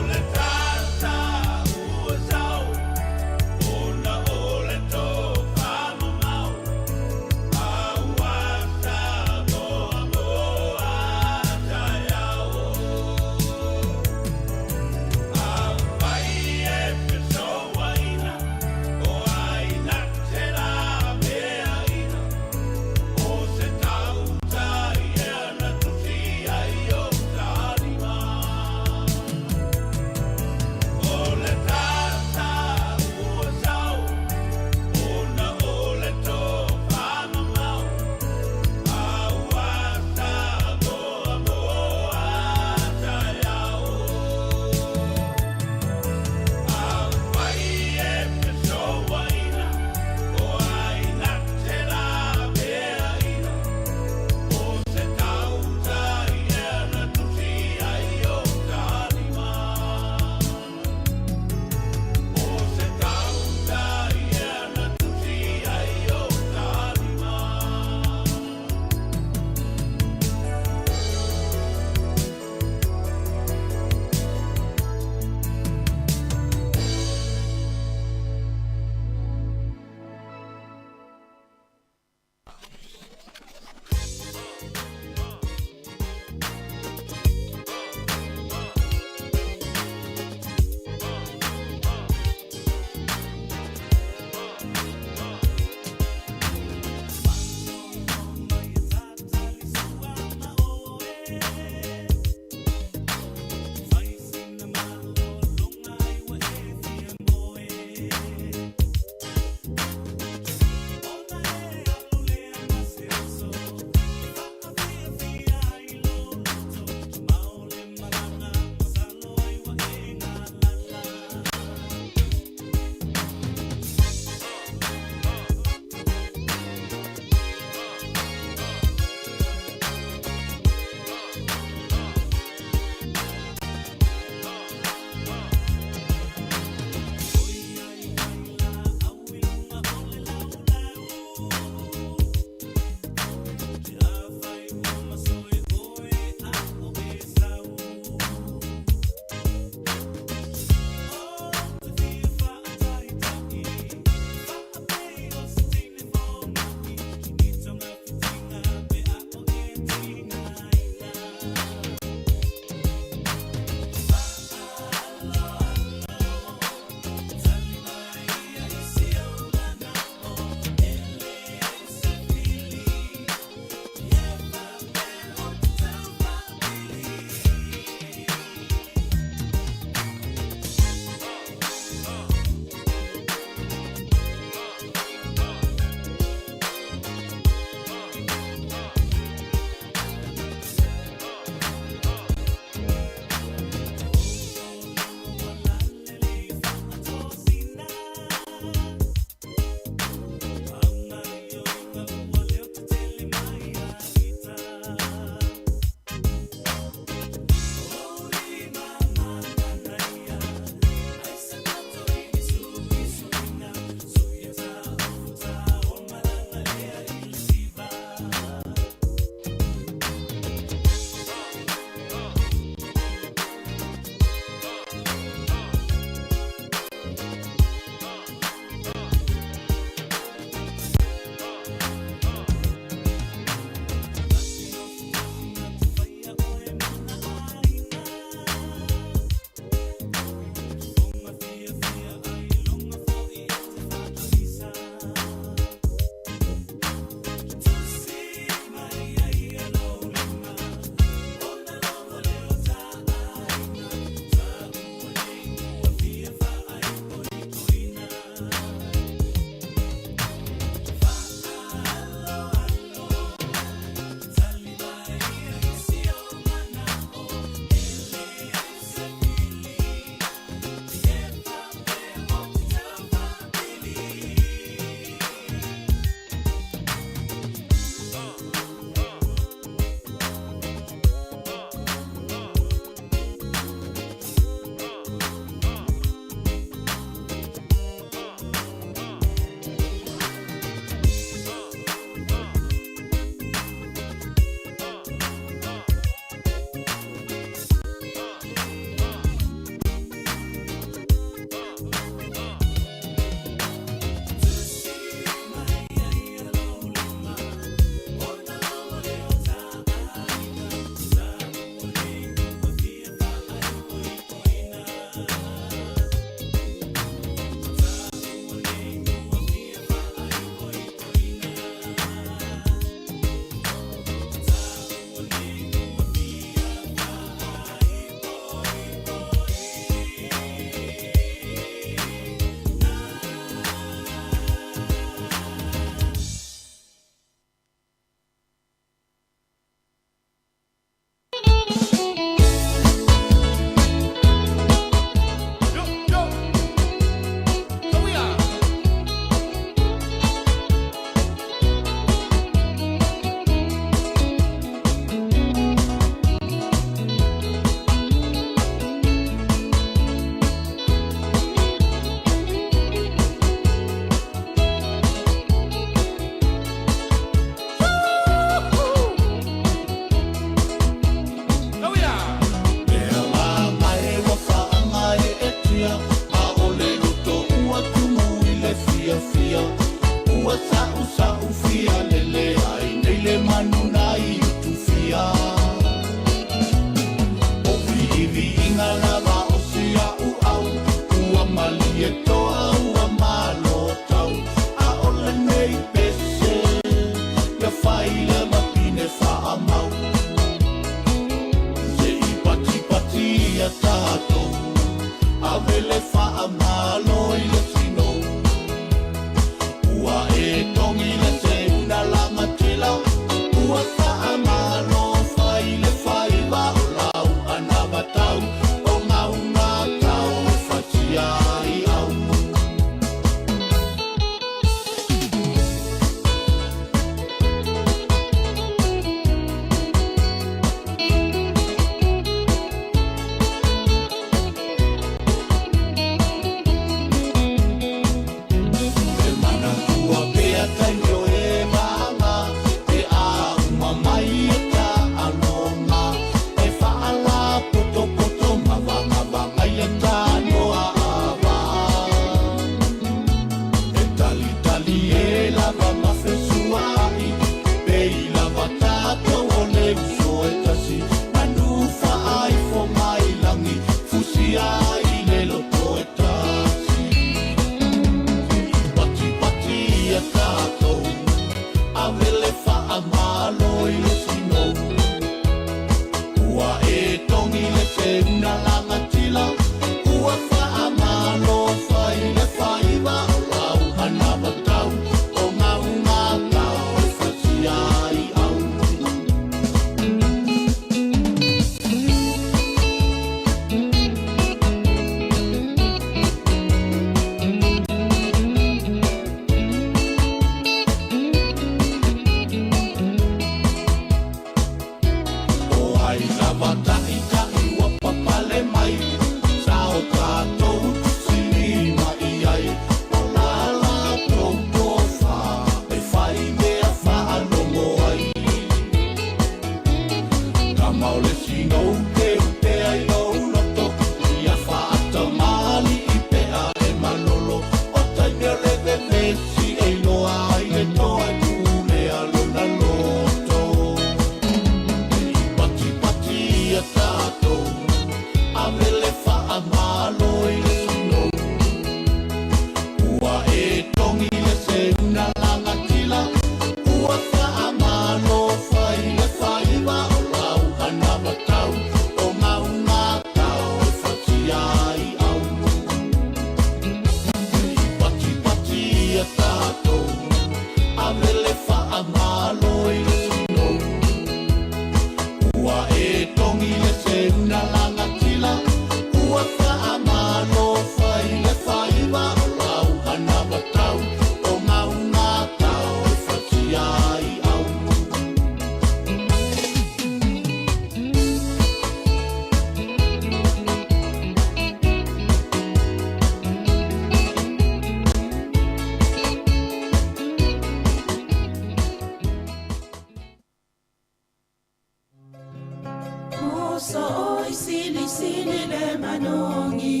i le manogi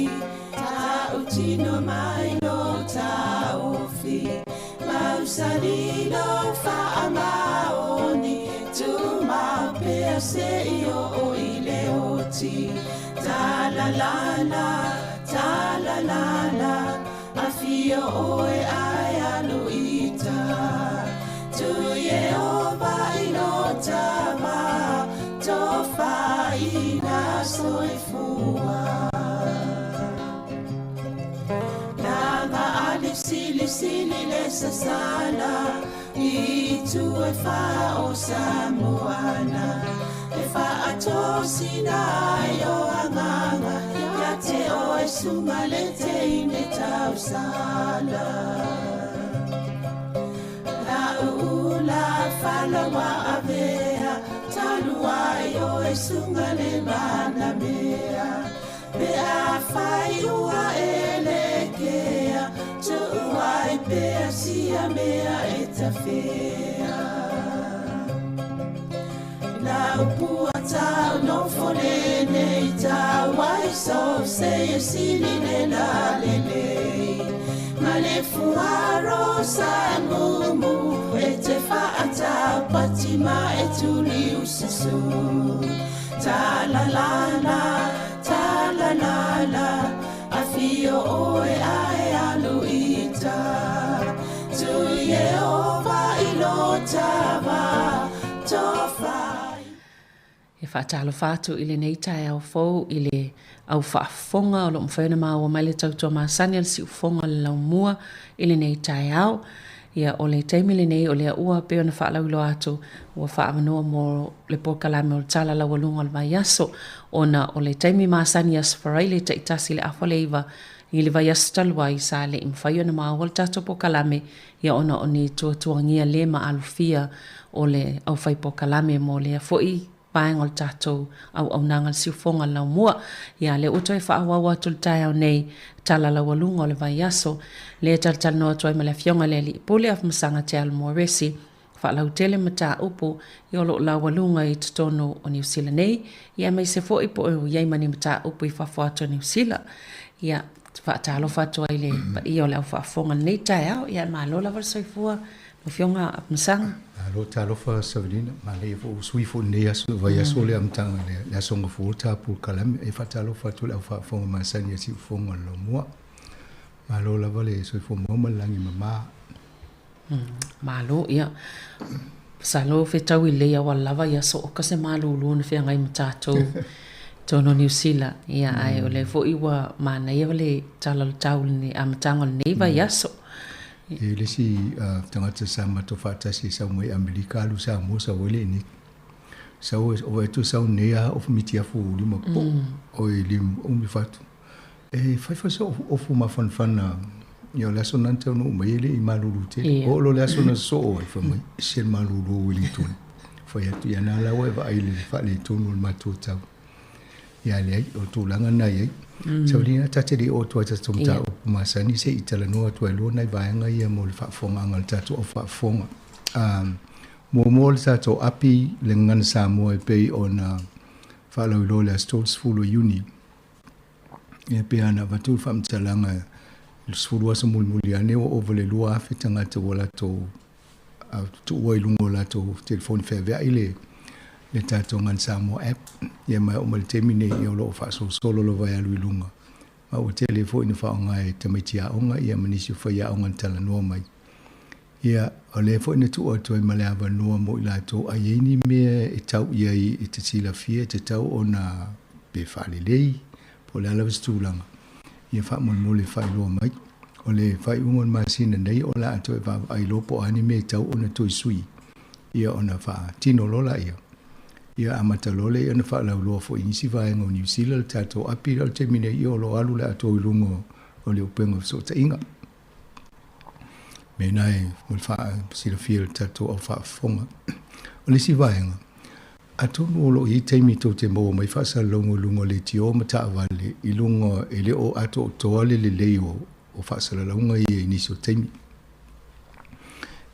Tautino mai lo taofi Mausali lo faamaoni Tumau pea seia oo i le oti Talalala, talalala Afio oe ae alu i uta Tu Ieova i lo tama Tofaina soifua Langa a lisilisili le sasala I itu e fa o Samoana E faatosina ai o agaga Ia te oe suga le teine tausala La'u ula fala ua avea Talu ai oe suga le manamea Pe afai ua e lekea Tuu ai pea sia mea e tafea Lau pua tau nofo lenei tau ai so se e sili le lalelei Ma le fuaro sa mumu e te faatau pati ma e tuli ususu Ta la la la, ta la la la Afio oe ae alu i uta Tu Ieova i lo tama Tofa E faatalofa atu i lenei taeao fou i le au faafofoga o lo o mafai ona maua mai le tautua masani a le siufofoga o le laumua i lenei taeao. Ia, o le taimi lenei o lea ua pei ona faalauiloa atu ua faaavanoa mo le polokalame o le Tala Laualuga o le Vaiaso ona o le taimi masani i Aso Faraile taitasi i le afa o le 9 i le vaiaso talu ai sa le i mafai ona maua le tatou polokalame ia ona o ni tuatuagia le maalofia o le aufai polokalame mo lea foi vaega o le tatou auaunaga le siufofoga le laumua. Ia, lea ua toe faaauau atu le taeao nei, tala laualuga o le vaiaso, lea e talatalanoa atu ai ma le Afioga i le Alii Pule Afamasaga Te Alomua Resi, faalautele mataupu ia o lo o laualuga i totonu o Niu Sila nei, ia aemaise foi po o i ai ma ni mataupu i fafo atu o Niu Sila. Ia, faatalofa atu ai i le paia o le au faafofoga i lenei taeao, ia malo lava le soifua Lau Afioga Afamasaga. Malo talofa Savelina, manaia foi ua sui foi lenei aso, vaiaso le amataga i le aso gafua le tapu o le kalame. E faatalofa atu i le au faafofoga masani a Siufofoga o le Laumua. Malo lava le soifua maua ma le lagi mama. Malo, ia. Masalo fetaui lelei auala lava ia sooka se malulu na feagai ma tatou i totonu o Niu Sila. Ia, ae o lea foi ua manaia le tala o le tau i le amataga o lenei vaiaso. E le isi tagata sa matou faatasi e sau mai Amerika alu Samoa sau ai le ini. Sau o atu sau nei a ofu miti afu lima po o i lim umi fatu. E fai fai so ofu mafanafana ia o le aso nana taunuu mai e le i malulu tele. O lo le aso na sosoo ai fai mai ese le malulu o Wellington. Fai atu ia na la ua e vaai i le faaletonu o le matou tau. Ia leai, o le tulaga lena e i ai. Savalina, ta te le i oo atu ai i tatou mataupu masani se i talanoa atu ai loa nai vaega ia mo le faafofogaaga a le tatou au faafofoga. Muamua le tatou api le Gagana Samoa e pei ona faalauiloa i le aso 30 o Iuni. Ia pei lava ona avatu le faamatalaga i le 10 aso mulimuli ane ua ova i le 2,000 tagata ua latou tuua i luga o latou telefoni feaveai le le tatou Gagana Samoa app. Ia ma e oo mai le taimi nei ia o lo o faasolosolo lava e alu i luga. Ma ua tele foi ina faaaoga e tamaiti aoga ia ma nisi o faiaoga na talanoa mai. Ia, o lea foi na tuu atu ai ma le avanoa mo i latou a i ai ni mea e tau i ai e te silafia e tatau ona pe faalelei po o le a lava se tulaga, ia faamolemole e faailoa mai. O le faaiuga o le masina nei o le a toe vaavaai loa po o a ni mea e tau ona toe sui, ia ona faatino loa laia. Ia amata loa lea ona faalauiloa foi i nisi vaega o Niu Sila le tatou api lea o le taimi nei, ia o lo o alu le atoa i luga o le upega o fesootaiga. Mea na e mo le faasilafia e le tatou au faafofoga. O le isi vaega, atonu o lo o i ai taimi tou te maua mai faasalalauga i luga o leitio ma taavale i luga e le o atoatoa le lelei o faasalalauga ia i nisi o taimi.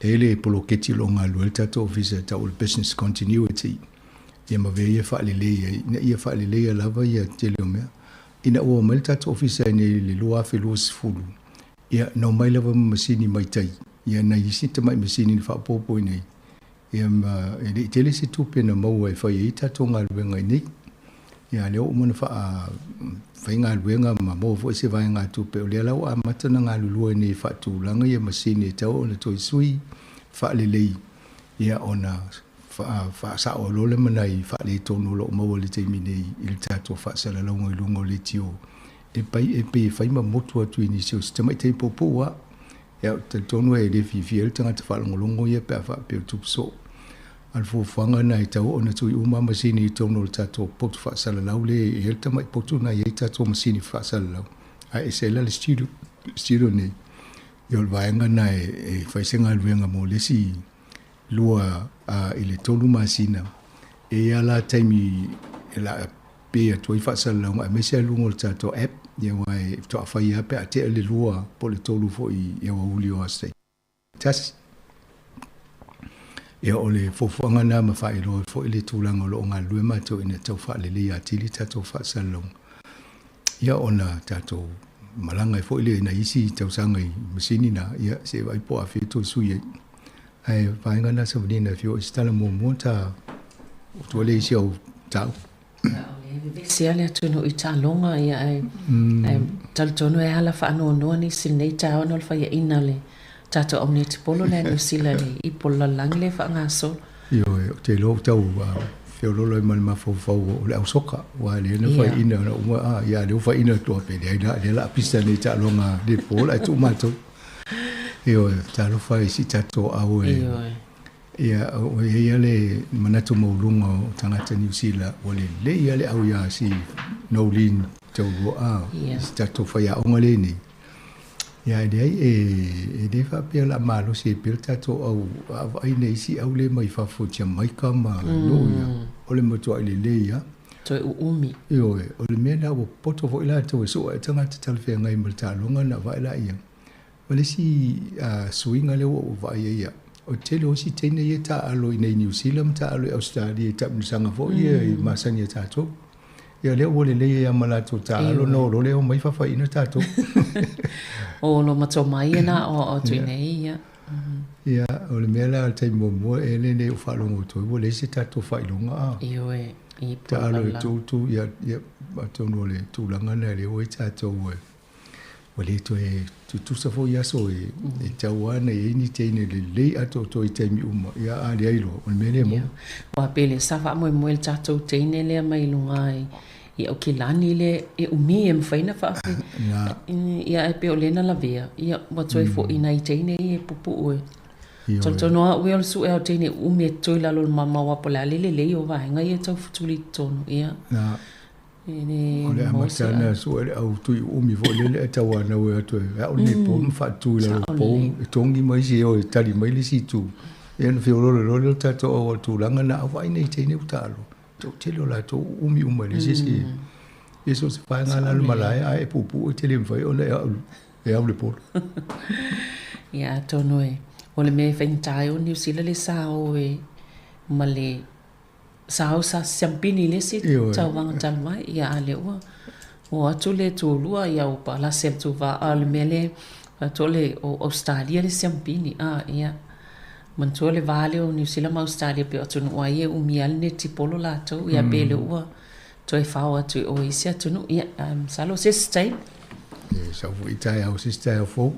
E le poloketi o lo o galulue ai le tatou ofisa e tau o le Business Continuity ia ma mea ia e faalelei ai ina ia faaleleia lava ia tele o mea. Ina ua omai le tatou ofisa i nei i le 2020, ia, na omai lava ma masini mai tai, ia, nai isi tamai masini na faaopoopo i nei, ia, ma e le i tele se tupe na maua e fai ai tatou galuega i nei. Ia, a lea ua uma ona faa faigaluega ma maua foi se vaegatupe, o lea la ua amata ona galulue nei e faatulaga ia masini e tatau ona toe sui, faalelei, ia ona faasao ai loa lea ma nai faaletonu o lo o maua i le taimi nei i le tatou faasalalauga i luga o leitio e pai e pei e fai ma motu atu i nisi o si tamaitai puupuu lava. Ia, ou te talitonu e le fiafia ai le tagata faalogologo ia pe a faapea o tupu soo. A o le fuafuaga lena e tatau ona tui uma masini i totonu o le tatou potu faasalalau lea e i ai le tamai potu lena e i ai tatou masini faasalalau, ae ese ai la le studio, studio nei. Ia o le vaega lena e fai se galuega mo le isi 2 i le 3 masina. E i ai lava la taimi e la pe atu ai faasalalauga aemaise lava i luga o le tatou app, ia aua e faatoa fai lava pe a tea le 2 po o le 3 foi i aoauli o aso taitasi. Ia o le fuafuaga lena ma faailoa ai foi le tulaga o lo o galulue matou ina ia tau faaleleia atili tatou faasalalauga. Ia ona tatou malaga ai foi lea i nai isi tausaga i masini na, ia se i vaai po o afea toe sui ai. Ae vaega na Savanina e fia oo i se tala muamua ta tua lea i si au mataupu. Ia o lea e vevesi lava le atunuu i taaloga ia ae ae talitonu e ala faanoanoa nisi i lenei taeao ona o le faiaina o le tatou au netipolo lea a Niu Sila i le ipu o le lalolagi lea e faagasolo. Ioe, ou te iloa ua tau feoloolo ai ma le mafaufau o le au soka, aua lea na faiaina na uma, a, ia a lea ua faiaina atu lava, pe leai la, lea o le a pisa nei taaloga netball ae tuu matou. Ioe, talofa i si tatou au e. Ioe. Ia, ua i ai lava le manatu maualuga o tagata Niu Sila, ua lelei lava le au iā si Noeline Taulua, a, si tatou faiaoga lea nei. Ia, e leai, e le faapea o le a malosi ai pea le tatou au vaavaai i isi au lea mai fafo i Jamaika ma nuu ia, o le matuai lelei lava. Toe uumi. Ioe, o le mea lena ua poto foi latou e sue ai tagata talafeagai ma le taaloga ona vaai laia. Ma le isi suiga lea ua ou vaai ai au, o le tele o isi teine ia e taaalo i inei i Niu Sila ma taaalo i Ausetalia i taamilosaga foi ia i masani a tatou. Ia lea ua lelei ai lava ma latou taaalo ona o loa lea omai faafaiina tatou. O lo matua mai ia na aoao atu i inei, ia. Ia, o le mea la o le taimi muamua ea lenei o faalogo atu ai ua leai se tatou faailoga a. Ioe, i po Taalo e tūtū, ia, ia, atonu o le tulaga lena lea ua i ai tatou e ua le toe tutusa foi aso e, e tau lava ona i ai ni teine lelei atoatoa i taimi uma, ia a leai loa, o le mea lea e maua. Aua pei le sa faamoemoe le tatou teine lea mai luga i i Aukilani le e umi e mafai ona faafe ia ae pei o lea na lavea ia ua toe foi nai teine ia e pupuu e talitonu lava au ia o le sue lava o teine uumi e totoe i lalo o le mamao aua po o le a le lelei o vaega ia e tau futuli i totonu ia e le O le amata ana sue le au tui uumi foi lele ae tauanau e o atu e ao lenei po ma faatu i lalo o le pou e togi ma isi e o e tali mai le isi itu. Ia ona feoloolo loa lea o le tatou au o le tulaga lena, au vaai nei teine ua taalo. Toatele o latou umi uma e leai se isi e so o se vaega la le malae ae e puupuu e te le mafai ona e au e au le polo. Ia atonu e o le mea e faigata ai o Niu Sila le sa o e ma le sa o sa siampini i le isi tauvaga talu ai ia a lea ua o atu le tulua ia ua palasi e le tuva a o le mea lea faatoa le o Ausetalia le siampini a ia Manatua le va lea o Niu Sila ma Ausetalia pei o atunuu a ia e umia ai le netipolo latou, ia pe lea ua toe fao atu i o i isi atunuu, ia ae masalo o se isi taimi. E sau foi i taeao se isi taeao fou.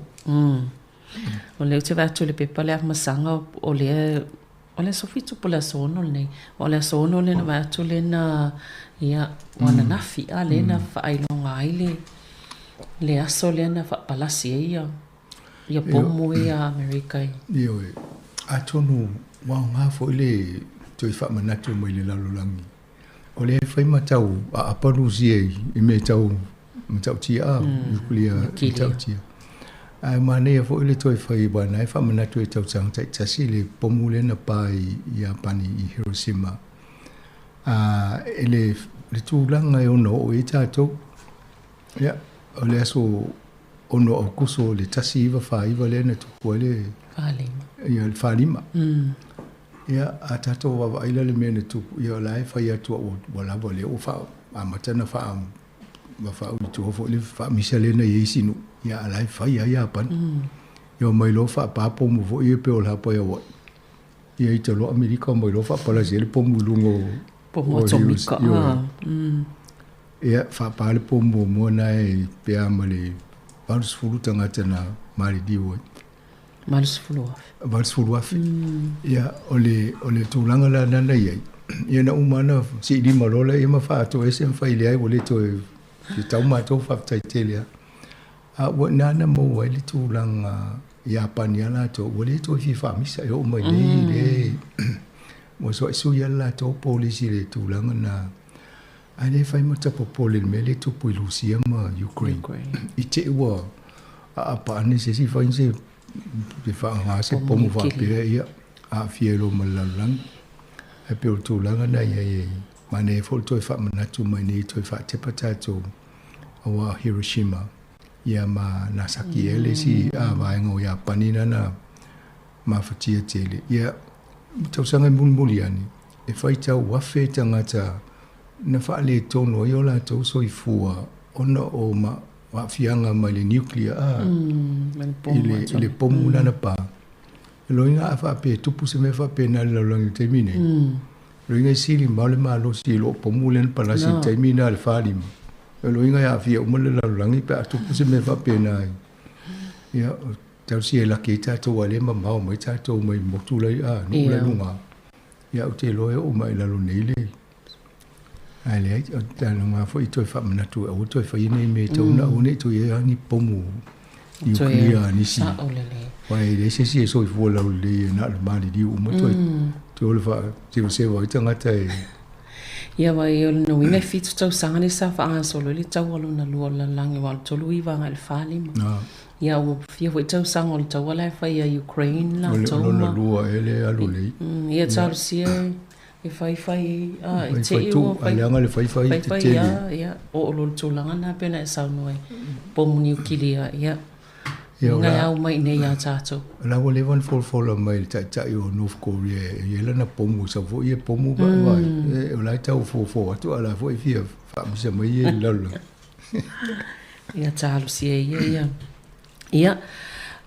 O lea ou te vaai atu i le pepa lea Afamasaga o lea o le aso 7 po o le aso 6 lenei. O le aso 6 lea na vaai atu lea na ia o ananafi a lea na faailoga ai le le aso lea na faapalasi ai ia Ia pomu ia a Amerika i. Ioe. Atonu ua aoga foi le toe faamanatu mai le lalolagi. O lea e fai ma tau aapa Rusia i mea tau matautia a, nuclear matautia. Ae manaia foi le toe fai aua na e faamanatu e tausaga taitasi le pomu lea na pa i Iapani i Hiroshima. A, e le, le tulaga e ono oo i ai tatou. Ia, o le aso 6 o Aokuso o le 1949 lea na tupu ai le 45. Ia, le 45. Ia, a tatou vaavaai la i le mea na tupu, ia o la e fai atu ua lava, lea ua amata ona faa, ma faaui i tua foi le faamisa lea na i ai isi nuu, ia a o la e fai lava Iapani. Ia omai loa faapa pomu foi ia pei o le hapa i Hawaii. Ia ita loa Amerika omai loa faapalasi ai le pomu i luga o Pomu atomika. Ia faapa le pomu muamua na e pe a ma le 80 tagata na maliliu ai. 80,000. 80,000. Ia, o le, o le tulaga la lena na i ai, ia na uma lava na siilima loa lea ma faatoese ma fai leai ua le toe fia tau matou faafetai tele lava. A ua i ina na maua ai le tulaga Iapani a latou ua le toe fia faamisa e oo mai nei le ua soaisui lava le latou polisi i le tulaga na. Ae le fai ma tapopole i le mea lea e tupu i Rusia ma Ukraine. I te i ua aapa ane se isi fai se faaga se pomu faapea, ia, aafia ai loa ma le lalolagi. Ae pei o le tulaga lena i ai e manaia ai foi le toe faamanatu mai nei toe faatepa tatou aua o Hiroshima ia ma Nasaki ea le isi vaega o Iapani lena na mafatia tele. Ia, tausaga e mulimuli ane, e faitau afe tagata na faaletonu ai o latou soifua ona o aafiaga mai le nuclear a i le pomu lena na pa. O lona uiga a faapea e tupu se mea faapena i le lalolagi i le taimi lenei, o lona uiga e sili mamao le malosi i lo pomu lea na palasi i le taimi lena i le 45. O lona uiga e aafia uma le lalolagi pe a tupu se mea faapena. Ia, talosia e laki ai tatou aua o lea e mamao mai tatou mai motu la a nuu la i luga. Ia ou te iloa e oo mai i lalo nei le ae leai o le taloga foi toe faamanatu e aua toe faia nei mea e tatau ona aua ne i toe i ai ni pomu niukilia a nisi. Aua e leai se isi e soifua laulelei e na o le maliliu uma toe toe o le faasevaseva ai tagata e Ia aua o lona uiga e 7 tausaga lea sa faagasolo ai le taua lona lua o le lalolagi aua o le 39 agai i le 45. Ia ua fia foi tausaga o le taua la e fai ia Ukraine latou ma. O lona lua ea lea e alu nei. Ia talosia e faifai a e te i ua fai. Leaga le faifai tetele. Faifai ia oo loa i le tulaga lena pei ona e saunoa ai pomu niukilia ia. Ia e au mai i inei ia tatou. O la ua leva ona folafola mai le taitai o North Korea e i ai lana pomu e sau foi ia pomu pa vaai. O la e tau fofo atu a o la foi e fia faamisa mai ia i le lalolagi. Ia talosia ia ia. Ia,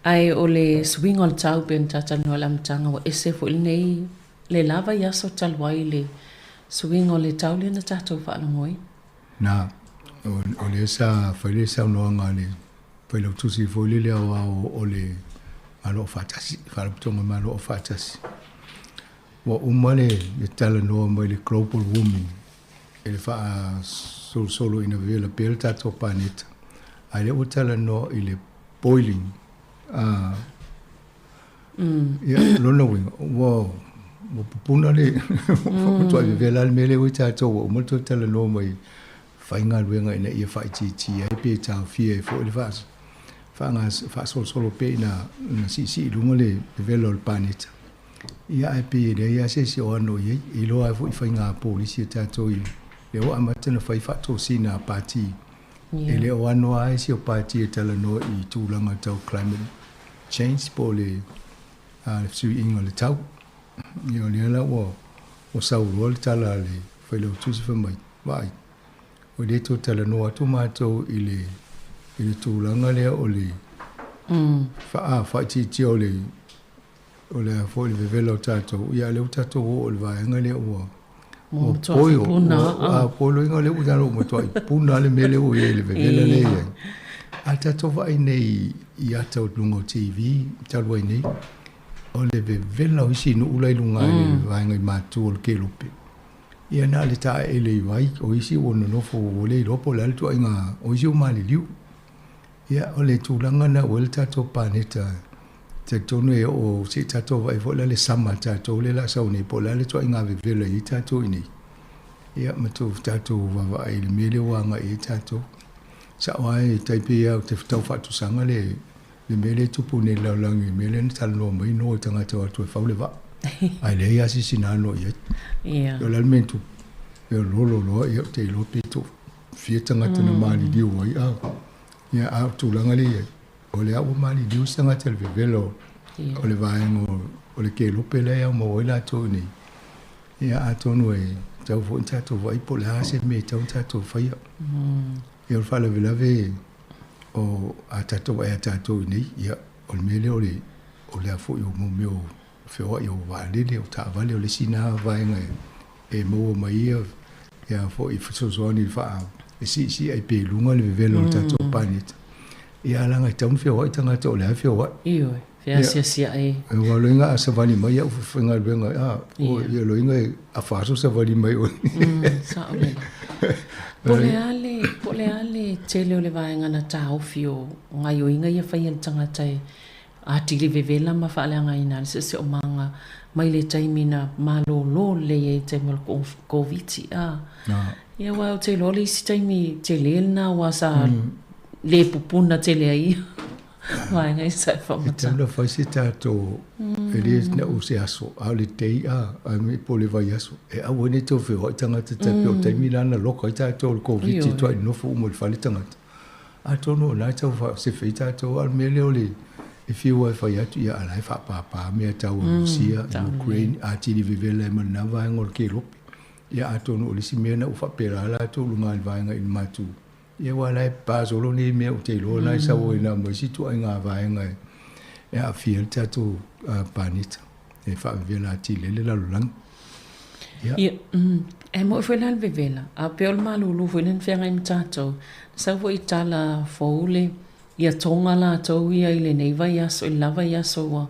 ae o le suiga o le tau pei ona talatalanoa i le amataga ua ese foi lenei le la vaiaso talu ai le suiga o le tau lea na tatou faalogo ai. Na, o lea sa fai le saunoaga a le Failautusi foi lele aoao o le Malo Aufaatasi, Faalapotopotoga Malo Aufaatasi. Ua uma le talanoa mai le global warming i le faasolosolo ina vevela pea le tatou paneta, a o lea ua talanoa i le boiling. Ia, lona uiga, ua pupuna le, ua matuai vevela lava le mea lea ua i tatou, ua uma le toe talanoa mai fai galuega ina ia faaitiitia ai pe taofia ai foi le faasolosolo pea ina siisii i luga le vevela o le paneta. Ia ae pei e leai lava se isi o ano i ai. E iloa ai foi faiga polisi a tatou i lea ua amata ona fai faatosina a pati. E le o ano lava isi o pati e talanoa i tulaga tau climate change po o le fesuiaiga o le tau. Ia o lea la ua sau loa le tala a le Failautusi fai mai, vaai, Ua le toe talanoa atu matou i le i le tulaga lea o le faaitiitia o le o le a foi le vevela o tatou, ia a o lea ua tatou oo i le vaega lea ua ua poio, ua poio loa lea ua tatou matuai puna le mea lea ua i ai le vevela lea e i ai. A tatou vaai nei i ata o luga o TV talu ai nei, o le vevela o isi nuu la i luga i le vaega i Matu o le Kelope. Ia na o le taeele i vai, o isi ua nonofo ua le iloa po o le a le tuaiga, o isi ua maliliu. Ia, o le tulaga lena ua i ai le tatou paneta, talitonu e oo se i tatou vaai foi la le sama a tatou lea o le a sau nei, po o le a le tuaiga vevela i ai tatou i inei. Ia, ma tatou vaavaai i le mea lea ua agai i ai tatou. Sao lava e tai pei lava ou te tau faatusaga le Le mea lea e tupu nei i le lalolagi, le mea lea na talanoa mai Noa i tagata o atu e fau le vaa. Ae leai lava se isi na ano i ai. Ia. O le a le mea na tupu? E lolo loa, ia, ou te iloa pe toafia tagata na maliliu ai. A, ia, a o le tulaga lea e i ai, o lea ua maliliu se tagata i le vevela o, o le vaega o, o le kelope lea e ao maua ai latou i inei. Ia, atonu e tatau foi ona tatou vaai po o le a se mea e tatau ona tatou faia. Ia o le faalavelave o a tatou vaai ia tatou i inei, ia o le mea lea o le o le a foi o mo mea o feoai o vaalele, o taavale, o le isi na vaega e maua mai ia ia foi fesoasoani i le faa e siisii ai pea i luga le vevela o le tatou paneta. Ia a leaga e tatau ona feoai tagata o lea e feoai. Ioe, feasiasiai. Ia, aua o loiga a savali mai au faigaluega, a, o, ia loiga e afa aso savali mai oe. Sao lelei. Po o le a le, po o le a le tele o le vaega na taofi o gaioiga ia fai e le tagata e atili vevela ma faaleagaina ai le siosiomaga mai le taimi na malolo lelei ai i le taimi o le Koviti a. Ia aua ou te iloa o le isi taimi tele lena aua sa le pupuna tele ai ia vaega ia sa e faamatala. E tatau ona fai se tatou, e le na o se aso, a o le day a, po o le vaiaso, e aua ai ne i toe feoai tagata tai pei o le taimi la na loka ai tatou i le Koviti, tuai nofo uma i le fale tagata. Atonu o lena e tau faasefei tatou, a o le mea lea o le e fiu lava e fai atu, ia a o la e faapāpā mea tau a Rusia, Ukraine, atili vevela ai ma lena vaega o le kelope. Ia atonu o le isi mea na ua faapela latou i luga i le vaega i le matu, ia aua o la e pa solo nei mea ou te iloa o la e sau ai na ma isi ituaiga vaega e aafia ai le tatou paneta e faavevela atili ai le lalolagi. Ia. Ia, e moni foi la le vevela, a pei o le malūlū foi lea na feagai ma tatou, na sau foi i tala fou le, ia Tonga latou ia i lenei vaiaso, i le la vaiaso ua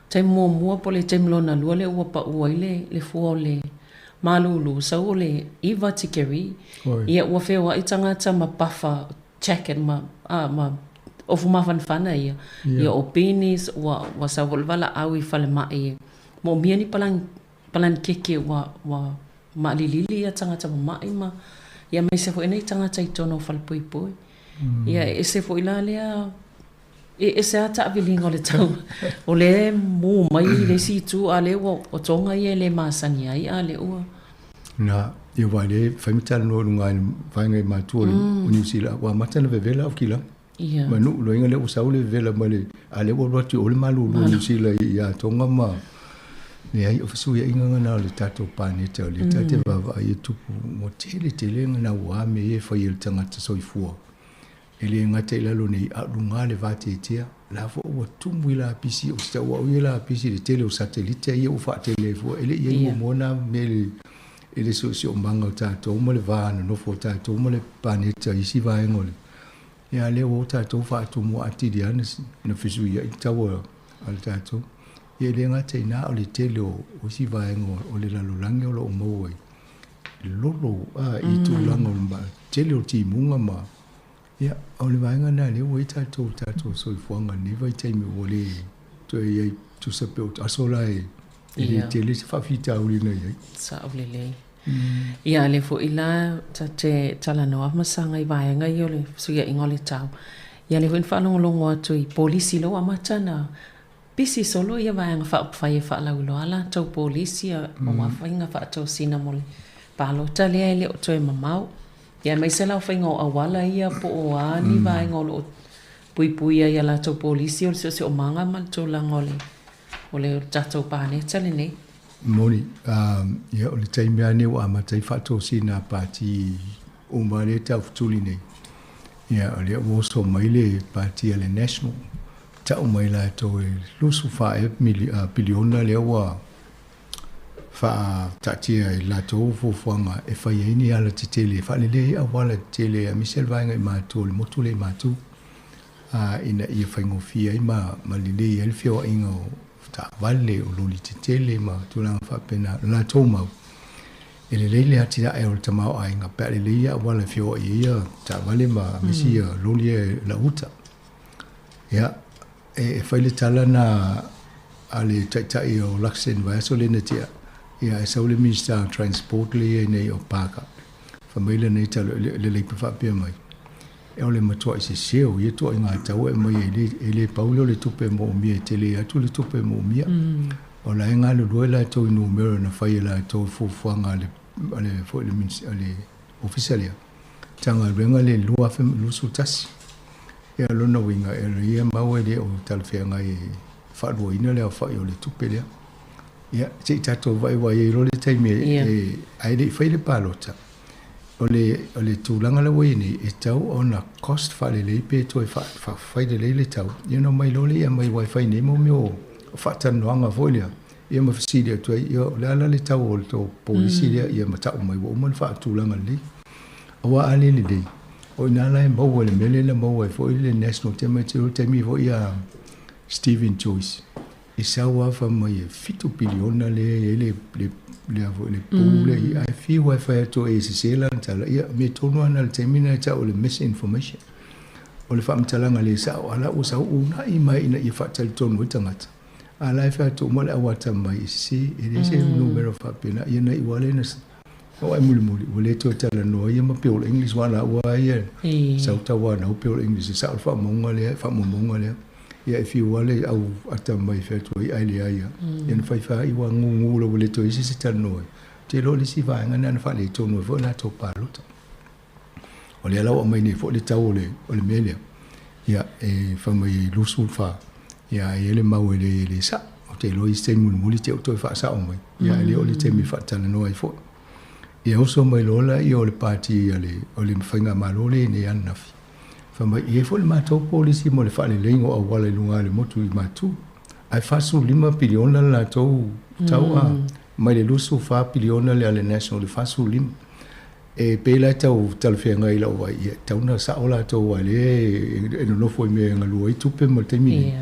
taimi muamua po o le taimi lona lua lea ua pau ai le, le fua o le malūlū, sau o le iva tikeri, ia ua feoai tagata ma pafa jacket ma, a, ma ofu mafanafana ia, ia o beanies, ua, ua sau foi le valaau i falemai e moomia ni palagi Palanikeke ua ua maalilili ia tagata mama'i ma ia aemaise foi nai tagata i totonu o falepoipoi. Ia e ese foi la lea e ese lava taaviliga o le tau o lea e mu mai i le isi itu a o lea ua o Toga ia e le masani ai a o lea ua Na, ia aua o lea e fai ma talanoa i luga i le vaega i matua o Niu Sila, ua amata ona vevela au kilagi. Ia. Ma nuu loiga lea ua sau le vevela mai le, a lea ua alu atu i o le malulu o Niu Sila ia Tonga ma, leai o fesuiaiga na o le tatou paneta o lea ta te vaavaai e tupu ua tele tele naua mea ia e fai e le tagata soifua. E le gata i lalo nei, a o luga le vateatea, la foi ua tumu i lapisi, o si tau au ia lapisi i le tele o satelite ia ua faatele ai fua, e le i i ai muamua na mea i le siosiomaga o tatou ma le va nonofo o tatou ma le paneta i isi vaega o le Ia lea ua o tatou faatumua atili lava na fesuiai le tau a le tatou. Ia e le gata i ina, o le tele o isi vaega o le lalolagi o lo o maua i lolo a i tulaga o le tele o timuga ma ia o le vaega lena lea ua i ai tatou tatou soifuaga i lenei vaitaimi ua le toe i ai tusa pe o aso la e le tele se faafitauli na i ai. Sao lelei. Ia, a lea foi la ta te talanoa ma saga i vaega ia o le fesuiaiga o le tau. Ia, lea foi na faalogologo atu i polisi lea ua amata ona pisi solo ia vaega faaupufai e faalauiloa a latou polisi aua faiga faatosina mo le palota lea e le o toe mamao. Ia, aemaise la o faiga o auala ia po o a ni vaega o lo o puipui ai a latou polisi o le siosiomaga ma le tulaga o le o le tatou paneta lenei. Moni, ia o le taimi lava lenei ua amata ai faatosina a pati uma lea e taufetuli nei. Ia o lea ua oso mai le pati a le National, tau mai latou e 24 ea piliona lea ua faataatia e latou fuafuaga e fai ai ni alatetele e faalelei ai auala tetele aemaise le vaega i Matu o le motu lea i Matu ina ia faigofie ai ma lelei ai le feoaiga o taavale, o loli tetele ma tulaga faapena. O le latou mau, e lelei le atinae o le tamaoaiga pe a lelei ia auala e feoai ai ia taavale ma aemaise ia loli ia e lau uta. Ia, e fai le tala na a le taitai o Luxon vaiaso lea na tea, ia e sau le Minista o Transport lea i ai nei o Parker, fai mai lenei tala, le leipa faapea mai, E o le matuai sese o ia tuaiga tau e aumai e le, e le pau lea o le tupe e moomia, e tele atu le tupe e moomia. O la e galulue latou i numera na fai e latou i fuafuaga a le, a le, foi le, a le ofisa lea, Matagaluega lea i le 2021. Ia o lona uiga, e o ia mau e le o talafeagai e faaluaina le aofai o le tupe lea. Ia, se i tatou vaivai ai loa le taimi e, e, ae le i fai le palota. O le, o le tulaga la ua i ai nei, e tatau ona cost faalelei pe toe faafai lelei le tau, ia ona omai loa lea e aumai aua e fai nei mo mea o faatalanoaga foi lea, ia ma fesili atu ai, ia o le a la le tau o le tou polisi lea, ia ma tau mai ua uma ona faatulaga lelei. Aua a le lelei, o i ina la e maua i le mea lea na maua ai foi le National te mai te taimi foi ia Steven Joyce, e sau lava fai mai e 7 piliona lea e i ai le, le, le, foi, le pū mm. lea, ae fiu ai fai atu e sese lana tala, ia mea tonu lava na le taimi na e tau o le misinformation. O le faamatalaga le sao, a la ua sau uunai mai ina ia faatalitonu ai tagata. A la e fai atu uma le au atamai e sese, e leai se numera faapena, ia na iu lava lea na oo ai mulimuli, ua le toe talanoa ia ma peo o le English, aua la ua ia sau tauanau peo o le English e sao le faamaumauga lea, faamaumauga lea. Ia e fiu lava le au atamai e fai atu ai, ae leai lava. Ia na fai fai ua gugu lava ua le toe i ai se isi talanoa ai. Ou te iloa o le isi vaega lena na faaletonu ai foi o latou palota. O lea la ua aumai nei foi le tau o le, o le mea lea, ia, e fai mai e 24, ia, ae i ai le mau e le, e le sa'o. Ou te iloa i isi taimi mulimuli te i ua toe faasa'o mai, ia, ae le oo i le taimi e faatalanoa ai foi. Ia uso mai loa lea o le pati a le, o le faigamalo lea i nei ananafi, fai mai, e i ai foi le matou polisi mo le faaleleiga o auala i luga o le motu i Matu, ae 45 piliona le latou tau a, mai le 24 piliona lea a le National i le 45. E pei la e tau talafeagai i lau vaai, ia, e tatau ona sao latou aua o lea e nonofo i mea e galue ai tupe mo le taimi nei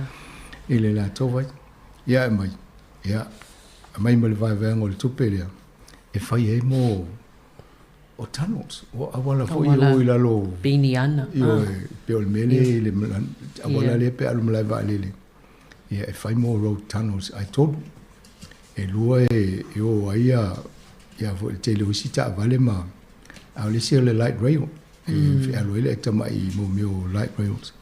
i le latou vai. Ia ae mai, ia, aumai ma le vaevaega o le tupe lea e fai ai mo o tunnels, o auala foi e o i lalo o Piniana. Ioe, pei o le mea lea i le auala lea pe alu malae vaalele, ia e fai mo road tunnels ae tolu. E lua e o ai ia, ia foi le tele o isi taavale ma, a o le isi o le light rail, e mm. alu ai le tamai mo mea o light rails.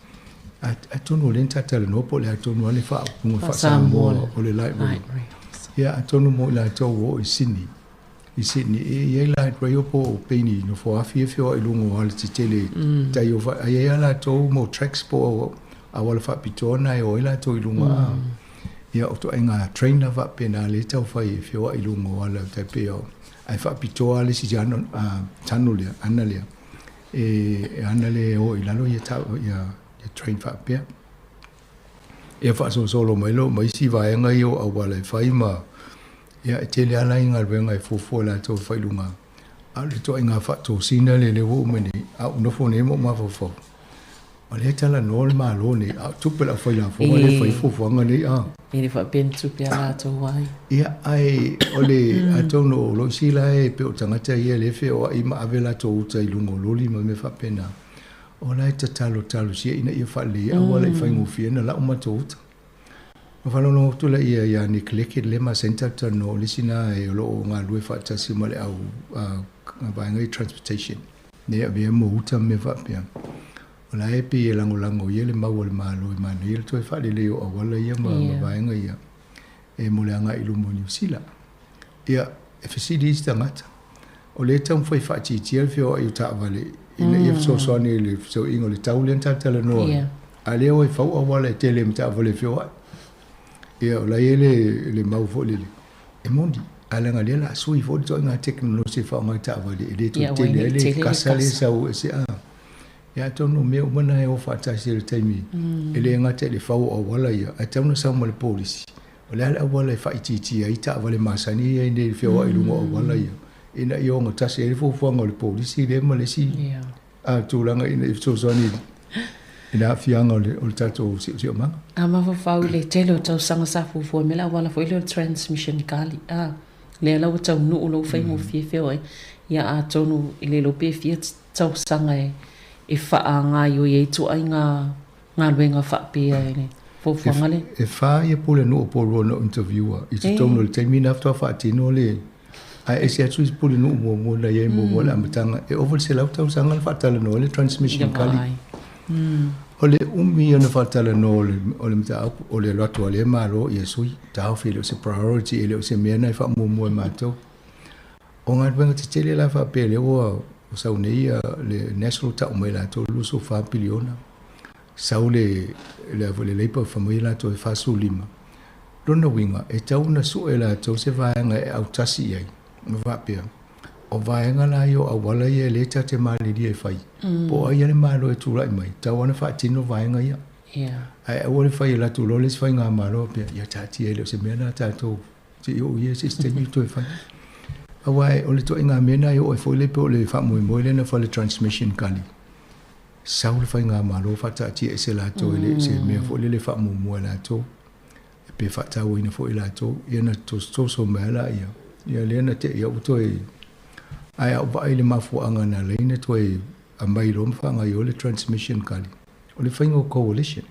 Atonu o lea na talanoa po o le a tonu lava le faaupuga faa-Samoa o le light rail. Ia, atonu mo i latou o i Sydney. I Sydney, e i ai light rail po o pei ni nofoafi e feoai i luga o alatetele mm. tai o, ai ai a latou mo tracks po o auala faapitoa na e o ai latou i luga. Mm. Ia, o ituaiga train la faapena lea e taufai e feoai i luga o ala tai pei o, ae faapitoa lava le isi tunnel lea, ana lea, e ana lea e o i lalo ia train faapea. Ia faasolosolo mai loa ma isi vaega ia o auala e fai ma, ia e tele lava la i galuega e fuafua e latou e fai i luga, a o le ituaiga faatosina lea lea ua oo mai nei, a ou nofo nei ma ou mafaufau, O lea e talanoa le Malo nei, a o tupe le aufailafoga lea e fai fuafuaga nei a. E le faapea ni tupe a latou ai. Ia, ae o le, atonu o Loisi la e pei o tagata ia lea e feoai ma ave latou uta i luga o loli ma mea faapena, o la e tatalo talosia ina ia faalelei auala i faigofie ona lau matou uta. Ona faalogologo atu laia ia Nick Leckett lea ma Centre talanoa o le isi na e o lo o galulue faatasi ma le au vaega i transportation nei avea mo uta ma mea faapea. O la e pei e lagolago ia le mau a le Malo e manaia le toe faalelei o auala ia ma vaega ia e mo le agai i luma o Niu Sila. Ia, e fesili isi tagata, o lea e taumafai e faatiatia le feoai o taavale ina ia fesoasoani i le fesoiga o le tau lea na talatalanoa ai, a o lea ua fau auala e tele ma taavale e feoai. Ia, o la e i ai le, le mau foi lele, e moni, ae leaga o lea o le a sui foi le ituaiga tekonolosi e faaaoga i taavale, e le toe tele ai le kasa lea e sau ese a. Ia, atonu o mea uma na e o faatasi i le taimi, e le gata i le fau o auala ia, ae tatau ona sau ma le polisi. O le a le auala e faaitiitia ai taavale masani ia i nei i le feoai i luga o auala ia, ina ia ogatasi ai le fuafuaga o le polisi lea ma le isi tulaga ina ia fesoasoani i le aafiaga o le tatou siosiomaga. A mafaufau i le tele o tausaga sa fuafua mai le auala foi lea o le transmission gully, a, lea la ua taunuu loa ua faigofie feoai, ia atonu e le iloa pe fia tausaga e faagaioi ai ituaiga galuega faapea i le fuafuaga lea. E fa ia pulenuu o Porirua na ou interview-a i totonu o le taimi lena faatoa faatino le ae ese atu isi pulenuu muamua na i ai muamua i le amataga. E ova i le 100 tausaga na faatalanoa ai le transmission gully. O le umi ia ona faatalanoa o le mataupu, o le alu atu a lea Malo ia sui, taofi e le o se priority, e le o se mea na e faamuamua e matou. O galuega tetele la faapea lea ua sau nei le National tau mai latou le 24 piliona, sau le le foi le Labour fai mai latou e 45. Lona uiga e tatau ona sue latou se vaega e autasi i ai ma faapea, O vaega la ia o auala ia e lē ta te malilie e fai, po o ai a le Malo e tulai mai, tatau lava ona faatino vaega ia. Ae aua le fai e latou loa le isi faigamalo faapea, ia taatia e le o se mea lena a tatou, se i oo ia se isi taimi toe fai. Aua o le ituaiga mea lena e oo ai foi lea pei o le faamoemoe lea na fai i le transmission gully. Sau le faigamalo faataatia ese latou e le o se mea foi lele e faamuamua e latou. Pe faatauaina foi e latou, ia na tosotoso mai lava laia, ia lea na te i au toe. Ae a ou vaai i le mafuaaga na ala ai ona toe aumai loa ma faagaoioi le transmission gully, o le faiga o coalition.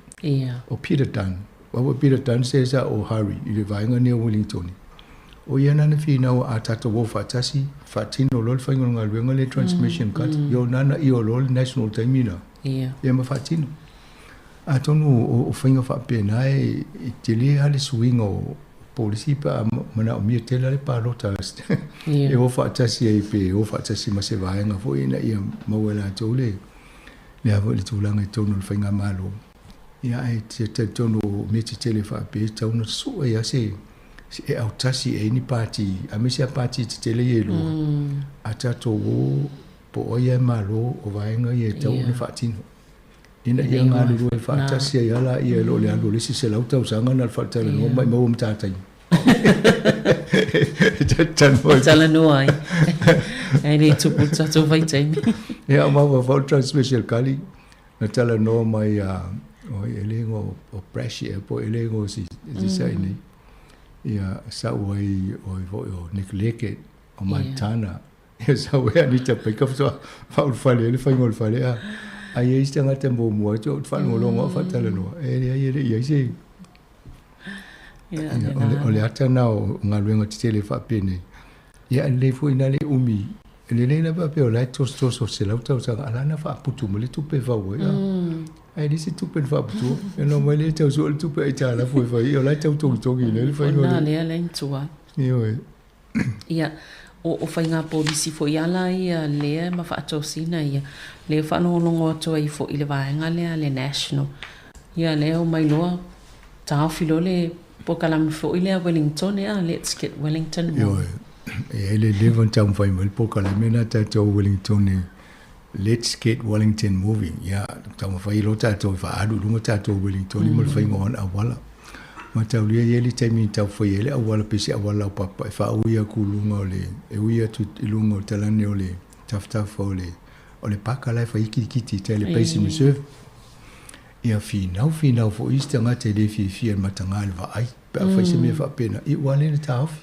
O Peter Dunne, aua o Peter Dunne se sa o Harry i le vaega lenei o Wellingtoni, o ia na na finau a tatou o faatasi, faatino loa le faiga o le galuega lea transmission gully, ia o na na io loa le national taimi lena, ia ma faatino. Atonu o faiga faapena e tele lava le suiga o polisi pe a manaomia tele lava le palota e o faatasi ai pe o faatasi ma se vaega foi ina ia maua e latou le le a foi le tulaga i totonu o le faigamalo. Ia ae talitonu o mea tetele faapea e tatau ona sue lava se se e autasi i ai ni pati aemaise lava pati tetele ia e lua a tatou o po o ai lava e malo o vaega ia e tatau ona faatino. Ina ia galulue faatasi ai lava laia i lo le alu o le isi 100 tausaga na o le faatalanoa mai maua ma tatai. E talanoa ai. E le tupu le tatou vaitaimi. Ia, o maua foi le transmission kali na talanoa mai a o e le igoa o Brash ea po o e le igoa o si sa i nei. Ia sau ai o foi o Nick Leggett o Mike Tana. Ia sau e Anita Baker faatoa faaulufale ai le faiga o le fale a. A i ai se tagata e muamua atu ou te faalogologo au faatalanoa, e leai e le i i ai se... O le ata lena o galuega tetele faapenei. Ia ae lelei foi ina le umi. E lelei lava faapea o la e tosotoso 100 tausaga a o la na faaputu mai le tupe e fau ai. Ae leai se tupe na faaputua. Ia ona omai lea e tau sue le tupe aitalafu e fai ai, o la e tau togitogi nei le faiga o le... O lena lea na tua. Ioe. Ia, o, o faiga polisi foi ala ia lea ma faatosina ia, lea faalogologo atu ai foi i le vaega lea a le National. Ia, lea omai loa taofi loa le polokalame foi lea a Wellington ea, Let's Get Wellington Moving. Ioe, e i ai le leva ona taumafai mai le polokalame lena a tatou Wellington e Let's Get Wellington Moving. Ia, taumafai loa tatou e faaalu i luga tatou Wellington ma le faiga o ana auala. Mataulia e i ai le taimi na tau fai ai le auala pei se auala laupapa e faaui atu i luga o le, e ui atu i luga o le talane o le tafatafa o le, o le paka la e fai ai kitikiti i tai le Basin Reserve. Ia finau finau foi isi tagata e le fiafia i le mataga i le vaai pe a fai se mea faapena, ia ua ala ai ona taofi.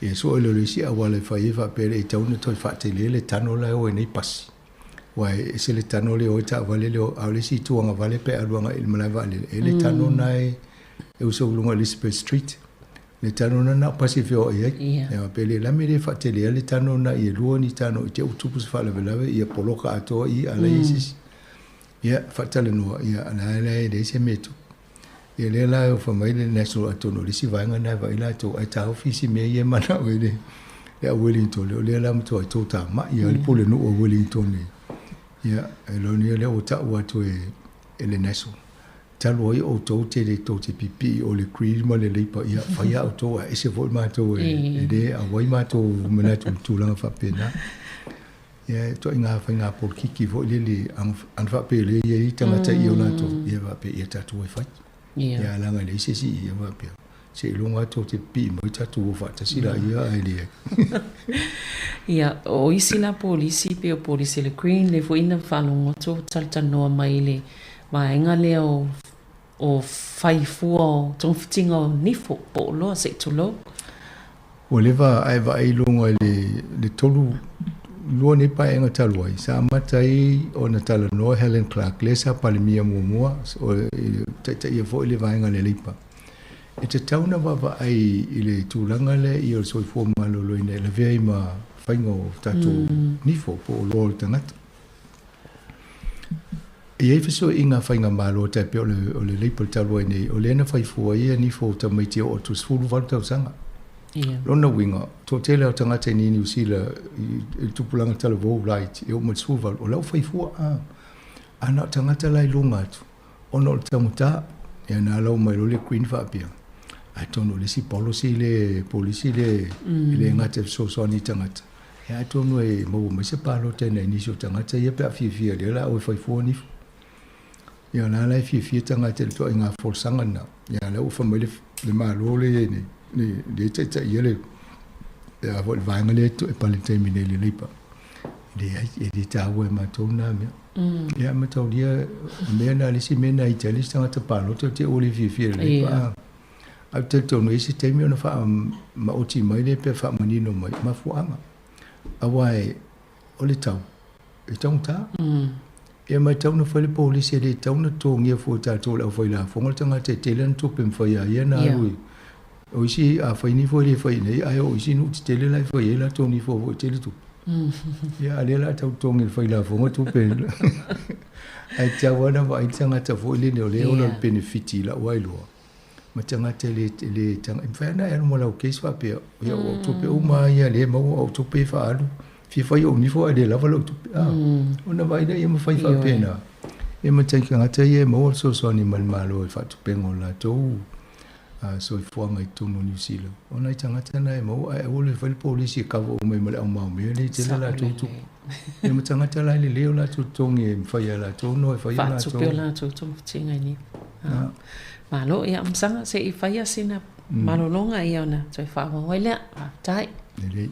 Ia sue lea o le isi auala e fai ai faapea e tatau ona toe faatele le tano la e o ai nei pasi. Aua e ese le tano lea e o ai taavale lea, a o le isi itu agavale pe alu agai i le malae vaalele, e i ai le tano lena e uso i luga o Elizabeth Street. Le tano lena na o pasi e feoai ai. Ia pe le lame le faatelea le tano lena ia lua ni tano i te i ua tupu se faalavelave ia poloka atoa i a leai se isi. Ia faatalanoa, ia a la e leai se mea e tupu. Ia lea la e ofa mai le National atonu o le isi vaega lena e vaai latou ae taofi isi mea ia e manao ai le le au Wellington o lea la matuai totamai lava le pulenuu o Wellington ia e loni lea ua tau atu e e le National talu ai outou te le tou te pipii o le Green ma le Labour ia fai a outou ae ese foi matou e e le auai matou manatu i tulaga faapena. Ia e ituaiga faiga polokiki foi lele ana faapea lea e i ai tagata i o latou, ia faapea ia tatou e fai. Ia leaga e leai se isi ia faapea seiloga lava tou te pipii mai tatou o faatasi laia ae leai. Ia, o isi la polisi pei o polisi a le Green, lea foi na faalogo atu o talatalanoa mai i le vaega lea o o fai fua o togafitiga o nifo po o oloa se i tulou. Ua leva ae vaai i luga i le 3, lua nei paeaiga talu ai, sa amata ai ona talanoa Helen Clark, lea sa Palemia muamua, o le taitaia foi le vaega a le Leipa. E tatau ona vaavaai i le tulaga lea ia o le soifua maloloina e lavea ai ma faiga o tatou nifo po o oloa o le tagata. E i ai fesoʻiga faigamalo tai pei o le, o le Labour talu ai nei, o lea na fai fua ai ia nifo o tamaiti e oo atu i 18 tausaga. Lona uiga, toatele o tagata i nei Niu Sila i, i le tupulaga talavou laiti e oo mai i le 18, o la ua fai fua. A, a na o tagata la i luga atu, ona o le taugata, ia na ala mai loa le Green faapea, atonu o le isi policy le, polisi le, e le gata e fesoasoani i tagata. Ia atonu e maua mai se palota i nai nisi o tagata ia pe a fiafia lea la o e fai fua nifo. Ia o la la e fiafia tagata i le toaiga folasaga lena. Ia lea ua fai mai le, le Malo lea i ai nei, le, le taitaia le, le, a foi le vaega lea e pale i le taimi nei i le Labour. Leai, e le taua e matou lena mea. Ia mataulia, o mea na, le isi mea na ita ai le isi tagata palota te ua le fiafia i le Labour. A, ae ou te talitonu e i ai se taimi ona faamaoti mai lea pe faamanino mai mafuaaga. Aua e, o le tau, e taugata. Ia ma e tatau ona fai le polisi e le tatau ona totogia fua e tatou le aufailafoga le tagata e tele ana tupe e mafai a ia ona alu i O isi a fai nifo e le fai i inei ae o isi nuu tetele la e fai ai latou nifo foi e tele tupe. Ia a lea la tau totogi e le fai lafoga tupe. Ae tatau lava ona vaai le tagata foi lele o lea e ola le penefiti i lau ailoa ma tagata e le e le e mafai ona e alu ma lau case faapea ia o au tupe uma lava ia lea e maua o au tupe e faaalu fia fai ou nifo ae le lava lau tupe a ona vaai lea ma fai faapena. Ia ma tagata ia e maua le fesoasoani mai le Malo i le faatupega o latou soifuaga i totonu o Niu Sila. O nai tagata na e maua ae aua le fai le polisi e kava uma ai ma le au maomea lea e tele latou tupe. Ia ma tagata la e lelei o latou totogi e mafai e latou ona e fai o latou. Faatupe o latou togafitiga i Niu. Malo, ia Masaga, se i faia sina malologa ia ona toe faaauau ai lea. Faafetai. Lelei.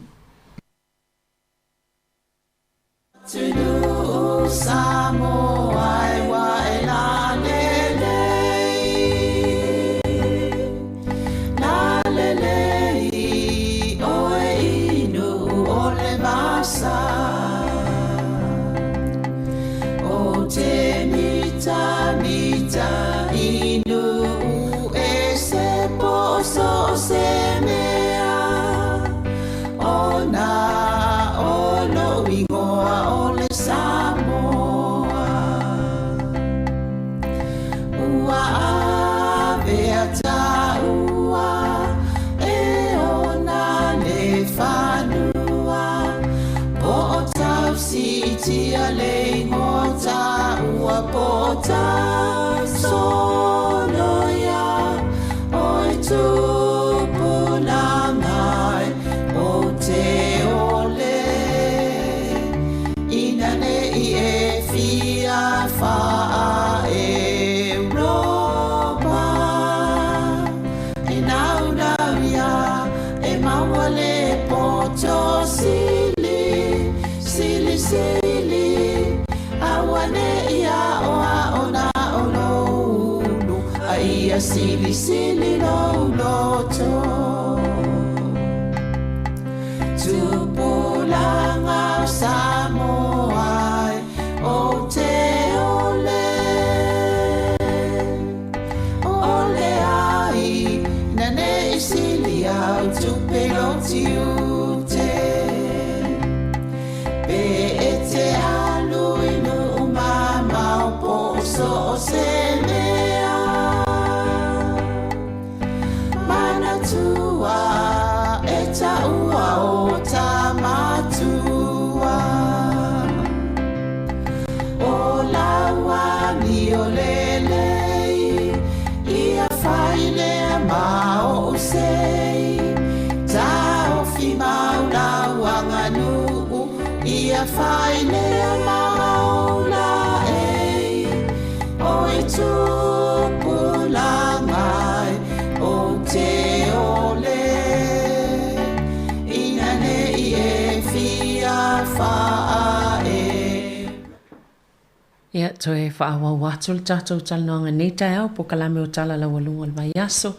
Ia, toe faaauau atu le tatou talanoaga i lenei taeao, polokalame o Tala Laualuga o le Vaiaso,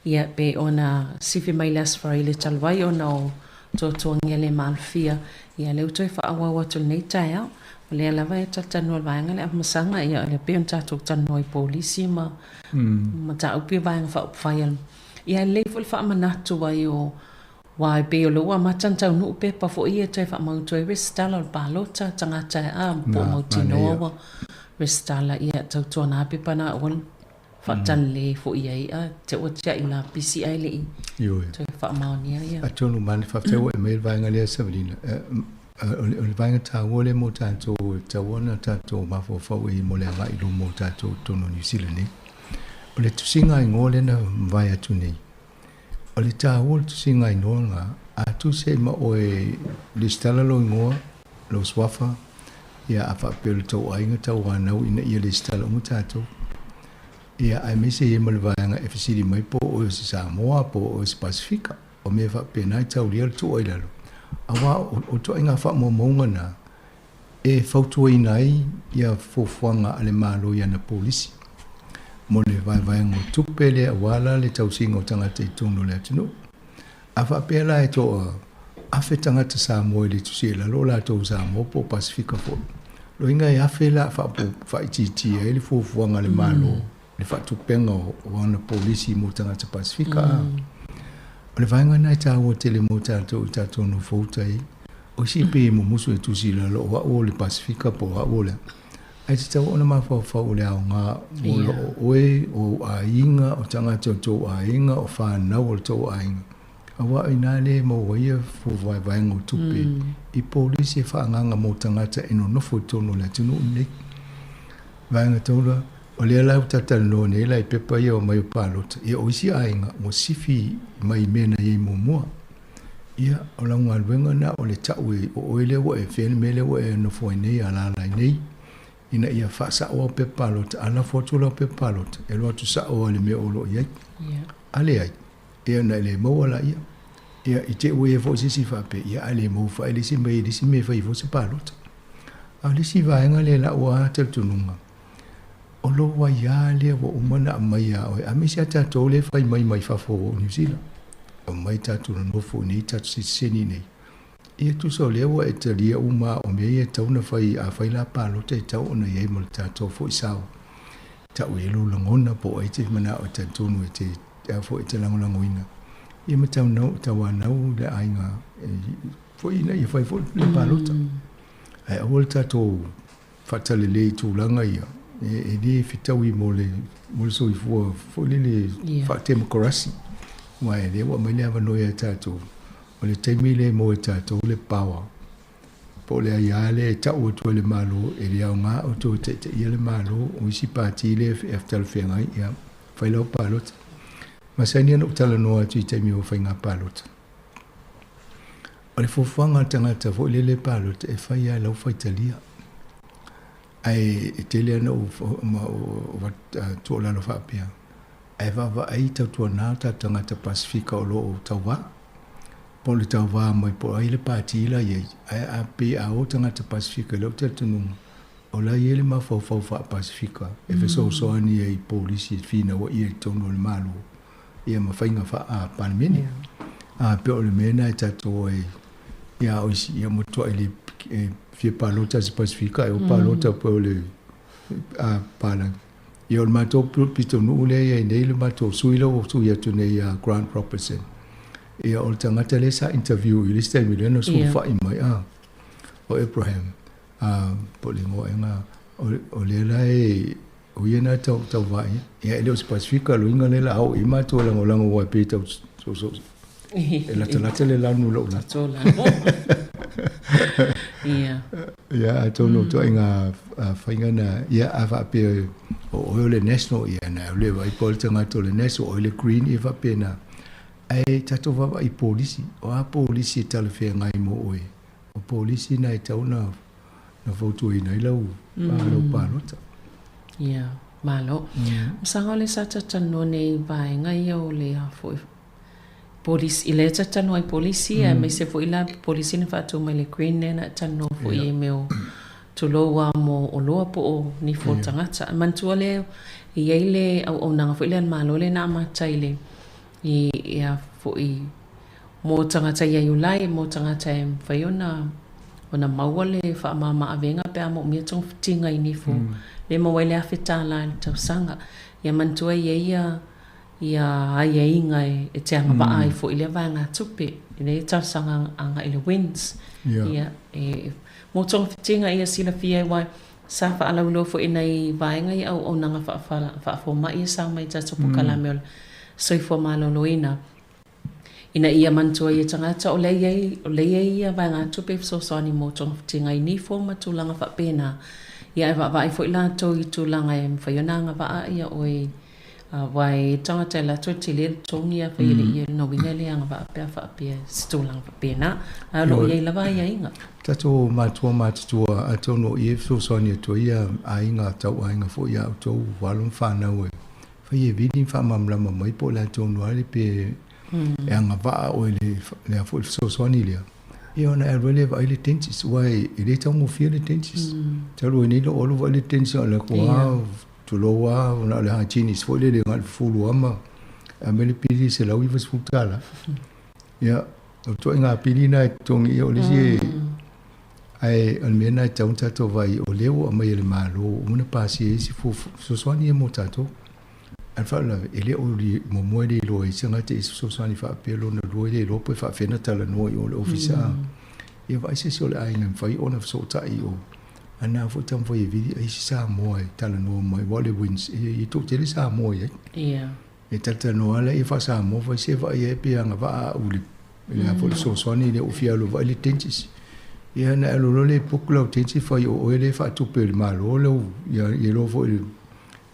ia, pei ona sifi mai le Aso Faraile talu ai ona o tuatuagia le maalofia, ia, lea ua toe faaauau atu i lenei taeao. O lea lava e talatalanoa i le vaega lea Afamasaga, ia, o lea pei ona tatou talanoa i polisi ma mataupu ia vaega faaupufai a le, ia, e lelei foi le faamanatu ai o Aua e pei o lea ua amata ona taunuu pepa foi ia e toe faamautu ai resitala o le palota, tagata e a po o mautinoa ua resitala, ia tautuana pepa na aua le faatalale foi i ai a te ua tiai lapisi ae le i toe faamaonia ia. Atonu mane faafetai ua e aumai le vaega lea Savalina. O le vaega taua lea mo tatou e tatau ona tatou mafaufau i ai mo le agai i luma o tatou i totonu o Niu Sila nei. O le tusiga igoa lea na mavae atu nei, O le taua o le tusiga igoa lena, A tusi ai ma oe lesitala lou igoa, lou suafa, ia a faapea o le tou aiga tauanau ina ia lesitala uma tatou. Ia aemaise i ai ma le vaega e fesili mai po o oe o se Samoa po o oe o se Pasefika. O mea faapena e taulia le tuu ai lalo, aua o ituaiga faamaumauga na e fautuaina ai ia fuafuaga a le Malo i ana polisi mo le vaevaega o tupe lea aua la le tausiga o tagata i totonu o le atunuu. A faapea la e toa 1000 tagata Samoa e le tusia i lalo o latou Samoa po o Pasefika foi, loiga e 1000 la faaitiitia ai le fuafuaga a le Malo le faatupega o ana polisi mo tagata Pasefika. O le vaega lena e taua tele mo tatou i tatou nofouta ai. O isi pei e mumusu e tusi i lalo o au o le Pasefika po o au o le a. Ae tatau ona mafaufau o le aoga mo loo oe, o ou aiga, o tagata o tou aiga, o fanau o le tou aiga. Aua o ina lea e maua ai ia vaevaega o tupe i polisi e faaagaaga mo tagata e nonofo i totonu o le atunuu lenei. Vaega taula, o lea la ua talatalanoa nei la i pepa ia o mai o palota, ia o isi aiga ua sifi mai mea na i ai muamua. Ia, o lau galuega lena o le tau e o oe lea ua e fea le mea lea ua e nofo ai nei alaala ai nei, ina ia faasao au pepa palota, a lafo atu lau pepa palota, e alu atu sao lava i le mea o lo o i ai. A leai, ia ona e le maua laia. Ia, i te i ua i ai foi se isi faapea, ia a le maua foi le isi mea i le isi mea e fai ai foi se palota. A o le isi vaega lea i lau lava talitonuga, o lou aiā lea ua uma ona aumai ia oe, aemaise lava tatou lea e fai mai mai fafo o Niu Sila, aumai tatou nonofo i inei, tatou sitiseni i inei. Ia tusa o lea ua e talia uma o mea ia e tatau ona fai, a fai la palota e tatau ona i ai ma le tatou foi sao. Tau i ai lou lagona po o ai e te manao e talitonu e te a foi e te lagolagoina ia ma tauanau le aiga foi ina ia fai foi le palota. Ae aua le tatou faatalelei i tulaga ia, e le fetaui mo le soifua foi lele faatemokarasi. Aua o lea ua aumai le avanoa ia tatou, o le taimi lea e maua e tatou le power, po o le aia lea e tau atu ai le Malo, e le aoga outou e taitaia le Malo, o isi pati lea e talafeagai, ia fai lau palota. Masani ona ou talanoa atu i taimi o faiga palota. O le fuafuaga a le tagata foi lele e palota, e fai lava i lau faitalia. Ae e tele lava ona ou tuualalo faapea, ae vaavaai tautuana o tatou tagata Pasefika o lo o tauva. Po o le tauva mai po o ai le pati la i ai, ae a pei a o tagata Pasefika i lou talitonuga, o la e i ai le mafaufau faa-Pasefika e fesoasoani ai i polisi e finauaia i totonu o le Malo ia ma faiga faa-Palemene. A pei o le mea lena e tatou o ai ia o isi ia matuai le e fia palota se Pasefika ae o palota pei o le palagi. Ia o le matou pitonuu lea e i ai nei le matou sui lea ua sui atu nei ia Grant Robertson. Ia o le tagata lea sa interview i le isi taimi lea na sulufai mai a o Abraham a po o le igoa ea lena o lea la e o ia na tau tauva ia. Ia e le o se Pasefika loiga lea la a oo i ai matou e lagolago aua e pei e tau soosoo e latalata le lanu i lou lata. Ia. Ia atonu o ituaiga faiga na, ia a faapea o oe o le National, ia na o le vaai po o le tagata o le National, o oe le Green, ia faapena. Ae tatou vaavaai i polisi, o a polisi e talafeagai mo oe? O polisi na e tatau ona fautuaina ai lau palota. Ia, malo. Masaga o lea sa talatalanoa nei i vaega ia o le a foi polisi, lea e talatalanoa ai polisi, aemaise foi la polisi na faatu mai le Green lea na e talanoa foi i mea o tulou lava mo oloa po o nifo o tagata. E manatua lea e i ai le auaunaga foi lea a le Malo lea na amata i le i a foi mo tagata i ai ulai, mo tagata e mafai ona ona maua le faamama-avega pe a moomia togafitiga i nifo lea e maua ai le $1000 i le tausaga. Ia manatua e i ai ia ia aiaiga e te agavaa ai foi i lea vaegatupe, i lea talosaga agai i le WINZ. Ia, e mo togafitiga ia silafia ai aua sa faalauiloa foi i nai vaega ia auaunaga faafomai ia sa omai i tatou polokalame o le soifua maloloina. Ina ia manatua ia tagata o lea i ai, o lea i ai ia vaegatupe e fesoasoani mo togafitiga i nifo ma tulaga faapena, ia ae vaavaai foi latou i tulaga e mafai ona agavaa ia oe. Aua e tagata e latou e tele le totogi afai e le i lona uiga e le agavaa pe a faapea se tulaga faapena. Ae o lo o i ai lava aiaiga. Tatou matua matutua atonu o i e fesoasoani atu ai ia aiga tau aiga foi ia outou alo ma fanau e fai e vili ma faamalamalama mai po o le a tonu lava le pe e agavaa oe i le a foi fesoasoani lea. Ia ona e alu ai lea e vaai le dentist aua e le taugofie le dentist. Talu ai nei lou alu vaai le dentist na o le atu lava Tulou lava, na o le hygienist foi lele na o le fufulu lava ma aumai le pili e $190. Ia, o ituaiga pili na e totogi, ia o le isi ae o le mea lena e tatau ona tatou vaai, o lea ua aumai e le Malo ua uma ona pasia ai isi fesoasoani ia mo tatou. Ae o le faalavelave, e le o muamua e le iloa ai se tagata i se fesoasoani faapea, lona lua e le iloa pe faapefea ona talanoa i o i le Ofisa. Ia vaai se isi o le aiga e mafai ona fesootai i o. A na foi taumafai e vili ai se Samoa e talanoa mai, aua o le WINZ e toatele Samoa i ai. Ia. E talatalanoa lava lea faa-Samoa fai se vaai ai pe agavaa au i le a foi le fesoasoani lea ua fia alu e vaai le dentist. Ia ona e alu loa lea e book lau dentist fai o oe lea e faatupe e le Malo lau, ia iloa foi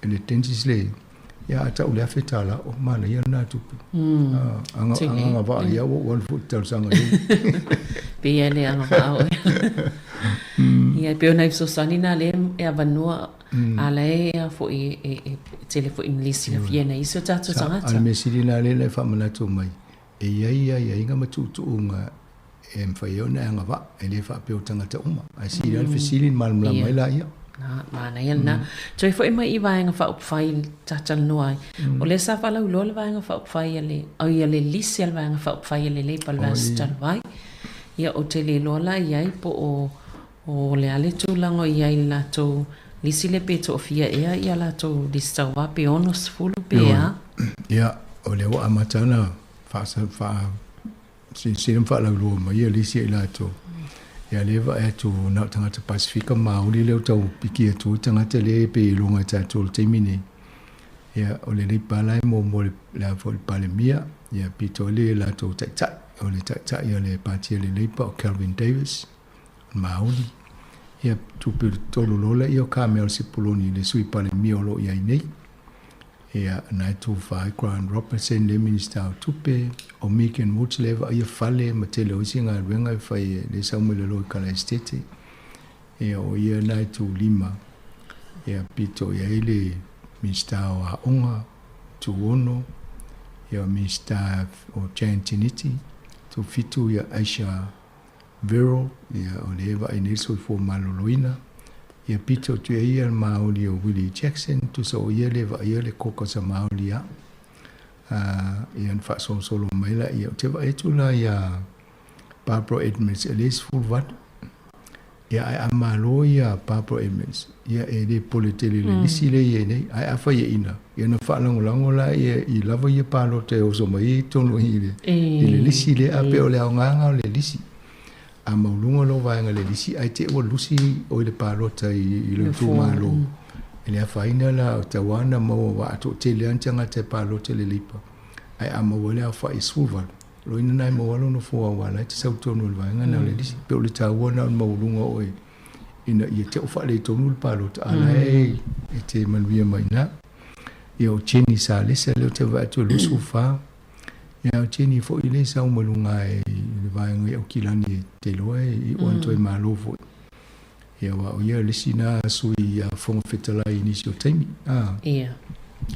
e le dentist le, ia a tau le $1,000, oh manaia lena tupe. Agavaa ia ua ou alu foi i le talosaga i ai. Pei e le agavaa oe. Ia e pei o nai fesoasoani na lea e avanoa a la e a foi e tele foi ina le silafia e nai isi o tatou tagata. A o le mea sili lena lea na e faamanatu mai, e i ai aiaiga ma tuutuuga e mafai ai ona e agavaa, e le faapea o tagata uma, ae sili lava le fesili ona malamalama ai laia. Na, manaia lena. Toe foi mai i Vaega Faaupufai ta talanoa ai. O lea sa faalauiloa le Vaega Faaupufai a le, oi a le lisi a le Vaega Faaupufai a le Leipa i le vaiaso talu ai. Ia, ou te le iloa la i ai po o, o le a le tulaga o i ai i le latou lisi lea pe toafia ea ia latou lisi tauva pe 60 pe a. Ia, o lea ua amata ona faa, Silasila ma faalauiloa mai ia lisi a i latou. Ia lea e vaai atu na o tagata Pasifika Maoli lea ua tau piki atu ai tagata lea e pei e iloga e tatou i le taimi nei. Ia o le Leipa la e muamua i le a foi le Palemia, ia pito ai le latou taitai. O le taitai o le Pati a le Leipa o Kelvin Davis, o le Maoli. Ia tupe tolu loa lea o Carmel Sepuloni le Sui Palemia o lo o i ai nei. Ia, na e tufa ai Grant Robertson le Minisita o Tupe, o Megan Woods lea e vaaia fale ma tele o isi galuega e fai e le sau mai lalo i Kalaesetete. Ia, o ia na e tulima. Ia, pito i ai le Minisita o Aoga, Tuono, ia, o Minisita o Jan Tinetti, tufitu ia Aisha Verrill, ia, o lea e vaai nei le soifua maloloina. Ia pito atu i ai ia le Māori o Willie Jackson, tusa o ia lea e vaaia le koka sa Māori a. Ia ona faasolosolo mai laia. Ou te vaai atu la iā Barbara Edmonds e le 18. Ia ae a malo ia Barbara Edmonds, ia e le pole tele i le lisi lea e i ai nei. Ae afai e ina, ia ona faalagolago laia i lava ia palota e oso mai ai i totonu i le lisi lea. A pei o le aogaga o le lisi. A maualuga lou vaega le lisi ae te ua lusi oe le palota i lou itumalo. E le afaina la o tau lava ona maua aua a toatele lava ni tagata e palota i le Leipa ae a maua ai le aofai e 18, loina na e maua lou nofoa aua la e te sau tonu i le vaega na o le lisi. Pei o le taua na o le maualuga oe ina ia te faaletonu le palota a la e te manuia mai i ina. Ia o Jenny Salesa lea ou te vaai atu e 24. Ia o Jenny foi lea e sau mai luga i le vaega i Aukilani e te iloa e iu ana toe malo foi. Ia aua o ia le isi na sui Fofoga Fetalai i nisi o taimi. Ia.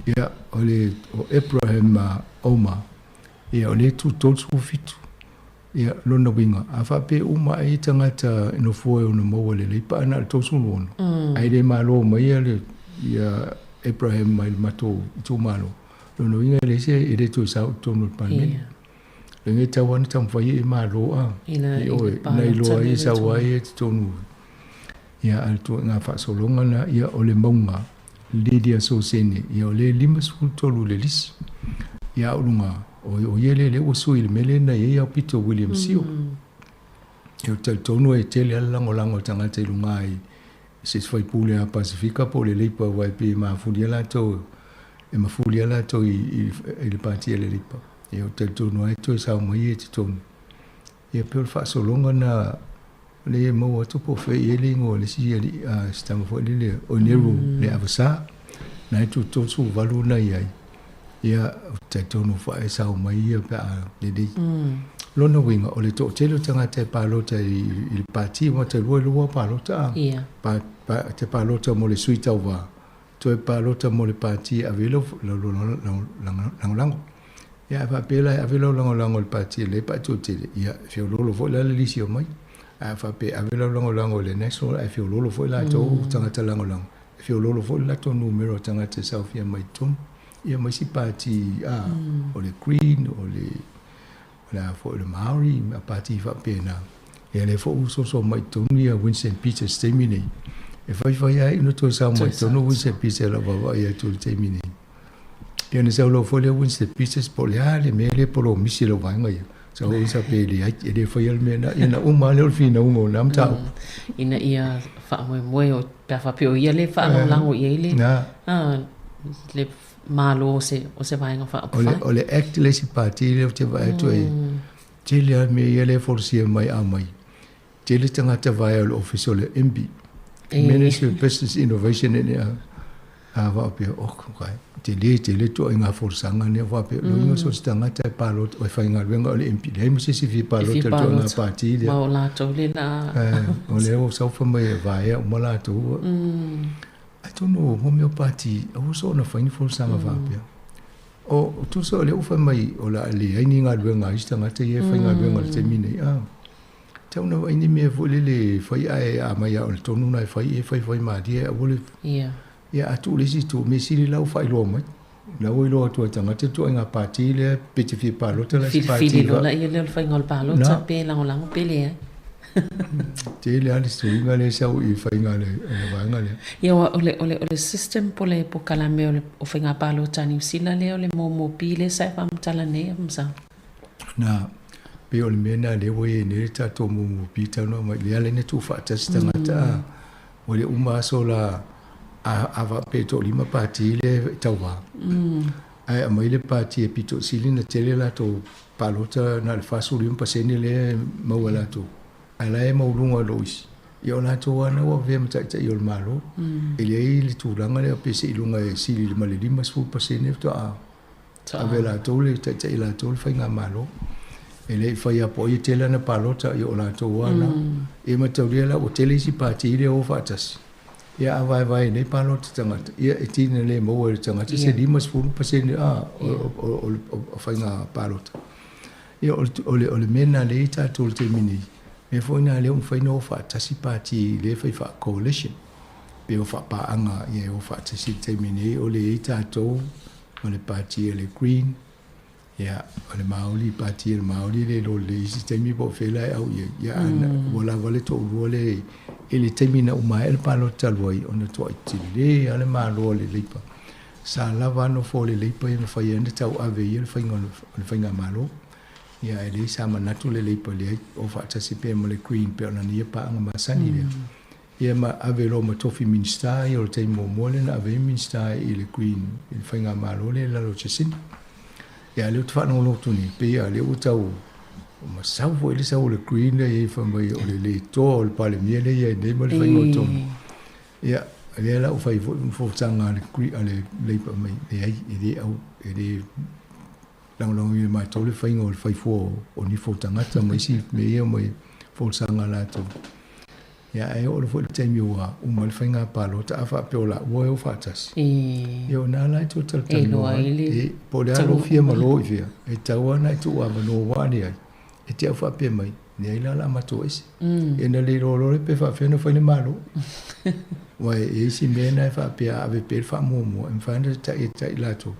Ia o le o Abraham Omar, ia o lea e tu 37. Ia lona uiga, a faapea uma ai tagata e nofoa e ono maua lelei pe a na o le 36, ae le malo mai ia le ia Abraham mai le matou itumalo, lona uiga e leai se e le toe sao i totonu o le Palemene. Leaga e tatau lava ona taumafai e malo a i oe, na iloa ai e sau ai i totonu. Ia a o le ituaiga faasologa lena, ia o le mauga Lydia Sosene, ia o lea e 53 i le lisi. Ia a o luga, o ia lea lea ua sui i le mea lea na i ai Aupito William Sio. Ia ou te talitonu e tele lava le lagolago a tagata i luga i se isi faipule a Pasifika po o le Leipa aua e pei e mafuli lava latou, e mafuli lava latou i le pati a le Leipa. Ia ou te talitonu lava e toe sao mai ia i totonu. Ia pei o le faasologa lena lea e maua atu po o fea i ai le igoa o le isi alii, si tama foi lele o Nero le Avasa, na e tu 38 na i ai. Ia, ou te talitonu foi e sao mai ia pe a lelei. Lona uiga, o le toatele o tagata e palota i, i le pati, ua talua i lua palota a. Ia. Pa, pa, te palota mo le sui tauvā, toe palota mo le pati e ave ai lau, lau, lau, lau lagolago. Ia, a faapea la e ave lau lagolago i le pati e lelei pe a toatele, ia, e feoloolo foi la le lisi o mai. Ae a faapea e ave lau lagolago i le National ae feoloolo foi latou tagata lagolago, e feoloolo foi le latou numera o tagata e saofia mai i totonu. Ia ma isi pati, a, o le Green, o le, o le a foi, o le Māori, ma pati faapena. Ia lea foi ua soso mai i totonu ia Winston Peters i le taimi nei. E faifai lava ina toe sao mai i totonu Winston Peters i lau vaavaai atu i le taimi nei. Ia ona sau loa foi lea Winston Peters po o le a le mea lea polomisi e lau vaega ia. Sau oi sa pe leai, e le faia le mea lena. Ia na uma lava lea o le finauga o lena mataupu. Ina ia faamoemoe o, pe a faapea o ia lea e faalagolago i ai le, le Malo o se, o se Vaega Faaupufai. O le Act le isi pati lea ou te vaai atu ai, tele lava mea ia lea e folasia mai a mai. Tele tagata vaea o le Ofisa o le MB, Ministry of Business Innovation and a faapea, oh, okay. Tele, tele ituaiga folasaga nei faapea, loiga so o se tagata e palota, e faigaluega o le MP, leai ma se isi e fia palota i le ituaiga pati lea. Ma o latou le la. O lea ua sau fai mai e vaea uma latou. Atonu mo mea o pati, aua soona fai ni folasaga faapea. O tusa o lea ua fai mai o le a leai ni galuega a isi tagata ia e faigaluega i le taimi nei, a. Tau na vaai ni mea foi lele e fai ae a mai lava o le tonu lena e fai e faifai malie aua le Ia. Ia a tuu le isi itu, mea sili la ua faailoa mai. La ua iloa atu ai tagata le ituaiga pati lea pe te fia palota la se pati. Filifili loa laia lea o le faiga o le palota pe lagolago pe leai. Tele lava le suiga lea e sau i le faiga o le vaega lea. Ia o le, o le, o le system po le polokalame o le o faiga palota a Niu Sila lea o le MOMOP lea sa e faamatala nei Masao? Na, pei o le mea lena lea ua i ai nei le tatou MOMOP talu ona aumai, lea la ina tuufaatasi tagata a, ua le uma aso la a, a faapea e toalima pati lea e tauva, ae aumai le pati e pito sili ona tele latou palota na o le 45% lea e maua e latou, ae la e maualuga i lo isi. Ia o latou lava na ua avea ma taitai o le Malo. E leai le tulaga lea pe seiloga e sili ma le 50% faatoa ave e latou le taitai e latou le faigamalo. E le i fai lava po o ai e tele ana palota, ia o latou lava na. Ia mataulia la ua tele isi pati lea e o faatasi. Ia a vaevae nei palota tagata, ia e tiga le maua e le tagata se 50% a o le faiga palota. Ia o le o le mea lena lea e i ai tatou i le taimi nei, mea foi lena lea ua mafai ona o faatasi pati lea e fai faa-coalition, pe o faapaaga ia e o faatasi i le taimi nei, o lea e i ai tatou ma le pati a le Green, Ia, o le Māori, pati a le Māori le iloa lelei i isi taimi po o fea la e au i ai. Ia, mm. ua lava le toalua le, i le taimi na uma ai le palota talu ai, ona toai tele lava le Malo a le Leipa. Sa lava a nofo le Leipa ia mafai ai ona tauave e ia le faiga o le faigamalo. Ia, ae leai sa manatu le Leipa leai, o faatasi pea ma le Green pei o lana ia paaga masani lea. Ia ma ave loa ma tofi Minisita ia o le taimi muamua lea na ave ai Minisita i le Green i le faigamalo lea i lalo o Jacinda. Ia a lea ou te faalogologo atu nei, pei lava o lea ua tau masau foi le sau o le Green lea i ai fai mai o le le toa o le Palemia lea e i ai nei ma le faiga o tonu. Ia, lea la ua fai foi ma folasaga a le Green a le Labour mai, leai, e le au, e le lagolagoina e matou le faiga o le fai fua o nifo o tagata ma isi mea ia mai folasaga a latou. Ia, ae oo foi i le taimi ua uma le faiga palota, a faapea o laua e o faatasi. Ia, o lena la e toe talatalanoa ai. Po o le a lou fia malo i fea, e tatau lava ona e tuu avanoa ua ane ai, e te au faapea mai, leai la o le a matou ese. Ia ona le iloa loa lea pe faapefea ona fai le Malo. Aua e i ai isi mea na e faapea a ave pea le faamuamua, e mafai ona tatai e latou,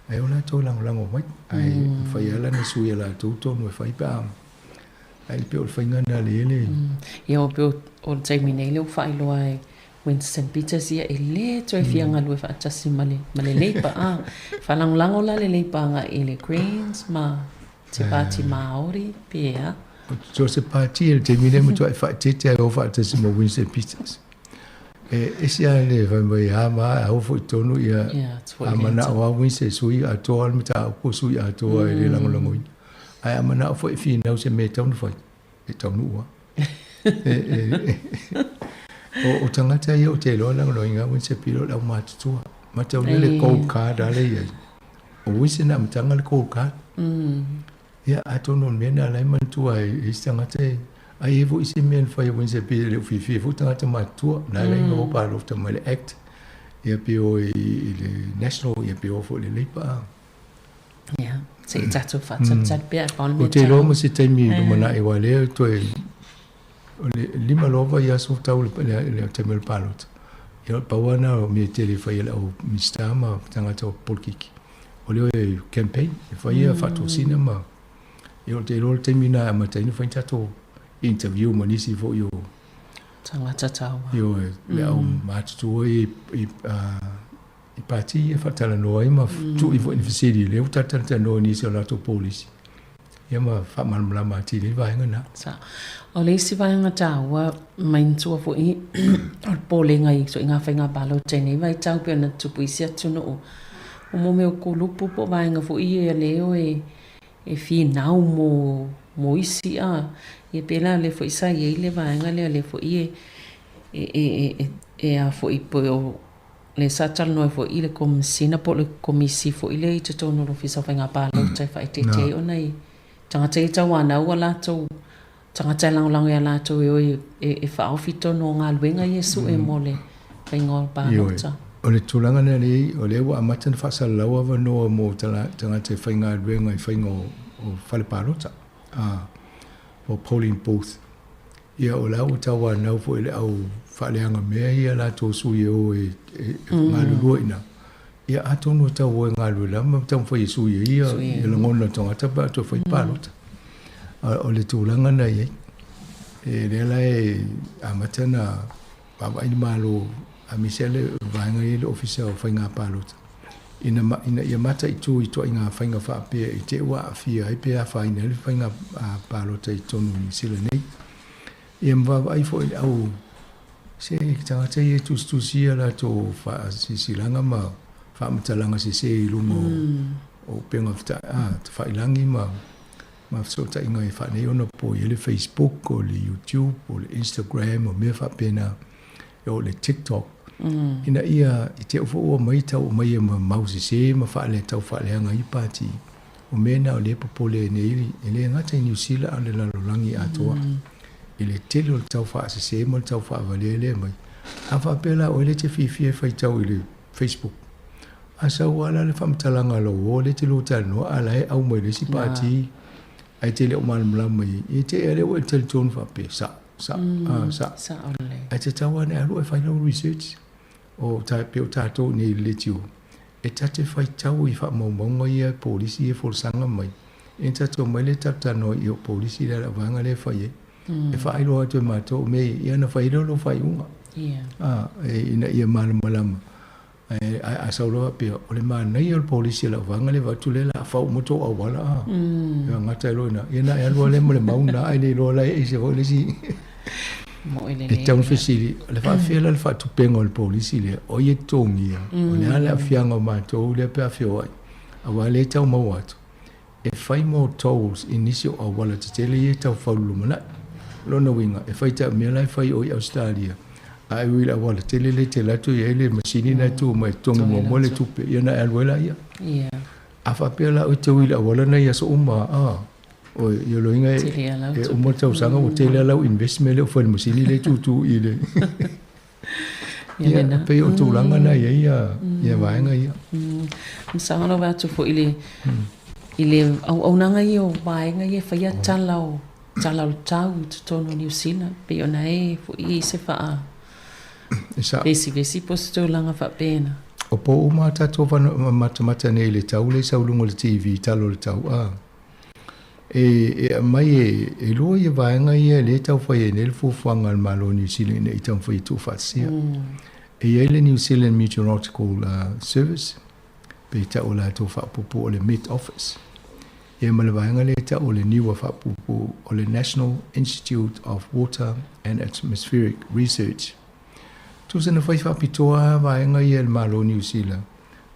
ae o latou e lagolago mai. Ae mafai lava la ona sui e latou tonu e fai pe a Ai pei o le faiga lena le ele. Ia pei o le taimi nei lea ua faailoa e Winston Peters ia e le toe fia galue faatasi ma le ma le Labour a. Faalagolago la le Labour agai i le Greens ma te Pāti Māori pe a. So se pāti i le taimi lea matuai faaeteete ai o faatasi ma Winston Peters. E ese lava le fai mai a ma a oo foi i totonu ia a manao lava Winston e sui atoa le mataupu sui atoa e le lagolagoina. Ae a manao foi e finau se mea e tatau ona fai, e taunuu lava. O tagata ia ou te iloa lagolagoina au i se pilo o le aumatutua. Mataulia le gold card a lea e i ai. O Winston na amataga le gold card. Ia, atonu o le mea lena o la e manatua ai e isi tagata e ai e foi se mea na fai e Winston pei e le o fiafia foi tagata matutua. Na ala ai ona o palota mai le Act, ia pe o i le National, ia pe o foi i le Labour. A. Ia, se i tatou faatalitali pea e pau le mea. Ou te iloa ma se taimi i lumanai aua lea toe o le lima loa vaiaso tau le le taimi o le palota. Ia o le pau lava lena o mea tele e fai e le au Minisita ma tagata o polokiki. O lea e campaign, e fai ia faatosina ma ia ou te iloa o le taimi lena e amata ai ona fai ni tatou interview ma nisi foi o tagata taua. Ioe, le au matutua ia i i pati e faatalanoa ai ma tuu foi ni fesili lea ua talatalanoa i nisi o latou polisi ia ma faamalamalama atili ai vaega na. Sa. O le isi vaega taua manatua foi o le popolega i ituaiga faiga palota i nei vaitau pei ona tupu i isi atunuu o mo mea o kulupu po o vaega foi ia lea e e finau mo mo isi a ia pei la lea foi sa i ai le vaega lea lea foi e e e e a foi pei o lea sa talanoa ai foi i le Komesina po o le Komisi foi lea i totonu o le Ofisa o Faiga Palota e faaeteete ai ona i tagata ia tauanau ua latou tagata e lagolago ia latou e o e faaofi tonu o galuega ia e sue mo le faiga o palota. O le tulaga lea nei, o lea ua amata ona faasalalau avanoa mo tagata e faigaluega i faiga o fale palota, po o polling booth. Ia o la ua tauanau foi le au faaleaga mea ia latou sui e o e galulue i ina. Ia atonu e tau o e galulue lava ma taumafai e sui ai ia lagona o tagata pe a toe fai palota. O le tulaga na i ai. E lea la e amata ona vaavaai le Malo aemaise le vaega ia i le Ofisa o Faiga Palota ina ina ia mataitu i ituaiga faiga faapea i te i ua aafia ai pe afaina ai le faiga palota i totonu o Niu Sila nei. Ia ma vaavaai foi i le au se tagata ia e tusitusia latou faasilasilaga ma faamatalaga sese i luga o upega tafailangi ma ma fesootaiga e faanei ona po i ai le Facebook, o le YouTube, o le Instagram, o mea faapena, o le TikTok, ina ia i te i foi ua mai tau mai e ma mau sese ma faale tau faaleaga ai pati. O mea na o lea e popole ai nei, e le gata i Niu Sila a o le lalolagi atoa. I le tele o le tau faasese ma le tau faavalea lea mai. A faapea la oe lea e te fiafia e faitau i le Facebook, A sau lava la le faamatalaga a lou uo lea e te lua talanoa a la e au mai le isi pati ae te le o malamalama i ai, ia te i a lea ua e talitonu faapea, sa, sa, a, sa. Ae tatau lava ona e alu e fai lau research. O ta, pei o tatou i nei i le leitio, e ta te faitau i faamaumauga ia e polisi ia e folasaga mai, ia tatou omai lea tatou talanoa i o polisi lea a le vaega lea e fai ai. E faailoa atu e matou o mea ia, ia ona fai ai lea o lou faaiuga. A, ina ia malamalama. Ae a sau loa faapea, o le manaia o le polisi a lau vaega lea vaeatu lea o le a fau uma tou auala a. Ia gata ai loa i ina. Ia na e alu lava lea ma le mau lena ae le iloa la e ese foi le isi. E tatau ona fesili, o le faafefea la le faatupega o le polisi lea, o ai e totogia, o le a le aafiaga o matou lea pe a feoai, aua lea e tau maua atu, e fai mo tolls i nisi o auala tetele ia e tau fau i le lumanai. O lona uiga, e fai ta mea la e fai o i Ausetalia, a e ui i le auala tele lea e te alu atu i ai le masini lena e tu mai e totogi muamua le tupe, ia ona e alu ai laia. A faapea la oe e te ui i le auala lena i aso uma, a, oi, ia lona uiga e uma le tausaga ua tele lava lau investment lea ua fai i le masini lea e tutu i le Ia, e pei o tulaga na i ai ia vaega ia. Masalo lava atu foi i le i le auaunaga ia o vaega ia e faia tala o tala o le tau i totonu o Niu Sila, pei ona e foi i se faa vesivesi po o se tulaga faapena. O po uma a tatou matamata nei i le tau lea i sau i luga o le TV, tala o le tau, a. E aumai e lua ia vaega ia lea e tau fai ai nei le fuafuaga a le Malo o Niu Sila ina ia taumafai e tuufaatasia. E i ai le New Zealand Meteorological Service, pe tau e latou faapuupuu o le Met Office, ia ma le vaega lea e tau o le NIWA faapuupuu o le National Institute of Water and Atmospheric Research. Tusa na fai faapitoa lava vaega ia e le Malo o Niu Sila.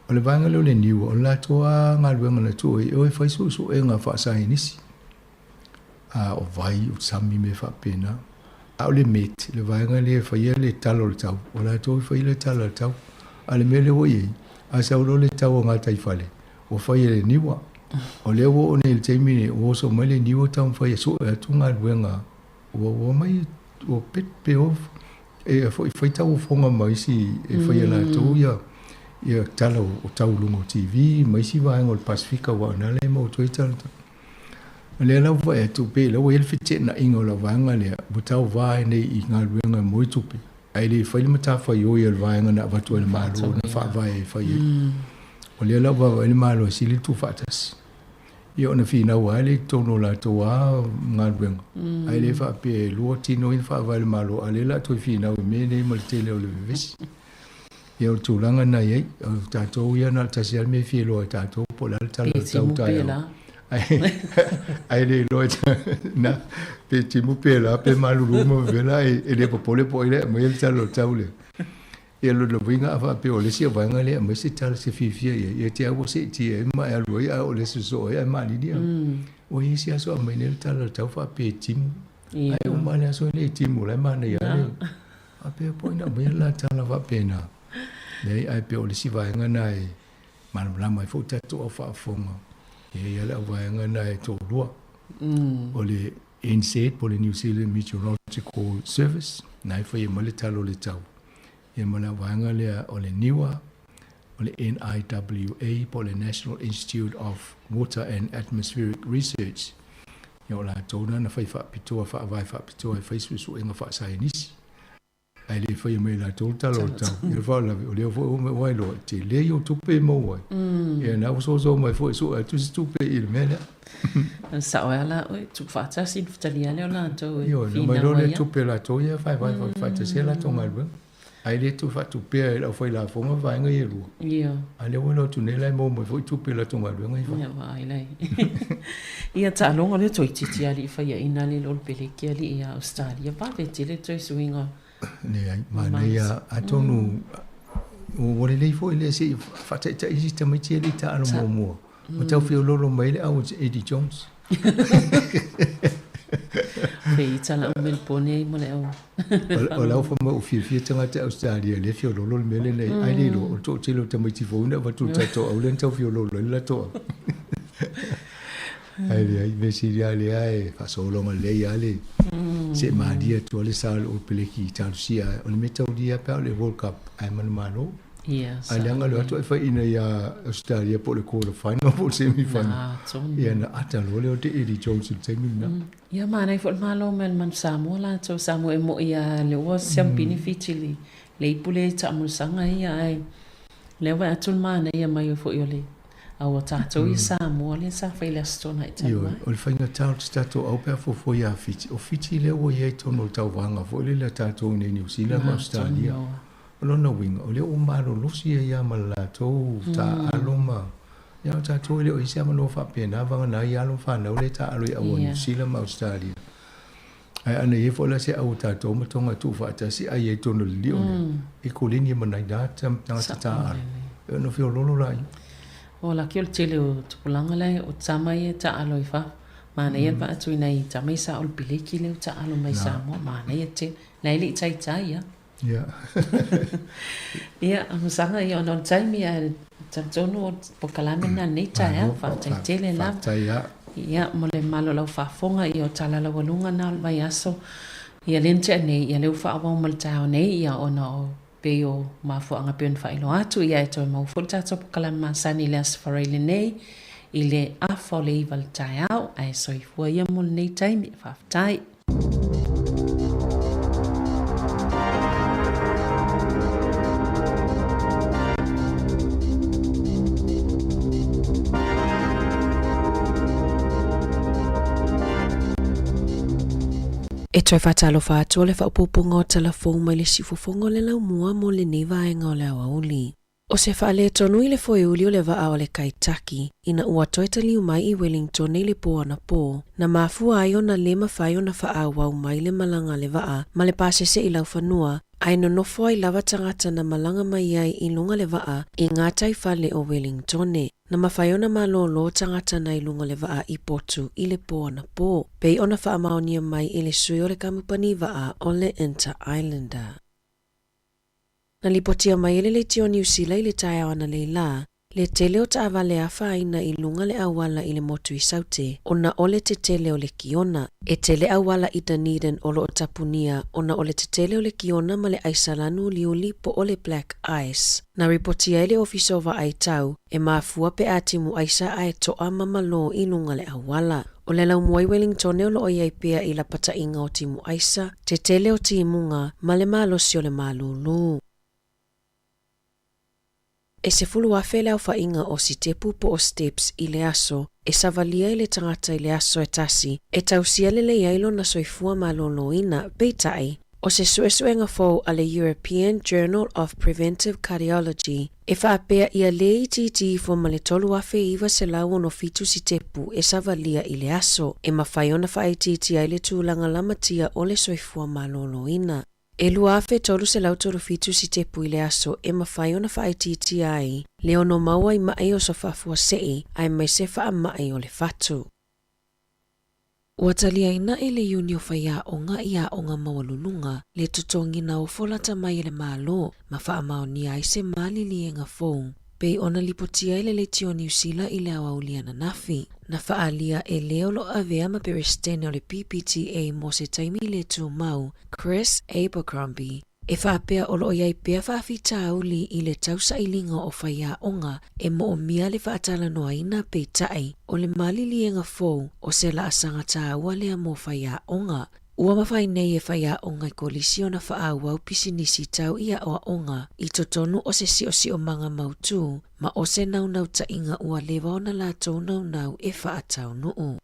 O le vaega lea o le NIWA, o le latou lava galuega na tuu ai e o e fai suesuega faasaienisi, a o vai, o sami, mea faapena. A o le Met, le vaega lea e faia le tala o le tau, o latou e faia le tala o le tau. A o le mea lea ua i ai, a sau loa le tau o gataifale, Ua fai e le niwa. O lea ua oo nei i le taimi nei, ua oso mai le niwa taumafai e sue atu galuega, ua omai ua pet pe off e foi fai tauofoga ma isi e faia latou ia ia tala o tau i luga o TV ma isi vaega o le Pasefika aua o i ina lea e maua atu ai tala. O lea la ua vaai atu pei o lea ua i ai le feteenaiga o lau vaega lea ua tauva ai nei i galuega e maua ai tupe ae le fai le matafaioi a le vaega na avatu ai e le Malo na faavae e fai ai. O lea la ua vaavaai le Malo e sili le tuufaatasi. Ia ona finau lava lea i totonu o latou lava galuega, ae le faapea e lua tino ia na faavae e le Malo, a o lea o le a toe finau i mea nei ma le tele o le vevesi. Ia o le tulaga lena e i ai. O tatou ia na o le tasi lava le mea e fia iloa e tatou po o le a le tala o le tau taeao. Ae le iloa na pe timu pe la pe malulu ma vevela e le popole po o ai le aumaia le tala o le tau lea. Ia lona uiga a faapea o le isi vaega lea e aumai se tala se fiafia i ai, ia te au ua seetia ai ma e alu ai a o le aso sosoo ai ae malili au. Ua i ai se aso aumai nei le tala o le tau faapea e timu. Ae uma le aso e le timu o la e manaia lava le faapea po o ai na aumaia le la tala faapena. Leai ae pei o le isi vaega lena e malamalama ai foi tatou au faafofoga, e i ai lava le auvaega lena e toalua. O le NZ po o le New Zealand Meteorological Service, na e faia mai le tala o le tau. Ia ma le vaega lea o le NIWA, o le NIWA po o le National Institute of Water and Atmospheric Research. Ia o latou na na fai faapitoa, faavae faapitoa e fai suesuega faasaienisi. Ae le faia mai e latou le tala o le tau. Ia le faalavelave, o lea foi ua iloa, e tele ia o tupe e maua ai. Ia na ua soso mai foi e sue atu se tupe i le mea lea. E sao ai la oe, tuufaatasi le fetalia lea o latou e Ioe, na mai loa lea tupe a latou ia e vaevae faatasi ai latou galuega. Ae le toe faatupea e le aufailafoga vaega ia e lua. Ioe. A lea ua iloa atu nei la e maua mai foi tupe i latou galuega ia e fai. Ia vaai la i ai. Ia taaloga lea toeitiiti alii faiaina alii lo le peleke alii ia Ausetalia vave tele toe suiga. Leai, manaia atonu ua lelei foi lea se i faataitai isi tamaiti alii taalo muamua. Ua tau feoloolo mai ai le au o Eddie Jones. Pei tala o Melbourne ai mo le au. O lau fa mai o fiafia tagata Australia lea feoloolo le mea lenei. Ai le iloa o le toatele o tamaiti fou na avatu i le tatou au lea na tau feoloolo ai le latou au. Ae leai, mea sili lava lea e faasologa lelei lava le se malie atu lava le sa o le All Peleki i talosia. O le mea taulia pe a o le World Cup ae manumalo. Ia, Ae leaga le o atu ae faiaina ia Australia po o le quarter final po o le semi final. Ia na ata loa lea o te Eddie Jones i le taimi lena. Ia manaia foi le malo mai o le Manu Samoa latou Samoa e moi a le ua siampini Fiti le le ipu le taamolosaga ia ae lea ua atu le manaia mai foi o le au a tatou ia Samoa lea sa fai le Aso Toonai talu ai. O le faigata o se tatou au pe a fuafua ia Fiti. O Fiti lea ua i ai i totonu o le tauvaga foi lele a tatou i inei i Niu Sila ma Ausetalia. O lona uiga, o lea ua malolosi ai lava ma le latou taaalo ma... Ia o tatou e le o i ai se avanoa faapena vagana ai alo ma fanau lea e taaalo i au o Niu Sila ma Ausetalia. Ae ana i ai foi la se au o tatou ma Tonga e tuufaatasi ai ai totonu o le lio lea, e koleni e manaina tagata taaalo, e ono feoloolo laia. O laki o le tele o tupulaga la o tama ia e taaalo i fafo. Manaia le vaai atu i nai tama ia sa o le peleki lea ua taaalo mai i Samoa, manaia tele. La e le i taitai lava. Ia. Ia, masaga ia ona o le taimi ae talitonu o polokalame lena lenei taeao. Faafetai tele lava. Faafetai lava. Ia, mo le mamalu o lau faafofoga, ia o tala laualuga na o le vaiaso. Ia lea na tea nei, ia lea ua faaauau ma le taeao nei, ia ona o pei o mafuaaga pei ona faailoa atu, ia e toe maua foi le tatou polokalame masani i le Aso Faraile nei i le afa o le 9 i le taeao. Ae soifua ia mo lenei taimi. Faafetai. E toe faatalofa atu o le faaopoopoga o tala fou mai le siufofoga o le laumua mo lenei vaega o le aoauli. ʻO se faaletonu i le foeuli o le vaa o le Kaitaki ina ua toe taliu mai i Wellington i le pō anapō, na mafua ai ona lē mafai ona faaauau mai le malaga a le vaa ma le pasese i laufanua, ae nonofo ai lava tagata na malaga mai ai i luga le vaa i ngā taifale o Wellingtone. Na mafai ona malōlō tagata na i luga le vaa i potu i le pō anapō, pei ona faamaonia mai e le sui o le kamupani vaa o le Inter Islander. Na lipotia mai e le Leitio o Niu Sila i le taeao analeila, Le tele o taavale afaina i luga le auala i le motu i Saute ona o le tetele o le kiona. E tele auala i Dunedin o lo o tapunia ona o le tetele o le kiona ma le aisa lanu uliuli po o le black ice. Na ripotia e le Ofisa o Vaai Tau e mafua pe a timu aisa ae toa ma malo i luga le auala. O le laumua i Wellingtone o lo o i ai pea i lapataiga o timu aisa, tetele o timuga ma le malosi o le malūlū. E 10,000 le aofaiga o sitepu po o steps i le aso e savalia i le tagata i le aso e tasi e tausia lelei ai lona soifua malōlōina, peitai, o se suesuega fou a le European Journal of Preventive Cardiology e faapea ia lē itiiti ifo ma le 3,967 sitepu e savalia i le aso e mafai ona faaitiitia ai le tulaga lamatia o le soifua malōlōina. E 2,337 sitepu i le aso e mafai ona faaitiitia ai le ono maua i maʻi oso faafuasei aemaise faamai o le fatu. Ua taliaina e le Iuni o Faiaoga i Aoga Maualuluga le totogiina ofo lata mai e le Malo ma faamaonia ai se maliliega fou pei ona lipotia i le Leitio o Niu Sila i le aoauli ananafi. Na faaalia e le o lo o avea ma Peresetene o le PPTA mo se taimi le tumau, Chris Abercrombie, e faapea o lo o i ai pea faafitauli i le tausailiga o faiaoga e moomia le faatalanoaina peitai o le maliliega fou o se laasaga taua lea mo faiaoga. Ua mafai nei e faiaoga i kolisi ona faaauau pisinisi tau i aoaoga i totonu o se siosiomaga mautū ma o se naunautaiga ua leva ona latou naunau e faataunuu.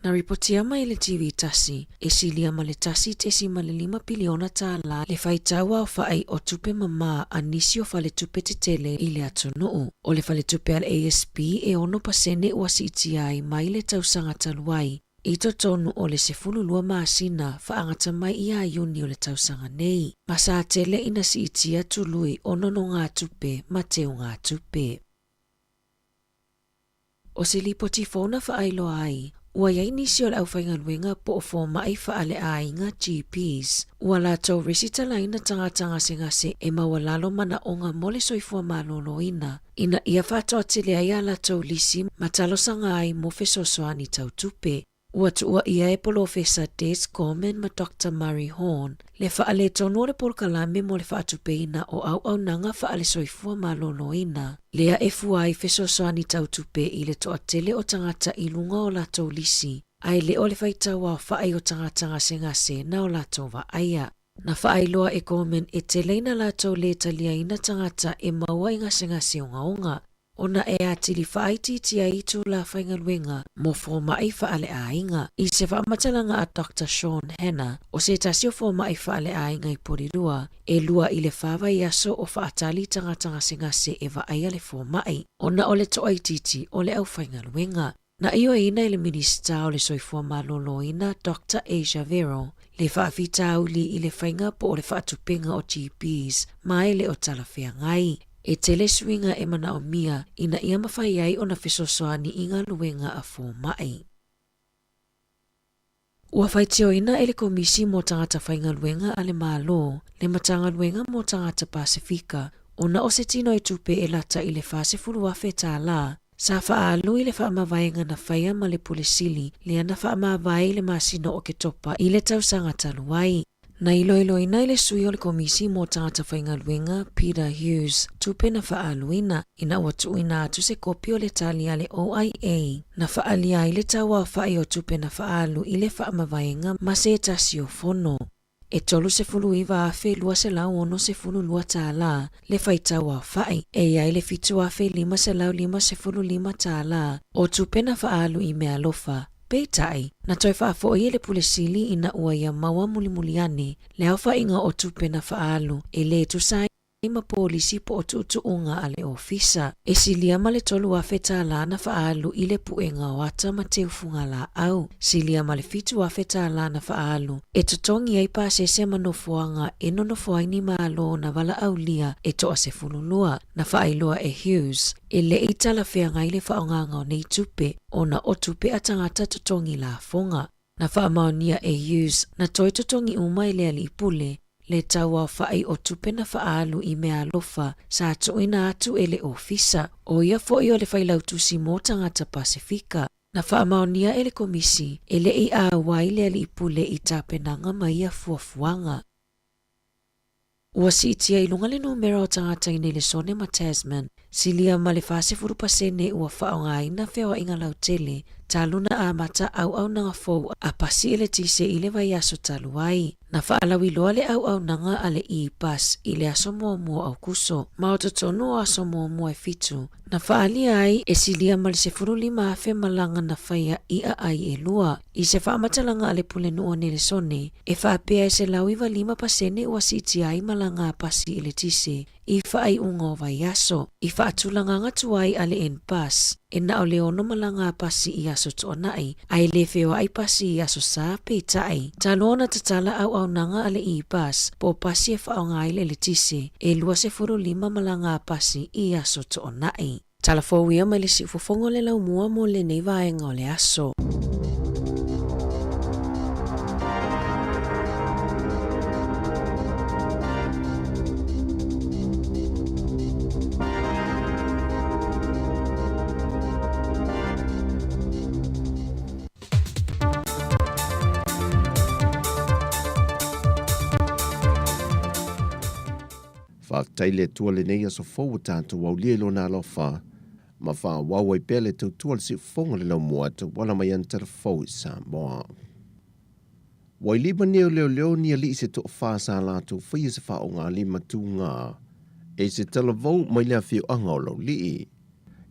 Na ripotia mai e le TV tasi, e silia ma le 1.5 piliona tālā le faitau aofaʻi o tupe mamā a nisi o faletupe tetele i le atunuu. O le faletupe a le ASB e 6% ua siitia ai mai le tausaga talu ai i totonu o le 12 masina faagata mai iā Iuni o le tausaga nei, ma sa tele ina siitia tului o nonogatupe ma teugatupe. O se lipoti fou na faailoa ai, ua i ai nisi o le aufaigaluega po o fomai faaleaiga, GPs, ua latou resitalaina tagata gasegase e maualalo manaoga mo le soifua malōlōina ina ia faatoatele ai a latou lisi ma talosaga ai mo fesoasoani tau tupe. Ua tuua ʻia e Polofesa Des Gorman ma Doctor Murray Horn le faaletonu o le polokalame mo le faatupeina o auaunaga faalesoifua malōlōina, lea e fua ai fesoasoani tau tupe i le toatele o tagata i luga o latou lisi, ae le o le faitau aofaʻi o tagata gasegase na o latou vaaia. Na faailoa e Gorman e tele ina latou lē taliaina tagata e maua i gasegase ogaoga, ona e atili faaitiitia ai itulā faigaluega mo fomai faaleaiga. I se faamatalaga a Doctor Sean Hanna, o se tasi o fomai faaleaiga i Porirua, e lua i le fa vaiaso o faatali tagata gasegase e vaaia le fomai, ona o le toaitiiti o le aufaigaluega. Na ioeina e le Minisita o le Soifua Maloloina Doctor Asia Vero le faafitauli i le faiga po o le faatupega o GPs ma e le o talafeagai. E tele suiga e manaomia ina ia mafai ai ona fesoasoani i galuega a fomai. Ua faitioina e le Komisi mo Tagata Faigaluega a le Malo le Matagaluega mo Tagata Pasefika ona o se tino i tupe e lata i le $40,000 sa faaalu i le faamavaega na faia ma le Pule Sili lea na faamavae i le masina o Oketopa i le tausaga talu ai. Na iloiloina e le sui o le Komisi mo Tagata Faigaluega, Peter Hughes, tupe na faaaluina ina ua tuuina atu se kopi o le tali a le OIA na faaalia ai le tauaofaʻi o tupe na faaalu i le faamavaega ma se tasi o fono. E $39,262 tālā le faitau aofaʻi, e i ai le $7,555 o tupe na faaalu i meaalofa. Peitai, na toe faafoʻi e le Pule Sili ina ua ia maua mulimuli ane le aofaiga o tupe na faaalu e lē tusa ai ma polisi po o tuutuuga a le ofisa. E silia ma le $3,000 tālā na faaalu i le puega o ata ma teufugalāʻau. Silia ma le $7,000 tālā na faaalu e totogi ai pasese ma nofoaga e nonofo ai ni malo na valaaulia e toa-12. Na faailoa e Hughes, e le i talafeagai le faaaogaga o nei tupe ona o tupe a tagata totogi lafoga. Na faamaonia e Hughes na toe totogi uma e le alii pule. le tauaofa'i o tupe na faaalu i meaalofa sa tuuina atu e le Ofisa, ʻo ia foʻi o le Failautusi mo Tagata Pasefika. Na faamaonia e le Komisi e le i ʻauai le Alii Pule i tapenaga ma ia fuafuaga. Ua siitia i luga le numera o tagata i Nelesone ma Tasman, silia ma le 40% ua faaaogaina feoaiga lautele talu na amata auaunaga fou a pasi eletise i le vaiaso talu ai. Na faalauiloa le auaunaga a le E-Bus i le aso muamua o Aukuso, ma o totonu o aso muamua e fitu, na faaalia ai e silia ma le 15,000 malaga na faia i aai e lua. I se faamatalaga a le Pulenuu o Nelesone, e faapea e 195% ua siitia ai malaga a pasi eletise i faaiuga o vaiaso, i faatulagaga tuai a le NBus, e na o le ono malaga a pasi i aso Toonai, a e le feoai pasi i aso Sa, peitai, talu ona tatala auaunaga a le E-Bus po o pasi e faaaoga ai le eletise, e 25 malaga a pasi i aso Toonai. Tala fou ia mai le siufofoga o le laumua mo lenei vaega o le aso. Faafetai le Atua lenei aso fou ua tatou aulia i Lona alofa ma faaauau ai pea le tautua le siufofoga le laumua e tauala mai ana talafou i Samoa. Ua i lima nei o leoleo ni alii se toafa sa latou faia se faaaogalima tugā e se talavou mai le afioaga o Laulii.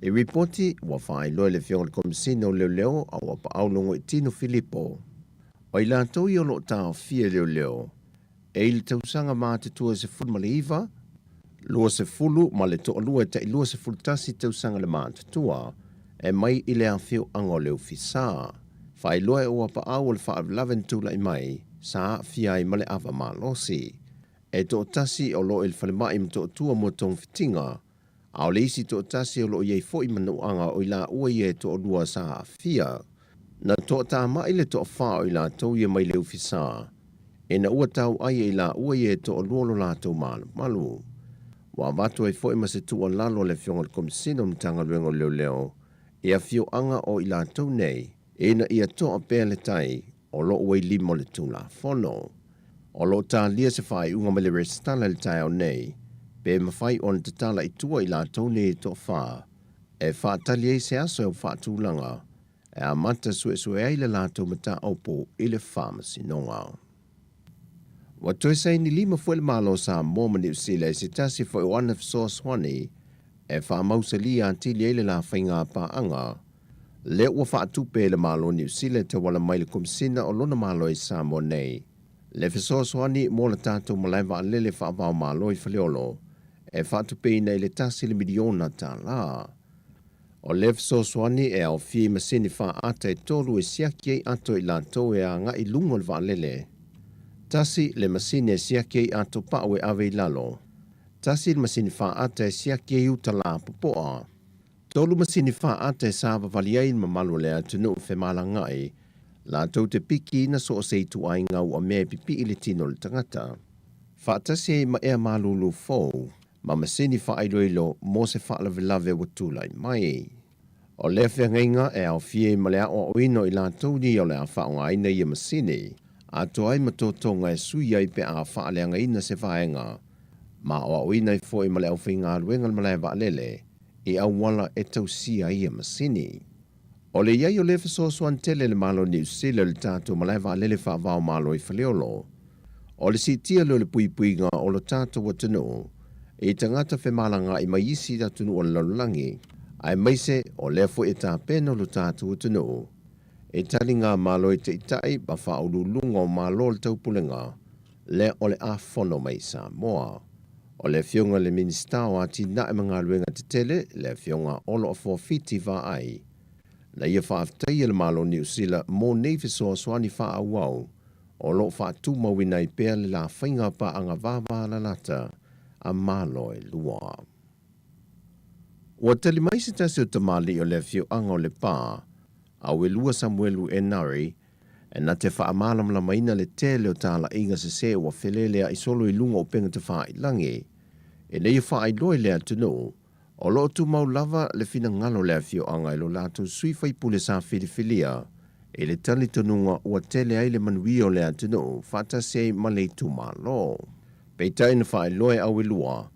E ripoti ua faailoa e le Afioga i le Komesina o Leoleo a ua paau Logoitino Filipo, o i latou ia o lo o taofia e leoleo e i le tausaga matutua 19, 20 ma le toalua e tai 21 tausaga le matutua e mai i le afioaga o Leufisa. Faailoa e ua paau o le faalavelave na tulai mai sa aafia ai ma le ava malosi. E toatasi o lo o i le falemai ma toatua mo togafitiga, a o le isi toatasi o lo o i ai foi manuaga o i laua ia e toalua sa aafia. Na toatamai le toafa o i latou ia mai Leufisa, ina ua tau ai e i laua ia e toalua lo latou malumalu. Ua avatu ai foi ma se tuualalo a le Afioga i le Komesina o Matagaluega o Leoleo i afioaga o i latou nei, ina ia toa pea le tai o lo o ua i lima o le Tulafono. O lo o talia se faaiuga mai le resitala i le taeao nei, pe mafai ona tatala i tua i latou nei e toafa e faatali ai se aso e faatulaga e amata suesue ai le latou mataupu i le Faamasinoga. Ua toe saini lima foi le Malo o Samoa ma Niu Sila i se tasi foi o ana fesoasoani e faamausalia atili ai le la faiga paaga lea ua faatupe e le Malo o Niu Sila e tauala mai le Komesina o lona Malo i Samoa nei le fesoasoani mo le tatou malae vaalele faava-o-Malo i Faleolo e faatupeina i le tasi le miliona tala. O le fesoasoani e aofia i masini faaata e tolu e siaki ai ato i latou e agai i luga o le vaalele. Tasi le masini e siaki ai ato pau e ave i lalo. Tasi le masini faaata e siaki ai uta lapopoa. Tolu masini faaata e savavali ai le mamalu o le atunuu femalagaai latou te pikiina so o se ituaiga ua mea e pipii i le tino o le tagata. Faatasi ai ma ea malulu fou ma masini faailoilo mo se faalavelave ua tulai mai. O lea feagaiga e aofia ai ma le aoaoina o i latou nei o le a faaaogaina ia masini, atoa ai ma totoga e sui ai pe a faaleagaina se vaega, ma aoaoina ai foi ma le aufaigaluega o le malae vaalele i auala e tausia ai ia masini. O le i ai o lea fesoasoani tele i le Malo o Niu Sila i le tatou malae vaalele faava-o-Malo i Faleolo, o le siitia lea o le puipuiga o lo tatou atunuu i tagata femalagaai mai isi atunuu o le lalolagi, aemaise o lea foi e tapena lo tatou atunuu i taligamalo i taitai ma faauluuluga o Malo o le Taupulega lea o le a fono mai i Samoa. O le Afioga i le Minisita o Atinae ma Galuega Tetele, le Afioga Olo Afuafiti Vaai, na ia faafetaia le Malo Niu Sila mo nei fesoasoani faaauau o lo o faatumauina ai pea le la faiga paaga vavalalata a Malo e lua. Ua tali mai se tasi o tamalii o le afioaga o Lepa, Auelua Samuelu Enari, E na te faamalamalamaina le tele o talaiga sesē ua felelea'i solo i luga o upega tafailagi ina ia faailoa i le atunuu o lo o tumau lava le finagalo o le afioaga i lo latou sui faipule sa filifilia i le talitonuga ua tele ai le manuia o le atunuu faatasi ai ma le itumalo. Peitai na faailoa e Auelua,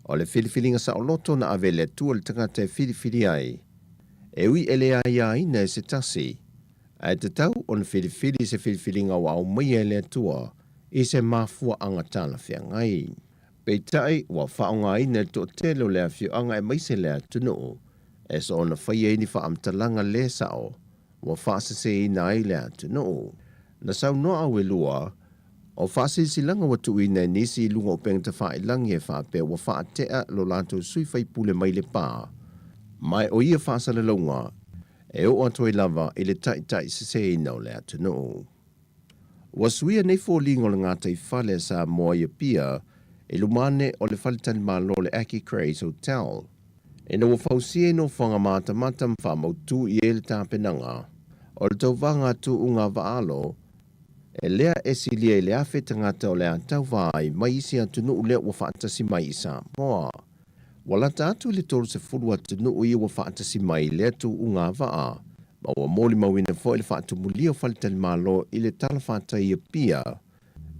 o le filifiliga saoloto na ave e le Atua i le tagata e filifili ai, e ui e le aiaina e se tasi, ae tatau ona filifili se filifiliga ua aumaia e le Atua i se mafuaaga talafeagai. Peitai, ua faaaogaina e le toatele o le afioaga aemaise le atunuu e soona faia ai ni faamatalaga le sao ua faaseseina ai le atunuu. Na saunoa Auelua, o faasilasilaga ua tuuina e nisi i luga o upega tafailagi e faapea ua faatea lo latou sui faipule mai Lepa, ma o ia faasalalauga e oo atu ai lava i le taitaiseseina o le atunuu. Ua suia nei foliga o le gataifale a Samoa i Apia i luma ane o le faletalimalo o le Aki Craze Hotel, ina ua fausia i nofoaga matamata ma faamautu i ai le tapenaga o le tauvaga a tuuga vaaalo e lea e silia i le 1,000 tagata o le a tauva ai mai isi atunuu lea ua faatasi mai i Samoa. Ua lata atu i le 30 atunuu ia ua faatasi mai i lea tuuga vaa, ma ua molimauina foi le faatumulia o faletalimalo i le talafatai i Apia.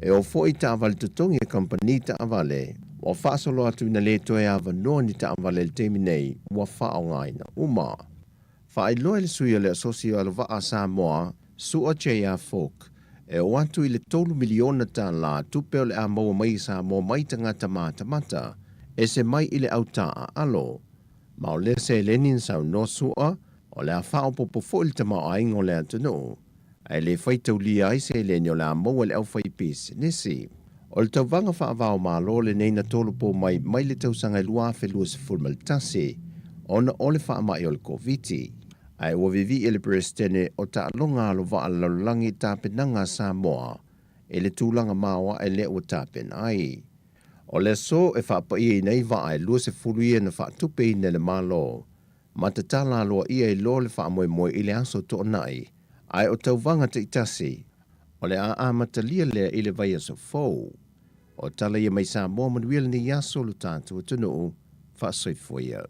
E oo foi i taavale totogi a kamupani taavale, ua faasolo atu ina le toe avanoa ni taavale i le taimi nei ua faaaogaina uma. Faailoa e le sui o le Asosi o Alovaa a Samoa, Su'a JR Falk, e oo atu i le $3 miliona tupe o le a maua mai i Samoa mai tagata matamata ese mai i le au taaalo. Ma o lea seleni na saunoa Su'a, o le a faaopoopo foi le tamaoaiga o le atunuu, ae le faitaulia ai seleni o le a maua e le aufaipisinisi. O le tauvaga faava-o-Malo lenei na tolopo mai mai le tausaga e 2021 ona o le faamai o le Koviti. Ae ua vivii le Peresetene o Taaloga Alova'a a le Lalolagi i tapenaga a Samoa i le tulaga maoae lea ua tapena ai. O le aso e faapaiaina ai vaa e 20 ia na faatupeina e le Malo ma tatala aloaia ai loa le faamoemoe i le aso Toonai, ae o tauvaga taitasi o le a amatalia lea i le vaiaso fou. O tala ia mai Samoa manuia lenei aso lo tatou atunuu, faasoifua ia.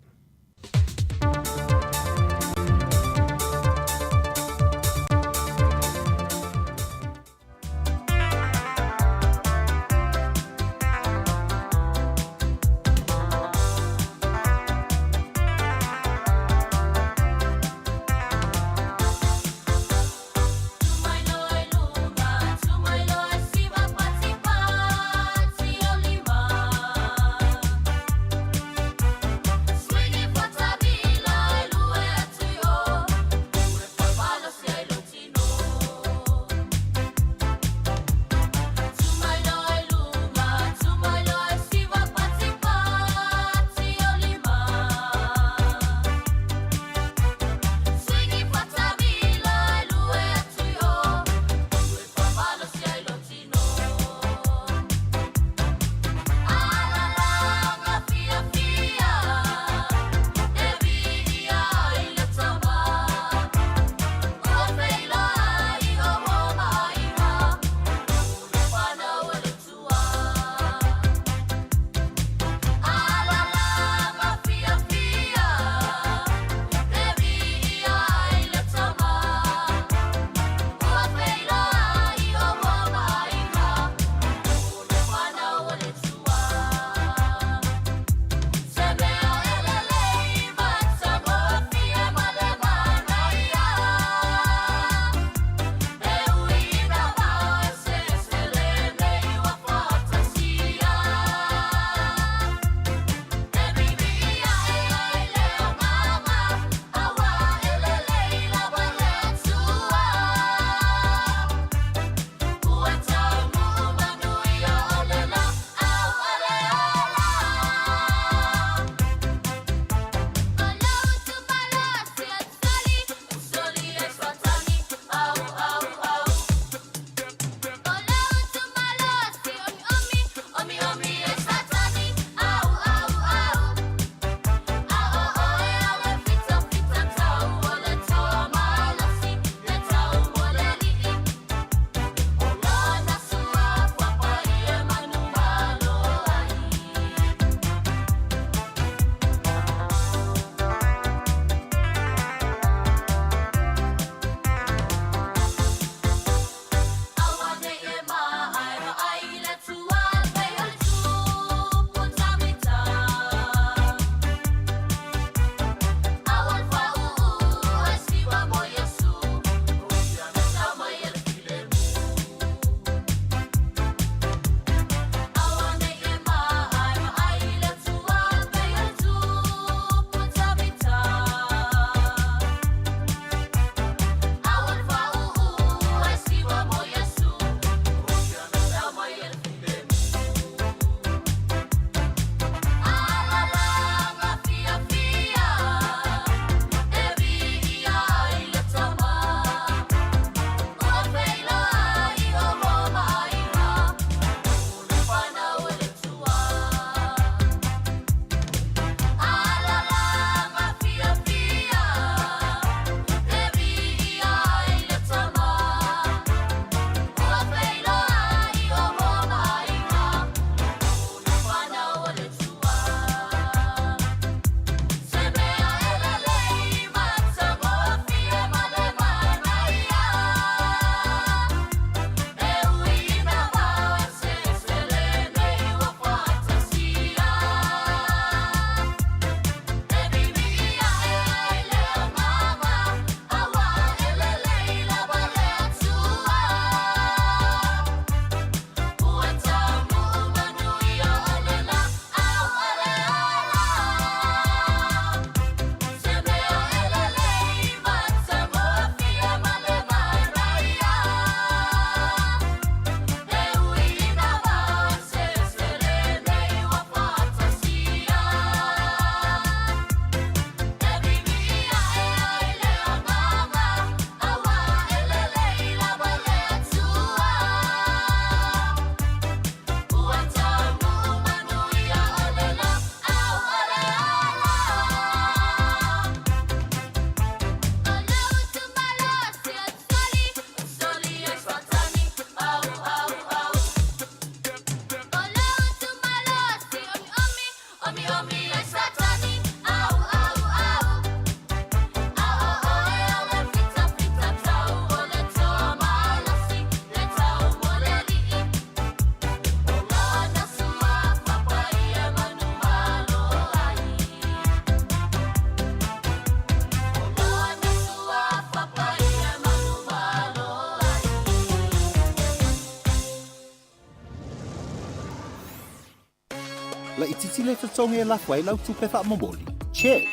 Laitiiti le totogi e lafo ai lau tupe faamomoli? Check.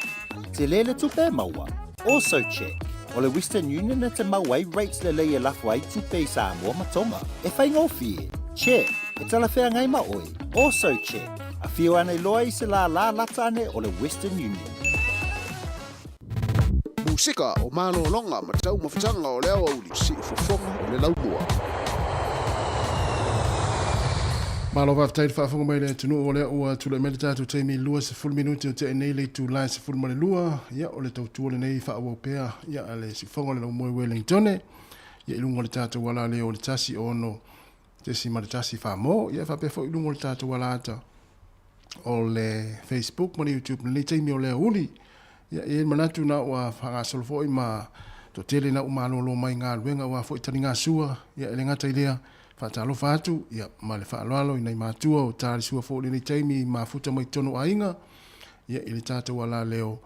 Tele le tupe e maua? Also check. O le Western Union e te maua ai rates lelei e lafo ai tupe i Samoa ma Tonga. E faigofie? Check. E talafeagai ma oe? Also check. Afio ane loa i se lālā lata ane o le Western Union. Musika o malologa ma taumafataga o le aoauli, siufofoga o le laumua. Malo faafetai le faafofoga mai le atunuu o lea ua tulai mai le tatou taimi 20 minute o tea nei le itula e 12 ia o le tautua lenei faaauau pea ia a le siufofoga o le laumua i Wellingtone ia i luga o le tatou alaleo o le 1 6.1 famo ia faapea foi i luga o le tatou alaata o le Facebook ma le YouTube lenei taimi o le aoauli. Ia, e i ai le manatu na ua faagasolo foi ma toatele na ua malolo mai galuega aua foi taligasua, ia e le gata i lea, faatalofa atu ia ma le faaaloalo i nai matua o talisua foi i lenei taimi mafuta mai totonu o aiga, ia i le tatou alaleo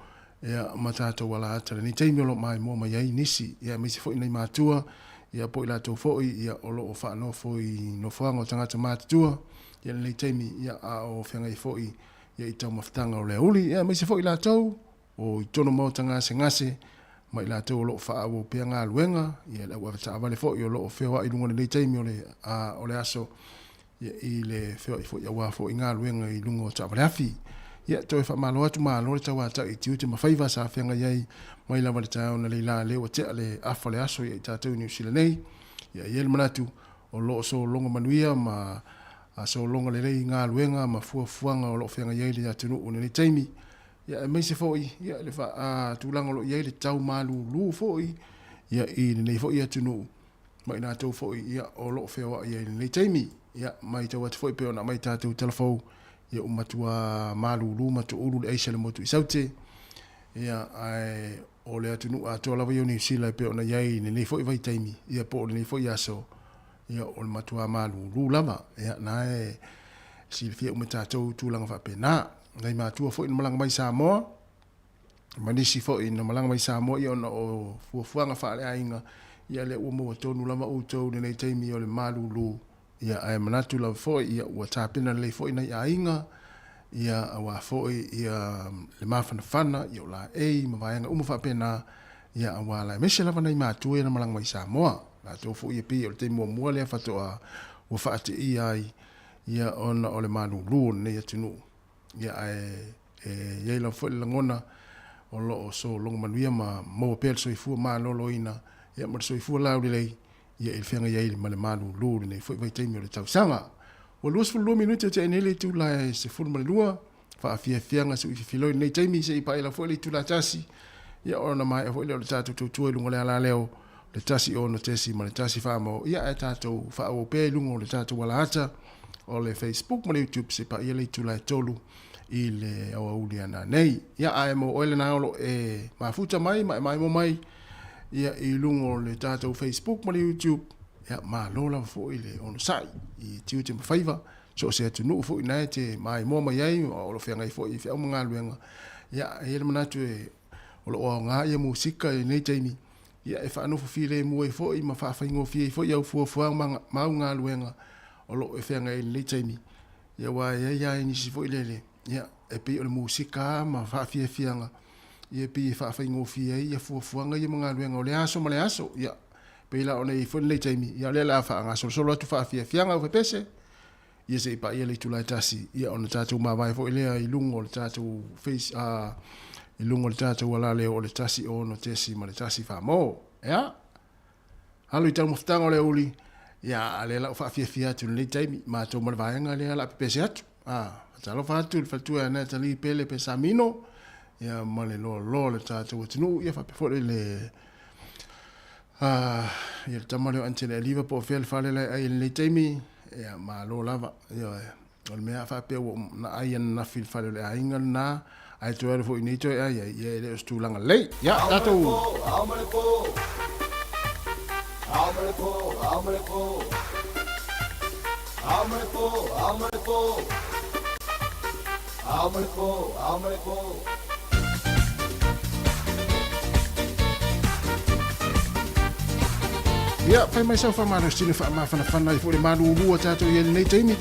ia ma tatou alaata i lenei taimi o lo o maimoa mai ai nisi, ia aemaise foi nai matua ia po o i latou foi ia o lo o faanofo i nofoaga o tagata matutua ia lenei taimi ia a o feagai foi ia i taumafataga o le aoauli, ia aemaise foi i latou o i totonu o maota gasegase ma i latou o lo o faaauau pea galuega, ia le au avetaavale foi o lo o feoai i luga o lenei taimi o le, a, o le aso, ia, i le feoai foi aua foi galuega i luga o taavale afi. Ia, toe faamalo atu, malo le tauatai i tiute ma faiva sa feagai ai mai lava i le taeao analeila la, lea ua tea le afa o le aso ia i tatou i Niu Sila nei. Ia, e i ai le manatu o lo o sologa manuia ma a sologa lelei i galuega ma fuafuaga o lo o feagai ai le atunuu i lenei taimi, ia aemaise foi ia le tulaga o lo o i ai le tau malūlū foi ia i lenei foi atunuu ma i latou foi ia o lo o feoai ai i lenei taimi. Ia matau atu foi pei ona aumai tatou tala fou, ia ua matua malūlū ma toulu le aisa i le motu i Saute, ia ae o le atunuu atoa lava ia o Niu Sila e pei ona i ai i lenei foi vaitaimi, ia po o lenei foi aso, ia o le matua malūlū lava. Ia na e silafia uma e tatou tulaga faapena. Nai matua foi na malaga mai Samoa, ma nisi foi na malaga mai Samoa ia ona o fuafuaga faaleaiga, ia lea ua maua tonu lava outou i lenei taimi o le malūlū. Ia ae manatu lava foi ia ua tapena lelei foi nai aiga, ia aua foi ia le mafanafana, ia o laei ma vaega uma faapena, ia aua la aemaise lava nai matua ia na malaga mai Samoa. Latou foi ia pei o le taimi muamua lea faatoa ua faateia ai ia ona o le malūlū o lenei atunuu. Ia ae e i ai lava foi le lagona o lo o sologa manuia ma maua pea le soifua maloloina ia ma le soifua laulelei ia i le feagai ai ma le malūlū i lenei foi vaitaimi o le tausaga. Ua 22 minute o tea nei le itula e 12, faafiafiaga suififiloi i lenei taimi se i paia lava foi le itula tasi, ia ona maea foi lea o le tatou tautua i luga o le alaleo le 1 6 ma le 1 4 ia ae tatou faaauau pea i luga o le tatou alaata o le Facebook ma le YouTube se i paia le itula e 3 i le aoauli a nanei. Ia ae mo oe lena o lo o e mafuta mai ma e maimoa mai ia i luga o le tatou Facebook ma le YouTube, ia malo lava foi le onosai i tiute ma faiva, so o se atunuu foi na e te maimoa mai ai o lo o feagai foi i feau ma galuega. Ia e i ai le manatu e o lo o aoga ia musika i lenei taimi, ia e faanofo filemu ai foi ma faafaigofie ai foi au fuafuaga ma au galuega o lo o e feagai ai i lenei taimi. Ia aua e i ai lava nisi foi lele, ia e pei o le musika lava ma faafiafiaga, ia e pei e faafaigofie ai ia fuafuaga ia ma galuega o le aso ma le aso. Ia pei la ona i ai foi lenei taimi, ia o lea o le a faagasolosolo atu faafiafiaga au fepese, ia se i paia le itula e tasi, ia ona tatou mavae foi lea i luga o le tatou face, i luga o le tatou alaleo o le 1 6 ma le 1 4. Ia, alo i taumafataga o le aoauli, ia a lea la ua faafiafia atu i lenei taimi, matou ma le vaega lea o le a pepese atu. Faatalofa atu i le faletua ia Natalie Pele Pesamino, ia ma le loaloa o le tatou atunuu, ia faapea foi le ia le tama lea o Antele Aliva po o fea le fale la e ai i lenei taimi, ia malo lava. Ioe, o le mea a faapea ua na ai ananafi i le fale o le aiga lena, ae toe alu foi i nei toe ai ai, ia e le o se tulaga lelei. Ia, tatou. Ao ma le po, ao ma le po, ao ma le po, ao ma le po, ao ma le po, ao ma le po, ao ma le po. Ia, fai mai sau faamalositino faamafanafana ai foi le malūlū a tatou i ai lenei taimi.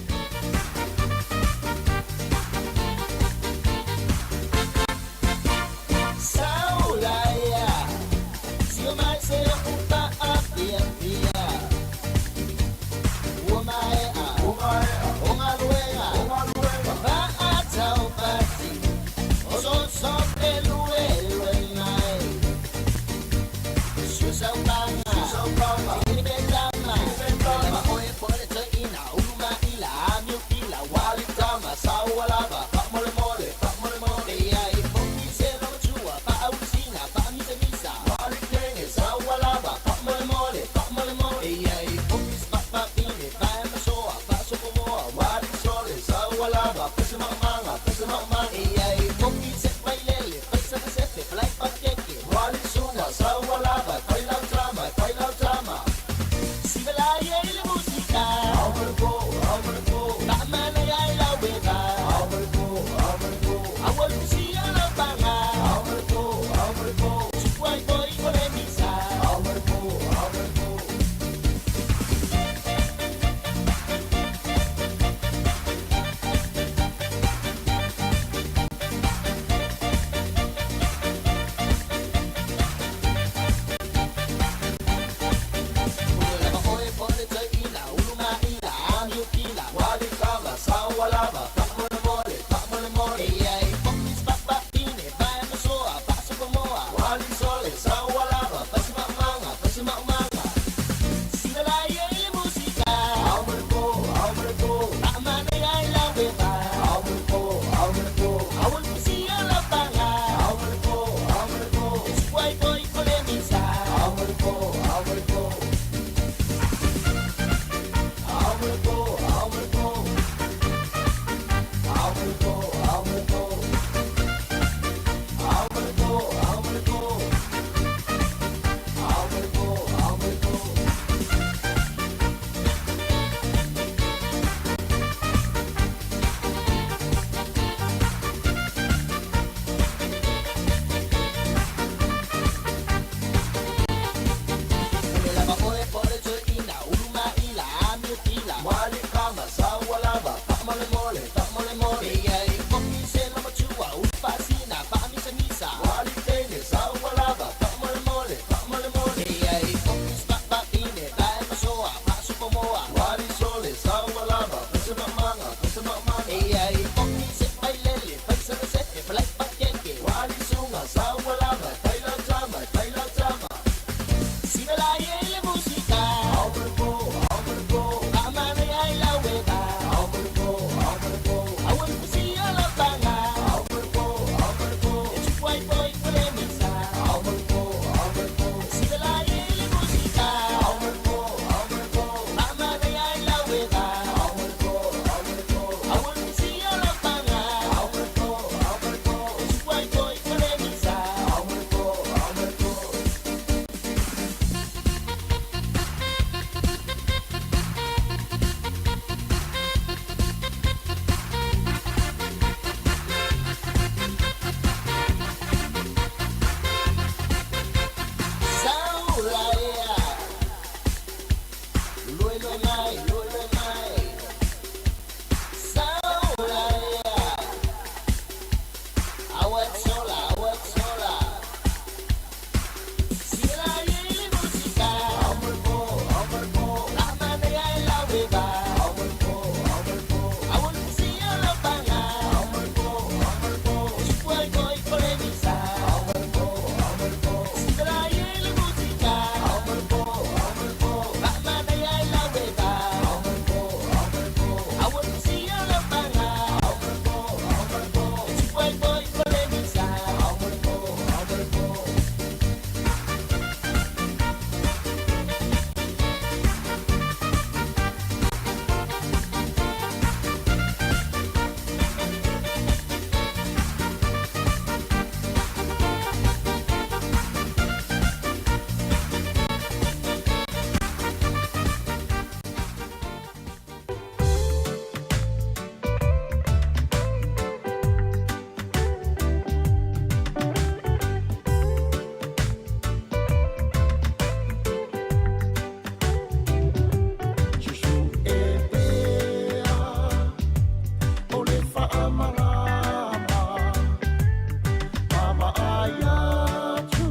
Vaai atu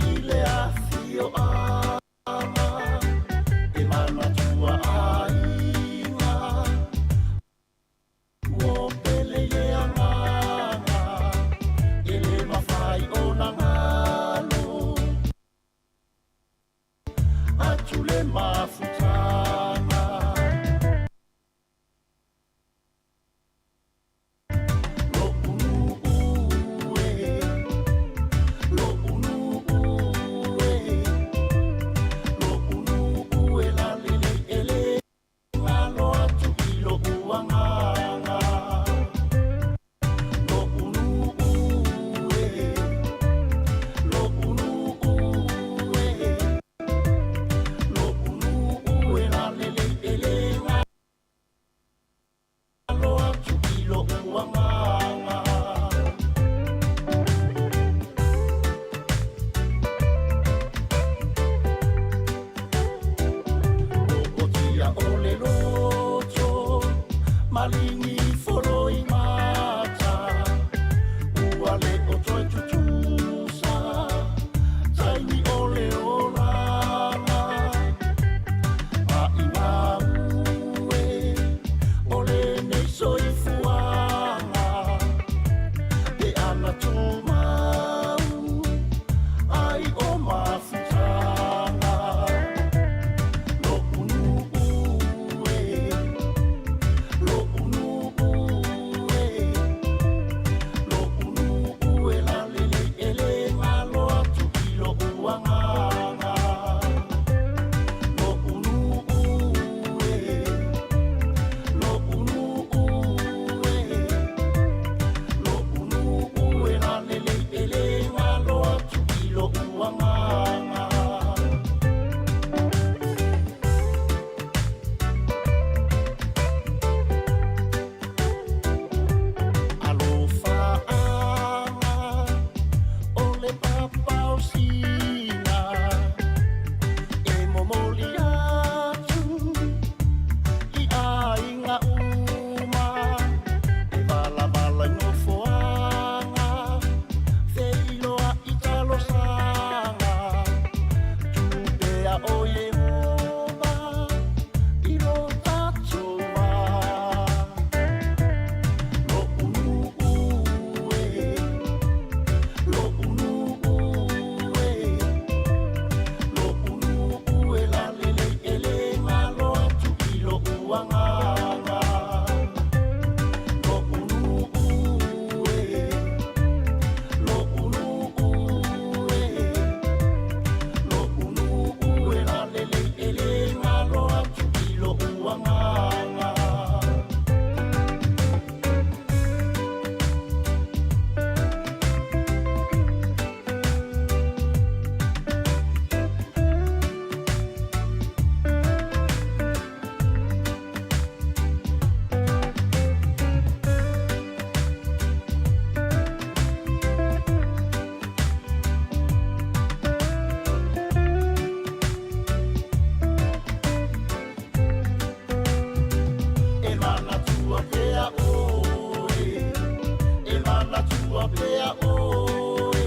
i le afioaga e manatua aiga ua pele i le agaga e le mafai ona galo atu le mafutaga. Maligi foloi mata ua le o toe tutusa taimi o le olaga a i maue o lenei soifuaga pe ana tumau ai o mafutaga. Lo'u nuu e, lo'u nuu e, lo'u nuu e lalelei e le galo atu i lo'u agaga. Lo'u nuu e, lo'u nuu e, lo'u nuu e lalelei e le galo atu i lo'u agaga. Alofaaga o le papaosina e momoli atu i aiga uma e valavala i nofoaga feiloa i talosaga tupea o Iehova i lo tatou va. Lo'u nuu e, lo'u nuu e, lo'u nuu e lalelei e le galo atu i lo'u agaga. Lo'u nuu e, lo'u nuu e, lo'u nuu e lalelei e le galo atu i lo'u agaga. E manatua pea oe, e manatua pea oe,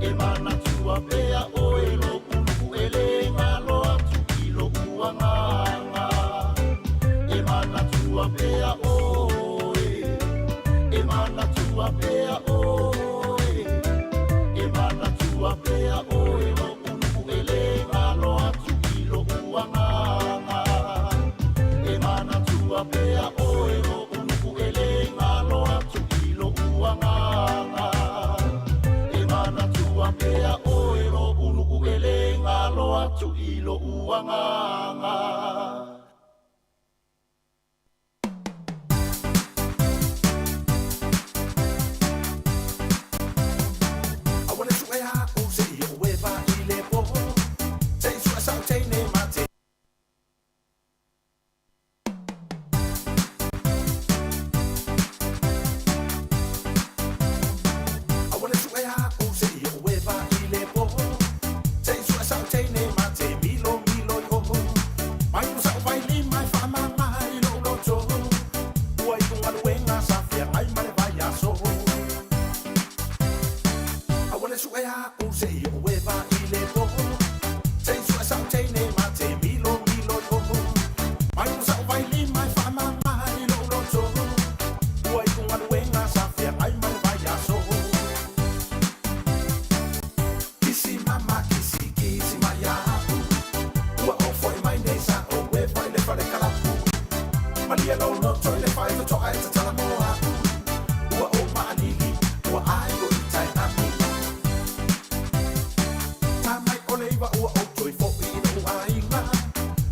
e manatua pea oe lo'u nuu e le galo atu i lo'u agaga. E manatua pea oe, e manatua pea oe, e manatua pea oe lo'u nuu e le galo atu i lo'u agaga. E manatua pea oe lo'u nuu e le galo atu i lo'u agaga. E manatua pea oe lo'u nuu e le galo atu i lo'u agaga. suʻe a'u seia ou eva i le pō. Se i suʻe sa'u teine ma te milomilo i oʻu. Mai ua sa'u vailima e faamāmā i lo'u loto. Ua iu galuega sa feagai ma le vaiaso. Kisi mama kisi kisi mai a'u. Ua ou fo'i mai nei sa'o eva i le fale kalapu. Malie lou loto i le faitotoa e tatala mo a'u. Ua ou ma'alili ua ai o i tae amu. Tā mai o le iva ua ou toe fo'i i lo'u aiga.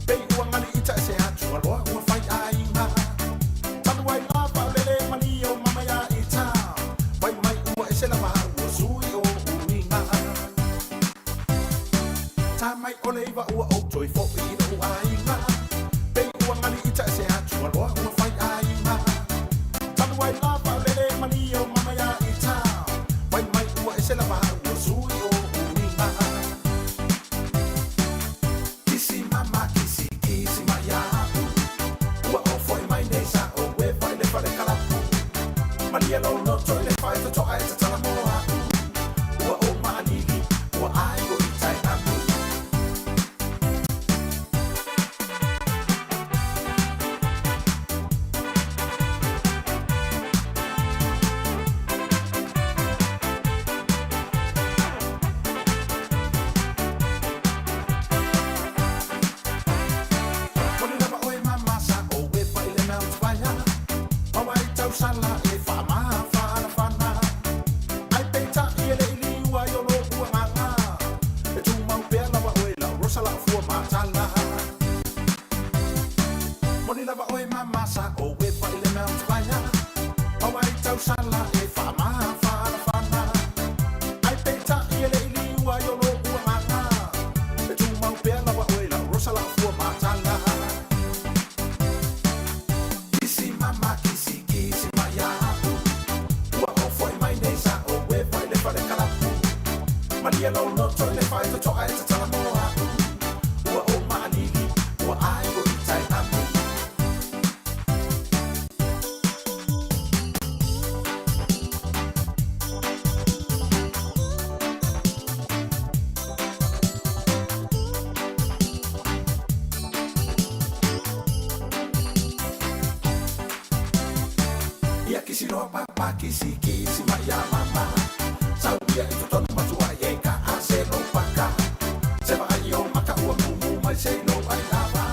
Pei ua gali ita e se atualoa ua fai aiga. Talu ai lava o le lē malie o mama iā ita. Fai mai ua ese lava ua sui o uiga. Tā mai o le iva ua ou toe fo'i i lo'u aiga. Pei ua gali ita e se atualoa ua fai aiga. Talu ai lava o le lē malie o mama iā ita. Fai mai ua ese lava ua sui o uiga. Kisi mama kisi kisi mai a'u. Ua ou fo'i mai nei sa'o eva i le fale kalapu. Malie lou loto i le faitotoa e tatala mo a'u. Ua ou ma'alili ua ai o i tae amu. Moni lava oe mama sa'o eva i le Mount Vaea. Maua ai tausala e faamāfanafana. Ai peitai e le i liua i o lo'u agaga. E tumau pea lava oe lau rosa la'u fua matala. Moni lava oe mama sa'o eva i le Mount Vaea. Maua ai tausala e faamāfanafana. Ai peitai e le i liua i o lo'u agaga. E tumau pea lava oe lau rosa la'u fua matala. Kisi mama kisi kisi mai a'u. Ua ou fo'i mai nei sa'o eva i le fale kalapu. Malie lou loto i le faitotoa e tatala mo a'u. Ua ou ma'alili ua ai o i tae amu. Ia kisi loa papa kisi kisi mai ia mama. Sauia i totonu matua i e ka a se lou paka. Se vaai o maka ua mumu mai se lou ai lava.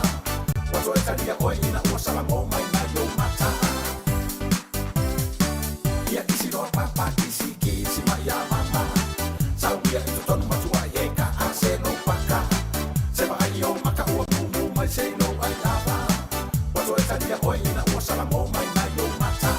Ua toe talia oe ina ua salago mai nai ou mata. Ia kisi loa papa kisi kisi mai ia mama. Sauia i totonu matua i e ka a se lou paka. Se vaai o maka ua mumu mai se lou ai lava. Ua toe talia oe ina ua salago mai nai ou mata.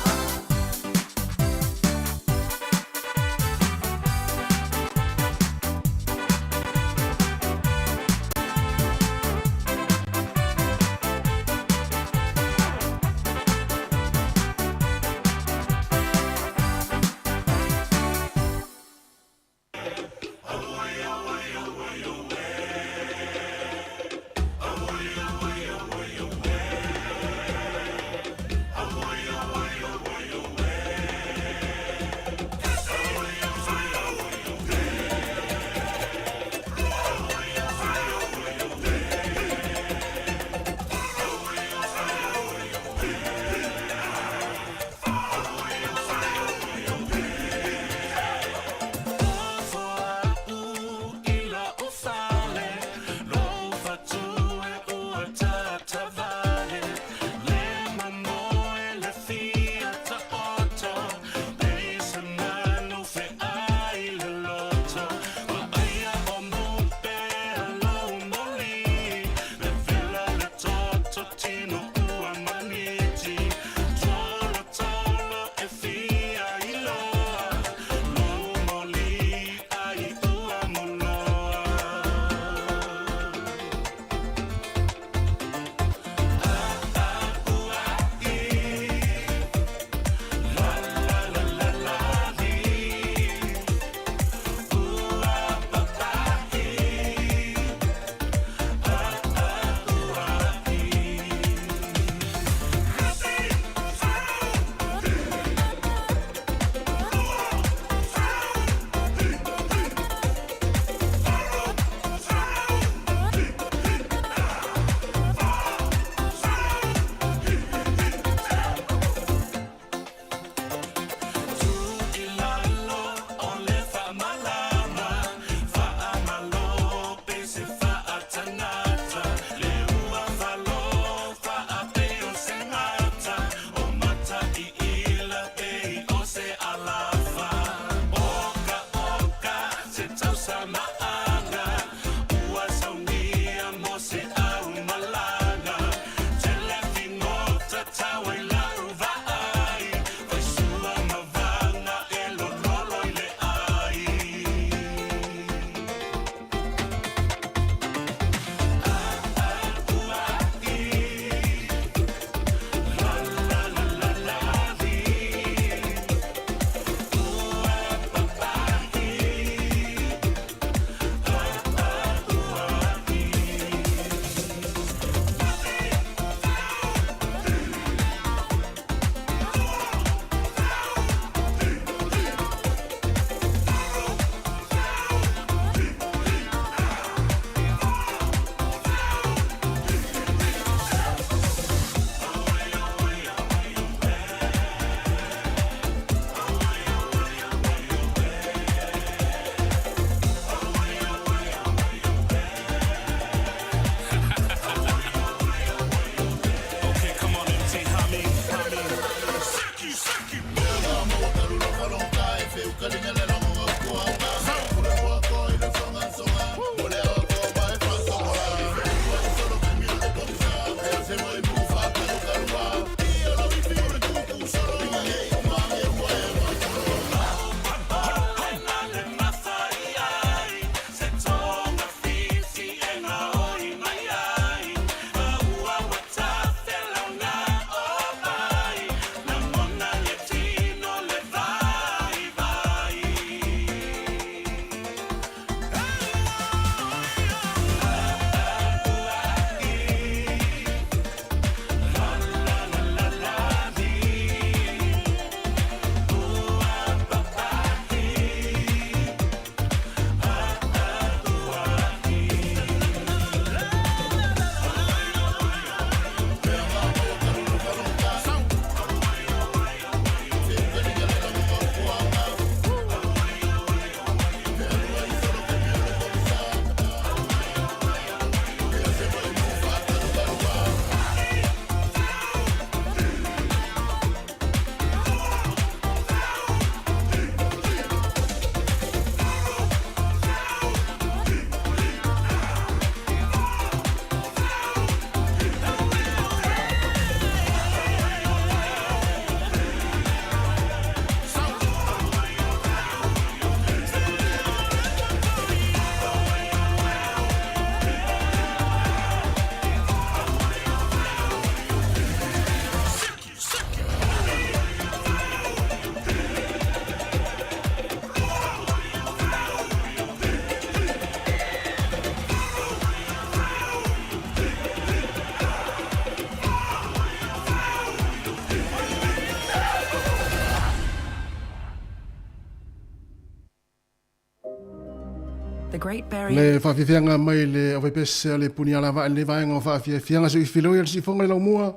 The Great Barrier Le faafiafiaga mai le aufaipese a le Punialavaa i lenei vaega o faafiafiaga se i filoi a le siufofoga i laumua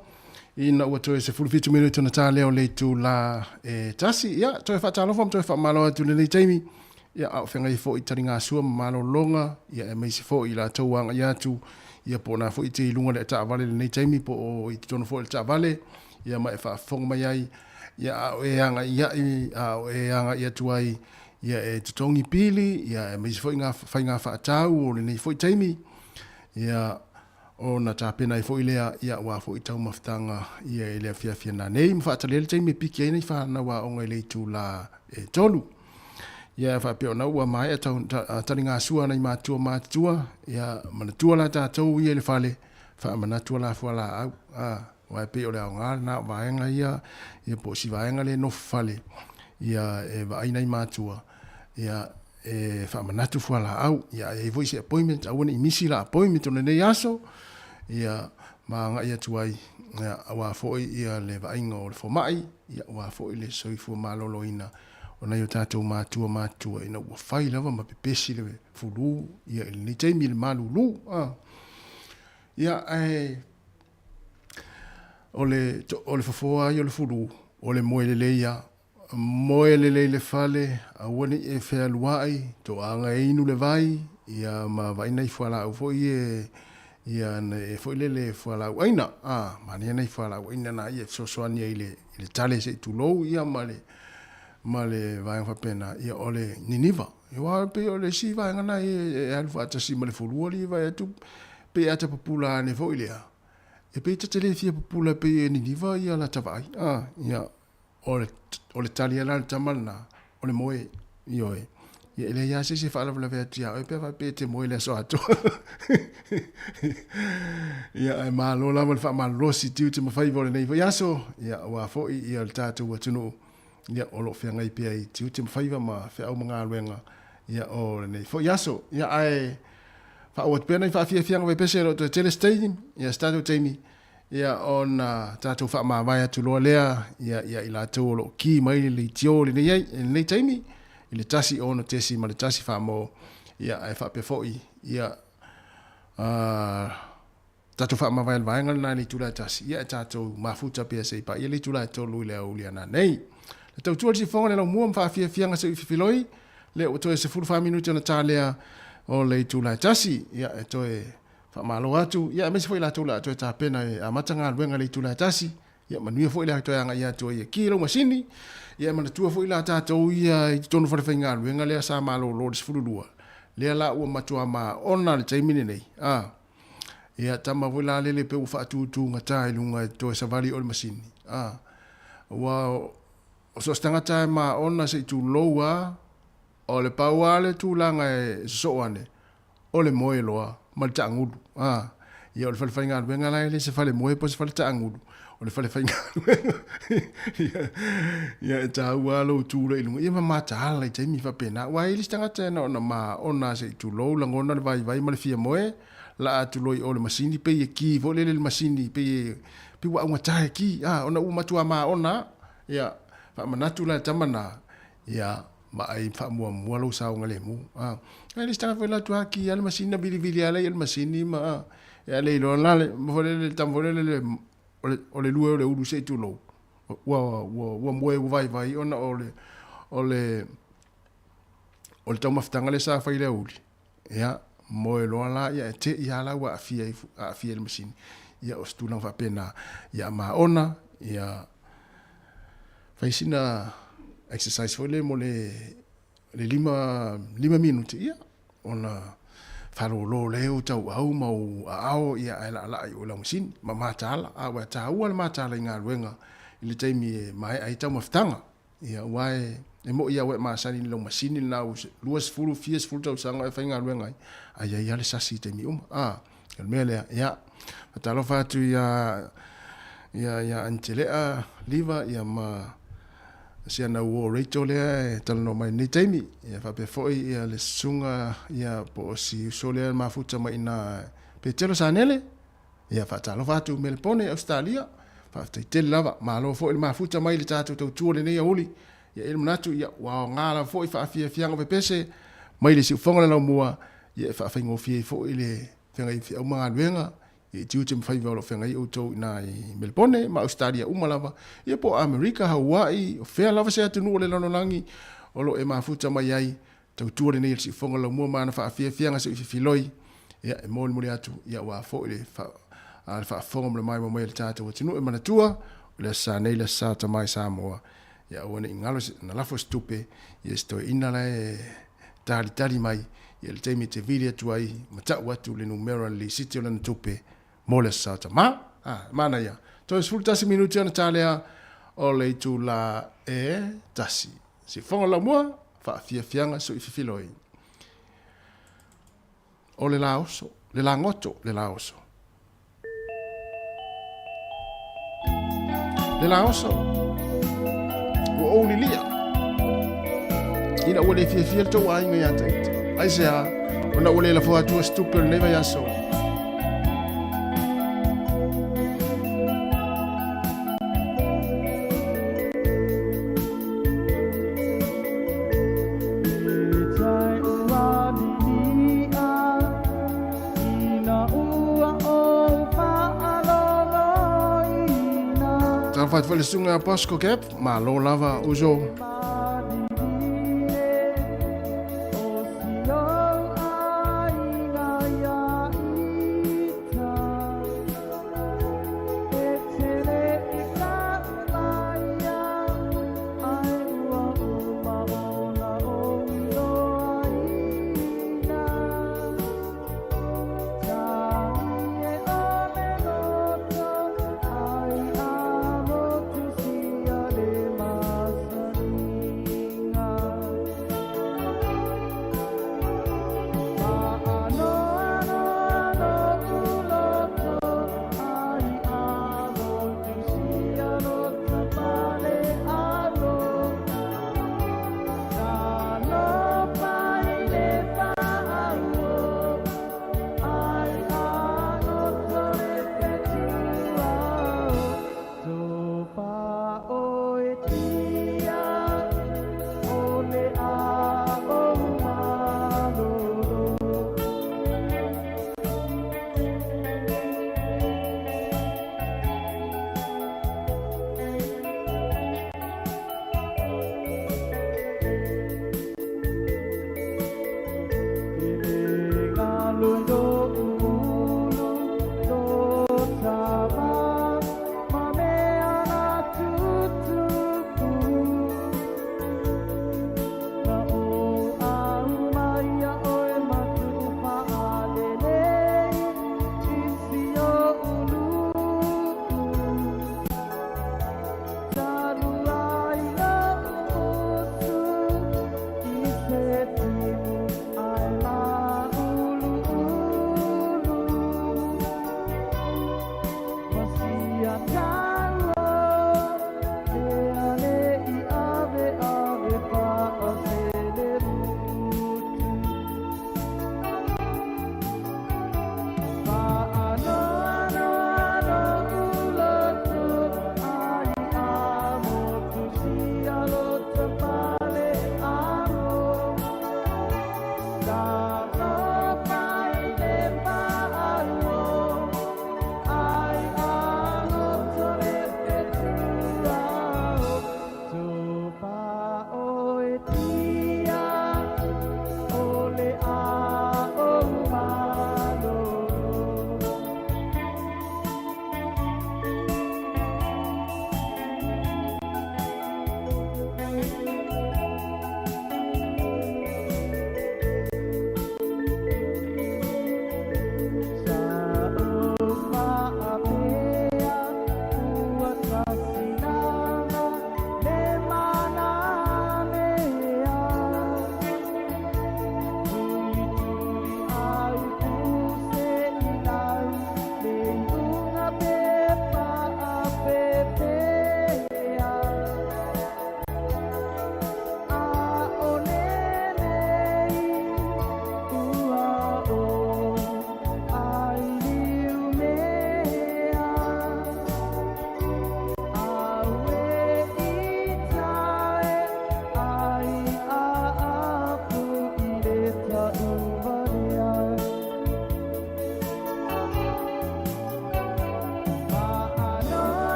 ina ua toe 17 minute ona ta lea o le itula e tasi. Ia, toe faatalofa ma toe faamalo atu i lenei taimi. Ia, a o feagai foi i taligasua ma malologa, ia aemaise foi i latou ua agai atu, ia po o na foi e te i luga o le taavale i lenei taimi po o i totonu foi o le taavale, ia ma e faafofoga mai ai, ia a o e agai ai, a o e agai atu ai, ia e totogi pili, ia aemaise foi ngā faiga faatau o lenei foi taimi, ia ona tapena ai foi lea, ia aua foi taumafataga ia i le afiafi a nanei, ma faatalia le taimi e piki ai nei fanau aoga i le itula e 3. Ia faapea ona ua maea tau, ta, taligasua nai matua matutua, ia manatua la tatou ia i le fale, faamanatu la fualaau, a, aua e pei o le aoga lena o vaega ia, ia po o si vaega lea e nofo fale, ia e vaai nai matua, ia e faamanatu fualaau, ia a i ai foi se appointment, aua ne i misi la appointment o lenei aso, ia ma agai atu ai, ia, aua foi ia le vaaiga o le fomai, ia aua foi le soifua maloloina o nai o tatou matua matutua ina ua fai lava ma pepesi le fulu ia i lenei taimi i le malulu. Ah. Ia, ae o le, o le fofoa ia o le fulu, o le moe lelei ia. Moe lelei le fale, aua ne i e fealuai, toaga e inu le vai, ia ma vaai nai fualaau foi e, ia na e foi lele fualaau aina, a, manaia nai fualaau aina na ia e fesoasoani ai i le, i le tale se i tulou, ia ma le, ma le vaega faapena, ia o le niniva. Aua pei o le isi vaega na e alu faatasi ma le fulu alii e vaai atu pei a ta pupula ane foi lea, e pei ta te le fia pupula pei e niniva ia lata vaai. A, ia, o le, o le tali ala a le tama lena, o le moe, ioe. Ia e leai lava se isi e faalavelave atu ia oe pe a faapea e te moe i le aso atoa. Ia, ae malo lava le faamalolosi tiute ma faiva o lenei foi aso, ia, aua foi ia le tatou atunuu ia, o lo o feagai pea i tiute ma faiva ma feau ma galuega ia, o lenei foi aso. Ia, ae faaauau atu pea nai faafiafiaga vaipese e le o toe tele se taimi, ia, se tatou taimi, ia, ona tatou faamavae atu loa lea ia, ia i latou o lo o ki mai le leitio i lenei, i lenei taimi, i le 1 6.1 faamoo, ia, ae faapea foi, ia, tatou faamavae i le vaega lena i le itula e 1, ia e tatou mafuta pea se i paia le itula e 3 i le aoauli a nanei. Le tautua le sifoga le laumua ma faafiafiaga se i fifiloi, lea ua toe 14 minute ona ta lea o le itula e 1, ia e toe faamalo atu, ia aemaise foi latou o le a toe tapena e amata galuega i le itula e 1, ia manuia foi le toe agai atu ai e ki lau masini, ia e manatua foi la tatou ia i totonu o fale faigaluega lea sa malolo i le 12, lea la ua matua maona le taimi lenei, a. Ia, tama foi la lele pei ua faatutugata i luga e toe savali o le masini. A, ua o so o se tagata e maona se i tulou a, o le pau lava le tulaga e sosoo ane, o le moe loa ma le taagulu. A, ia o le fale faigaluega la e le se fale moe po o se fale taagulu, o le fale faigaluega. Ia, ia e taua lava lou tu lea i luga, ia ma mataala i taimi faapena. Aua e i ai le isi tagata e na ona maona se i tulou, lagona le vaivai ma le fia moe, laa atu loa i o i le masini, pei e ki foi lele i le masini, pei e, pei ua augata e ki, a, ona ua matua maona lava. Ia, faamanatu la i le tama lena, ia, vaai faamuamua lou saogalemu. A, e le isi tagata foi la atu lava ki lava le masini, na vilivili lava lea i le masini ma, a, ia le iloa la le, ma foi lele, le tama foi lele, o le, o le lue o le ulu se i tulou, ua, ua, ua moe ua vaivai ona o le, o le, o le taumafataga lea sa fai i le aoauli. Ia, moe loa la, ia e te i lava la ua aafia i, aafia i le masini. Ia, o se tulaga faapena. Ia maona, ia fai sina exercise foi lea mo le, le 5, 5 minute, ia, ona faalolo lea o tauau ma ou aao, ia, ae laalaa i o i lau masini, ma mataala. A ua taua le mataala i galuega i le taimi e maea ai taumafataga. Ia, aua e, e moni lava ua e masani i lau masini lena ua 20, fia sefulu tausaga o e faigaluega ai, ae i ai lava le sasi i taimi uma. A, o le mea lea, ia, faatalofa atu ia, ia, ia Anitelea Liva, ia ma si ana uo Rachel lea e talanoa mai i lenei taimi. Ia faapea foi ia le susuga ia po o si uso lea e mafuta mai i ina Petelo Sanele. Ia faatalofa atu Melepone i Ausetalia, faafetai tele lava, malo foi le mafuta mai i le tatou tautua i lenei aoauli. Ia e i ai le manatu, ia, ua aoga lava foi faafiafiaga o pepese mai le siufoga o le laumua, ia e faafaigofie ai foi le feagai feau ma galuega i tiute ma faiva o lo o feagai outou i ina i Melebone ma Ausetalia uma lava, ia po o Amerika, Hawaii, o fea lava se atunuu o le lalolagi o lo o e mafuta mai ai, tautua lenei e le siufoga o le laumua ma ana faafiafiaga se i fifiloi, ia e molimoli atu, ia aua foi le fa, a, le faafofoga ma le maimoa mai a le tatou atunuu e manatua, o le Aso Sa nei le Aso Sa Tama i Samoa, ia aua ne i galo na lafo se tupe, ia se toeaina la e talitali mai, ia le taimi e te vili atu ai ma tau atu le numera le lisiti o lana tupe mo le Aso Sa Tama. A, manaia. Toe 11 minute ona ta lea o le itula e tasi. Sifoga laumua, faafiafiaga sui fifiloi. O le laoso, le lagoto, le laoso. Le laoso, ua ou lilia. Ina ua le fiafia le tou aiga ia te ita. Aisea, ona ua le lafo atua se tupe o lenei vaiaso. Talofa atu foi le susuga ia Bosco Gap, malo lava uso.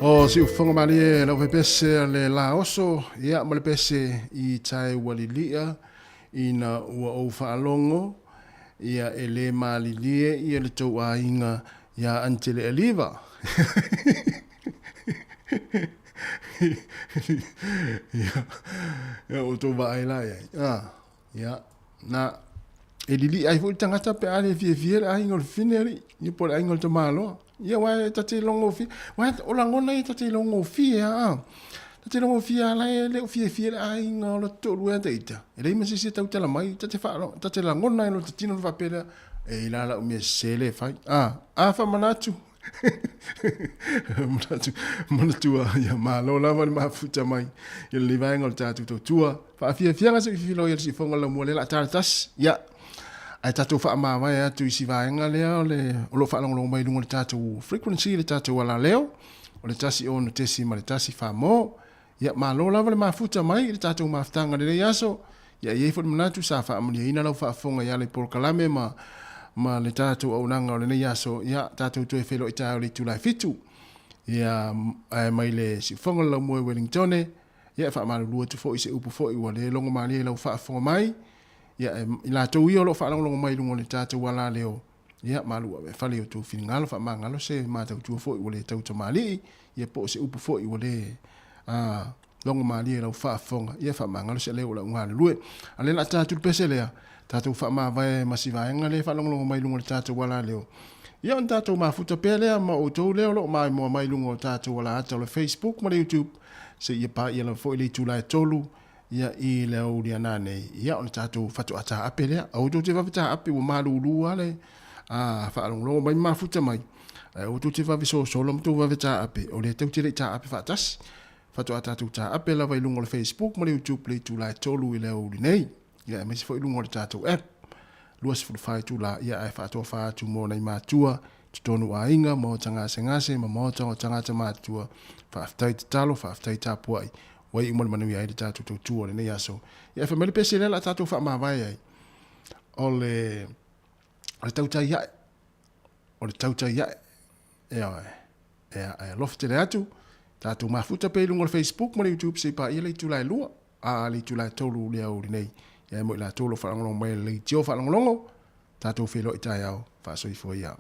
O siufofoga malie lau faipese a le Laoso, ia ma le pese i tae ua lilia ina ua ou faalogo, ia e le malilie ia le tou aiga ia Antele Aliva. Ia, ia ua tou vaai la i ai. Ah, ia, na, e liliʻi ai foi le tagata pe a le fiafia le aiga o le fine alii, ia po o le aiga o le tamaloa. Ia aua e ta te logofie, aua o lagona ia ta te logofie a. Ta te logofie a la e le o fiafia le aiga o lota toalua ia te ita. E leai ma se isi e tautala mai, ta te faalogo, ta te lagona i lota tino ona faapea lea, e i la lau mea sese lea e fai. A, a faamanatu. Manatu, manatua, ia malo lava le mafuta mai i lenei vaega o le tatou tautua. Faafiafiaga se i fifilo ia le siufofoga o le laumua lea o le a tala tasi. Ia, ae tatou faamavae atu i si vaega lea o le o lo o faalogologo mai i luga o le tatou frequency, le tatou alaleo, o le 106.1 Samoa. Ia, malo lava le mafuta mai i le tatou mafutaga i lenei aso. Ia, e i ai foi le manatu sa faamanuiaina lau faafofoga i ala i polokalame ma ma le tatou auaunaga o lenei aso. Ia, tatou toe feiloai taeao i le itula e 7. Ia, ae mai le siufofoga o le laumua i Wellingtone. Ia, e faamalulu atu foi i se upu foi ua le logomalie i lau faafofoga mai. Ia, e, i latou ia o lo o faalogologo mai i luga o le tatou alaleo, ia, malu ave fale i o outou finagalo, faamagalo se matautua foi ua le tautamalii, ia po o se upu foi ua le a, logomalie i lau faafofoga, ia faamagalo se leo o lau galulue. A lea o le a ta atu le pese lea, tatou faamavae ma si vaega lea e faalogologo mai i luga o le tatou alaleo. Ia ona tatou mafuta pea lea ma outou lea o lo o maimoa mai i luga o tatou alaata o le Facebook ma le YouTube, seia paia lava foi le itula e 3 ia i le aoauli a nanei, ia ona tatou faatoa taape lea. Aua tou te vave taape ua malulu lava le faalogologo mai ma mafuta mai, ae aua tou te vave sosolo ma tou vave taape, o lea tou te le i taape faatasi. Faatoa tatou taape lava i luga o le Facebook ma le YouTube i le itula e 3 i le aoauli nei, ia aemaise foi i luga o le tatou app. 24 itula, ia ae faatofa atu mo nai matua, totonu o aiga, maota gasegase ma maota o tagata matutua. Faafetai tatalo, faafetai tapuai. Ua iu ma le manuia ai le tatou tautua o lenei aso. Ia, e fai mai le pese lea o le a tatou faamavae ai, o le, o le tautai ae, o le tautai ae. Ioe. Ea, ae alofa tele atu, tatou mafuta pea i luga o le Facebook ma le YouTube se i paia le itula e 2, a le itula e 3 le aoauli nei. Ia e mo i latou o lo o faalogologo mai i le leitio faalogologo, tatou feiloai taeao, faasoifua ia.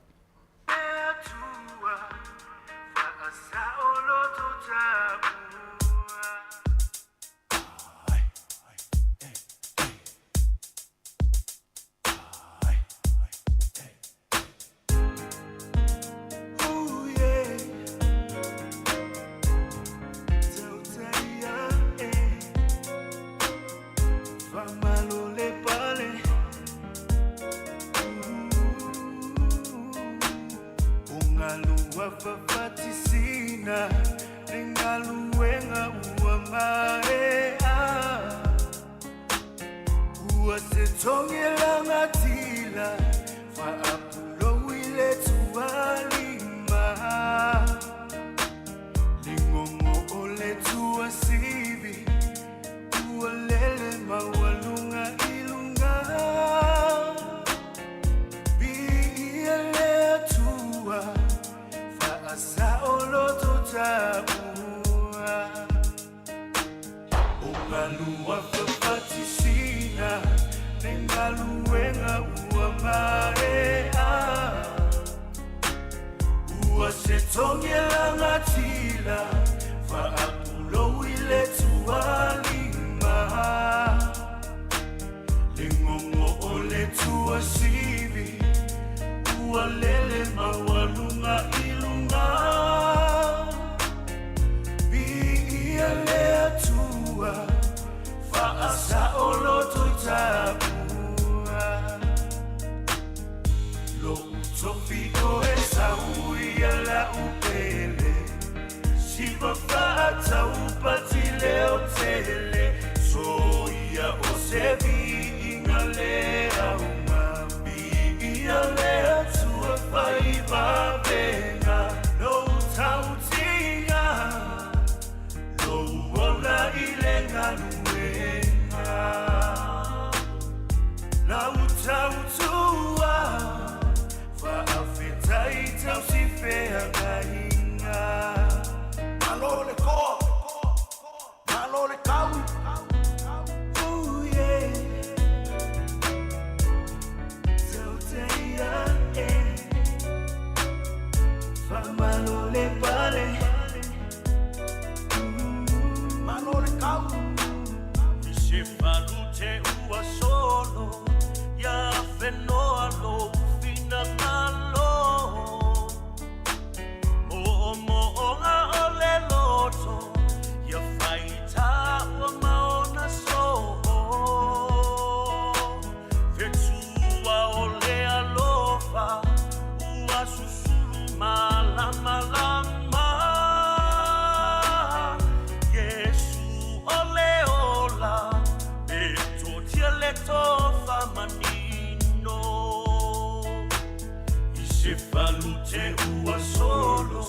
Se falu te ua solo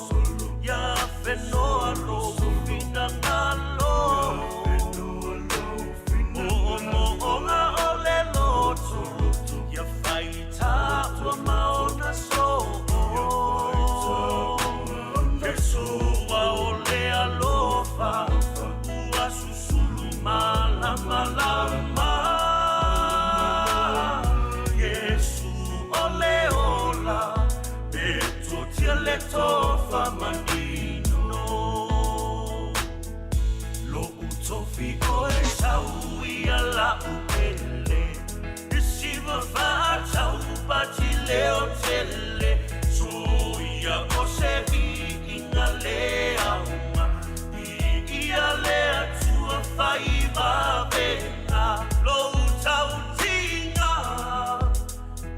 Ia whenoa lo finangalo Mo'omo'oga o le loto Ia whaita ua maona so'o Iesu ua o le alofa Ua susulu malamalama Iesu o le ola E totia le tofa manino Lo'u tofi oe sau ia la'u pele E siva fa'atau pati leo tele Soia o se vi'iga le aoga Viia le Atua fai vavega Lou tautiga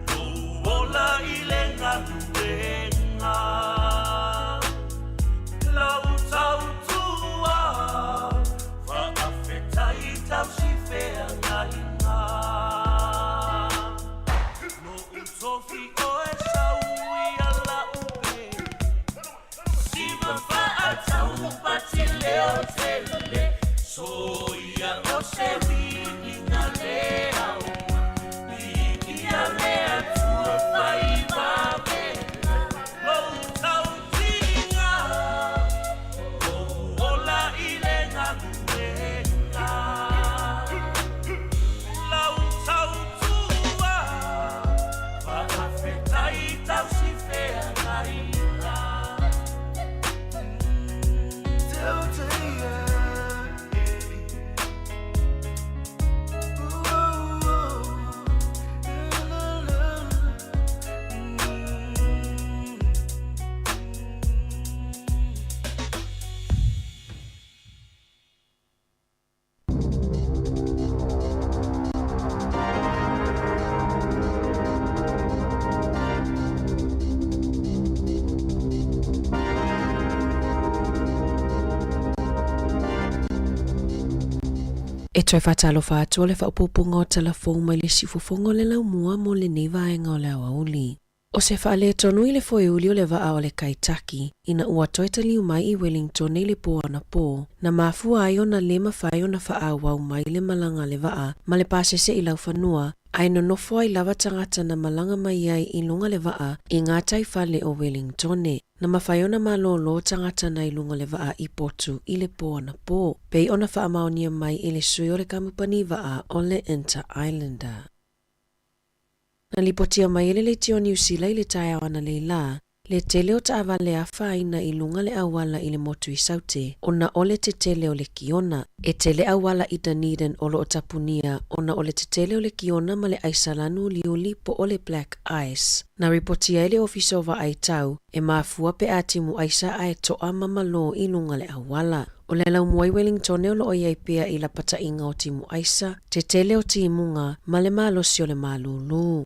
Lou ola i le galuega Lau tautua Faafetai tausi feagaiga Lo'u tofi oe sau ia la'u pele Siva fa'atau pati leo tele Soia o se vi'iga le aoga Viia le Atua fai vavega Lou tautiga Lou ola i le galuega Lau tautua Faafetai tausi feagaiga E toe faatalofa atu o le faaopoopoga o tala fou mai le siufofoga o le laumua mo lenei vaega o le aoauli. O se faaletonu i le foeuli o le vaa o le Kaitaki ina ua toe taliu mai i Wellington i le pō anapō, na mafua ai ona lē mafai ona faaauau mai le malaga a le vaa ma le pasese i laufanua, ae nonofo ai lava tagata na malaga mai ai i luga le vaa i gataifale o Wellingtone. Na mafai ona malōlō tagata na i luga o le vaa i potu i le pō anapō, pei ona faamaonia mai e le sui o le kamupani vaa o le Inter-Islander. Na lipotia mai e le Leitio o Niu Sila i le taeao analeila, le tele o taavale afaina i luga le auala i le motu i Saute ona o le tetele o le kiona. E tele auala i Dunedin o lo o tapunia ona o le tetele o le kiona ma le aisa lanu uliuli po o le black ice. Na ripotia e le Ofisa o Vaai Tau e mafua pe a timu aisa ae to'a ma malō i luga le auala. O le laumua i Wellingtone o lo o i ai pea i lapataiga o timu aisa, tetele o timuga, ma le malosi o le malūlū.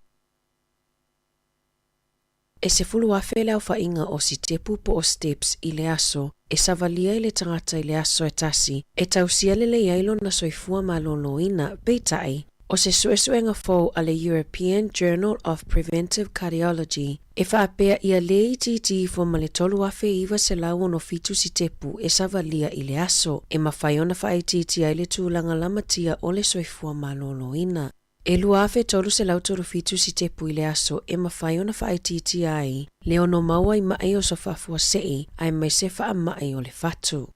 E 10,000 le aofaiga o sitepu po o steps i le aso e savalia i le tagata i le aso e tasi e tausia lelei ai lona soifua malōlōina, peitai, o se suesuega fou a le European Journal of Preventive Cardiology e faapea ia lē itiiti ifo ma le 3,967 sitepu e savalia i le aso, e mafai ona faaitiitia ai le tulaga lamatia o le soifua malōlōina. E 2,337 sitepu i le aso e mafai ona faaitiitia ai le ono maua i maʻi o sofafuasei aemaise faamai o le fatu.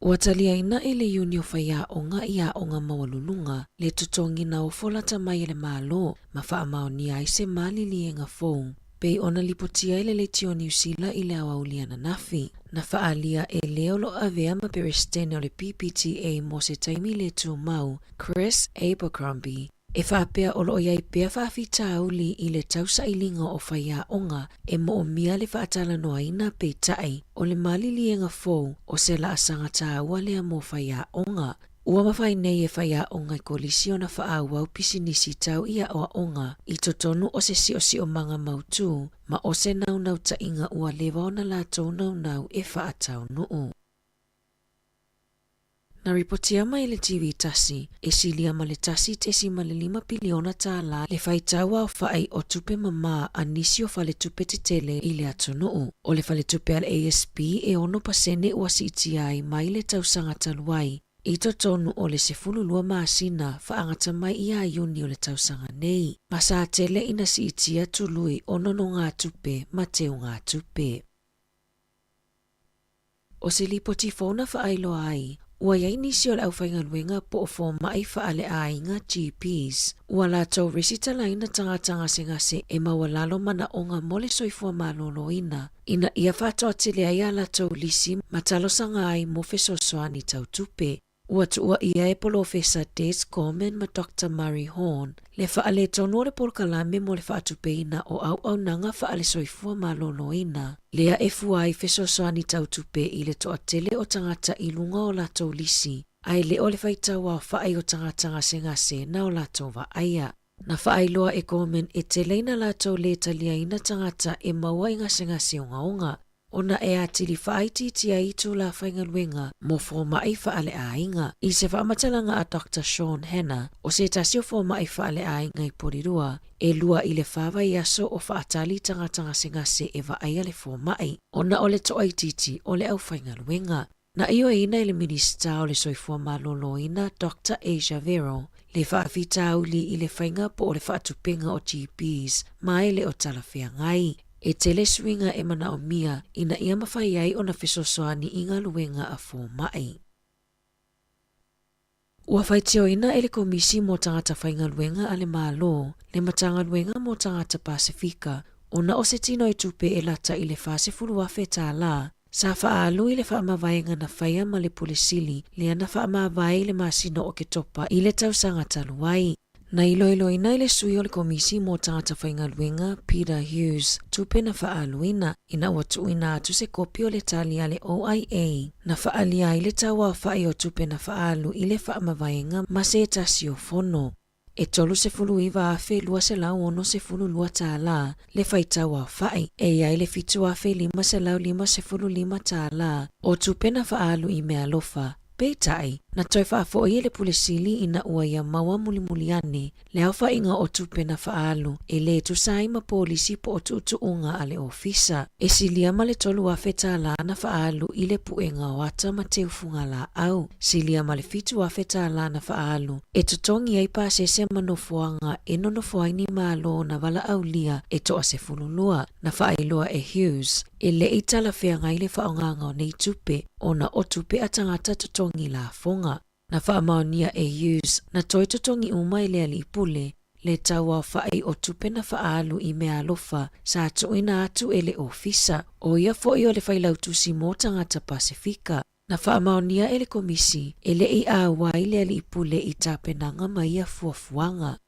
Ua taliaina e le Iuni o Faiaoga i Aoga Maualuluga le totogiina ofo lata mai e le Malo ma faamaonia ai se maliliega fou pei ona lipotia e le Leitio o Niu Sila i le aoauli ananafi. Na faaalia e le o lo o avea ma Peresetene o le PPTA mo se taimi le tumau, Chris Abercrombie, E faapea o lo o i ai pea faafitauli i le tausailiga o faiaoga e moomia le faatalanoaina peitai o le maliliega fou o se laasaga taua lea mo faiaoga. Ua mafai nei e faiaoga i kolisi ona faaauau pisinisi tau i aoaoga i totonu o se siosiomaga mautū ma o se naunautaiga ua leva ona latou naunau e faataunuu. Na ripotia mai e le TV tasi, e silia ma le 1.5 piliona tālā le faitau aofaʻi o tupe mamā a nisi o faletupe tetele i le atunuu. O le faletupe a le ASB e 6% ua siitia ai mai le tausaga talu ai, i totonu o le 12 masina faagata mai iā Iuni o le tausaga nei, ma sa tele ina siitia tului o nonogatupe ma teugatupe. O se lipoti fou na faailoa ai, ua i ai nisi o le aufaigaluega po o fomai faaleaiga, GPs, ua latou resitalaina tagata gasegase e maualalo manaoga mo le soifua maloloina ina ia faatoatele ai a latou lisi ma talosaga ai mo fesoasoani tau tupe. Ua tuuaia e Polofesa Des Gorman ma Doctor Murray Horne le faaletonu o le polokalame mo le faatupeina o auaunaga faale-soifua maloloina, lea e fua ai fesoasoani tau tupe i le toatele o tagata i luga o latou lisi, ae le o le faitau aofai o tagata gasegase na o latou vaaia. Na faailoa e Gorman e tele ina latou lē taliaina tagata e maua i gasegase ogaoga, ona e atili faaitiitia ai itulā faigaluega mo fomai faaleaiga. I se faamatalaga a Doctor Sean Hanna, o se tasi o fomai faaleaiga i Porirua, e lua i le fa vaiaso o faatali tagata gasegase e vaaia le fomai, ona o le toaitiiti o le aufaigaluega. Na ioeina e le Minisita o le Soifua Maloloina Doctor Asia Vero le faafitauli i le faiga po o le faatupega o GPs ma e le o talafeagai. E tele suiga e manaomia ina ia mafai ai ona fesoasoani i galuega a fomai. Ua faitioina e le Komisi mo Tagata Faigaluega a le Malo le Matagaluega mo Tagata Pasefika ona o se tino i tupe e lata i le $40,000 sa faaalu i le faamavaega na faia ma le Pule Sili lea na faamavae i le masina o Oketopa i le tausaga talu ai. Na iloiloina e le sui o le Komisi mo Tagata Faigaluega, Peter Hughes, tupe na faaaluina, ina ua tuuina atu se kopi o le tali a le OIA na faaalia ai le tauaofai o tupe na faaalu i le faamavaega ma se tasi o fono. E $39,262 tālā le faitau aofai, e i ai le $7,555 tālā o tupe na faaalu i meaalofa. Peitai, na toe faafoi e le Pule Sili ina ua ia maua mulimuli ane le aofaiga o tupe na faaalu e lē tusa ai ma polisi po o tuutuuga a le ofisa. E silia ma le $3,000 tālā na faaalu i le puega o ata ma teufugalaau. Silia ma le $7,000 tālā na faaalu e totogi ai pasese ma nofoaga e nonofo ai ni malo na valaaulia e toa-12, na faailoa e Hughes. E le i talafeagai le faaaogaga o nei tupe ona o tupe a tagata totogi lafoga. Na faamaonia e Hughes na toe totogi uma e le alii pule le tauaofai o tupe na faaalu i meaalofa sa tuuina atu e le ofisa, o ia foi o le failautusi mo tagata Pasefika. Na faamaonia e le Komisi e le i ʻauai le alii pule i tapenaga ma ia fuafuaga.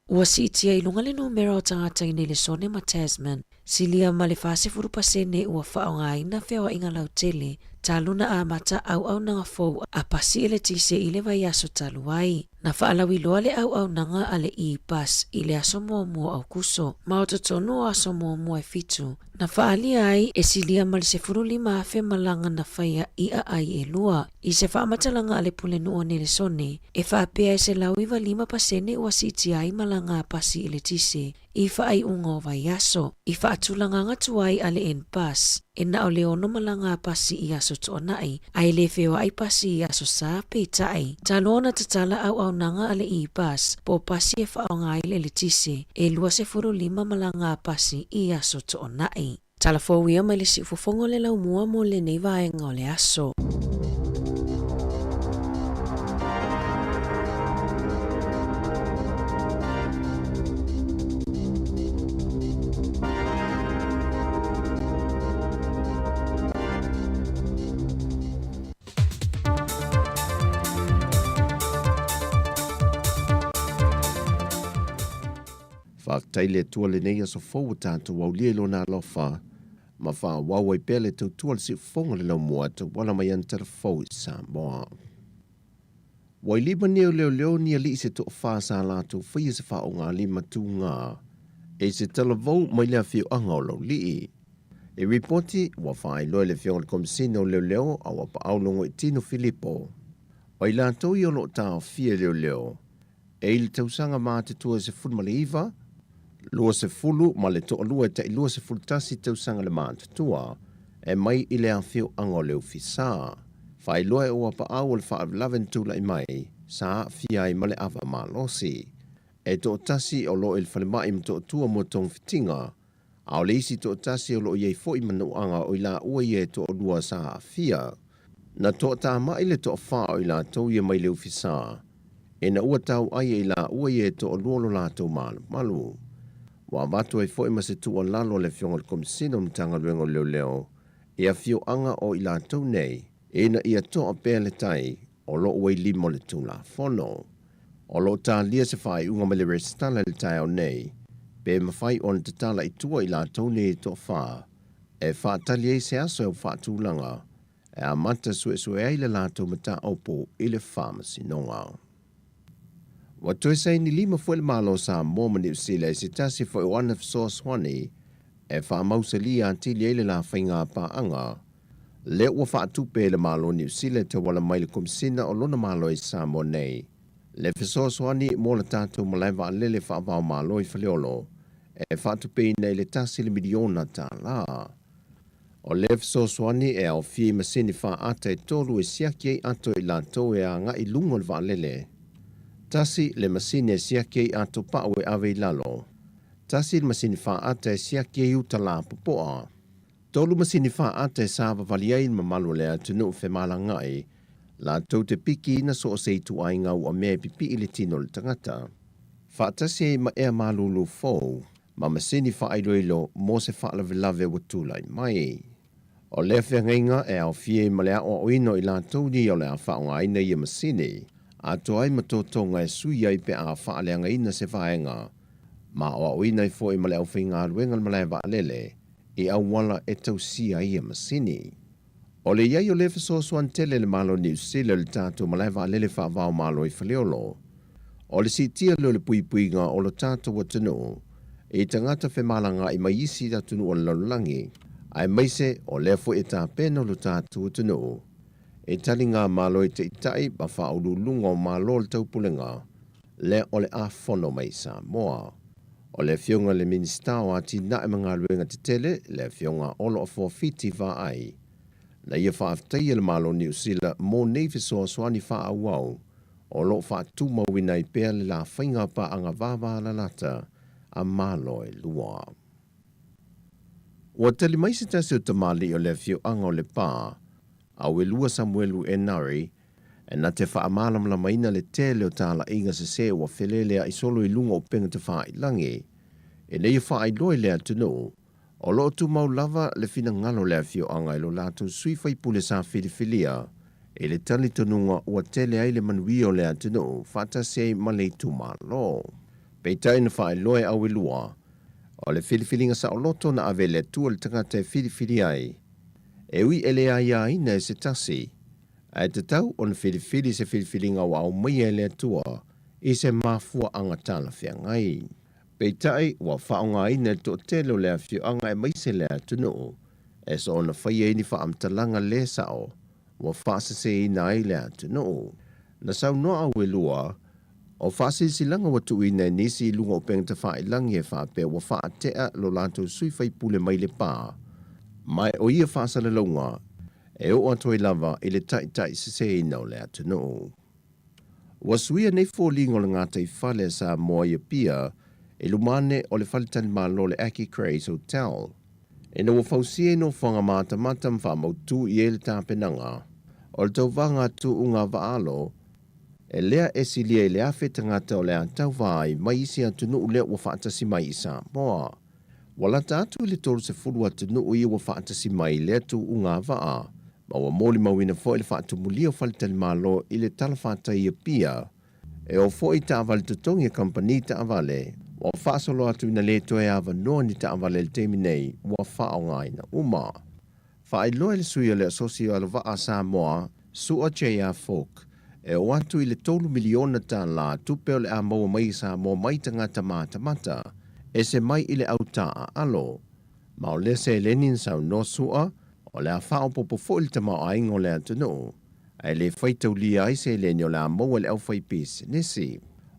Ua siitia i luga le numera o tagata i Nelesone ma Tasman, silia ma le 40% ua faaaogaina feoaiga lautele talu na amata auaunaga fou a pasi eletise i le vaiaso talu ai. Na faalauiloa le auaunaga a le E-Bus i le aso muamua o Aukuso, ma o totonu o aso muamua e fitu, Na faaalia ai e silia ma le 15,000 malaga na faia i aai e lua. I se faamatalaga a le Pulenuu o Nelesone, e faapea e 195% ua siitia ai malaga a pasi eletise i faaiuga o vaiaso. I faatulagaga tuai a le N-Bus, e na o le ono malaga a pasi i aso Toonai, a e le feoai pasi i aso Sa, peitai, talu ona tatala auaunaga a le E-Bus po o pasi e faaaoga ai le eletise, e 25 malaga a pasi i aso Toonai. Tala fou ia mai le siufofoga o le laumua mo lenei vaega o le aso. Faafetai le Atua lenei aso fou ua tatou aulia i Lona alofa, ma faaauau ai pea le tautua le siufofoga le laumua e tauala mai ana talafou i Samoa. Ua i lima nei o leoleo ni alii se toafa sa latou faia se faaaogalima tuga e se talavou mai le afioaga o Laulii. I ripoti ua faailoa e le Afioga i le Komesina o Leoleo Auapaau Logoitino Filipo, o i latou ia o lo o taofia e leoleo e i le tausaga matutua 19, 20 ma le toalua e tai 21 tausaga le matutua e mai i le afioaga o Leufisa. Faailoa e Auapaau o le faalavelave na tulai mai sa aafia ai ma le ava malosi. E toatasi o lo o i le falemai ma toatua mo togafitiga, a o le isi toatasi o lo o i ai foi manuaga o i laua ia e toalua sa aafia. Na toatamai le toafa o i latou ia mai Leufisa, ina ua tauai e i laua ia e toalua lo latou malumalu. Ua avatu ai foi ma se tuualalo a le Afioga i le Komesina o le Matagaluega o Leoleo i afioaga o i latou nei, ina ia toa pea le tai o lo o ua i lima o le Tulafono. O lo o talia se faaiuga mai le resitala i le taeao nei, pe mafai ona tatala i tua i latou nei e toafa, e faatali ai se aso e faatulaga e amata suesue ai le latou mataupu i le Faamasinoga. Ua toe saini lima foi le Malo o Samoa ma Niu Sila i se tasi foi o ana fesoasoani e faamausalia atili ai le la faiga paaga lea ua faatupe e le Malo o Niu Sila e tauala mai le Komesina o lona Malo i Samoa nei le fesoasoani mo le tatou malae vaalele faava-o-Malo i Faleolo e faatupeina i le $1 miliona. O lea fesoasoani e aofia i masini faata e tolu e siaki ai ato i latou e agai i luga o le vaalele. Tasi le masini e siaki ai ato pau e ave i lalo. Tasi le masini faata e siaki ai uta lapopoa. Tolu masini faata e savavali ai le mamalu o le atunuu femalagaai latou te pikiina so o se ituaiga ua mea e pipii le tino o le tagata. Faatasi ai ma ea malulu fou ma masini faailoilo mo se faalavelave ua tulai mai. O lea feagaiga e aofia ai ma le aoaoina o i latou nei o le a faaaogaina ia masini, atoa ai ma totoga e sui ai pe a faaleagaina se vaega, ma aoaoina ai foi ma le aufaigaluega le malae vaalele i auala e tausia ai ia masini. O le i ai o lea fesoasoani tele e le Malo o Niu Sila i le tatou malae vaalele faava-o-Malo i Faleolo, o le siitia lea o le puipuiga o lo tatou atunuu i tagata femalagaai mai isi atunuu o le lalolagi, aemaise o lea foi e tapena lo tatou atunuu i taliga Malo i taitai ma faauluuluga o Malo o le Taupulega lea o le a fono mai i Samoa. O le Afioga i le Minisita o Atinae ma Galuega Tetele, le Afioga Olo Afuafiti Vaai, na ia faafetaia le Malo o Niu Sila mo nei fesoasoani faaauau o lo o faatumauina ai pea le la faiga paaga vavalalata a Malo e lua. Ua tali mai se tasi o tamalii o le afioaga o Lepa, Auelua Samuelu Enari, E na te faamalamalamaina le tele o talaiga sese ua felelea'i solo i luga o upega tafailangi, ina ia faailoa i le atunuu, o lo o tumau lava le finagalo o le afioaga i lo latou sui faipule sa filifilia i le talitonuga ua tele ai le manuia o le atunuu faatasi ai ma le itumalo. Peitai na faailoa e Auelua, o le filifiliga saoloto na ave e le Atua le tagata e filifili ai, e ui e le aiaina e se tasi, Ae tatau ona filifili se filifiliga ua aumaia e le Atua i se mafuaaga talafeagai. Peitai, ua faaaogaina e le toatele o le afioaga aemaise le atunuu e soona faia ai ni faamatalaga le sao ua faaseseina ai le atunuu. Na saunoa Auelua, o faasilasilaga ua tuuina e nisi i luga o upega tafailagi e faapea ua faatea lo latou sui faipule mai Lepa, ma o ia faasalalauga e oo atu ai lava i le taitaiseseina o le atunuu. Ua suia nei foliga o le gataifale a Samoa i Apia i luma ane o le faletalimalo o le Aki Crays Hotel, ina ua fausia i nofoaga matamata ma faamautu i ai le tapenaga o le tauvaga a tuuga vaalo e lea e silia i le 1,000 tagata o le a tauva ai mai isi atunuu lea ua faatasi mai i Samoa. Ua lata atu i le 30 atunuu ia ua faatasi mai i lea tuuga vaa, ma ua molimauina foi le faatumulia o faletalimalo i le talafatai i Apia, e oo foi i taavale totogi a kamupani taavale, ua faasolo atu ina le toe avanoa ni taavale i le taimi nei ua faaaogaina uma. Faailoa e le sui o le Asosi o Alovaa a Samoa, Su'a JR Falk, e oo atu i le $3 miliona tupe o le a maua mai i Samoa mai tagata matamata, ese mai i le au taaalo. Ma o lea seleni na saunoa Su'a, o le a faaopoopo foi le tamaoaiga o le atunuu, ae le faitaulia ai seleni o le a maua e le aufaipisinisi.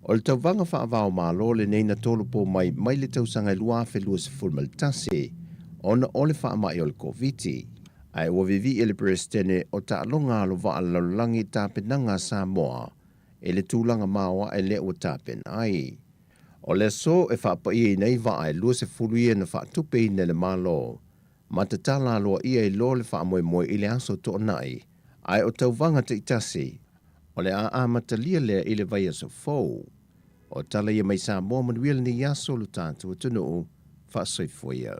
O le tauvaga faava-o-Malo lenei na tolopo mai mai le tausaga e 2021 ona o le faamai o le Koviti. Ae ua vivii le Peresetene o Taaloga Alovaa a le Lalolagi i tapenaga a Samoa i le tulaga maoae lea ua tapena ai. O le aso e faapaiaina ai vaa e 20 ia na faatupeina e le Malo ma tatala aloaia ai loa le faamoemoe i le Aso Toonai, ae o tauvaga taitasi o le a amatalia lea i le vaiaso fou. O tala ia mai Samoa manuia lenei aso lo tatou atunuu, faasoifua ia.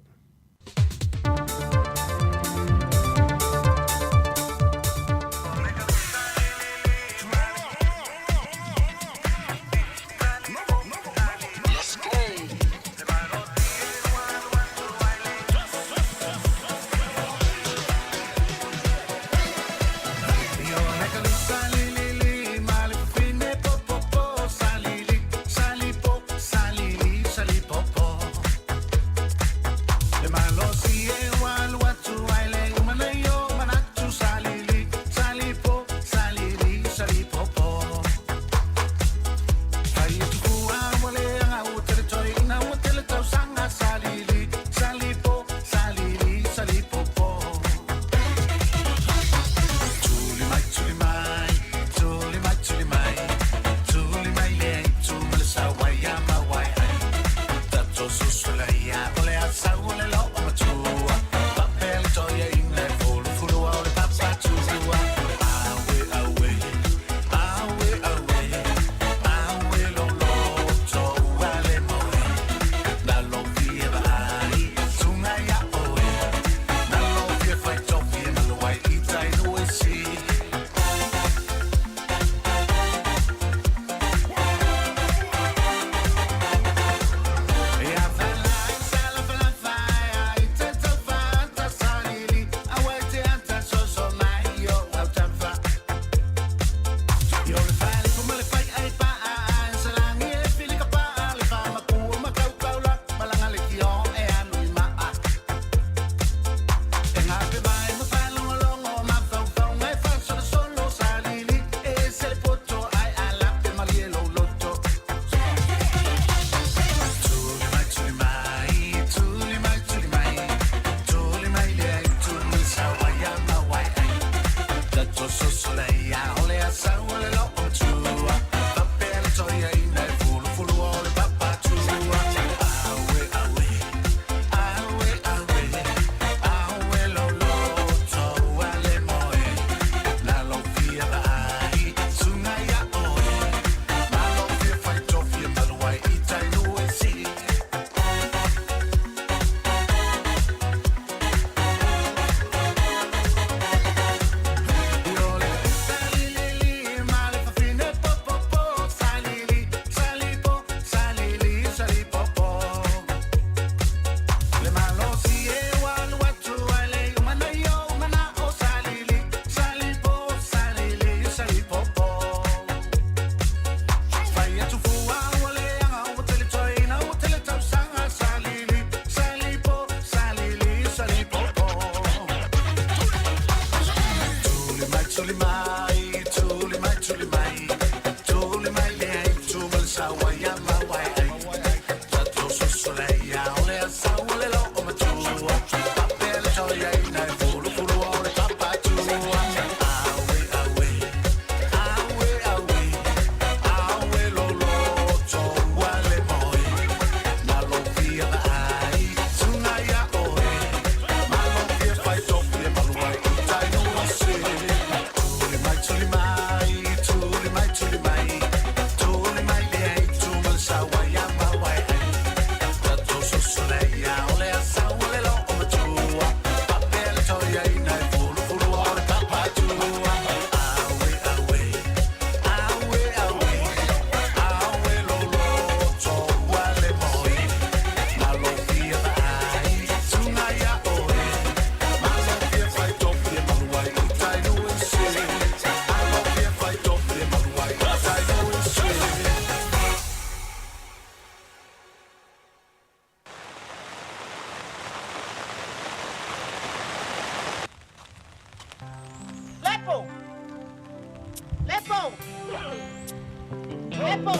Lepo.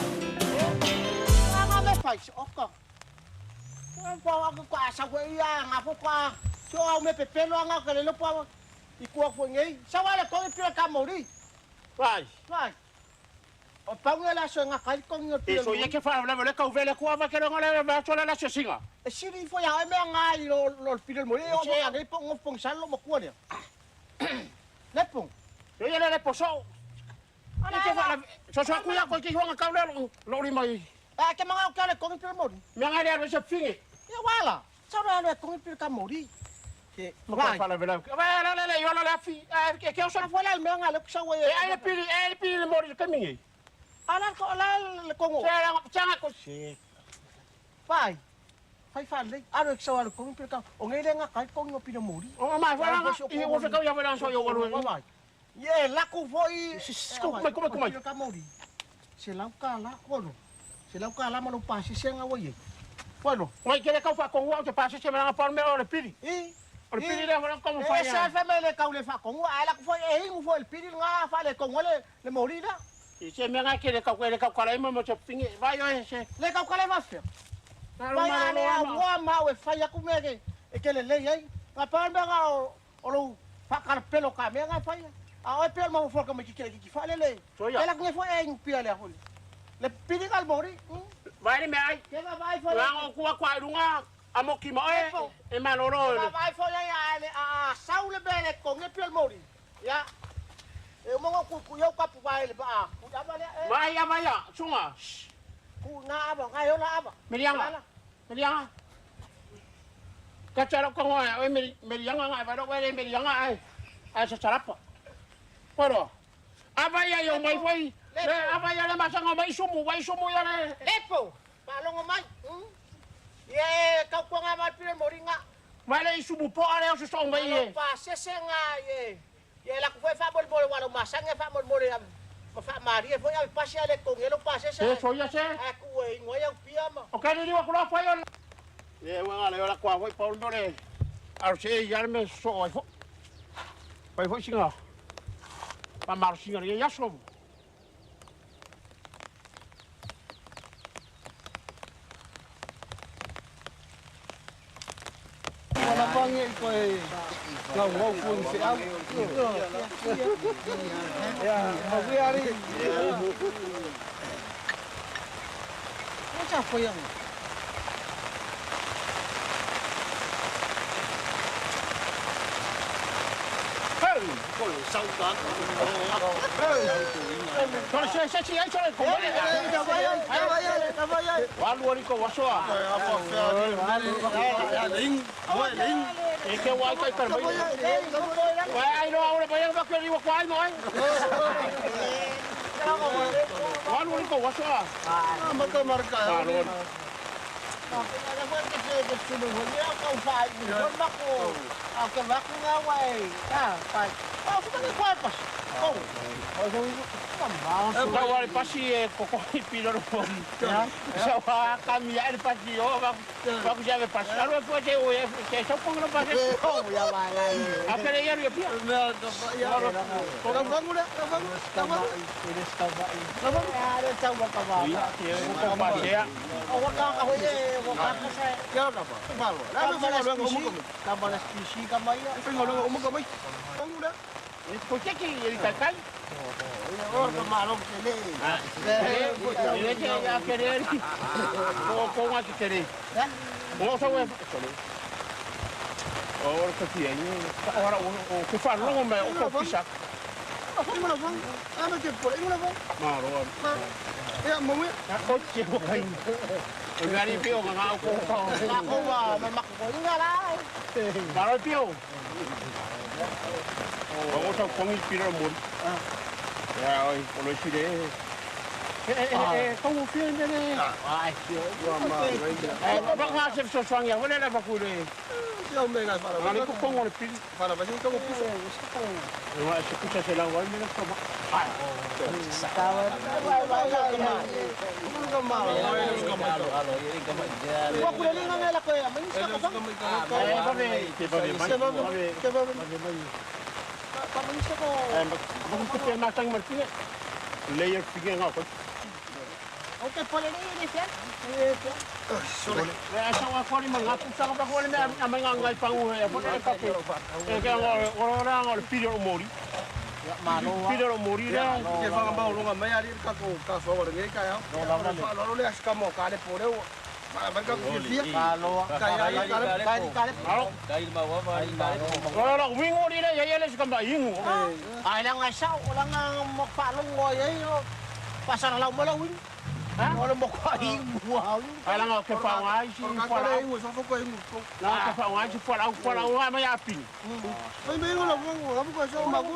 Nga me fai oka. Nga pa ko a sa ia nga fo kwa. So au me pepelo nga ka le po i kua fo ngai. Sa wala ko i pira ka mori. Vai. Vai. O pau la so nga kai ko ngi E so ia ke wha le le kau vele kua va ke longa le va so la singa. E siri fo ya me nga i lo lo pira mori o mo ngai po ngo pong sal lo mo kua ne. Lepo. So ia le po so. Ana ke wha so so kuia ko ki huanga kau le lo ri mai. A ke manga o ka le ko ngi pira mori. Me nga le se finge. Ia wala. Sa ra le ko ngi pira ka mori. Ke ma ka vela. Va la la la yo la la fi. Ke ke o sa fo la me nga le sa we. E ai le piri e le piri le mori ke mingi. Ala ko la le kongo. Se la ko. Se. Vai. Fai fa le. Aro sa wala ko ngi pira ka. O ngai le nga kai ko ngi pira mori. O ma fa la i o se kau ia vela so yo wa Vai. Ye la ku foi. Ko mai ko mai. Ka mori. Se lau ka la kono. Se lau ka la ma lo pa se nga wo ye. Bueno, mai ke le kau fa kongo o te pa se me la pa me o le piri. I. O le piri le wa ko fa E sa fa me le kau le fa kongo ala ku foi e hingu foi le piri nga fa le kongo le le mori la. I se me nga ke le kau le kau kala mo te finge. Vai o se. Le kau kala ma fe. Vai ale a wa ma we fa ya ku me ke e ke le le ai. Ka pa me nga o lo fa ka pelo ka me nga fa ya. A o pelo ma fo ka me ki ke ki fa le le. Ela ku foi e hingu pia le ho. Le piri ka mori. Vai le me ai. Ke va vai foi. Nga o kua kwa runga a mo ki mo e. E ma loro. Va vai foi a le a sau le bele ko nge pio mori. Ya. E mo ku ku yo ka pu vai le ba. Ku ya ba le. Vai ya vai ya, sunga. Ku nga aba nga yo la aba. Merianga. Merianga. Ka charo ko ngoa e merianga nga vai ro e merianga ai. Ai sa charapa. Pero aba ya yo mai foi. Le aba ya le masanga mai sumu, vai sumu ya le. Lepo. Pa longo mai. Ye ka ku nga mai pire mori nga. Vai le sumu po ale o so mai e. Pa se se nga ye. Ye la ku foi fa bol bol wa lo masanga fa bol bol ya. Ma fa Maria foi a pase ale con el pase se. So ya se. A ku e ngo ya pia ma. O ka ni wa ku la fa yo. Ye wa le la kwa foi pa le. A se ya me so ai fo. Pai foi singa. Pa mar singa ya so. Wala pangi ko e ngau ngau ku i au. Ya, ma we ari. Mo cha fo yang. Tau ale pasi e koko i piro ro. Sa wa kami ale pasi o va va ku jave pasi. Aro e te o e te sa pongo no pasi. Oh ya va la. A kere ia ro pia. Ya Ka vangu le, ka vangu, ka vangu. Ka vangu. Ya le tau ka va. Ia te o ko pa sea. O wa ka ka hoi e o ka ka sa. Kia ora pa. Malo. La me whanga luanga o muka mai. Ka mana spisi ka mai. Whanga luanga o muka mai. Vangu le. Ko te ki e tai kai. O ka malo ke le. E te a kere. Ko ko nga ki kere. O sa we. O ora ka ti ai. Ora o ku fa longo me o ko pisa. Ingo la vang. Ama te pole ingo la vang. Ma ro. E mo me. Ko te ko kai. O ngari pio nga ko ko. Ma ko wa ma ma ko inga la. Ma ro pio. O sa kongi piro mo. Ya oi, o lo sire. E ko mo pio ndele. Ai, pio. Eh, ba nga se so swang ya, wala la ba ku le. Ia me ngai fara. Ngari ko kongo le pili. Fara ba ko puso. E wa se kusa se la wa me ko ma. Ai. Wa ku le linga ngai la ko ya, ma ni sa ka vang. Eh, ba me, te ba me mai. Te ba me. Pa ma ni sa ko. Eh, ba ko te ma tang mar pile. Layer pige nga ko. Ok, pole le le fia. Le fia. Sole. Le sa wa ko ni manga pu sa pa ko le me a mai ngai pangu he. Po le ka ke. E ke ngo o ra ngo le piro o mori. Malo. Piro o mori ra. Ke whanga maulunga mai ari ka ko ka wha ora ngai kai au. No la le as ka mo ka le pore o. Ma ma ka ku fia. Malo. Ka ya ka le ka ka le. Malo. Kai ma wa ma ka le. Ora la wingo ri le ya le ka ma ingu. Ai la ngai sa o la nga mo fa lo ngo ye o. Pasar la mo la wing. O le mo ka ingu au. Ai la nga ke fa ngai si fa fa la. Ingu fa ko ingu. La ke fa ngai si fa la fa la wa ma ya pin. Mai mai ngo la ngo la ko sa ma ko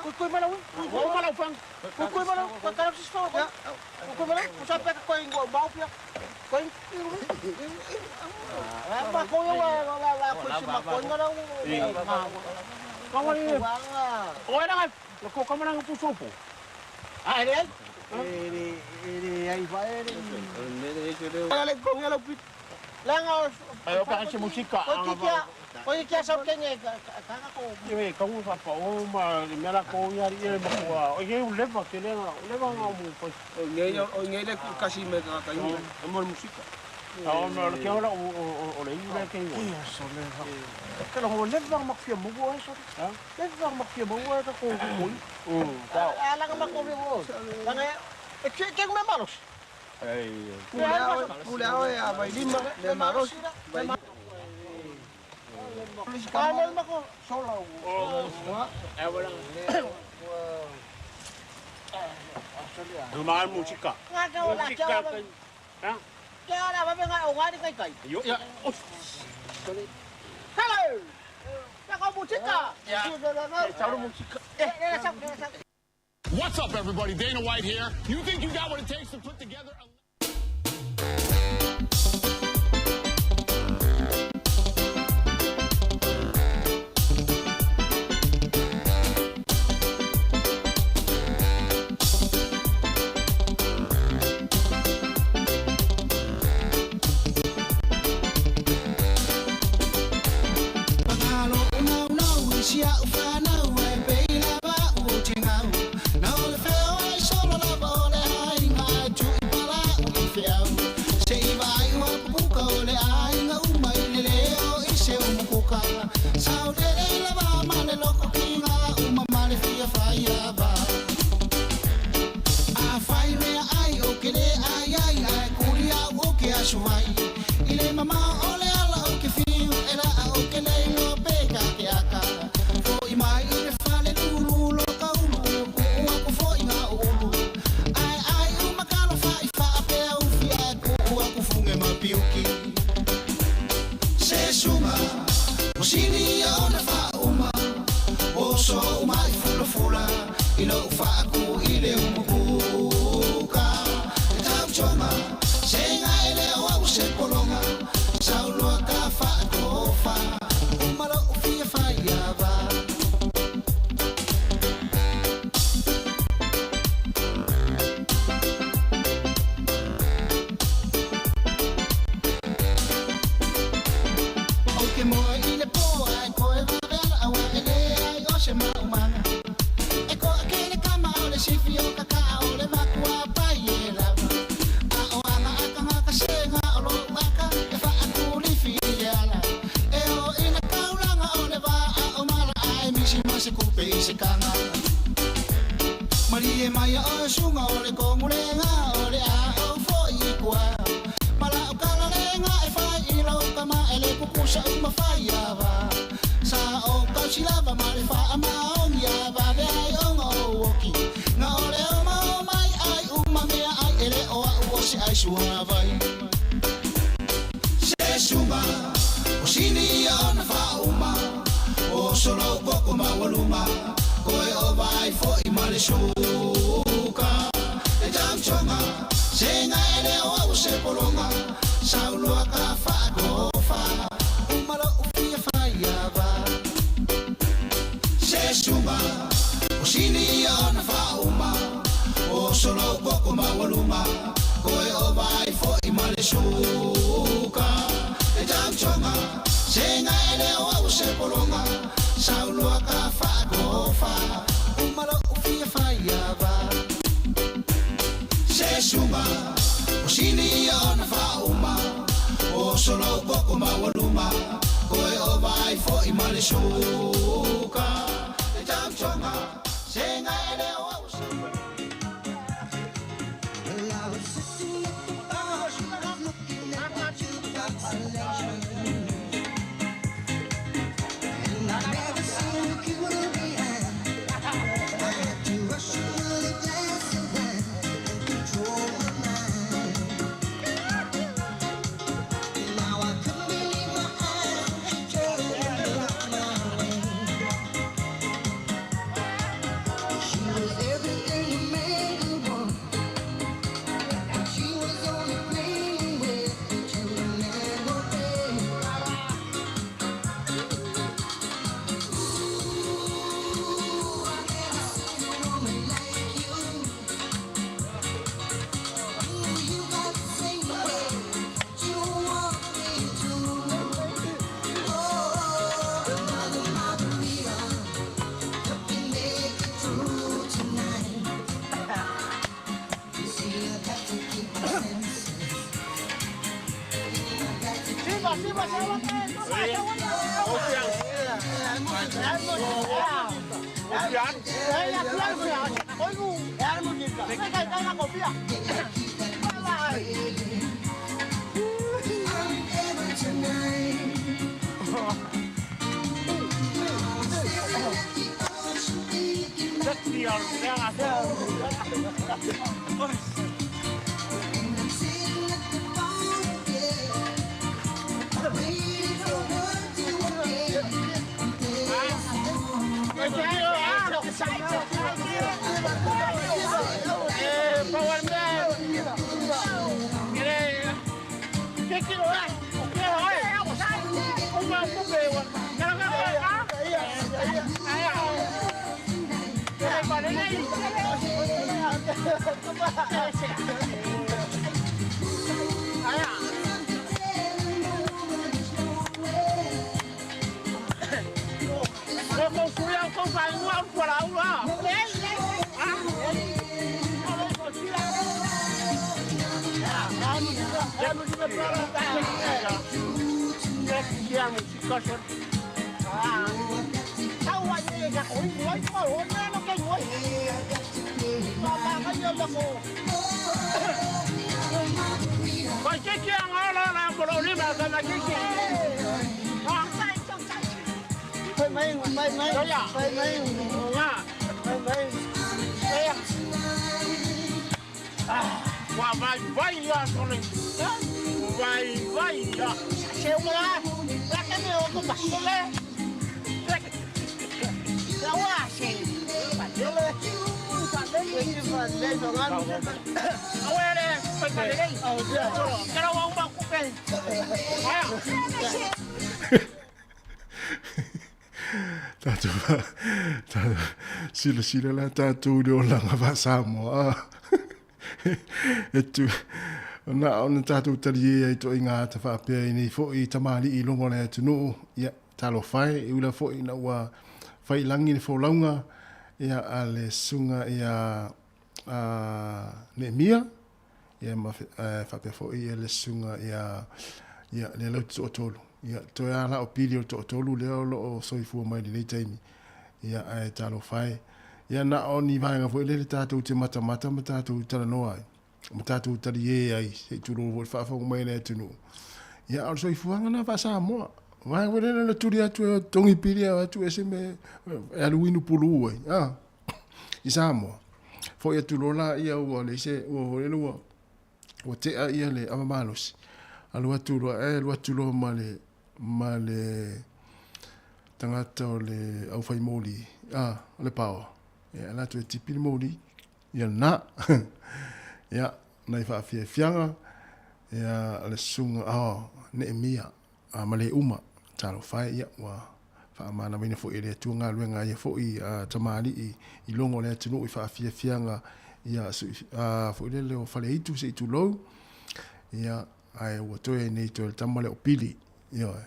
ko ko ma la wing. Ko ma la fang. Ko ko ma la ko ka si fa ko. Ko ma la ko sa pe ko ingu ba pia. Ko ingu. Ma ko yo la la la ko si ma ko nga la. Ka wa ni. O era ngai ko ka ma nga pu sopo. Ai le. Ere ere ai va ere. Le ko ngelo pit. La nga Ai o ka se musika. Ko ki kia. Ko ki kia sa kenge ka ka ko. Ye ka u fa pa o ma me la ko ya ri ma ko o ye u leva ke le nga leva nga mu pa. O ngai o ngai le kasi me ka ka ingu. O mo musika. O no le ke ora o le ingu le ke ingu. Ia so le va. Ke lo leva ma fia mo o so. Leva ma fia mo o ka ko ko. A la nga ma ko mo. La nga e ke ke me malos. Ei. Pule ao e a vai lima le maros. Ka le ma ko sola o. E wala. Ma musika. Nga ka o la kia. Ha? Kia ora va venga o ngari kai kai. Yo ya. Hello. Ya ko musika. What's up, everybody? Dana White here. You think you got what it takes to put together a Se sunga. ona faauma Oso lou koko maualuga Koe o vaai foi ma le suka Le tausoga Sega e le o au Well, I was sitting at the bar, looking at my jukebox selection. And I never seen a cuter behind. I had to rush another glass of wine and control my mind. Now I couldn't believe my eyes when she turned and looked my way. She was everything a man could want. She was only playing with the gentleman one day. Ooh, I never seen a woman like you. Ooh, you got the same way you want me to. Oh, another margarita, help me make it through tonight. You see, I got to keep my senses. I got to keep my Tatou silasila la tatou i le olaga faa-Samoa a. E tu, na ona tatou talie ai ituaiga ata faapea i nei foi tamalii i luga o le atunuu, ia, talofa e, e ui lava foi ina ua fai i lagi le folauga, ia, a le susuga ia a Neemia, ia, ma faapea foi ia le susuga ia, ia, le Lauti Toatolu. Ia, toe lava la o Pili o le toatolu lea o lo o soifua mai i lenei taimi. Ia, ae talofa e. Ia, na o ni vaega foi lele tatou te matamata ma tatou talanoa ai, ma tatou taliē ai, se i tulou foi le faafofoga mai a le atunuu. Ia, a o le soifuaga lena faa-Samoa. Vaega foi lele na tuli atu e togi pili e atu ese me e alu inu pulu ai, a, i Samoa. Foi atu loa laia ua leai se, ua foi lele ua, ua tea ia le ava malosi, alu atu loa, e alu atu loa ma le, ma le tagata o le aufai moli, a, o le paoa, e ala atu e tipi le moli, ia lena. Ia, nai faafiafiaga, ia, le susuga, oh, Neemia, a ma le uma, talofa e, ia, ua faamanavaina foi e le Atua galuega a ia foi a tamalii i luga o le atunuu i faafiafiaga, ia, a, foi lele o Faleitu se i tulou, ia, ae ua toe ai nei toe le tama lea o Pili. Ioe.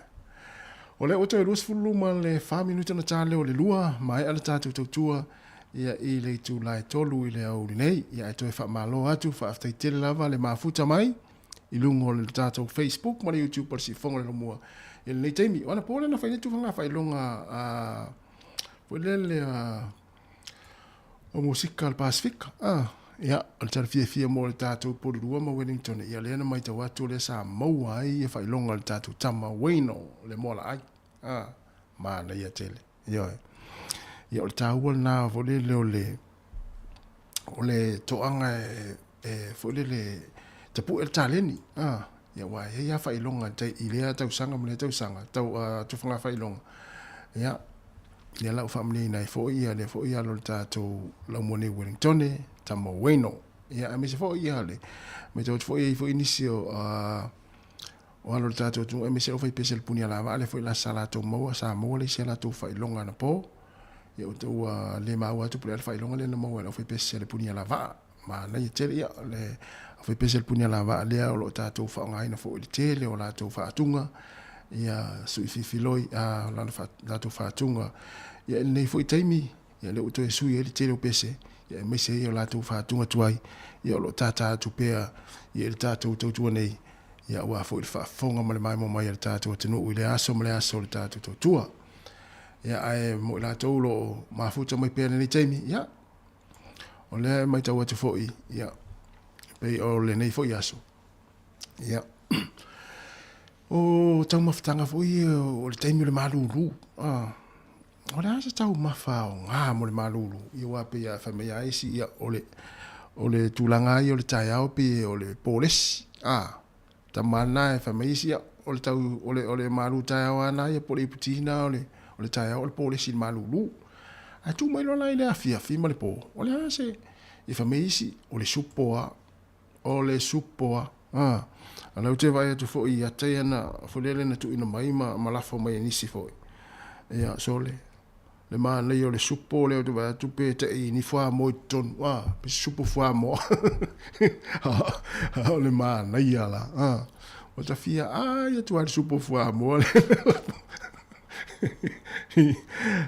O lea ua toe 24 ma le 4 minute ona ta lea o le 2, maea le tatou tautua ia i le itula e 3 i le aoauli nei. Ia ae toe faamalo atu, faafetai tele lava le mafuta mai. i luga o le tatou Facebook ma le YouTube o le Siufofoga o le Laumua i lenei taimi. O anapo lea na fai nei tufaga faailoga a foi lele a o musika o le Pasefika. Ah, ia, o le tala fiafia mo le tatou Porirua ma Wellington, ia lea na matau atu lea sa maua ai ia faailoga a le tatou tama Wayno le Moalaai. Ah, manaia tele. Ioe. Ia o le taua lena foi lele o le o le toaga e, e foi lele tapue le taleni. Ah, ia aua e i ai lava faailoga i lea tausaga ma lea tausaga, tau uh, tufaga faailoga. Ia, ia lau faamanuiaina ai foi ia lea foi alo le tatou laumua nei Wellingtone, tama Wayno. Ia, aemaise foi ia le, matau atu foi e i ai foi nisi o uh, o alo le tatou atunuu aemaise au faipese le puni alavaa lea foi la sa latou maua sa maua le isi a latou faailoga anapo. Ia ua ua le maua atu po o le a le faailoga lea na maua e le aufaipese le puni alavaa. Manaia tele ia le aufaipese le puni alavaa lea o lo o tatou faaaogaina foi i le tele o latou faatuga ia sui fifiloi a lana latou faatuga ia i lenei foi taimi ia lea ua toe sui ai le tele o pese ia aemaise ai o latou faatuga tuai ia o lo o tātā atu pea ia i le tatou tautua nei ia aua foi le faafofoga ma le maimoa mai a le tatou atunuu i lea aso ma lea aso o le tatou tautua. Ia ae mo i latou o lo o mafuta mai pea i lenei taimi, ia o lea e matau atu foi, ia pei o lenei foi aso, ia o taumafataga foi o le taimi o le malulu. Ah, o le a se taumafa aoga mo le malulu? Ia aua pei a fai mai lava isi, ia o le o le tulaga lava ia o le taeao pei o le polesi. Ah, tama lena e fai mai isi, ia, o le tau, o le, o le malu taeao lava lena ia, po o le iputi lena o le, o le taeao o le polesi i le malulu. Ae tuu mai loa la i le afiafi ma le po, o le a se, ia fai mai isi, o le supo lava, o le supo lava. A, a o lea ou te vaai atu foi i ata ia na, foi lele na tuuina mai ma, ma lafo mai e nisi foi. Ia, sole, Le manaia o le supo lea ou te vaai atu pe tai ni fuamoa i totonu, a, pe se supo fuamoa. A o le manaia la, a, ua ta fia ai atu lava i le supo fuamoa lea.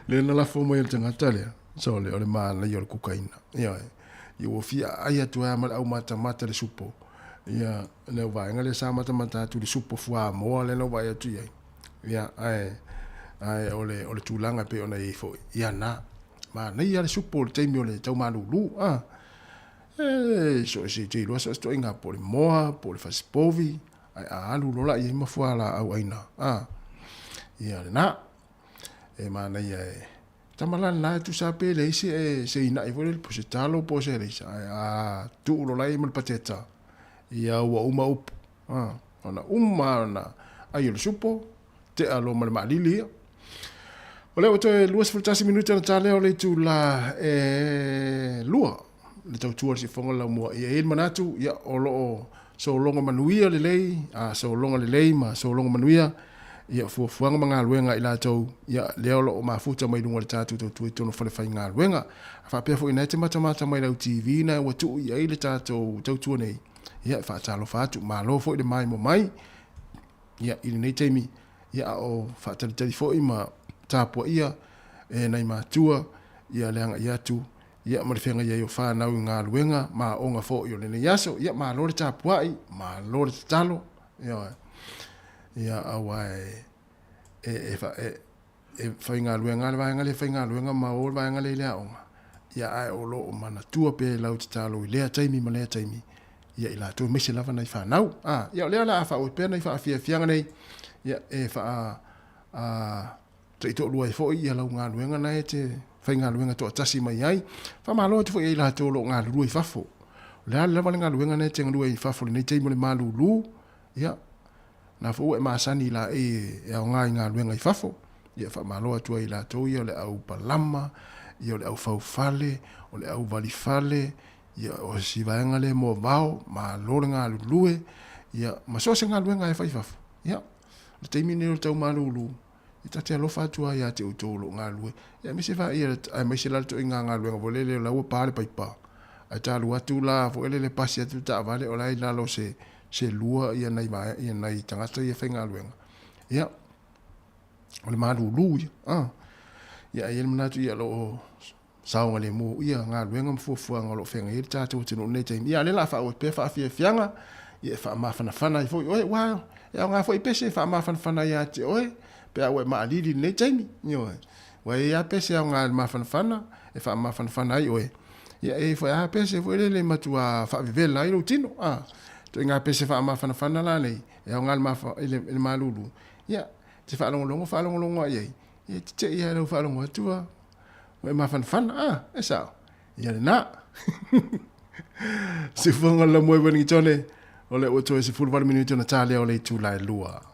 Lea na lafo mai e le tagata lea, sole, o le manaia o le kukaina. Ioe, ia ua fia ai atu ai lava ma le aumatamata le supo. Ia, le vaega lea sa matamata atu i le supo fuamoa lea na ou vaai atu i ai. Ia, ae, ae o le, o le tulaga e pei ona i ai foi, ia na, manaia le supo i le taimi o le tau malūlū, a. E, so o se te iloa so o se ituaiga, po o le moa, po o le fasipovi, ae a alu loa la i ai ma fualaau aina, a. Ia lena, e manaia e, tama la lena e tusa pe leai se, se ina'i foi lele, po o se talo po o se alaisa, ae a tuu loa la i ai ma le pateta, ia ua uma upu. A, ona uma ona ai o le supo, tea loa ma le maalili ia. O lea ua toe 21 minute ona ta lea o le itula e 2 le tautua o le siufofoga o le laumua. Ia e i ai le manatu, ia, o lo o sologa manuia lelei, a sologa lelei ma sologa manuia, ia fuafuaga ma galuega a i latou, ia, lea o lo o mafuta mai luga o le tatou tautua i totonu o falefaigaluega. A faapea foi na e te matamata mai i lau TV na ua tuu i ai le tatou tautua nei, Ia, e faatalofa atu, malo foi le maimoa mai, ia, i lenei taimi, ia, a o faatalitali foi ma tapuaia e nai matua, ia, le agai atu, ia, ma le feagai ai o fanau i galuega ma aoga foi o lenei aso. Ia, malo le tapuai, malo le tatalo, ioe. Ia, aua e, e, e, e, e faigaluega lava le vaega lea e faigaluega ma o le vaega lea i le aoga, ia ae o lo o manatua pea e lau tatalo i lea taimi ma lea taimi, ia i latou aemaise lava nai fanau. A, ia o lea o le a faaauau pea nai faafiafiaga nei, ia e faa a, taitoalua ai foi ia lau galuega na e te faigaluega toatasi mai ai. Faamalo atu foi ia i latou o lo o galulue i fafo. O le a lava le galuega na e te galue ai i fafo i lenei taimi o le malulu, ia, Na foi ua e masani i laei e aoga i galuega i fafo, ia faamalo atu ai i latou ia o le au palama, ia o le au faufale, o le au valifale, ia o si vaega lea moavao, malo le galulue, ia ma so o se galuega e fai i fafo. Ia, o le taimi lenei o le tau malulu, e ta te alofa atu lava ia te outou o lo o galulue, ia aemaise vaia, aemaise la le ituaiga galuega foi lele o la ua pa le paipa, ae ta alu atu la foi lele pasi atu le taavale o la e i lalo o se se lua ia nai vae, ia nai tagata ia faigaluega. Ia, o le malulu ia. Ah. Ia, ai le manatu ia lo o saogalemu ia galuega ma fuafuaga o lo o feagai ai le tatou atunuu i lenei taimi. Ia, a o lea o le a faaauau pea faafiafiaga. Ia e faamafanafana ai foi oe, aua e aoga foi pese e faamafanafana ai ia te oe, pe a ua e maalili i lenei taimi. Ioe. Ua i ai lava pese e aoga i le mafanafana, e faamafanafana ai oe. Ia e i ai foi lava pese foi lele e matua faavevela ai lou tino. A, ituaiga pese faamafanafana la nei, e aoga i le mafa, i le, i le malulu. Ia, e te faalogologo faalogologo lava i ai, ia e te tei lava i lau faalogo atu ua e mafanafana. A, e sao. Ia lena. Siufofoga o le Laumua i Wellingtone, o lea ua toe 18 minute ona ta lea o le itula e 2.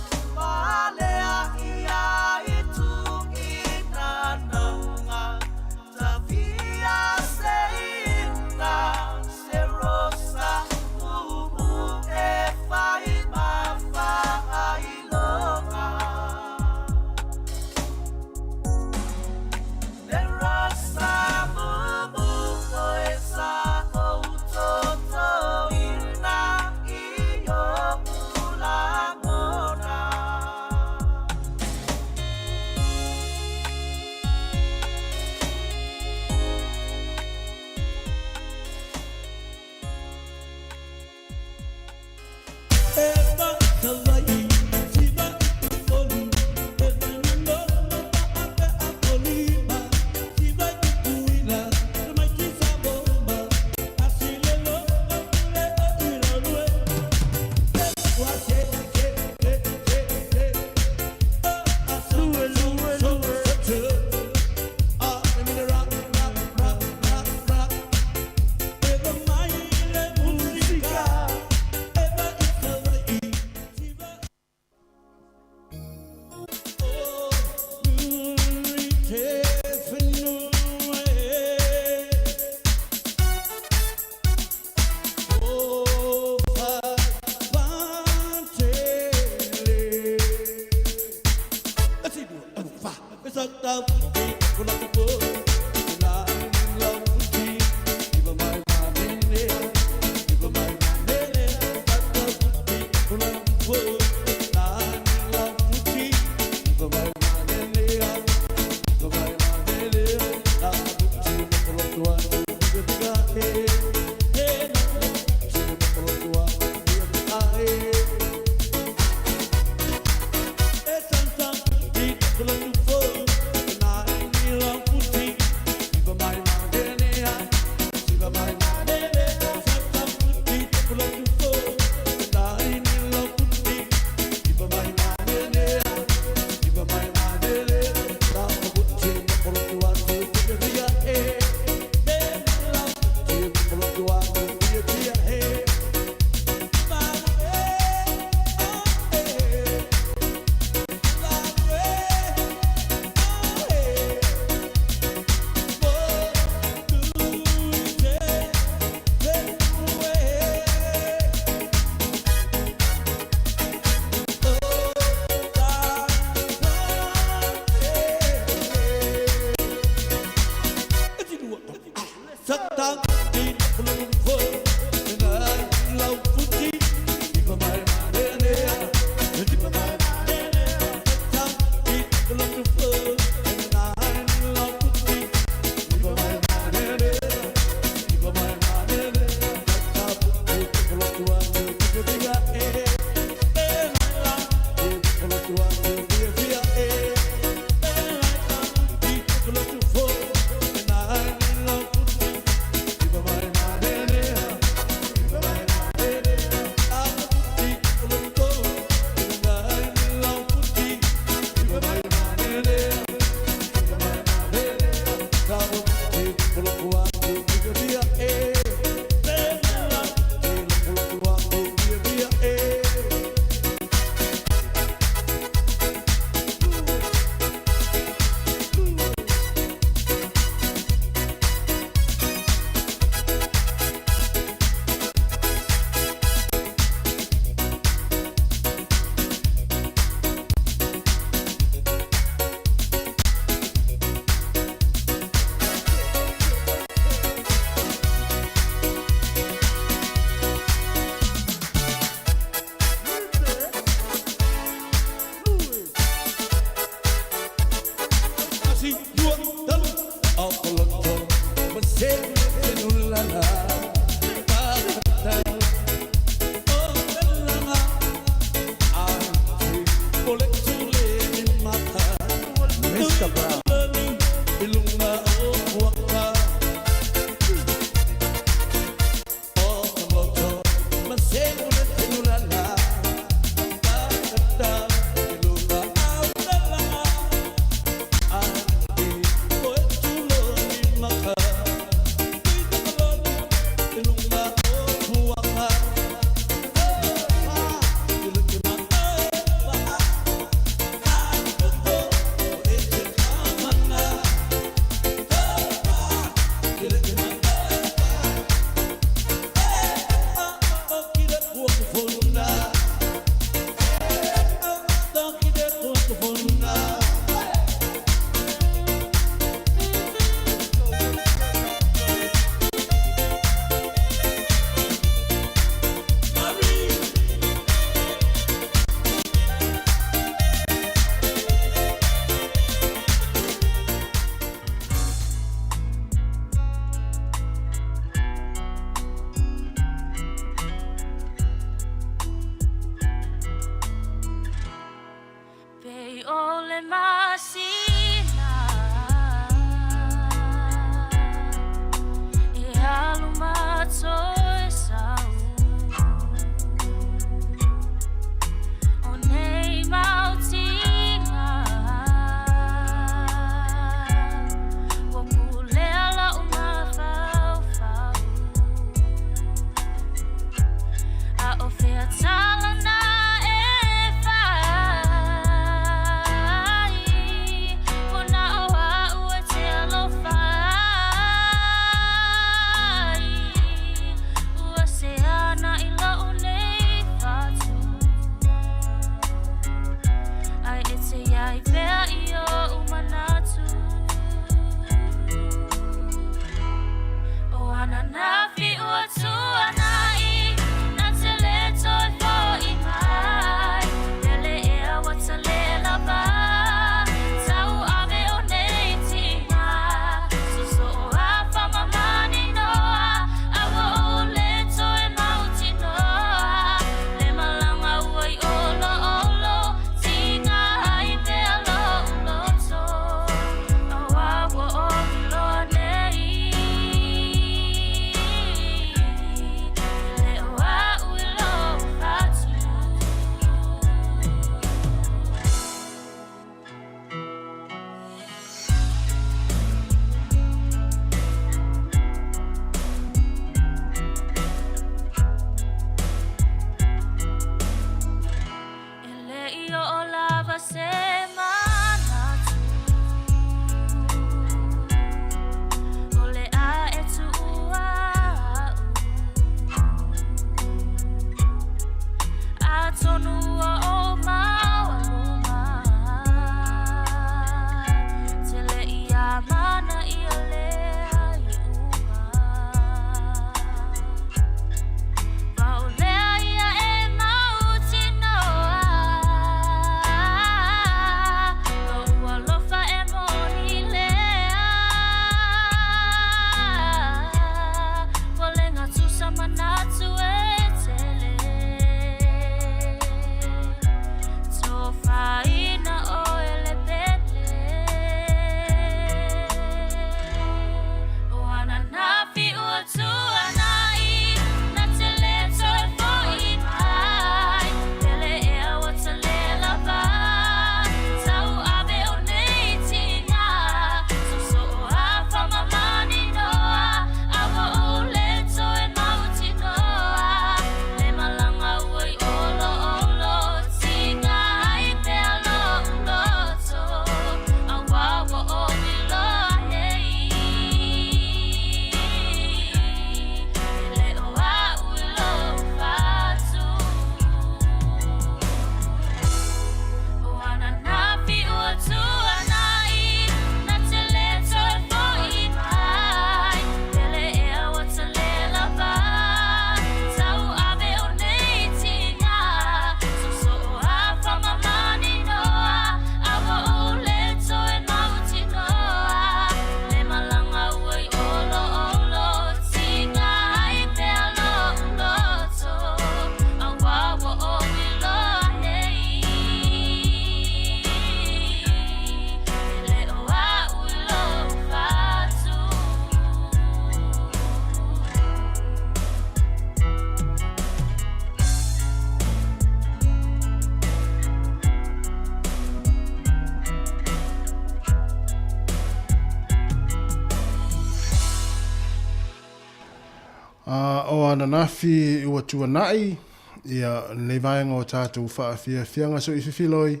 O ananafi ua tuanai ia lenei vaega o tatou faafiafiaga soififiloi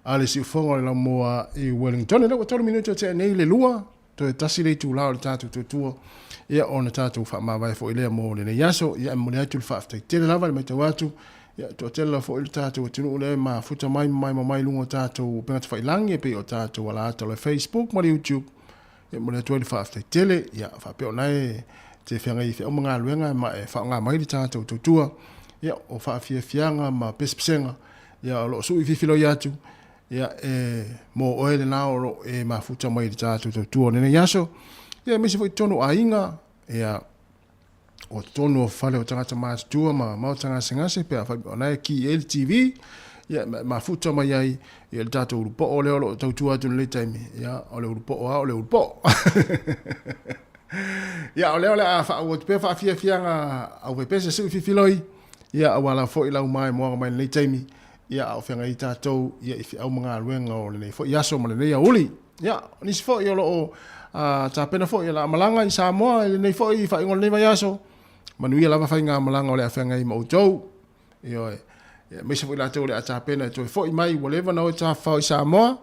a le siufofoga o le laumua i Wellington. Lea ua 3 minute o tea nei le 2, toe tasi le itulā o le tatou tautua, ia ona tatou faamavae foi lea mo lenei aso. Ia e momoli atu le faafetai tele lava i le matau atu, ia toatele lava foi le tatou atunuu lea e mafuta mai ma maimoa mai i luga o tatou upega tafailagi e pei o tatou alaata o le Facebook ma le YouTube. Ia momoli atu ai le faafetai tele, ia faapea ona e te feagai i feau ma galuega ma e faaaoga mai le tatou tautua, ia o faafiafiaga ma pesepesega, ia o lo o sui fifiloi atu, ia e mo oe lena o lo o e mafuta mai i le tatou tautua o lenei aso, ia aemaise foi totonu o aiga, ia o totonu o fale o tagata matutua ma maota gasegase pe afai o na e ki ai le TV, ia mafuta mai ai ia le tatou ulupoo lea o lo o tautua atu i lenei taimi, ia o le ulupoo lava o le ulupoo. Ia o lea o le a faaauau atu pea faafiafiaga aupepese sui fifiloi, ia aua lava foi lau maimoaga mai lenei taimi, ia a o feagai tatou ia i feau ma galuega o lenei foi aso ma lenei aoauli. Ia, o nisi foi o lo o tapena foi o le a malaga i Samoa i lenei foi faaiuga o lenei vaiaso, manuia lava faigamalaga o le a feagai ma outou. Ioe. Ia, aemaise foi latou o le a tapena e toe foi mai, ua leva ona o e tafafao i Samoa.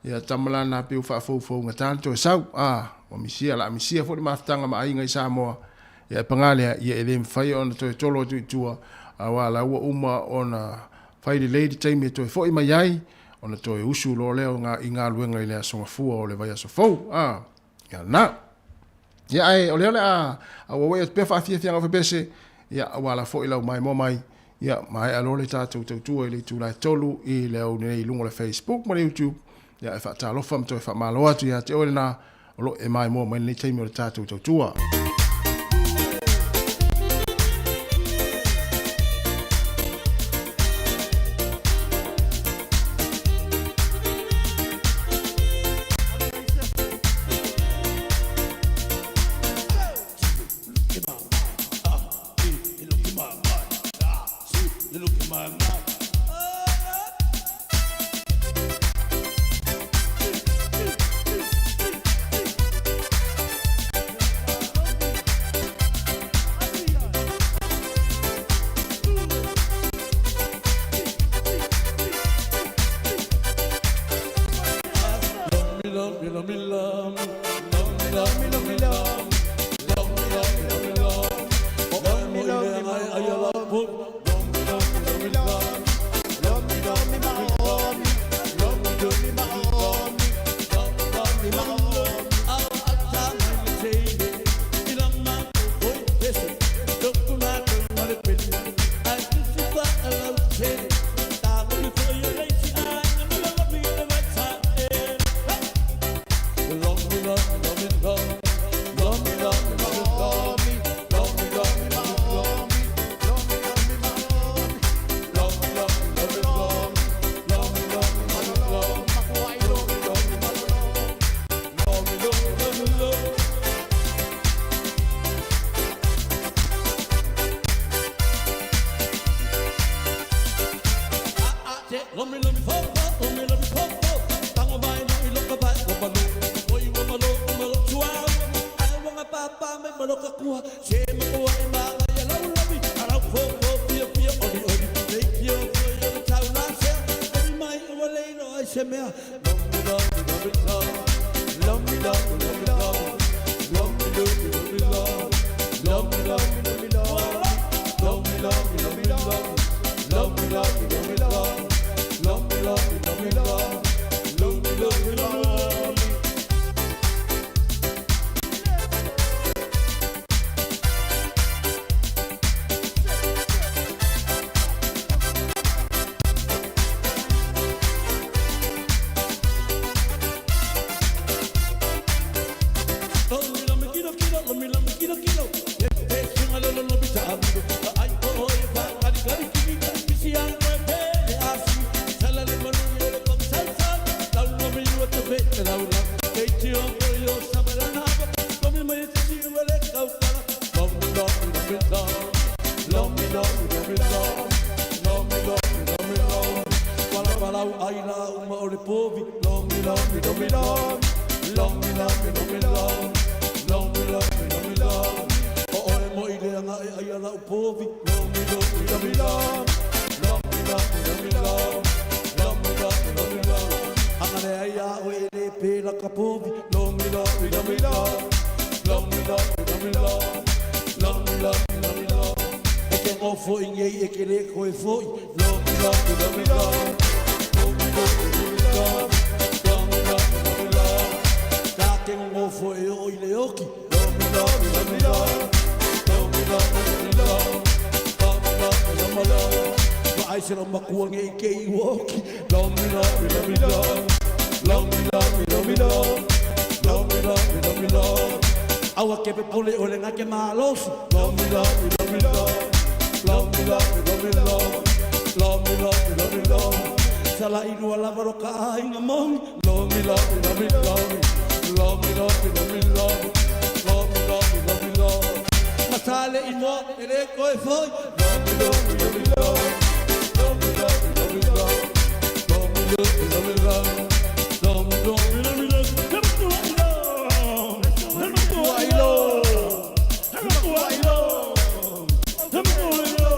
Ia, tama la na pei ua faafoufou gata le toe sau. A, ua misia, la misia foi le mafutaga ma aiga i Samoa. Ia, e paga lea, ia e le mafai ona toe tolo atu i tua, aua la ua uma ona fai lelei le taimi e toe foi mai ai, ona toe usu loa lea o i galuega i le aso Gafua o le vaiaso fou. A, ia lena. Ia, ae o lea o le a auauai atu pea faafiafiaga o fepese, ia, aua la foi lau maimoa mai, ia, maea loa le tatou tautua i le itula e 3 i le aoauli nei i luga o le Facebook ma le YouTube, ia, e faatalofa ma toe faamalo atu ia te oe lena o lo o e maimoa mai lenei taimi o le tatou tautua. lau povi. Lomi, lomi, lomi, lomi. Lomi, lomi, lomi, lomi. Lomi, lomi, lomi, lomi. Anga le ai a oe e le pela ka povi. Lomi, lomi, lomi, lomi. Lomi, lomi, lomi, lomi. Lomi, lomi, lomi, lomi. E ke ngofo i ngei e ke le koe foi. Lomi, lomi, lomi, lomi. Lomi, lomi, lomi, lomi. Lomi, lomi, lomi, lomi. Ka ke ngofo e o i le oki. Lomi, lomi, lomi, lomi. Lomi, lomi, lomi, lomi. Lomi, lomi, lomi, lomi. Ma ai se lo makua ngei ke i woki. Lomi, lomi, lomi, lomi. Lomi, lomi, lomi, lomi. Lomi, lomi, lomi, lomi. Aua ke pe pole o le ngake malosi. Lomi, lomi, lomi, lomi. Lomi, lomi, lomi, lomi. Lomi, lomi, lomi, lomi. Sala ilua lava ro ka ainga mongi. Lomi, lomi, lomi, lomi. Lomi, lomi, lomi, lomi. Lomi, lomi, lomi, lomi. Matale i moa e le koe foi. Lomi, lomi, lomi, lomi. Lomi, lomi, lomi, lomi. Lomi, lomi, lomi, lomi. Lomi, lomi, lomi, lomi. Hema tua ilo. Hema tua ilo. Hema tua ilo.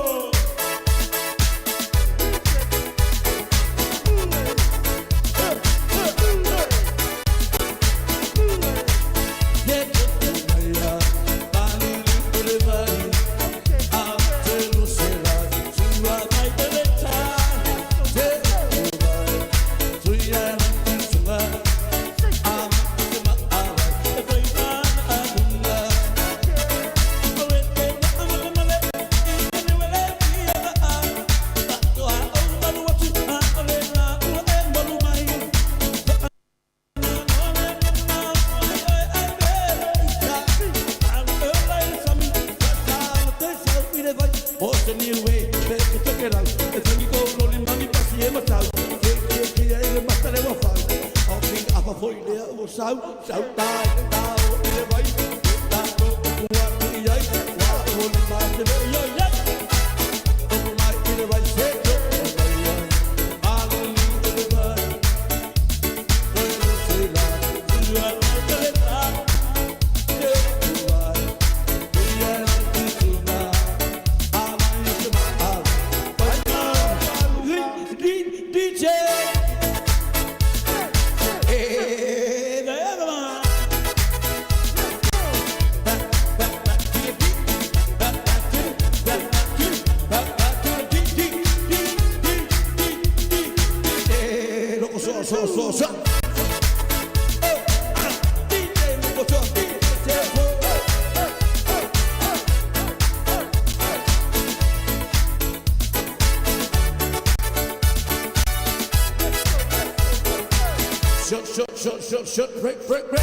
Shut, shut, shut, shut, shut, break, break, break.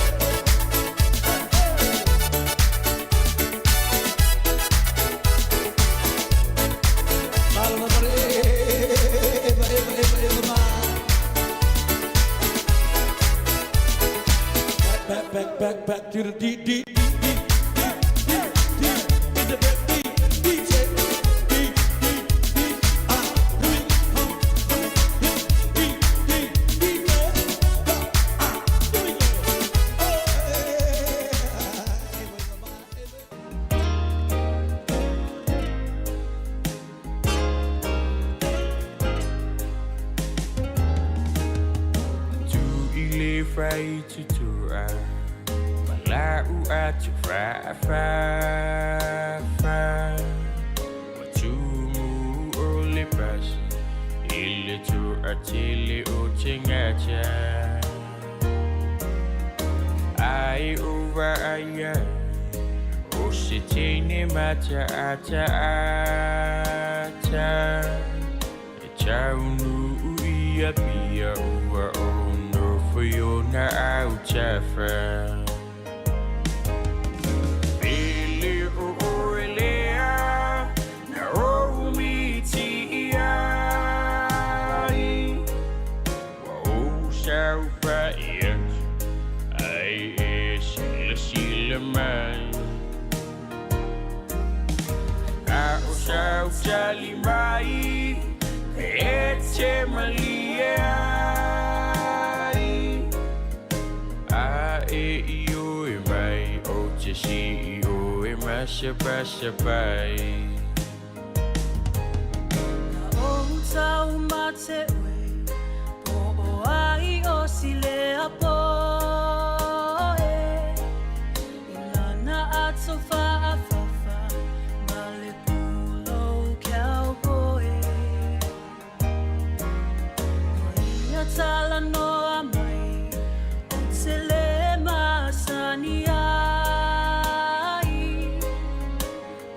Back, back, back, back to the D, D, D, D, D, D, D. Is it B, D, J, D, D, D, I, D, hum, hum, D, D, D, D, Tu i le fai tutua Malau atu fa fa fa Wa tumu o le pasi Ile tu atele o tengata Ai ova aia O se tene mata ata ata E taunu ia pia ua o no fo na au tafa. Pele o oelea na o miti ai. Wa o sau fa e ai e sila sila mai. A o sau tali mai e te malia ai. A e i o e mai o te si i o e masa pasa pai. tau ma te ue Po o ai o silea po e I lana ato whaafafa Ma le pulou cowboy O ia tala noa mai O te le masani ai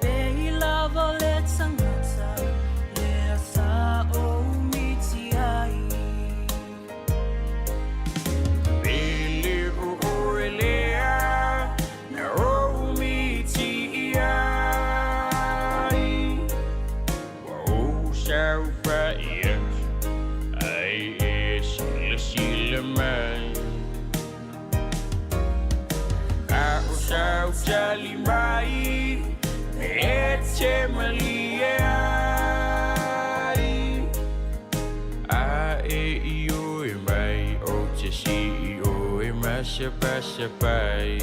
Pe i lava le tangata Lea sa o miti ai. Pele o oe lea na ou miti i ai. Ua ou saofai atu ai e silasila mai. A o sau tali mai e te malie ai. A e ioe mai ou te sii oe ma sapasapai.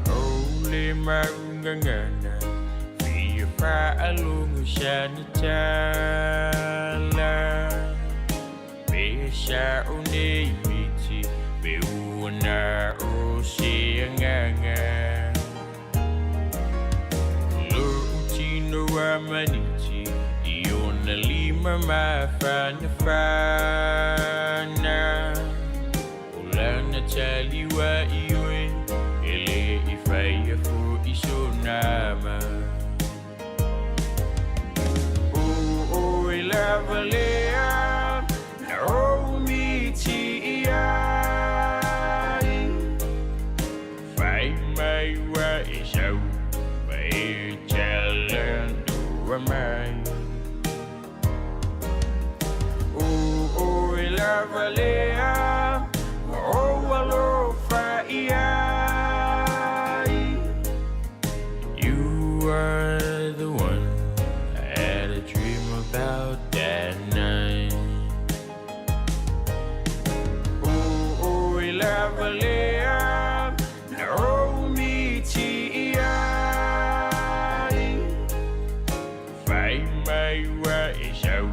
O le maugagana fia faalogo sana tala. Pe sa'o nei miti pe ua na o se agaga. Lo'u tino a maniti i ona lima mafanafana. O lana tali ua ioe e lē i faia fo'i sona ma. O oe lava lea na ou miti i ai. Fai mai ua e sau ma e talanoa mai. O oe lava lea ua ou alofa i ai. You are the one I had a dream about that night. O oe lava lea na ou miti i ai. Fai mai ua e sau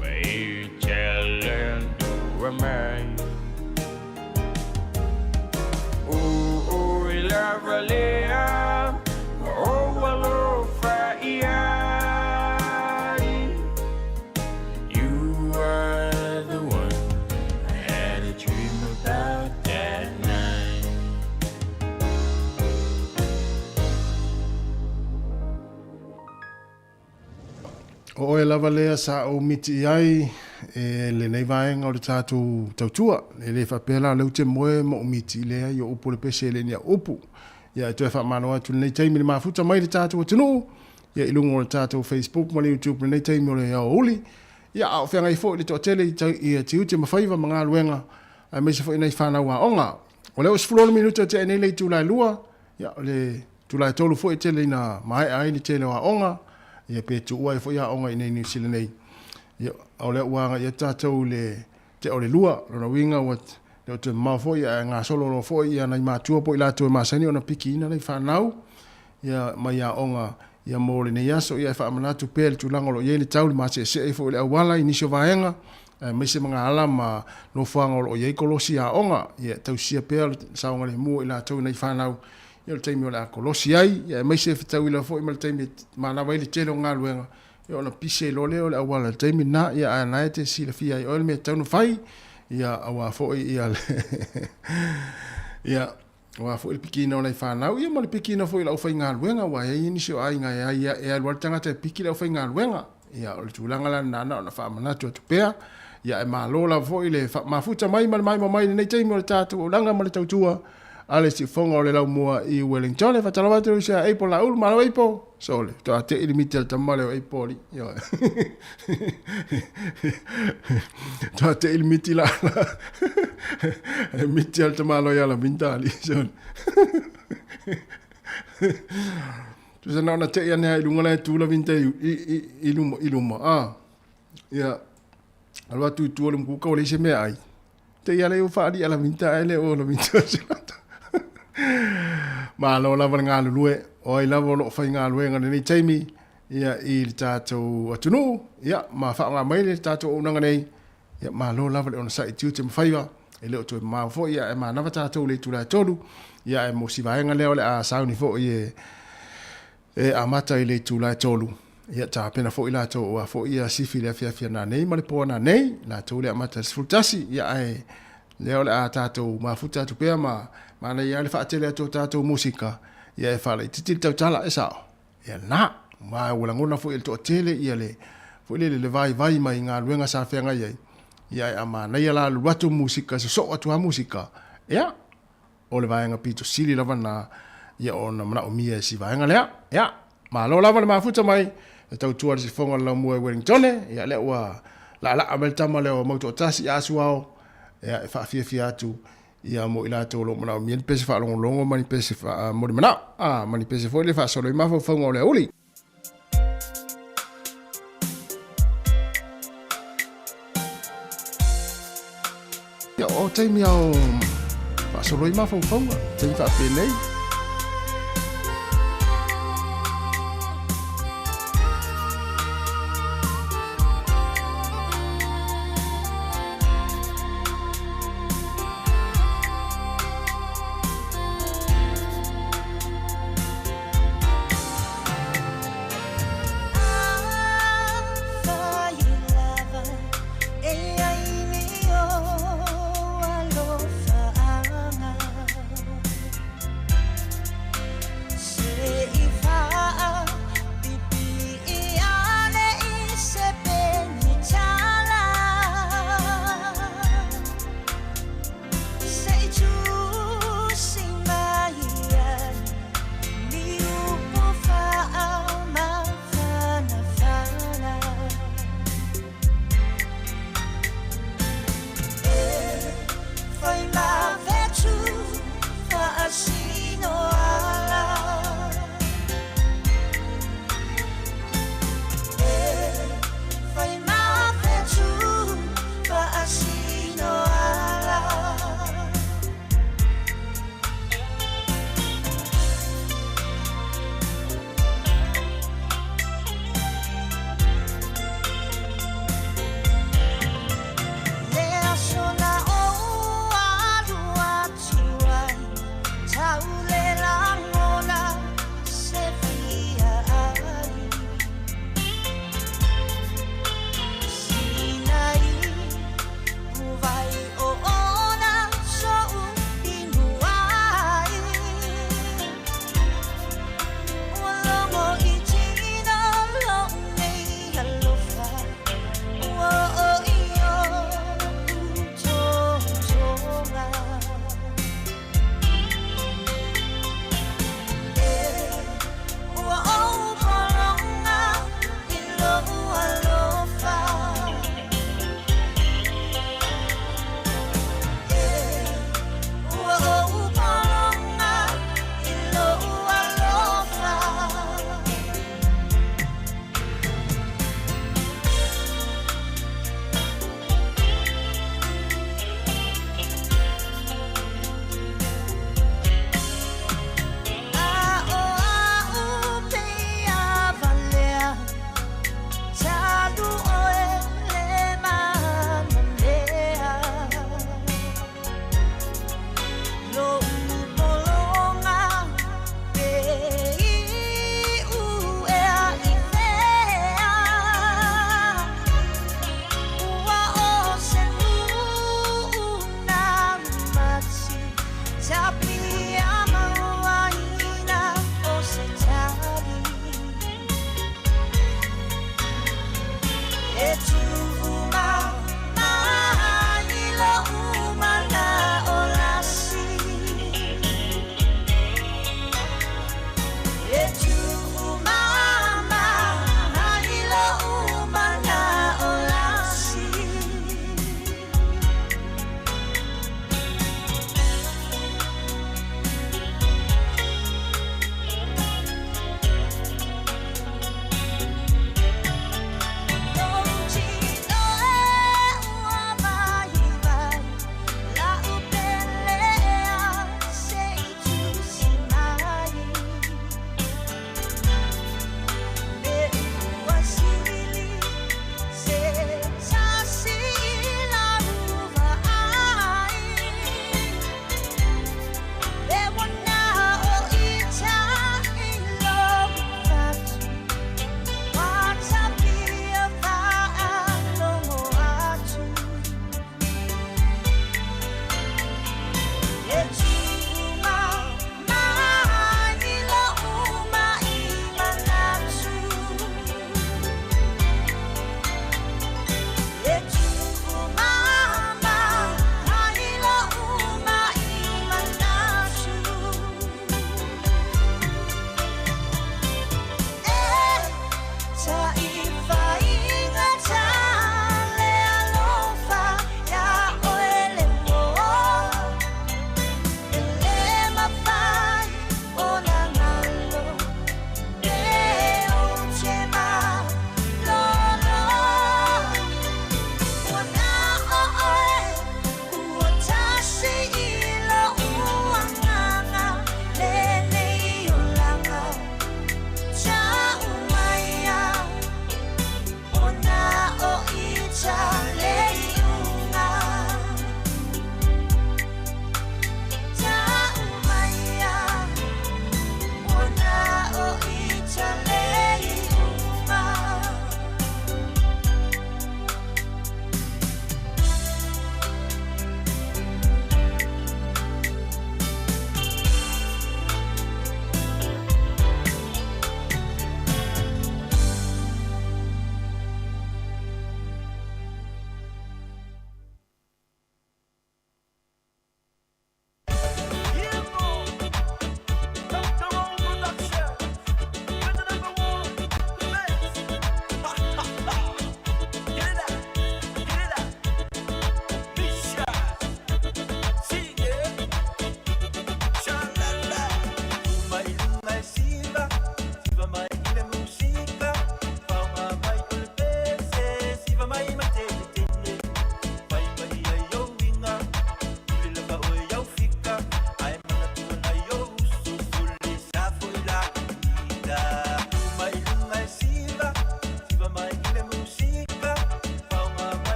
ma e talanoa mai. O oe lava lea ua ou alofa i ai. You are the one I had a dream about that night. O oe lava lea sa ou miti i ai e lenei vaega o le tatou tautua. E le faapea la o lea ou te moe ma ou miti lea i o upu o le pese e le ni au upu. Ia e toe faamalo atu i lenei taimi i le mafuta mai le tatou atunuu, ia i luga o le tatou Facebook ma le YouTube i lenei taimi o le aoauli. Ia a o feagai foi le toatele i i tiute ma faiva ma galuega aemaise foi nai fanau aoga. O lea ua 16 minute o tea nei le itula e 2, ia o le itula e 3 foi e tele ina maea ai le tele o aoga, ia pe tuua ai foi aoga i inei i Niu Sila nei. Ia o lea ua agai atu tatou i le tea o le 2, lona uiga ua le o toe mamao foi ae gasolo loa foi ia nai matua po o i latou e masani ona pikiina nai fanau ia mai aoga ia mo lenei aso. Ia e faamanatu pea i le tulaga o lo o i ai le tau i le maseesee foi o le auala i nisi o vaega, aemaise magaala ma nofoaga o lo o i ai kolosi aoga. Ia e tausia pea le saogalemu o i latou i nai fanau ia o le taimi o le a kolosi ai, ia aemaise e fetauila foi ma le taimi e manava ai le tele o galuega, ia ona pise loa lea o le auala i le taimi lena, ia ae o lena e te silafia ai oe le mea e tatau ona fai, ia aua foi ia le ia aua foi le pikiina o nai fanau, ia ma le pikiina foi o le aufaigaluega, aua e i ai nisi o aiga e ai e alu lava le tagata e piki le aufaigaluega. Ia, o le tulaga la lena na ona faamanatu atu pea. Ia, e malo lava foi le mafuta mai ma le maimoa mai i lenei taimi o le tatou aulaga ma le tautua a le siufofoga o le laumua i Wellington. E faatalofa atu i le ia Apple Laulu, malo Apple. Sole, faatoa tei le miti a le tama lea o Apple alii. Ioe. Faatoa tei le miti la la. E miti a le tamaloa ia Lavinta alii. Sole. Tusa na ona tei ane ai i luga la e tu Lavinta i, i, i, i luma, i luma. Ah. Ia. Alu atu i tua o le mukuka ua leai se meaai. Te i ala ua faali'a laminta ae le o laminta se lata. Malo lava le galulue, o ai lava o lo o faigaluega i lenei taimi ia i le tatou atunuu, ia ma faaaoga mai le tatou auaunaga nei, ia malo lava le onosai i tiute ma faiva, e le o toe mamao foi ae manava tatou i le itula e 3, ia ae mo si vaega lea o le a sauni foi e e amata i le itula e 3, ia tapena foi latou aua foi ia sifi i le afiafi ananei ma le po ananei, latou le amata i le 11, ia ae lea o le a tatou mafuta atu pea ma manaia lava le faatele atu o tatou musika, ia e faalaitiiti le tautala, e sao? Ia lena, ma ua lagona foi e le toatele ia le foi lele le vaivai mai galuega sa feagai ai, ia ae a manaia la alu atu musika, sosoo atu lava musika, ia o le vaega pito sili lava lena ia ona manaomia e si vaega lea. Ia, malo lava le mafuta mai e tautua i le sifoga o le laumua i Wellingtone, ia lea ua laalaa mai le tama lea o Mautoatasi ia Asuao, ia e faafiafia atu ia mo i latou o lo o manaomia ni pese faalogologo ma ni pese faamolimanaʻo, a ma ni pese foi le faasolo ai mafaufauga o le aoauli. Ia, o taimi lava o faasolo ai mafaufauga, taimi faapenei.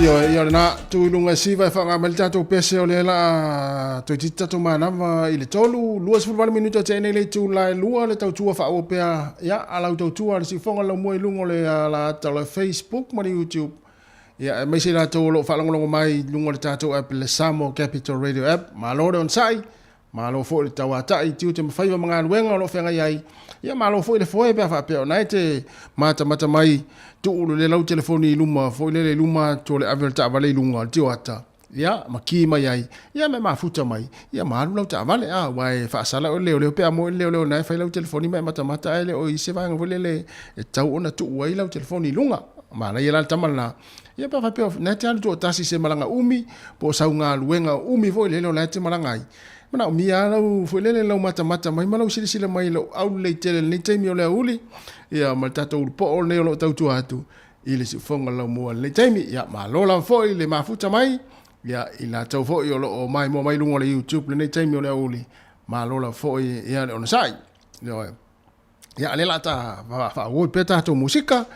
Ioe, ia o lena, tu i luga e siva e faaaoga mai le tatou pese o lea la a toeitiiti tatou manava i le 3, 28 minute o tea nei le itula e 2 le tautua faaauau pea, ia, a lau tautua a le siufofoga o le laumua i luga o le alaata o le Facebook ma le YouTube, ia, aemaise i latou o lo o faalogologo mai i luga o le tatou app le Samoa Capital Radio App. Malo le onosai, Malo foi le tauatai i tiute ma faiva ma galuega o lo o feagai ai. Ia malo foi le foe pe a faapea o na e te matamata mai tuu le lau telefoni i luma foi lele i luma atu o le ave o le taavale i luga o le tioata. Ia ma ki mai ai, ia ma e mafuta mai, ia ma alu lau taavale a, aua e faasala oe le leoleo pe a moe le leoleo na e fai lau telefoni ma e matamata ae le o i se vaega foi lele e tatau ona tuu ai lau telefoni i luga. Manaia la le tama lena. Ia pe a faapea o na e te alu toatasi i se malaga umi po o sau galuega umi foi lele o la e te malaga ai, manaomia lava lau foi lele lau matamata mai ma lau silasila mai i lou aulelei tele i lenei taimi o le aoauli, ia ma le tatou ulupoo lenei o lo o tautua atu i le siufofoga o le laumua i lenei taimi. Ia malo lava foi le mafuta mai, ia i latou foi o lo o maimoa mai i luga o le YouTube i lenei taimi o le aoauli, malo lava foi ia le onosai. Ioe. Ia, a lea la ta faaauau pea tatou musika,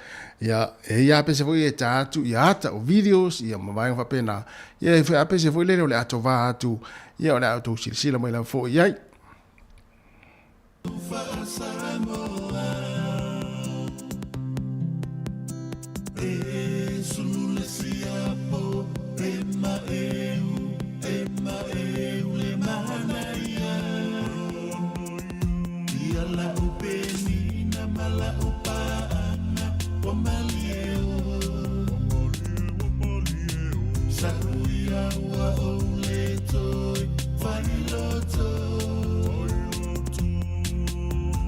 ia, e i a pese foi e ta atu ia ata o videos, ia ma vaega faapena. Ia, e a pese foi lele o le ato va atu, ia o le a outou silasila mai lava foi i ai. E sulu le siapo e maeu, e maeu le manaia. Ia la'u penina ma la'u pa'aga ua malie o. Sa'u ia ua ou le toe fai loto.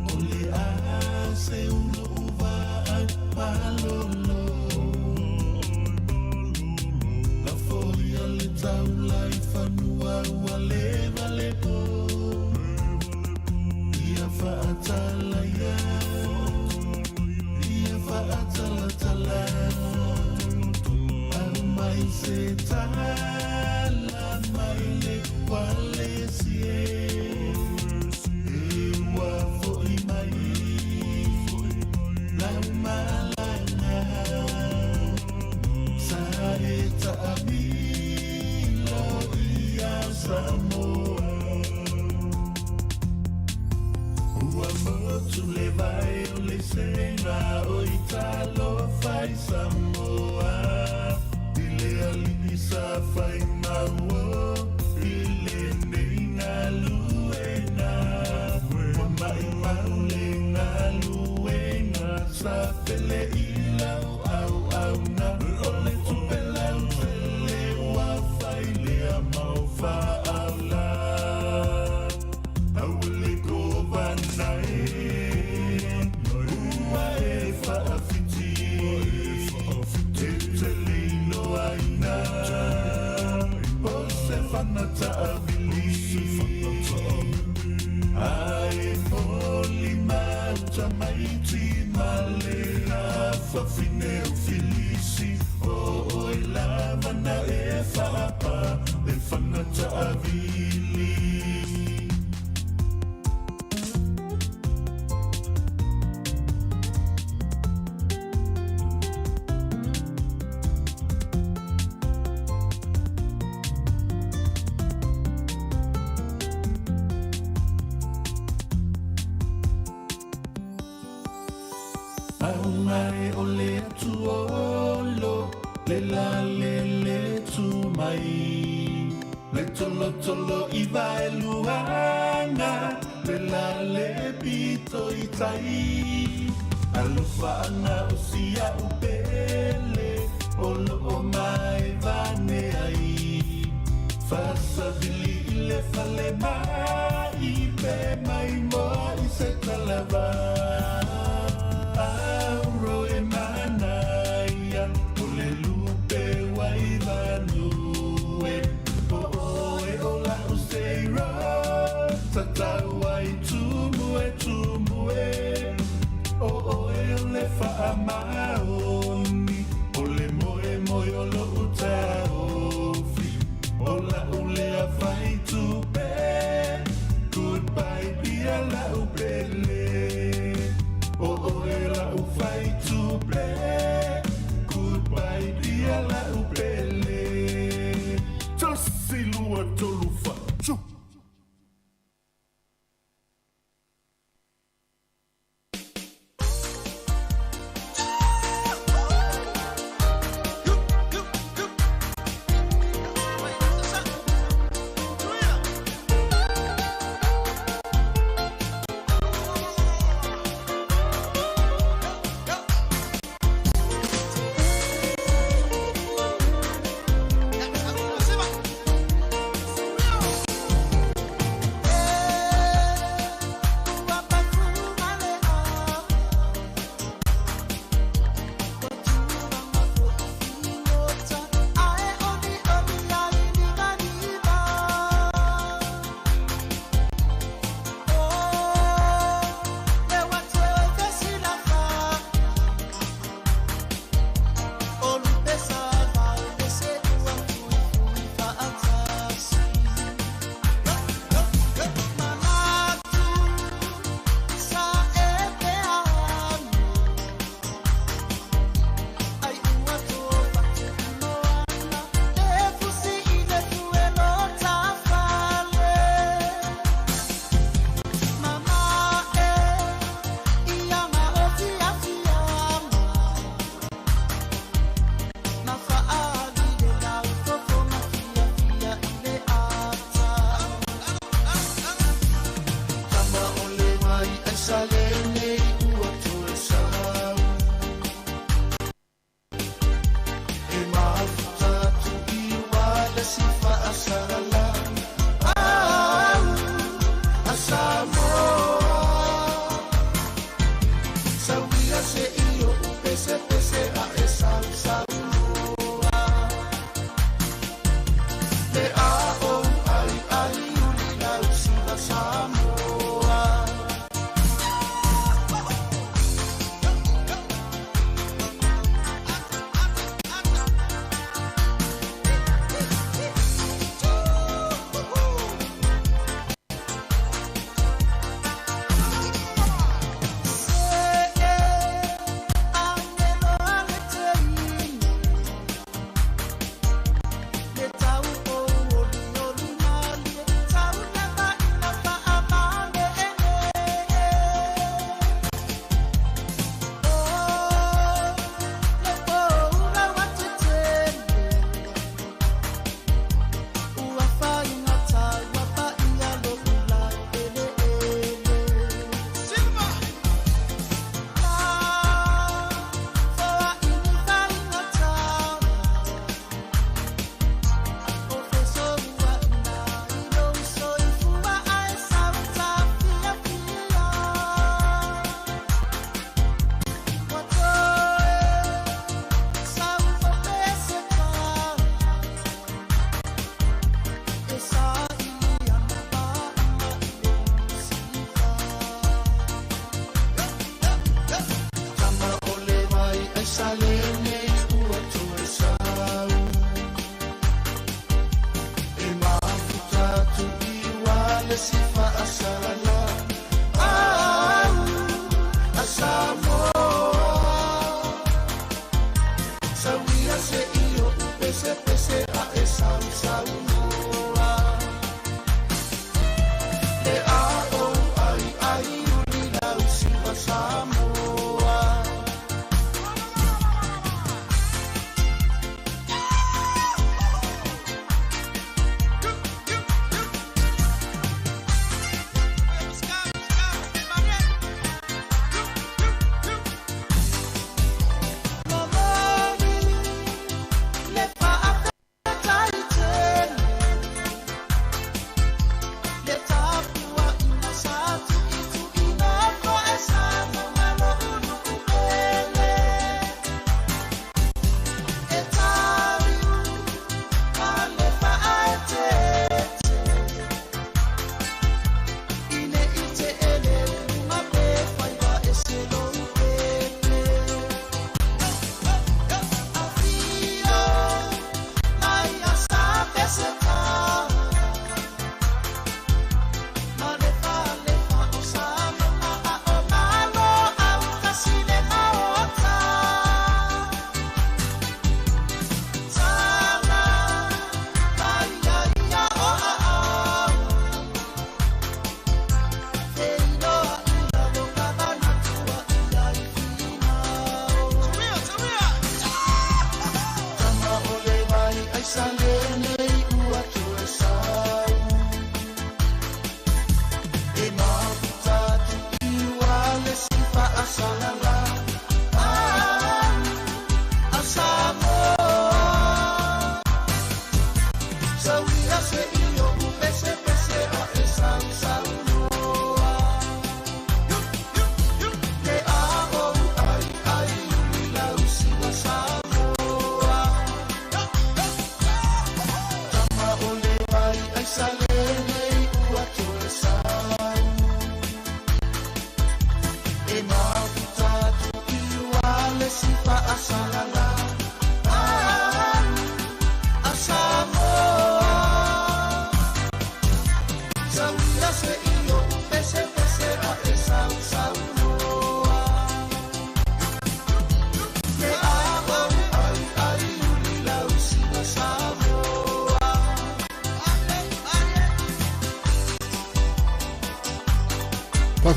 O le a se ulo'u vaai malolo. Lafo ia le taula i fanua ua leva le po. Ia fa'atala ia, ia fa'atalatala. Aumai se tala mai le ualesi e. E ua fo'i mai lau malaga. Sa e ta'amilo ia Samoa. Ua motu le vai o le sega o i talofa i Samoa. I le ali'i sa fai mau i lenei galuega. Ua maʻimau le galuega sa pele i lau auauna. O le tupe lautele ua fai lea mau faaola. Aua le kovana e, ua e faafiti, e te leiloaina o se fana taavili. Ae moli mauta maiti ma le afafine o Filisi, o oe lava na e faapa le fana taavili. Aumai o le atuolo le la le le tu mai le tolotolo i vaeluaga le la le pito i tai alofa ana o si a'u pele o lo'o mai vane ai fasavili i le fale mai pe mai moa i se talava auro e manaia o le lupe wai vanue o oe o la'u seiro tatau ai tumu e tumu e o oe o le faamaoni o le moemoe o lo'u taofi o la'u lea fai tupe goodbye pia la'u.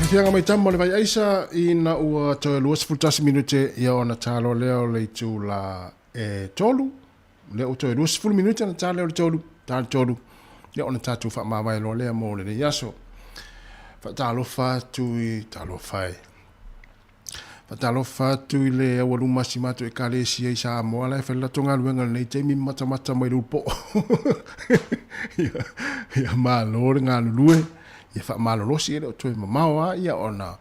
Faafiafiaga mai tama o le Vaiaisa ina ua toe 21 minute ia ona talo lea o le itula e 3. Lea ua toe 20 minute ona ta lea o le 3, ta le 3, ia ona tatou faamavae loa lea mo lenei aso. Faatalofa atu i talofa e. Faatalofa atu i le aualuma a si matou Ekalesia i Samoa la e fai le latou galuega i lenei taimi ma matamata mai le ulupoo. Ia, ia malo le galulue, ia faamalolosi e le o toe mamao lava ia ona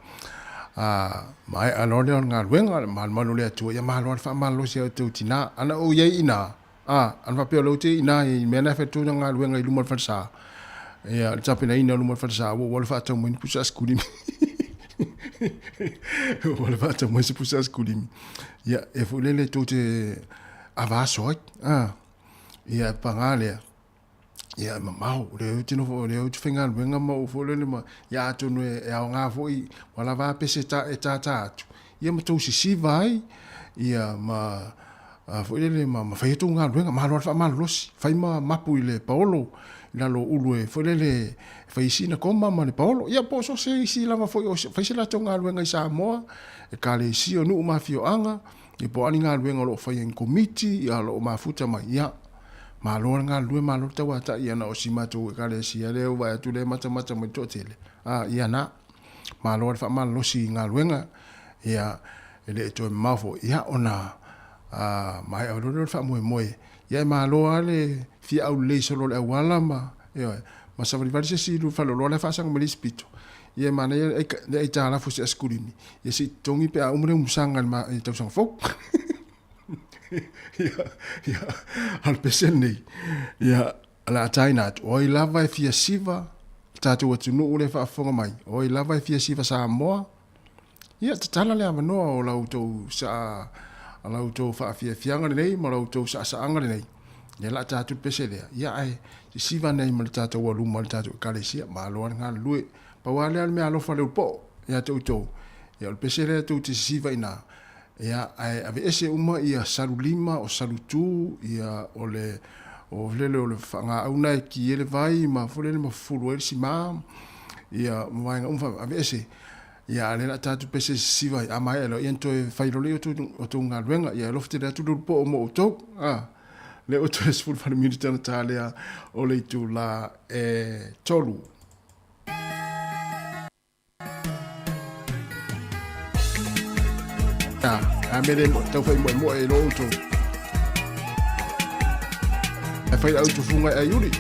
maea loa lea o le galuega, le malumalu o le Atua, ia malo lava le faamalolosi ia outou tina. Ana ou i ai i ina, ana faapea o lea ou te i ina i mea na e fai tou galuega i luma o le falesa, ia le tapenaina o luma o le falesa, ua ua le faatau mai ni pusa asikulimi. Ua le faatau mai se pusa asikulimi. Ia, e foi lele tou te ava aso ai. Ia, paga lea, ia e mamao, o lea ou te nofo, o lea ou te faigaluega ma ou foi lele ma, ia atonu e aoga foi, ua lava a pese e tātā atu, ia ma tou sisiva ai, ia ma, a foi lele ma, ma fai a tou galuega, malo lava le faamalolosi, fai ma mapu i le paolo, i lalo o ulu e foi lele e fai ai sina koma ma le paolo, ia po o so o se isi lava foi o fai se latou galuega i Samoa, ekalesia, o nuu ma afioaga, ia po o a ni galuega o lo o faia i komiti, ia o lo o mafuta mai, ia. Malo le galulue, malo le tauatai ana o si matou ekalesia lea ua vaai atu lea e matamata mai le toatele. A, ia na. Malo le faamalolosi i galuega, ia, e le i toe mamao foi, ia, ona a, maea loa lea o le faamoemoe. Ia e malo lava le fia aulelei solo o le auala ma, ioe, ma savalivali se isi i le faleoloa la e faasaga mai le isi pito. Ia e manaia le aitalafu i se asikulimi, ia se i totogi pe a uma le umusaga i le tausaga fou. Ia, ia, a o le pese lenei, ia, o le a taina atu, o ai lava e fia siva le tatou atunuu lea e faafofoga mai, o ai lava e fia siva Samoa, ia, tatala le avanoa o la outou saa, la outou faafiafiaga lenei ma la outou saasaaga lenei, ia, o le a ta atu le pese lea, ia, ae sisiva nei ma le tatou aluma o le tatou ekalesia, malo lava le galulue. Pau lava lea o le meaalofa a le ulupo'o ia te outou, ia, o le pese lea tou te sisiva i ina, Ia, ae aveese uma ia salulima, o salutū, ia, o le, o lele o le faagaau na e ki ai le vai, ma foi lele ma fufulu ai le simā, ia, ma vaega uma faapea, aveese. Ia, a o lea o le a tatou pese sisiva ai, a maea loa, ia ona toe fai loa lea o outou galuega. Ia, e alofa tele atu le ulupo'o mo outou. A, lea ua toe 18 minute ona ta lea o le itulā e 3. A mea le tau fai moemoe i lo outou. E fai au tufunga e ai uli.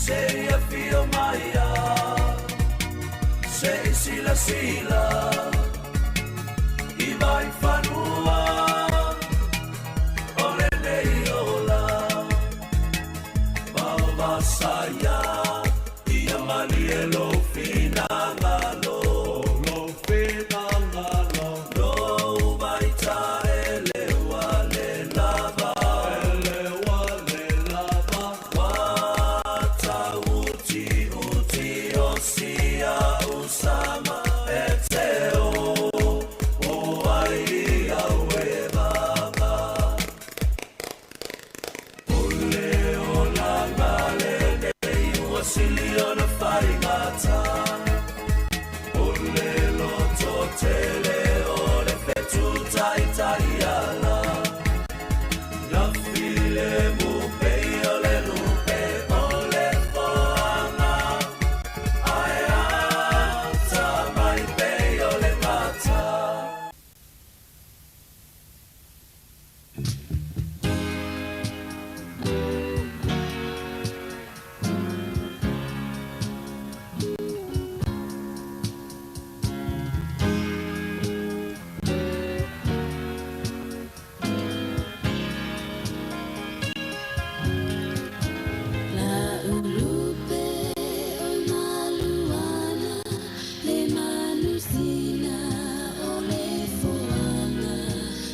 Se ia fio maia Se i sila sila I vai fanua O le nei ola Vaovasaya Ia malie lo finagalo Lo finagalo Lo vaita ele wale lava Ele wale lava Wata uti uti osia usama Eteo O ai awe baba Ole ola ngale nei ua sili ona whaingata Ole loto tele ole fetu tai ala Ngawhile mupe ole lupe ole foanga Ae ata mai pe ole mata. La ulupe o maluana le manusina o le foanga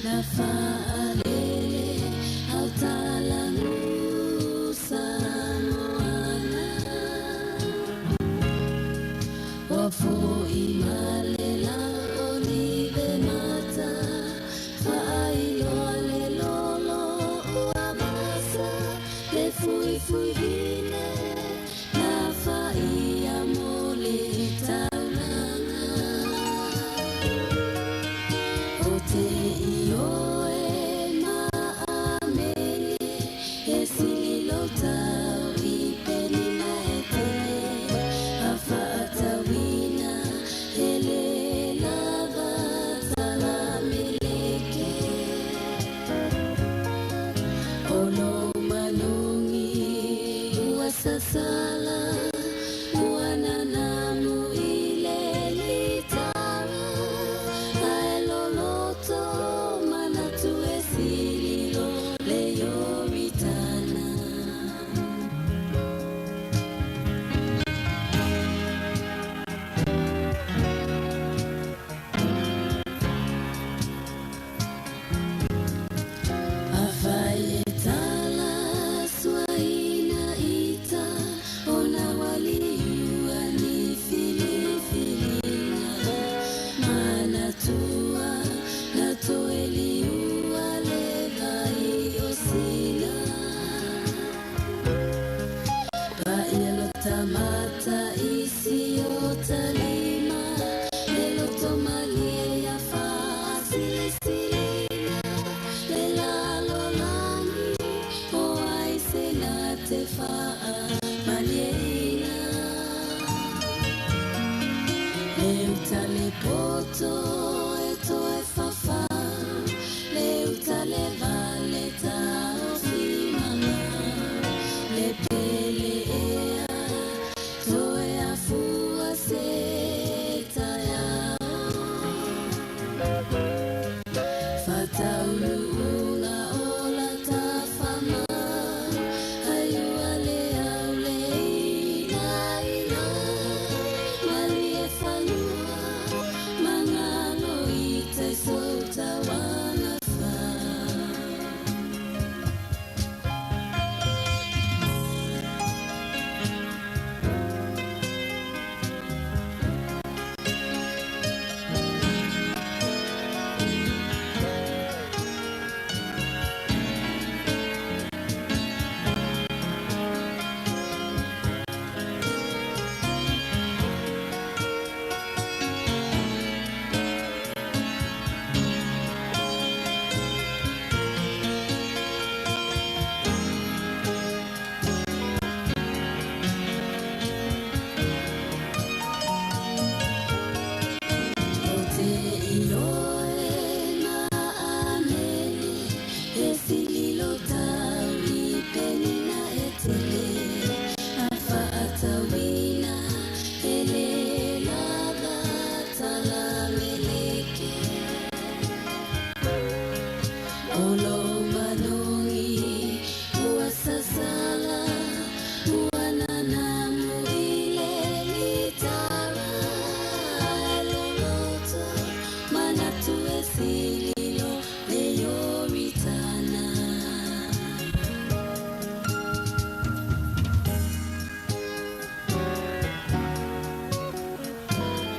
na faalele au talagu Samoana o fo'i malela o live mata faailoa le lolo o amasa le fuifuivine na faia mo le taulaga o te ioe ma amene e sililo tau i penina e tele a faatauina ele lava talameleke o lo manogi ua sasala ua nanamu i le litara ae loloto manatu e sililo le Ioritana. Afai e tala suaina ita ona waliua ni filifilina manatua na toeliua le vai o sina Paia lo tamata isi o talima le loto malie ia faasilisilina le lalolagi o ai se na te faa malieina Le uta le poto e toe fafau le uta le vale taofi mama le pele ea toe afua se taeao Fataulu'uga o la tafama aiua le au le ilaila malie falua magalo i tai.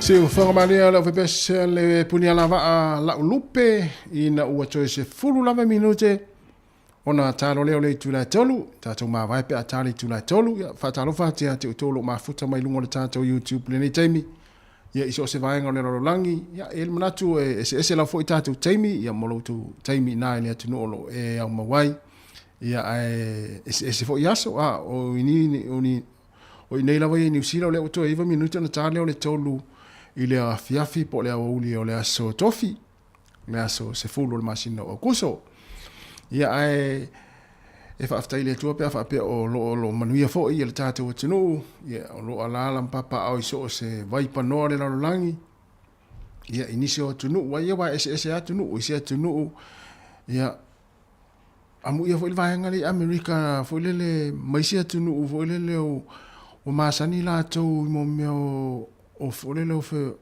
Siufofoga malie o le aufaipiasese le punialavaa la'u lupe ina ua toe 10 lava minute ona talo lea o le itula e 3, tatou mavae pe a ta le itula e 3. Ia, faatalofa atu ia te outou o lo o mafuta mai luga o le tatou YouTube i lenei taimi, ia i so o se vaega o le lalolagi. Ia, e i ai le manatu e eseese lava foi tatou taimi, ia ma lo outou taimi i ina i le atunuu o lo o e aumau ai. Ia, ae eseese foi aso, a o ini, o ni, o inei lava ia i Niu Sila o lea ua toe 9 minute ona ta lea o le 3 i le afiafi po o le aoauli o le aso Tofi, le aso 10 o le masina o Aokuso. Ia ae e faafetai i le Atua pe a faapea o lo o manuia foi le tatou atunuu, ia o lo o alaala ma papaaao i so o se vaipanoa o le lalolagi, ia i nisi o atunuu, ai aua e eseese atunuu, i se atunuu, ia amuia foi le vaega lea i Amerika foi lele ma isi atunuu foi lele ua masani latou i mo mea o foi lele o fe,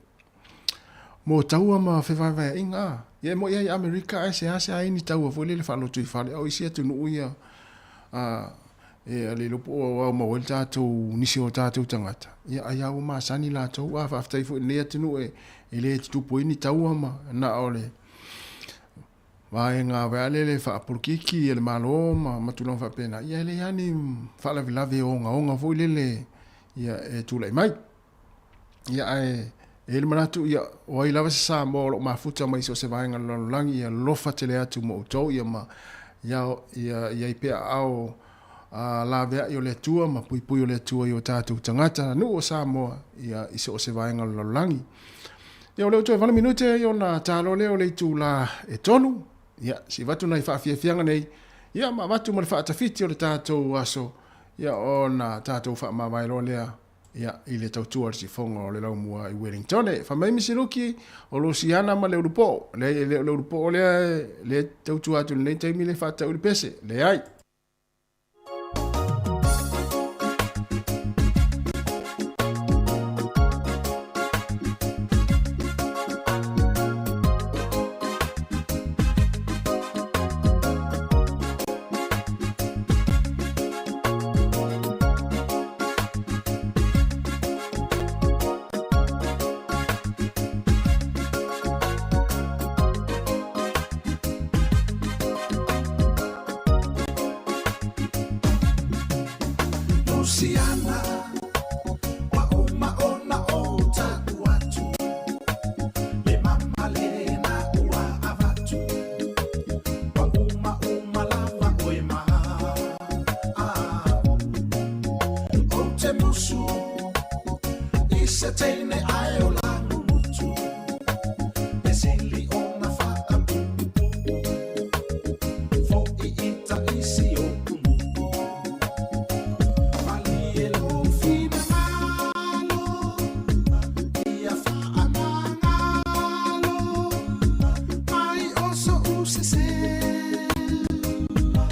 mo taua ma fevaevaeaiga a. Ia e moni lava i Amerika ae seasea ai ni taua foi lele faalotoifale, a o isi atunuu ia a e le iloa po o ao mau ai le tatou nisi o tatou tagata, ia ai lava ua masani latou. A faafetai foi i lenei atunuu e le tutupu ai ni taua ma na o le vaega foi lele faapolokiki a le Malo ma tulaga faapena, ia e leai lava ni faalavelave ogaoga foi lele ia e tulai mai. Ia ae e i ai le manatu, ia, o ai lava se Samoa o lo o mafuta mai i so o se vaega o le lalolagi, ia alofa tele atu mo outou, ia ma ia, ia i ai pea aao a laveai o le Atua ma puipui o le Atua i o tatou tagata nuu o Samoa, ia, i so o se vaega o le lalolagi. Ia, o lea ua toe 8 minute ia ona talo lea o le itula e 3, ia, se i avatu nai faafiafiaga nei, ia, ma avatu ma le faatafiti o le tatou aso, ia, ona tatou faamavae loa lea Ia, i le tautua i le sifoga o le laumua i Wellingtone. Fai mai Misi Luki, o Lusiana ma le Ulupoo. Leai, e le o le Ulupoo lea e, lea e tautua atu i lenei taimi le faatatau i le pese. Leai. Luciana, ua uma ona ou ta'u atu, le mama lena ua avatu, ua uma uma lava oe ma ah. Ou te musu i se teine ae o lagumutu, e sili ona faapuupuu, fo'i i taisi o kumu. Malie lou finagalo, ia faamagalo mai o so'u sese,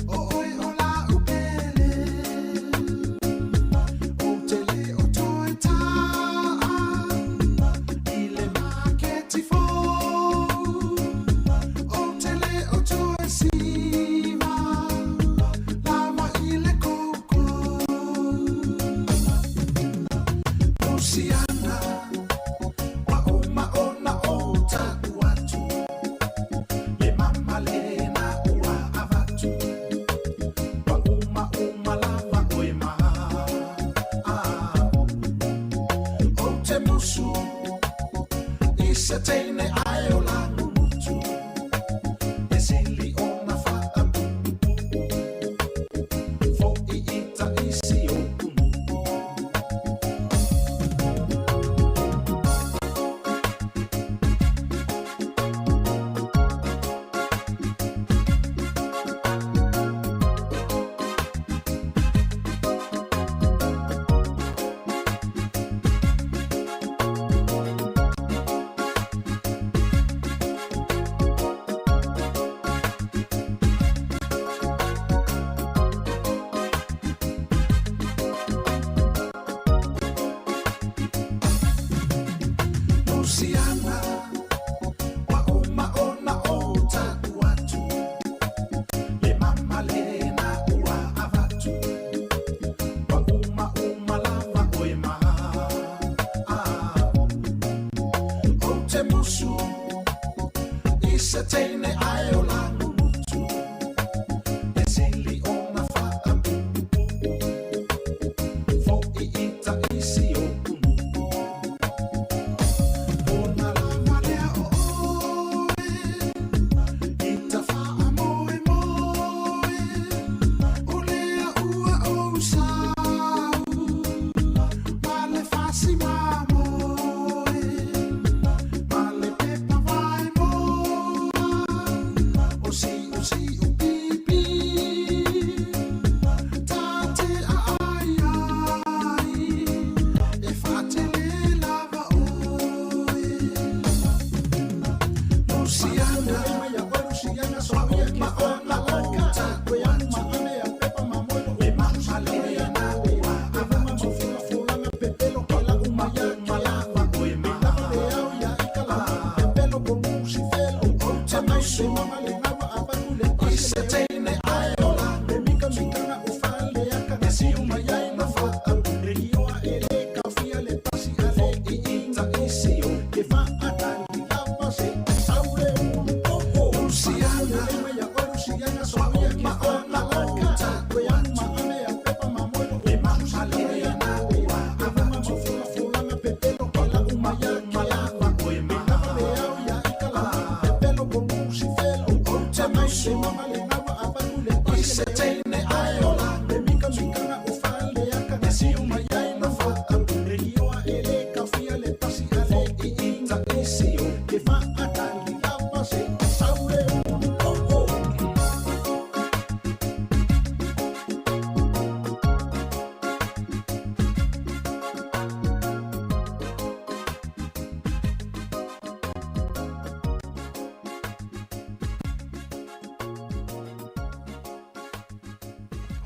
o oe o la'u pele. Ou te le o toe ta'a i le maketi fou, ou te le o toe siva lava i le koko. Luciana, ua uma ona ou ta'u atu, le mama lena ua avatu, ua uma uma lava oe ma ah. Ou te musu i se teine ae o lagumutu, e sili ona faapuupuu, fo'i i taisi o kumu.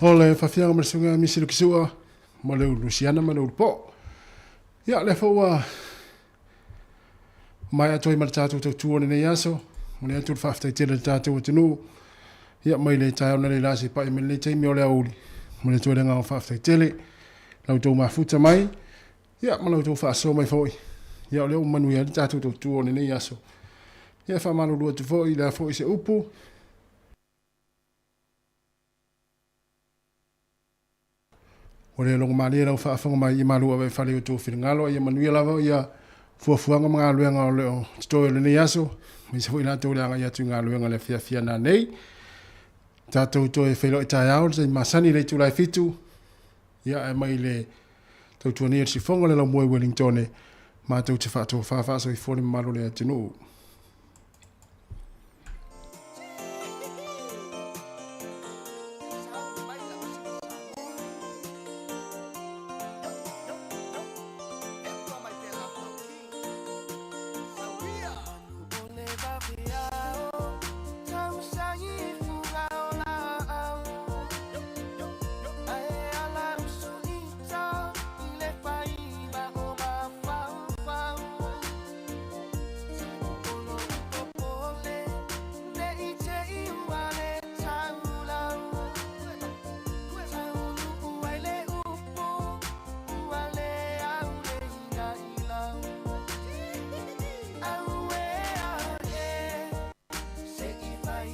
O le faafiaga ma le susuga ia Misi Lukisua ma le ulu Lusiana ma le ulu Poo. Ia, lea foi ua maea atu ai ma le tatou tautua o lenei aso. Momoli atu le faafetai tele i le tatou atunuu. Ia, mai le taeao na leila se paia mai lenei taimi o le aoauli. Momoli atu ai le agaga faafetai tele. Lau tou mafuta mai, ia, ma la outou faasoa mai foi. Ia, o lea ua manuia ai le tatou tautua o lenei aso. Ia, e faamalulu atu foi i le a foi se upu. Ua le logomalie lau faafofoga mai i malu ave i fale i outou finagalo, a ia manuia lava ia fuafuaga ma galuega o le o totoe o lenei aso, aemaise foi latou o le agai atu i galuega i le afiafi a nanei. Tatou toe feiloai taeao i le taimi masani i le itula e 7, ia ae mai le tautua nei a le sifoga o le laumua i Wellingtone, matou te faatofa faasoifua le mamalu o le atunuu.